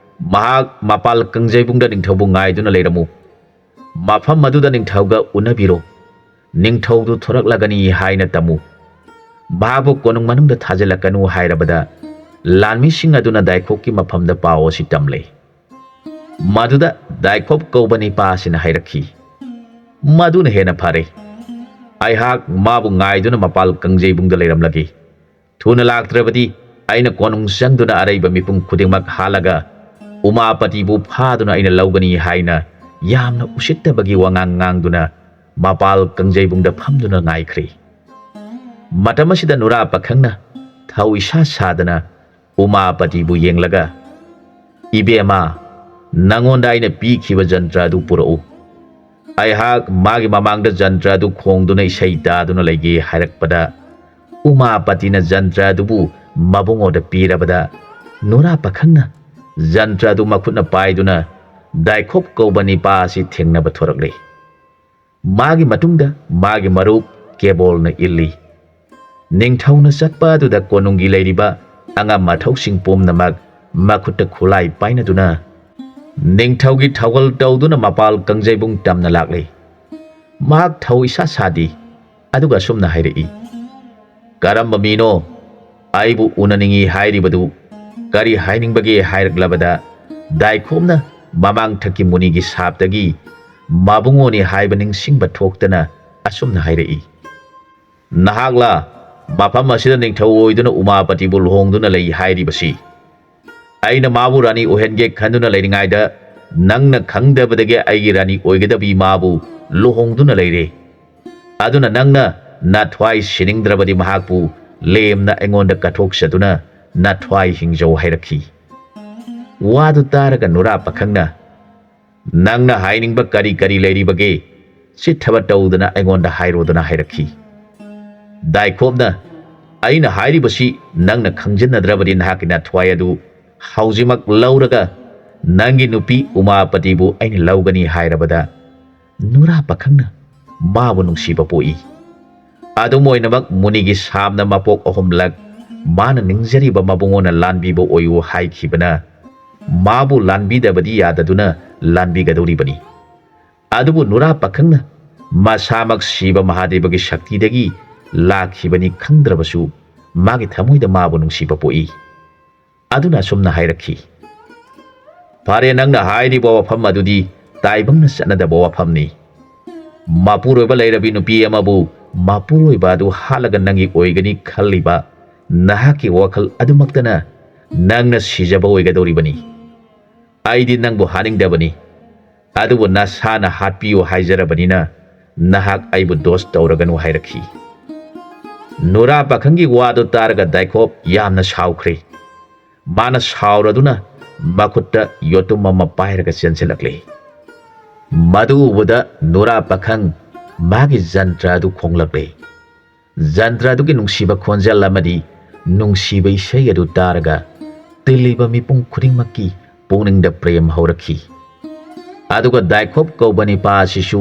ꯃꯍꯥꯛ ꯃꯄꯥꯜ ꯀꯪꯖꯩꯕꯨꯡꯗ ꯅꯤꯡꯊꯧꯕꯨ ꯉꯥꯏꯗꯨꯅ ꯂꯩꯔꯝꯃꯨ꯫ ꯃꯐꯝ ꯑꯗꯨꯗ ꯅꯤꯡꯊꯧꯒ ꯎꯅꯕꯤꯔꯣ꯫ ꯅꯤꯡꯊꯧꯗꯨ ꯊꯣꯔꯛꯂꯒꯅꯤ ꯍꯥꯏꯅ ꯇꯝꯃꯨ꯫ ꯃꯍꯥꯛꯄꯨ ꯀꯣꯅꯨꯡ ꯃꯅꯨꯡꯗ ꯊꯥꯖꯤꯜꯂꯛꯀꯅꯨ" ꯍꯥꯏꯔꯕꯗ ꯂꯥꯟꯃꯤꯁꯤꯡ ꯑꯗꯨꯅ ꯗꯥꯏꯈꯣꯞꯀꯤ ꯃꯐꯝꯗ ꯄꯥꯎ ꯑꯁꯤ ꯇꯝꯂꯦ꯫ ꯃꯗꯨꯗ ꯗꯥꯏꯈꯣꯞ ꯀꯧꯕ ꯅꯤꯄꯥ ꯑꯁꯤꯅ ꯍꯥꯏꯔꯛꯈꯤ, "ꯃꯗꯨꯅ ꯍꯦꯟꯅ ꯐꯔꯦ꯫ ꯑꯩꯍꯥꯛ ꯃꯥꯕꯨ ꯉꯥꯏꯗꯨꯅ ꯃꯄꯥꯜ ꯀꯪꯖꯩꯕꯨꯡꯗ ꯂꯩꯔꯝꯂꯒꯦ꯫ ꯊꯨꯅ ꯂꯥꯛꯇ꯭ꯔꯕꯗꯤ ꯑꯩꯅ ꯀꯣꯅꯨꯡ ꯆꯪꯗꯨꯅ ꯑꯔꯩꯕ ꯃꯤꯄꯨꯝ ꯈꯨꯗꯤꯡꯃꯛ ꯍꯥꯠꯂꯒ ꯎꯃꯥꯄꯇꯤꯕꯨ ꯐꯥꯗꯨꯅ ꯑꯩꯅ ꯂꯧꯒꯅꯤ" ꯍꯥꯏꯅ ꯌꯥꯝꯅ ꯎꯁꯤꯠꯇꯕꯒꯤ ꯋꯥꯉꯥꯡ ꯉꯥꯡꯗꯨꯅ ꯃꯄꯥꯜ ꯀꯪꯖꯩꯕꯨꯡꯗ ꯐꯝꯗꯨꯅ ꯉꯥꯏꯈ꯭ꯔꯦ꯫ ꯃꯇꯝ ꯑꯁꯤꯗ ꯅꯨꯔꯥ ꯄꯥꯈꯪꯅ ꯊꯧ ꯏꯁꯥ ꯁꯥꯗꯅ ꯎꯃꯥꯄꯇꯤꯕꯨ ꯌꯦꯡꯂꯒ, "ꯏꯕꯦꯝꯃ, ꯅꯉꯣꯟꯗ ꯑꯩꯅ ꯄꯤꯈꯤꯕ ꯖꯟꯇ꯭ꯔ ꯑꯗꯨ ꯄꯨꯔꯛꯎ꯫ ꯑꯩꯍꯥꯛ ꯃꯥꯒꯤ ꯃꯃꯥꯡꯗ ꯖꯟꯇ꯭ꯔ ꯑꯗꯨ ꯈꯣꯡꯗꯨꯅ ꯏꯁꯩ ꯇꯥꯗꯨꯅ ꯂꯩꯒꯦ" ꯍꯥꯏꯔꯛꯄꯗ, ꯎꯃꯥꯄꯇꯤꯅ ꯖꯟꯇ꯭ꯔ ꯑꯗꯨꯕꯨ ꯃꯕꯨꯡꯉꯣꯗ ꯄꯤꯔꯕꯗ, ꯅꯨꯔꯥ ꯄꯥꯈꯪꯅ ꯖꯟꯇ꯭ꯔ ꯑꯗꯨ ꯃꯈꯨꯠꯅ ꯄꯥꯏꯗꯨꯅ ꯗꯥꯏꯈꯣꯞ ꯀꯧꯕ ꯅꯤꯄꯥ ꯑꯁꯤ ꯊꯦꯡꯅꯕ ꯊꯣꯔꯛꯂꯦ꯫ ꯃꯥꯒꯤ ꯃꯇꯨꯡꯗ ꯃꯥꯒꯤ ꯃꯔꯨꯞ ꯀꯦꯕꯣꯜꯅ ꯏꯜꯂꯤ꯫ ꯅꯤꯡꯊꯧꯅ ꯆꯠꯄ ꯑꯗꯨꯗ ꯀꯣꯅꯨꯡꯒꯤ ꯂꯩꯔꯤꯕ ꯑꯉꯝ ꯑꯊꯧꯁꯤꯡ ꯄꯨꯝꯅꯃꯛ ꯃꯈꯨꯠꯇ ꯈꯨꯠꯂꯥꯏ ꯄꯥꯏꯅꯗꯨꯅ ꯅꯤꯡꯊꯧꯒꯤ ꯊꯧꯒꯜ ꯇꯧꯗꯨꯅ ꯃꯄꯥꯜ ꯀꯪꯖꯩꯕꯨꯡ ꯇꯝꯅ ꯂꯥꯛꯂꯤ꯫ ꯃꯍꯥꯛ ꯊꯧ ꯏꯁꯥ ꯁꯥꯗꯦ, ꯑꯗꯨꯒ ꯑꯁꯨꯝꯅ ꯍꯥꯏꯔꯛꯏ, "ꯀꯔꯝꯕ ꯃꯤꯅꯣ ꯑꯩꯕꯨ ꯎꯅꯅꯤꯡꯏ ꯍꯥꯏꯔꯤꯕꯗꯨ? ꯀꯔꯤ ꯍꯥꯏꯅꯤꯡꯕꯒꯦ?" ꯍꯥꯏꯔꯛꯂꯕꯗ, ꯗꯥꯏꯈꯣꯞꯅ ꯃꯃꯥꯡꯊꯛꯀꯤ ꯃꯨꯅꯤꯒꯤ ꯁꯥꯞꯇꯒꯤ ꯃꯕꯨꯡꯉꯣꯅꯤ ꯍꯥꯏꯕ ꯅꯤꯡꯁꯤꯡꯕ ꯊꯣꯛꯇꯅ ꯑꯁꯨꯝꯅ ꯍꯥꯏꯔꯛꯏ, "ꯅꯍꯥꯛꯂ ꯃꯐꯝ ꯑꯁꯤꯗ ꯅꯤꯡꯊꯧ ꯑꯣꯏꯗꯨꯅ ꯎꯃꯥꯄꯇꯤꯕꯨ ꯂꯨꯍꯣꯡꯗꯨꯅ ꯂꯩ ꯍꯥꯏꯔꯤꯕꯁꯤ? ꯑꯩꯅ ꯃꯥꯕꯨ ꯔꯥꯅꯤ ꯑꯣꯏꯍꯟꯒꯦ ꯈꯟꯗꯨꯅ ꯂꯩꯔꯤꯉꯩꯗ ꯅꯪꯅ ꯈꯪꯗꯕꯗꯒꯤ ꯑꯩꯒꯤ ꯔꯥꯅꯤ ꯑꯣꯏꯒꯗꯕꯤ ꯃꯥꯕꯨ ꯂꯨꯍꯣꯡꯗꯨꯅ ꯂꯩꯔꯦ꯫ ꯑꯗꯨꯅ ꯅꯪꯅ ꯅꯊ꯭ꯋꯥꯏ ꯁꯤꯅꯤꯡꯗ꯭ꯔꯕꯗꯤ ꯃꯍꯥꯛꯄꯨ ꯂꯦꯝꯅ ꯑꯩꯉꯣꯟꯗ ꯀꯠꯊꯣꯛꯆꯗꯨꯅ ꯅꯊ꯭ꯋꯥꯏ ꯍꯤꯡꯖꯧ" ꯍꯥꯏꯔꯛꯈꯤ꯫ ꯋꯥꯗꯨ ꯇꯥꯔꯒ ꯅꯨꯔꯥ ꯄꯥꯈꯪꯅ, "ꯅꯪꯅ ꯍꯥꯏꯅꯤꯡꯕ ꯀꯔꯤ ꯀꯔꯤ ꯂꯩꯔꯤꯕꯒꯦ? ꯆꯤꯠꯊꯕ ꯇꯧꯗꯅ ꯑꯩꯉꯣꯟꯗ ꯍꯥꯏꯔꯣꯗꯅ" ꯍꯥꯏꯔꯛꯈꯤ꯫ ꯗꯥꯏꯈꯣꯞꯅ, "ꯑꯩꯅ ꯍꯥꯏꯔꯤꯕꯁꯤ ꯅꯪꯅ ꯈꯪꯖꯤꯟꯅꯗ꯭ꯔꯕꯗꯤ ꯅꯍꯥꯛꯀꯤ ꯅꯊ꯭ꯋꯥꯏ ꯑꯗꯨ ꯍꯧꯖꯤꯛꯃꯛ ꯂꯧꯔꯒ ꯅꯪꯒꯤ ꯅꯨꯄꯤ ꯎꯃꯥꯄꯇꯤꯕꯨ ꯑꯩꯅ ꯂꯧꯒꯅꯤ" ꯍꯥꯏꯔꯕꯗ, ꯅꯨꯔꯥ ꯄꯥꯈꯪꯅ ꯃꯥꯕꯨ ꯅꯨꯡꯁꯤꯕ ꯄꯣꯛꯏ꯫ ꯑꯗꯨꯝ ꯑꯣꯏꯅꯃꯛ ꯃꯨꯅꯤꯒꯤ ꯁꯥꯞꯅ ꯃꯄꯣꯛ ꯑꯍꯨꯝꯂꯛ ꯃꯥꯅ ꯅꯤꯡꯖꯔꯤꯕ ꯃꯕꯨꯡꯉꯣꯅ ꯂꯥꯟꯕꯤꯕ ꯑꯣꯏꯌꯨ ꯍꯥꯏꯈꯤꯕꯅ, ꯃꯥꯕꯨ ꯂꯥꯟꯕꯤꯗꯕꯗꯤ ꯌꯥꯗꯗꯨꯅ ꯂꯥꯟꯕꯤꯒꯗꯧꯔꯤꯕꯅꯤ꯫ ꯑꯗꯨꯕꯨ ꯅꯨꯔꯥ ꯄꯥꯈꯪꯅ ꯃꯁꯥꯃꯛ ꯁꯤꯕ ꯃꯍꯥꯗꯦꯕꯒꯤ ꯁꯛꯇꯤꯗꯒꯤ ꯂꯥꯛꯈꯤꯕꯅꯤ ꯈꯪꯗ꯭ꯔꯕꯁꯨ, ꯃꯥꯒꯤ ꯊꯃꯣꯏꯗ ꯃꯥꯕꯨ ꯅꯨꯡꯁꯤꯕ ꯄꯣꯛꯏ꯫ ꯑꯗꯨꯅ ꯑꯁꯨꯝꯅ ꯍꯥꯏꯔꯛꯈꯤ, "ꯐꯔꯦ, ꯅꯪꯅ ꯍꯥꯏꯔꯤꯕ ꯋꯥꯐꯝ ꯑꯗꯨꯗꯤ ꯇꯥꯏꯕꯪꯅ ꯆꯠꯅꯗꯕ ꯋꯥꯐꯝꯅꯤ꯫ ꯃꯄꯨꯔꯣꯏꯕ ꯂꯩꯔꯕꯤ ꯅꯨꯄꯤ ꯑꯃꯕꯨ ꯃꯄꯨꯔꯣꯏꯕ ꯑꯗꯨ ꯍꯥꯠꯂꯒ ꯅꯪꯒꯤ ꯑꯣꯏꯒꯅꯤ ꯈꯜꯂꯤꯕ ꯅꯍꯥꯛꯀꯤ ꯋꯥꯈꯜ ꯑꯗꯨꯃꯛꯇꯅ ꯅꯪꯅ ꯁꯤꯖꯕ ꯑꯣꯏꯒꯗꯧꯔꯤꯕꯅꯤ꯫ ꯑꯩꯗꯤ ꯅꯪꯕꯨ ꯍꯥꯠꯅꯤꯡꯗꯕꯅꯤ, ꯑꯗꯨꯕꯨ ꯅꯁꯥꯅ ꯍꯥꯠꯄꯤꯌꯨ ꯍꯥꯏꯖꯔꯕꯅꯤꯅ ꯅꯍꯥꯛ ꯑꯩꯕꯨ ꯗꯣꯁ ꯇꯧꯔꯒꯅꯨ" ꯍꯥꯏꯔꯛꯈꯤ꯫ ꯅꯨꯔꯥ ꯄꯥꯈꯪꯒꯤ ꯋꯥꯗꯨ ꯇꯥꯔꯒ ꯗꯥꯏꯈꯣꯞ ꯌꯥꯝꯅ ꯁꯥꯎꯈ꯭ꯔꯦ꯫ ꯃꯥꯅ ꯁꯥꯎꯔꯗꯨꯅ ꯃꯈꯨꯠꯇ ꯌꯣꯠꯇꯨꯝ ꯑꯃ ꯄꯥꯏꯔꯒ ꯆꯦꯟꯁꯤꯜꯂꯛꯂꯦ꯫ ꯃꯗꯨ ꯎꯕꯗ ꯅꯨꯔꯥ ꯄꯥꯈꯪ ꯃꯥꯒꯤ ꯖꯟꯇ꯭ꯔ ꯑꯗꯨ ꯈꯣꯡꯂꯛꯂꯦ꯫ ꯖꯟꯇ꯭ꯔ ꯑꯗꯨꯒꯤ ꯅꯨꯡꯁꯤꯕ ꯈꯣꯟꯖꯦꯜ ꯑꯃꯗꯤ ꯅꯨꯡꯁꯤꯕ ꯏꯁꯩ ꯑꯗꯨ ꯇꯥꯔꯒ ꯇꯤꯜꯂꯤꯕ ꯃꯤꯄꯨꯝ ꯈꯨꯗꯤꯡꯃꯛꯀꯤ ꯄꯨꯛꯅꯤꯡꯗ ꯄ꯭ꯔꯦꯝ ꯍꯧꯔꯛꯈꯤ꯫ ꯑꯗꯨꯒ ꯗꯥꯏꯈꯣꯞ ꯀꯧꯕ ꯅꯤꯄꯥ ꯑꯁꯤꯁꯨ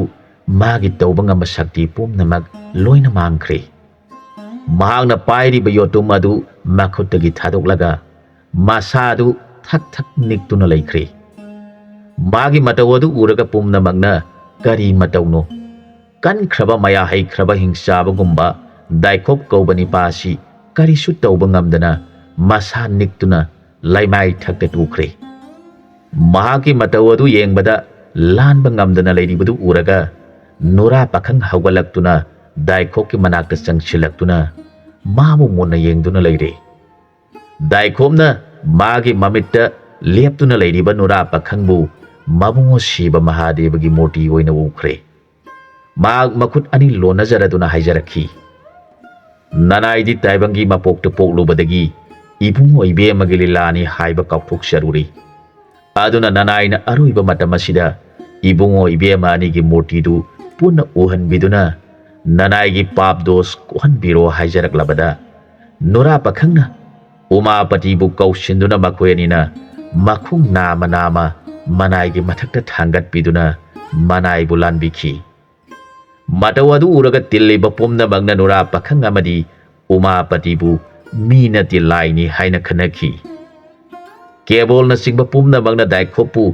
ꯃꯥꯒꯤ ꯇꯧꯕ ꯉꯝꯕ ꯁꯛꯇꯤ ꯄꯨꯝꯅꯃꯛ ꯂꯣꯏꯅ ꯃꯥꯡꯈ꯭ꯔꯦ꯫ ꯃꯍꯥꯛꯅ ꯄꯥꯏꯔꯤꯕ ꯌꯣꯠꯇꯨꯝ ꯑꯗꯨ ꯃꯈꯨꯠꯇꯒꯤ ꯊꯥꯗꯣꯛꯂꯒ ꯃꯁꯥ ꯑꯗꯨ ꯊꯛ ꯊꯛ ꯅꯤꯛꯇꯨꯅ ꯂꯩꯈ꯭ꯔꯦ꯫ ꯃꯥꯒꯤ ꯃꯇꯧ ꯑꯗꯨ ꯎꯔꯒ ꯄꯨꯝꯅꯃꯛꯅ "ꯀꯔꯤ ꯃꯇꯧꯅꯣ? ꯀꯟꯈ꯭ꯔꯕ ꯃꯌꯥ ꯍꯩꯈ꯭ꯔꯕ ꯍꯤꯡꯆꯥꯕꯒꯨꯝꯕ ꯗꯥꯏꯈꯣꯞ ꯀꯧꯕ ꯅꯤꯄꯥ ꯑꯁꯤ ꯀꯔꯤꯁꯨ ꯇꯧꯕ ꯉꯝꯗꯅ ꯃꯁꯥ ꯅꯤꯛꯇꯨꯅ ꯂꯩꯃꯥꯏ ꯊꯛꯇ ꯇꯨꯈ꯭ꯔꯦ"꯫ ꯃꯍꯥꯛꯀꯤ ꯃꯇꯧ ꯑꯗꯨ ꯌꯦꯡꯕꯗ ꯂꯥꯟꯕ ꯉꯝꯗꯅ ꯂꯩꯔꯤꯕꯗꯨ ꯎꯔꯒ ꯅꯨꯔꯥ ꯄꯥꯈꯪ ꯍꯧꯒꯠꯂꯛꯇꯨꯅ ꯗꯥꯏꯈꯣꯞꯀꯤ ꯃꯅꯥꯛꯇ ꯆꯪꯁꯤꯜꯂꯛꯇꯨꯅ ꯃꯥꯕꯨ ꯃꯨꯟꯅ ꯌꯦꯡꯗꯨꯅ ꯂꯩꯔꯦ꯫ ꯗꯥꯏꯈꯣꯞꯅ ꯃꯥꯒꯤ ꯃꯃꯤꯠꯇ ꯂꯦꯞꯇꯨꯅ ꯂꯩꯔꯤꯕ ꯅꯨꯔꯥ ꯄꯥꯈꯪꯕꯨ ꯃꯕꯨꯡꯉꯣ ꯁꯤꯕ ꯃꯍꯥꯗꯦꯕꯒꯤ ꯃꯨꯔꯇꯤ ꯑꯣꯏꯅ ꯎꯈ꯭ꯔꯦ꯫ ꯃꯍꯥꯛ ꯃꯈꯨꯠ ꯑꯅꯤ ꯂꯣꯟꯅꯖꯔꯗꯨꯅ ꯍꯥꯏꯖꯔꯛꯈꯤ, "ꯅꯅꯥꯏꯗꯤ ꯇꯥꯏꯕꯪꯒꯤ ꯃꯄꯣꯛꯇ ꯄꯣꯛꯂꯨꯕꯗꯒꯤ ꯏꯕꯨꯡꯉꯣ ꯏꯕꯦꯝꯃꯒꯤ ꯂꯤꯂꯥꯅꯤ ꯍꯥꯏꯕ ꯀꯥꯎꯊꯣꯛꯆꯔꯨꯔꯦ꯫ ꯑꯗꯨꯅ ꯅꯅꯥꯏꯅ ꯑꯔꯣꯏꯕ ꯃꯇꯝ ꯑꯁꯤꯗ ꯏꯕꯨꯡꯉꯣ ꯏꯕꯦꯝꯃ ꯑꯅꯤꯒꯤ ꯃꯨꯔꯇꯤꯗꯨ ꯄꯨꯟꯅ ꯎꯍꯟꯕꯤꯗꯨꯅ ꯅꯅꯥꯏꯒꯤ ꯄꯥꯞ ꯗꯣꯁ ꯀꯣꯛꯍꯟꯕꯤꯔꯣ" ꯍꯥꯏꯖꯔꯛꯂꯕꯗ, ꯅꯨꯔꯥ ꯄꯥꯈꯪꯅ ꯎꯃꯥꯄꯇꯤꯕꯨ ꯀꯧꯁꯤꯟꯗꯨꯅ ꯃꯈꯣꯏ ꯑꯅꯤꯅ ꯃꯈꯣꯡ ꯅꯥꯝꯃ ꯅꯥꯝꯃ ꯃꯅꯥꯏꯒꯤ ꯃꯊꯛꯇ ꯊꯥꯡꯒꯠꯄꯤꯗꯨꯅ ꯃꯅꯥꯏꯕꯨ ꯂꯥꯟꯕꯤꯈꯤ꯫ ꯃꯇꯧ ꯑꯗꯨ ꯎꯔꯒ ꯇꯤꯜꯂꯤꯕ ꯄꯨꯝꯅꯃꯛꯅ ꯅꯨꯔꯥ ꯄꯥꯈꯪ ꯑꯃꯗꯤ ꯎꯃꯥꯄꯇꯤꯕꯨ ꯃꯤ ꯅꯠꯇꯦ ꯂꯥꯏꯅꯤ ꯍꯥꯏꯅ ꯈꯟꯅꯈꯤ꯫ ꯀꯦꯕꯣꯜꯅꯆꯤꯡꯕ ꯄꯨꯝꯅꯃꯛꯅ ꯗꯥꯏꯈꯣꯞꯄꯨ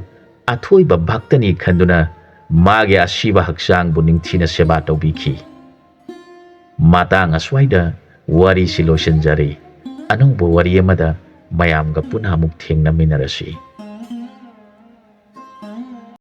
ꯑꯊꯣꯏꯕ ꯚꯛꯇꯅꯤ ꯈꯟꯗꯨꯅ ꯃꯥꯒꯤ ꯑꯁꯤꯕ ꯍꯛꯆꯥꯡꯕꯨ ꯅꯤꯡꯊꯤꯅ ꯁꯦꯕꯥ ꯇꯧꯕꯤꯈꯤ꯫ ꯃꯇꯥꯡ ꯑꯁ꯭ꯋꯥꯏꯗ ꯋꯥꯔꯤꯁꯤ ꯂꯣꯏꯁꯤꯟꯖꯔꯦ꯫ ꯑꯅꯧꯕ ꯋꯥꯔꯤ ꯑꯃꯗ ꯃꯌꯥꯝꯒ ꯄꯨꯟꯅ ꯑꯃꯨꯛ ꯊꯦꯡꯅꯃꯤꯟꯅꯔꯁꯤ꯫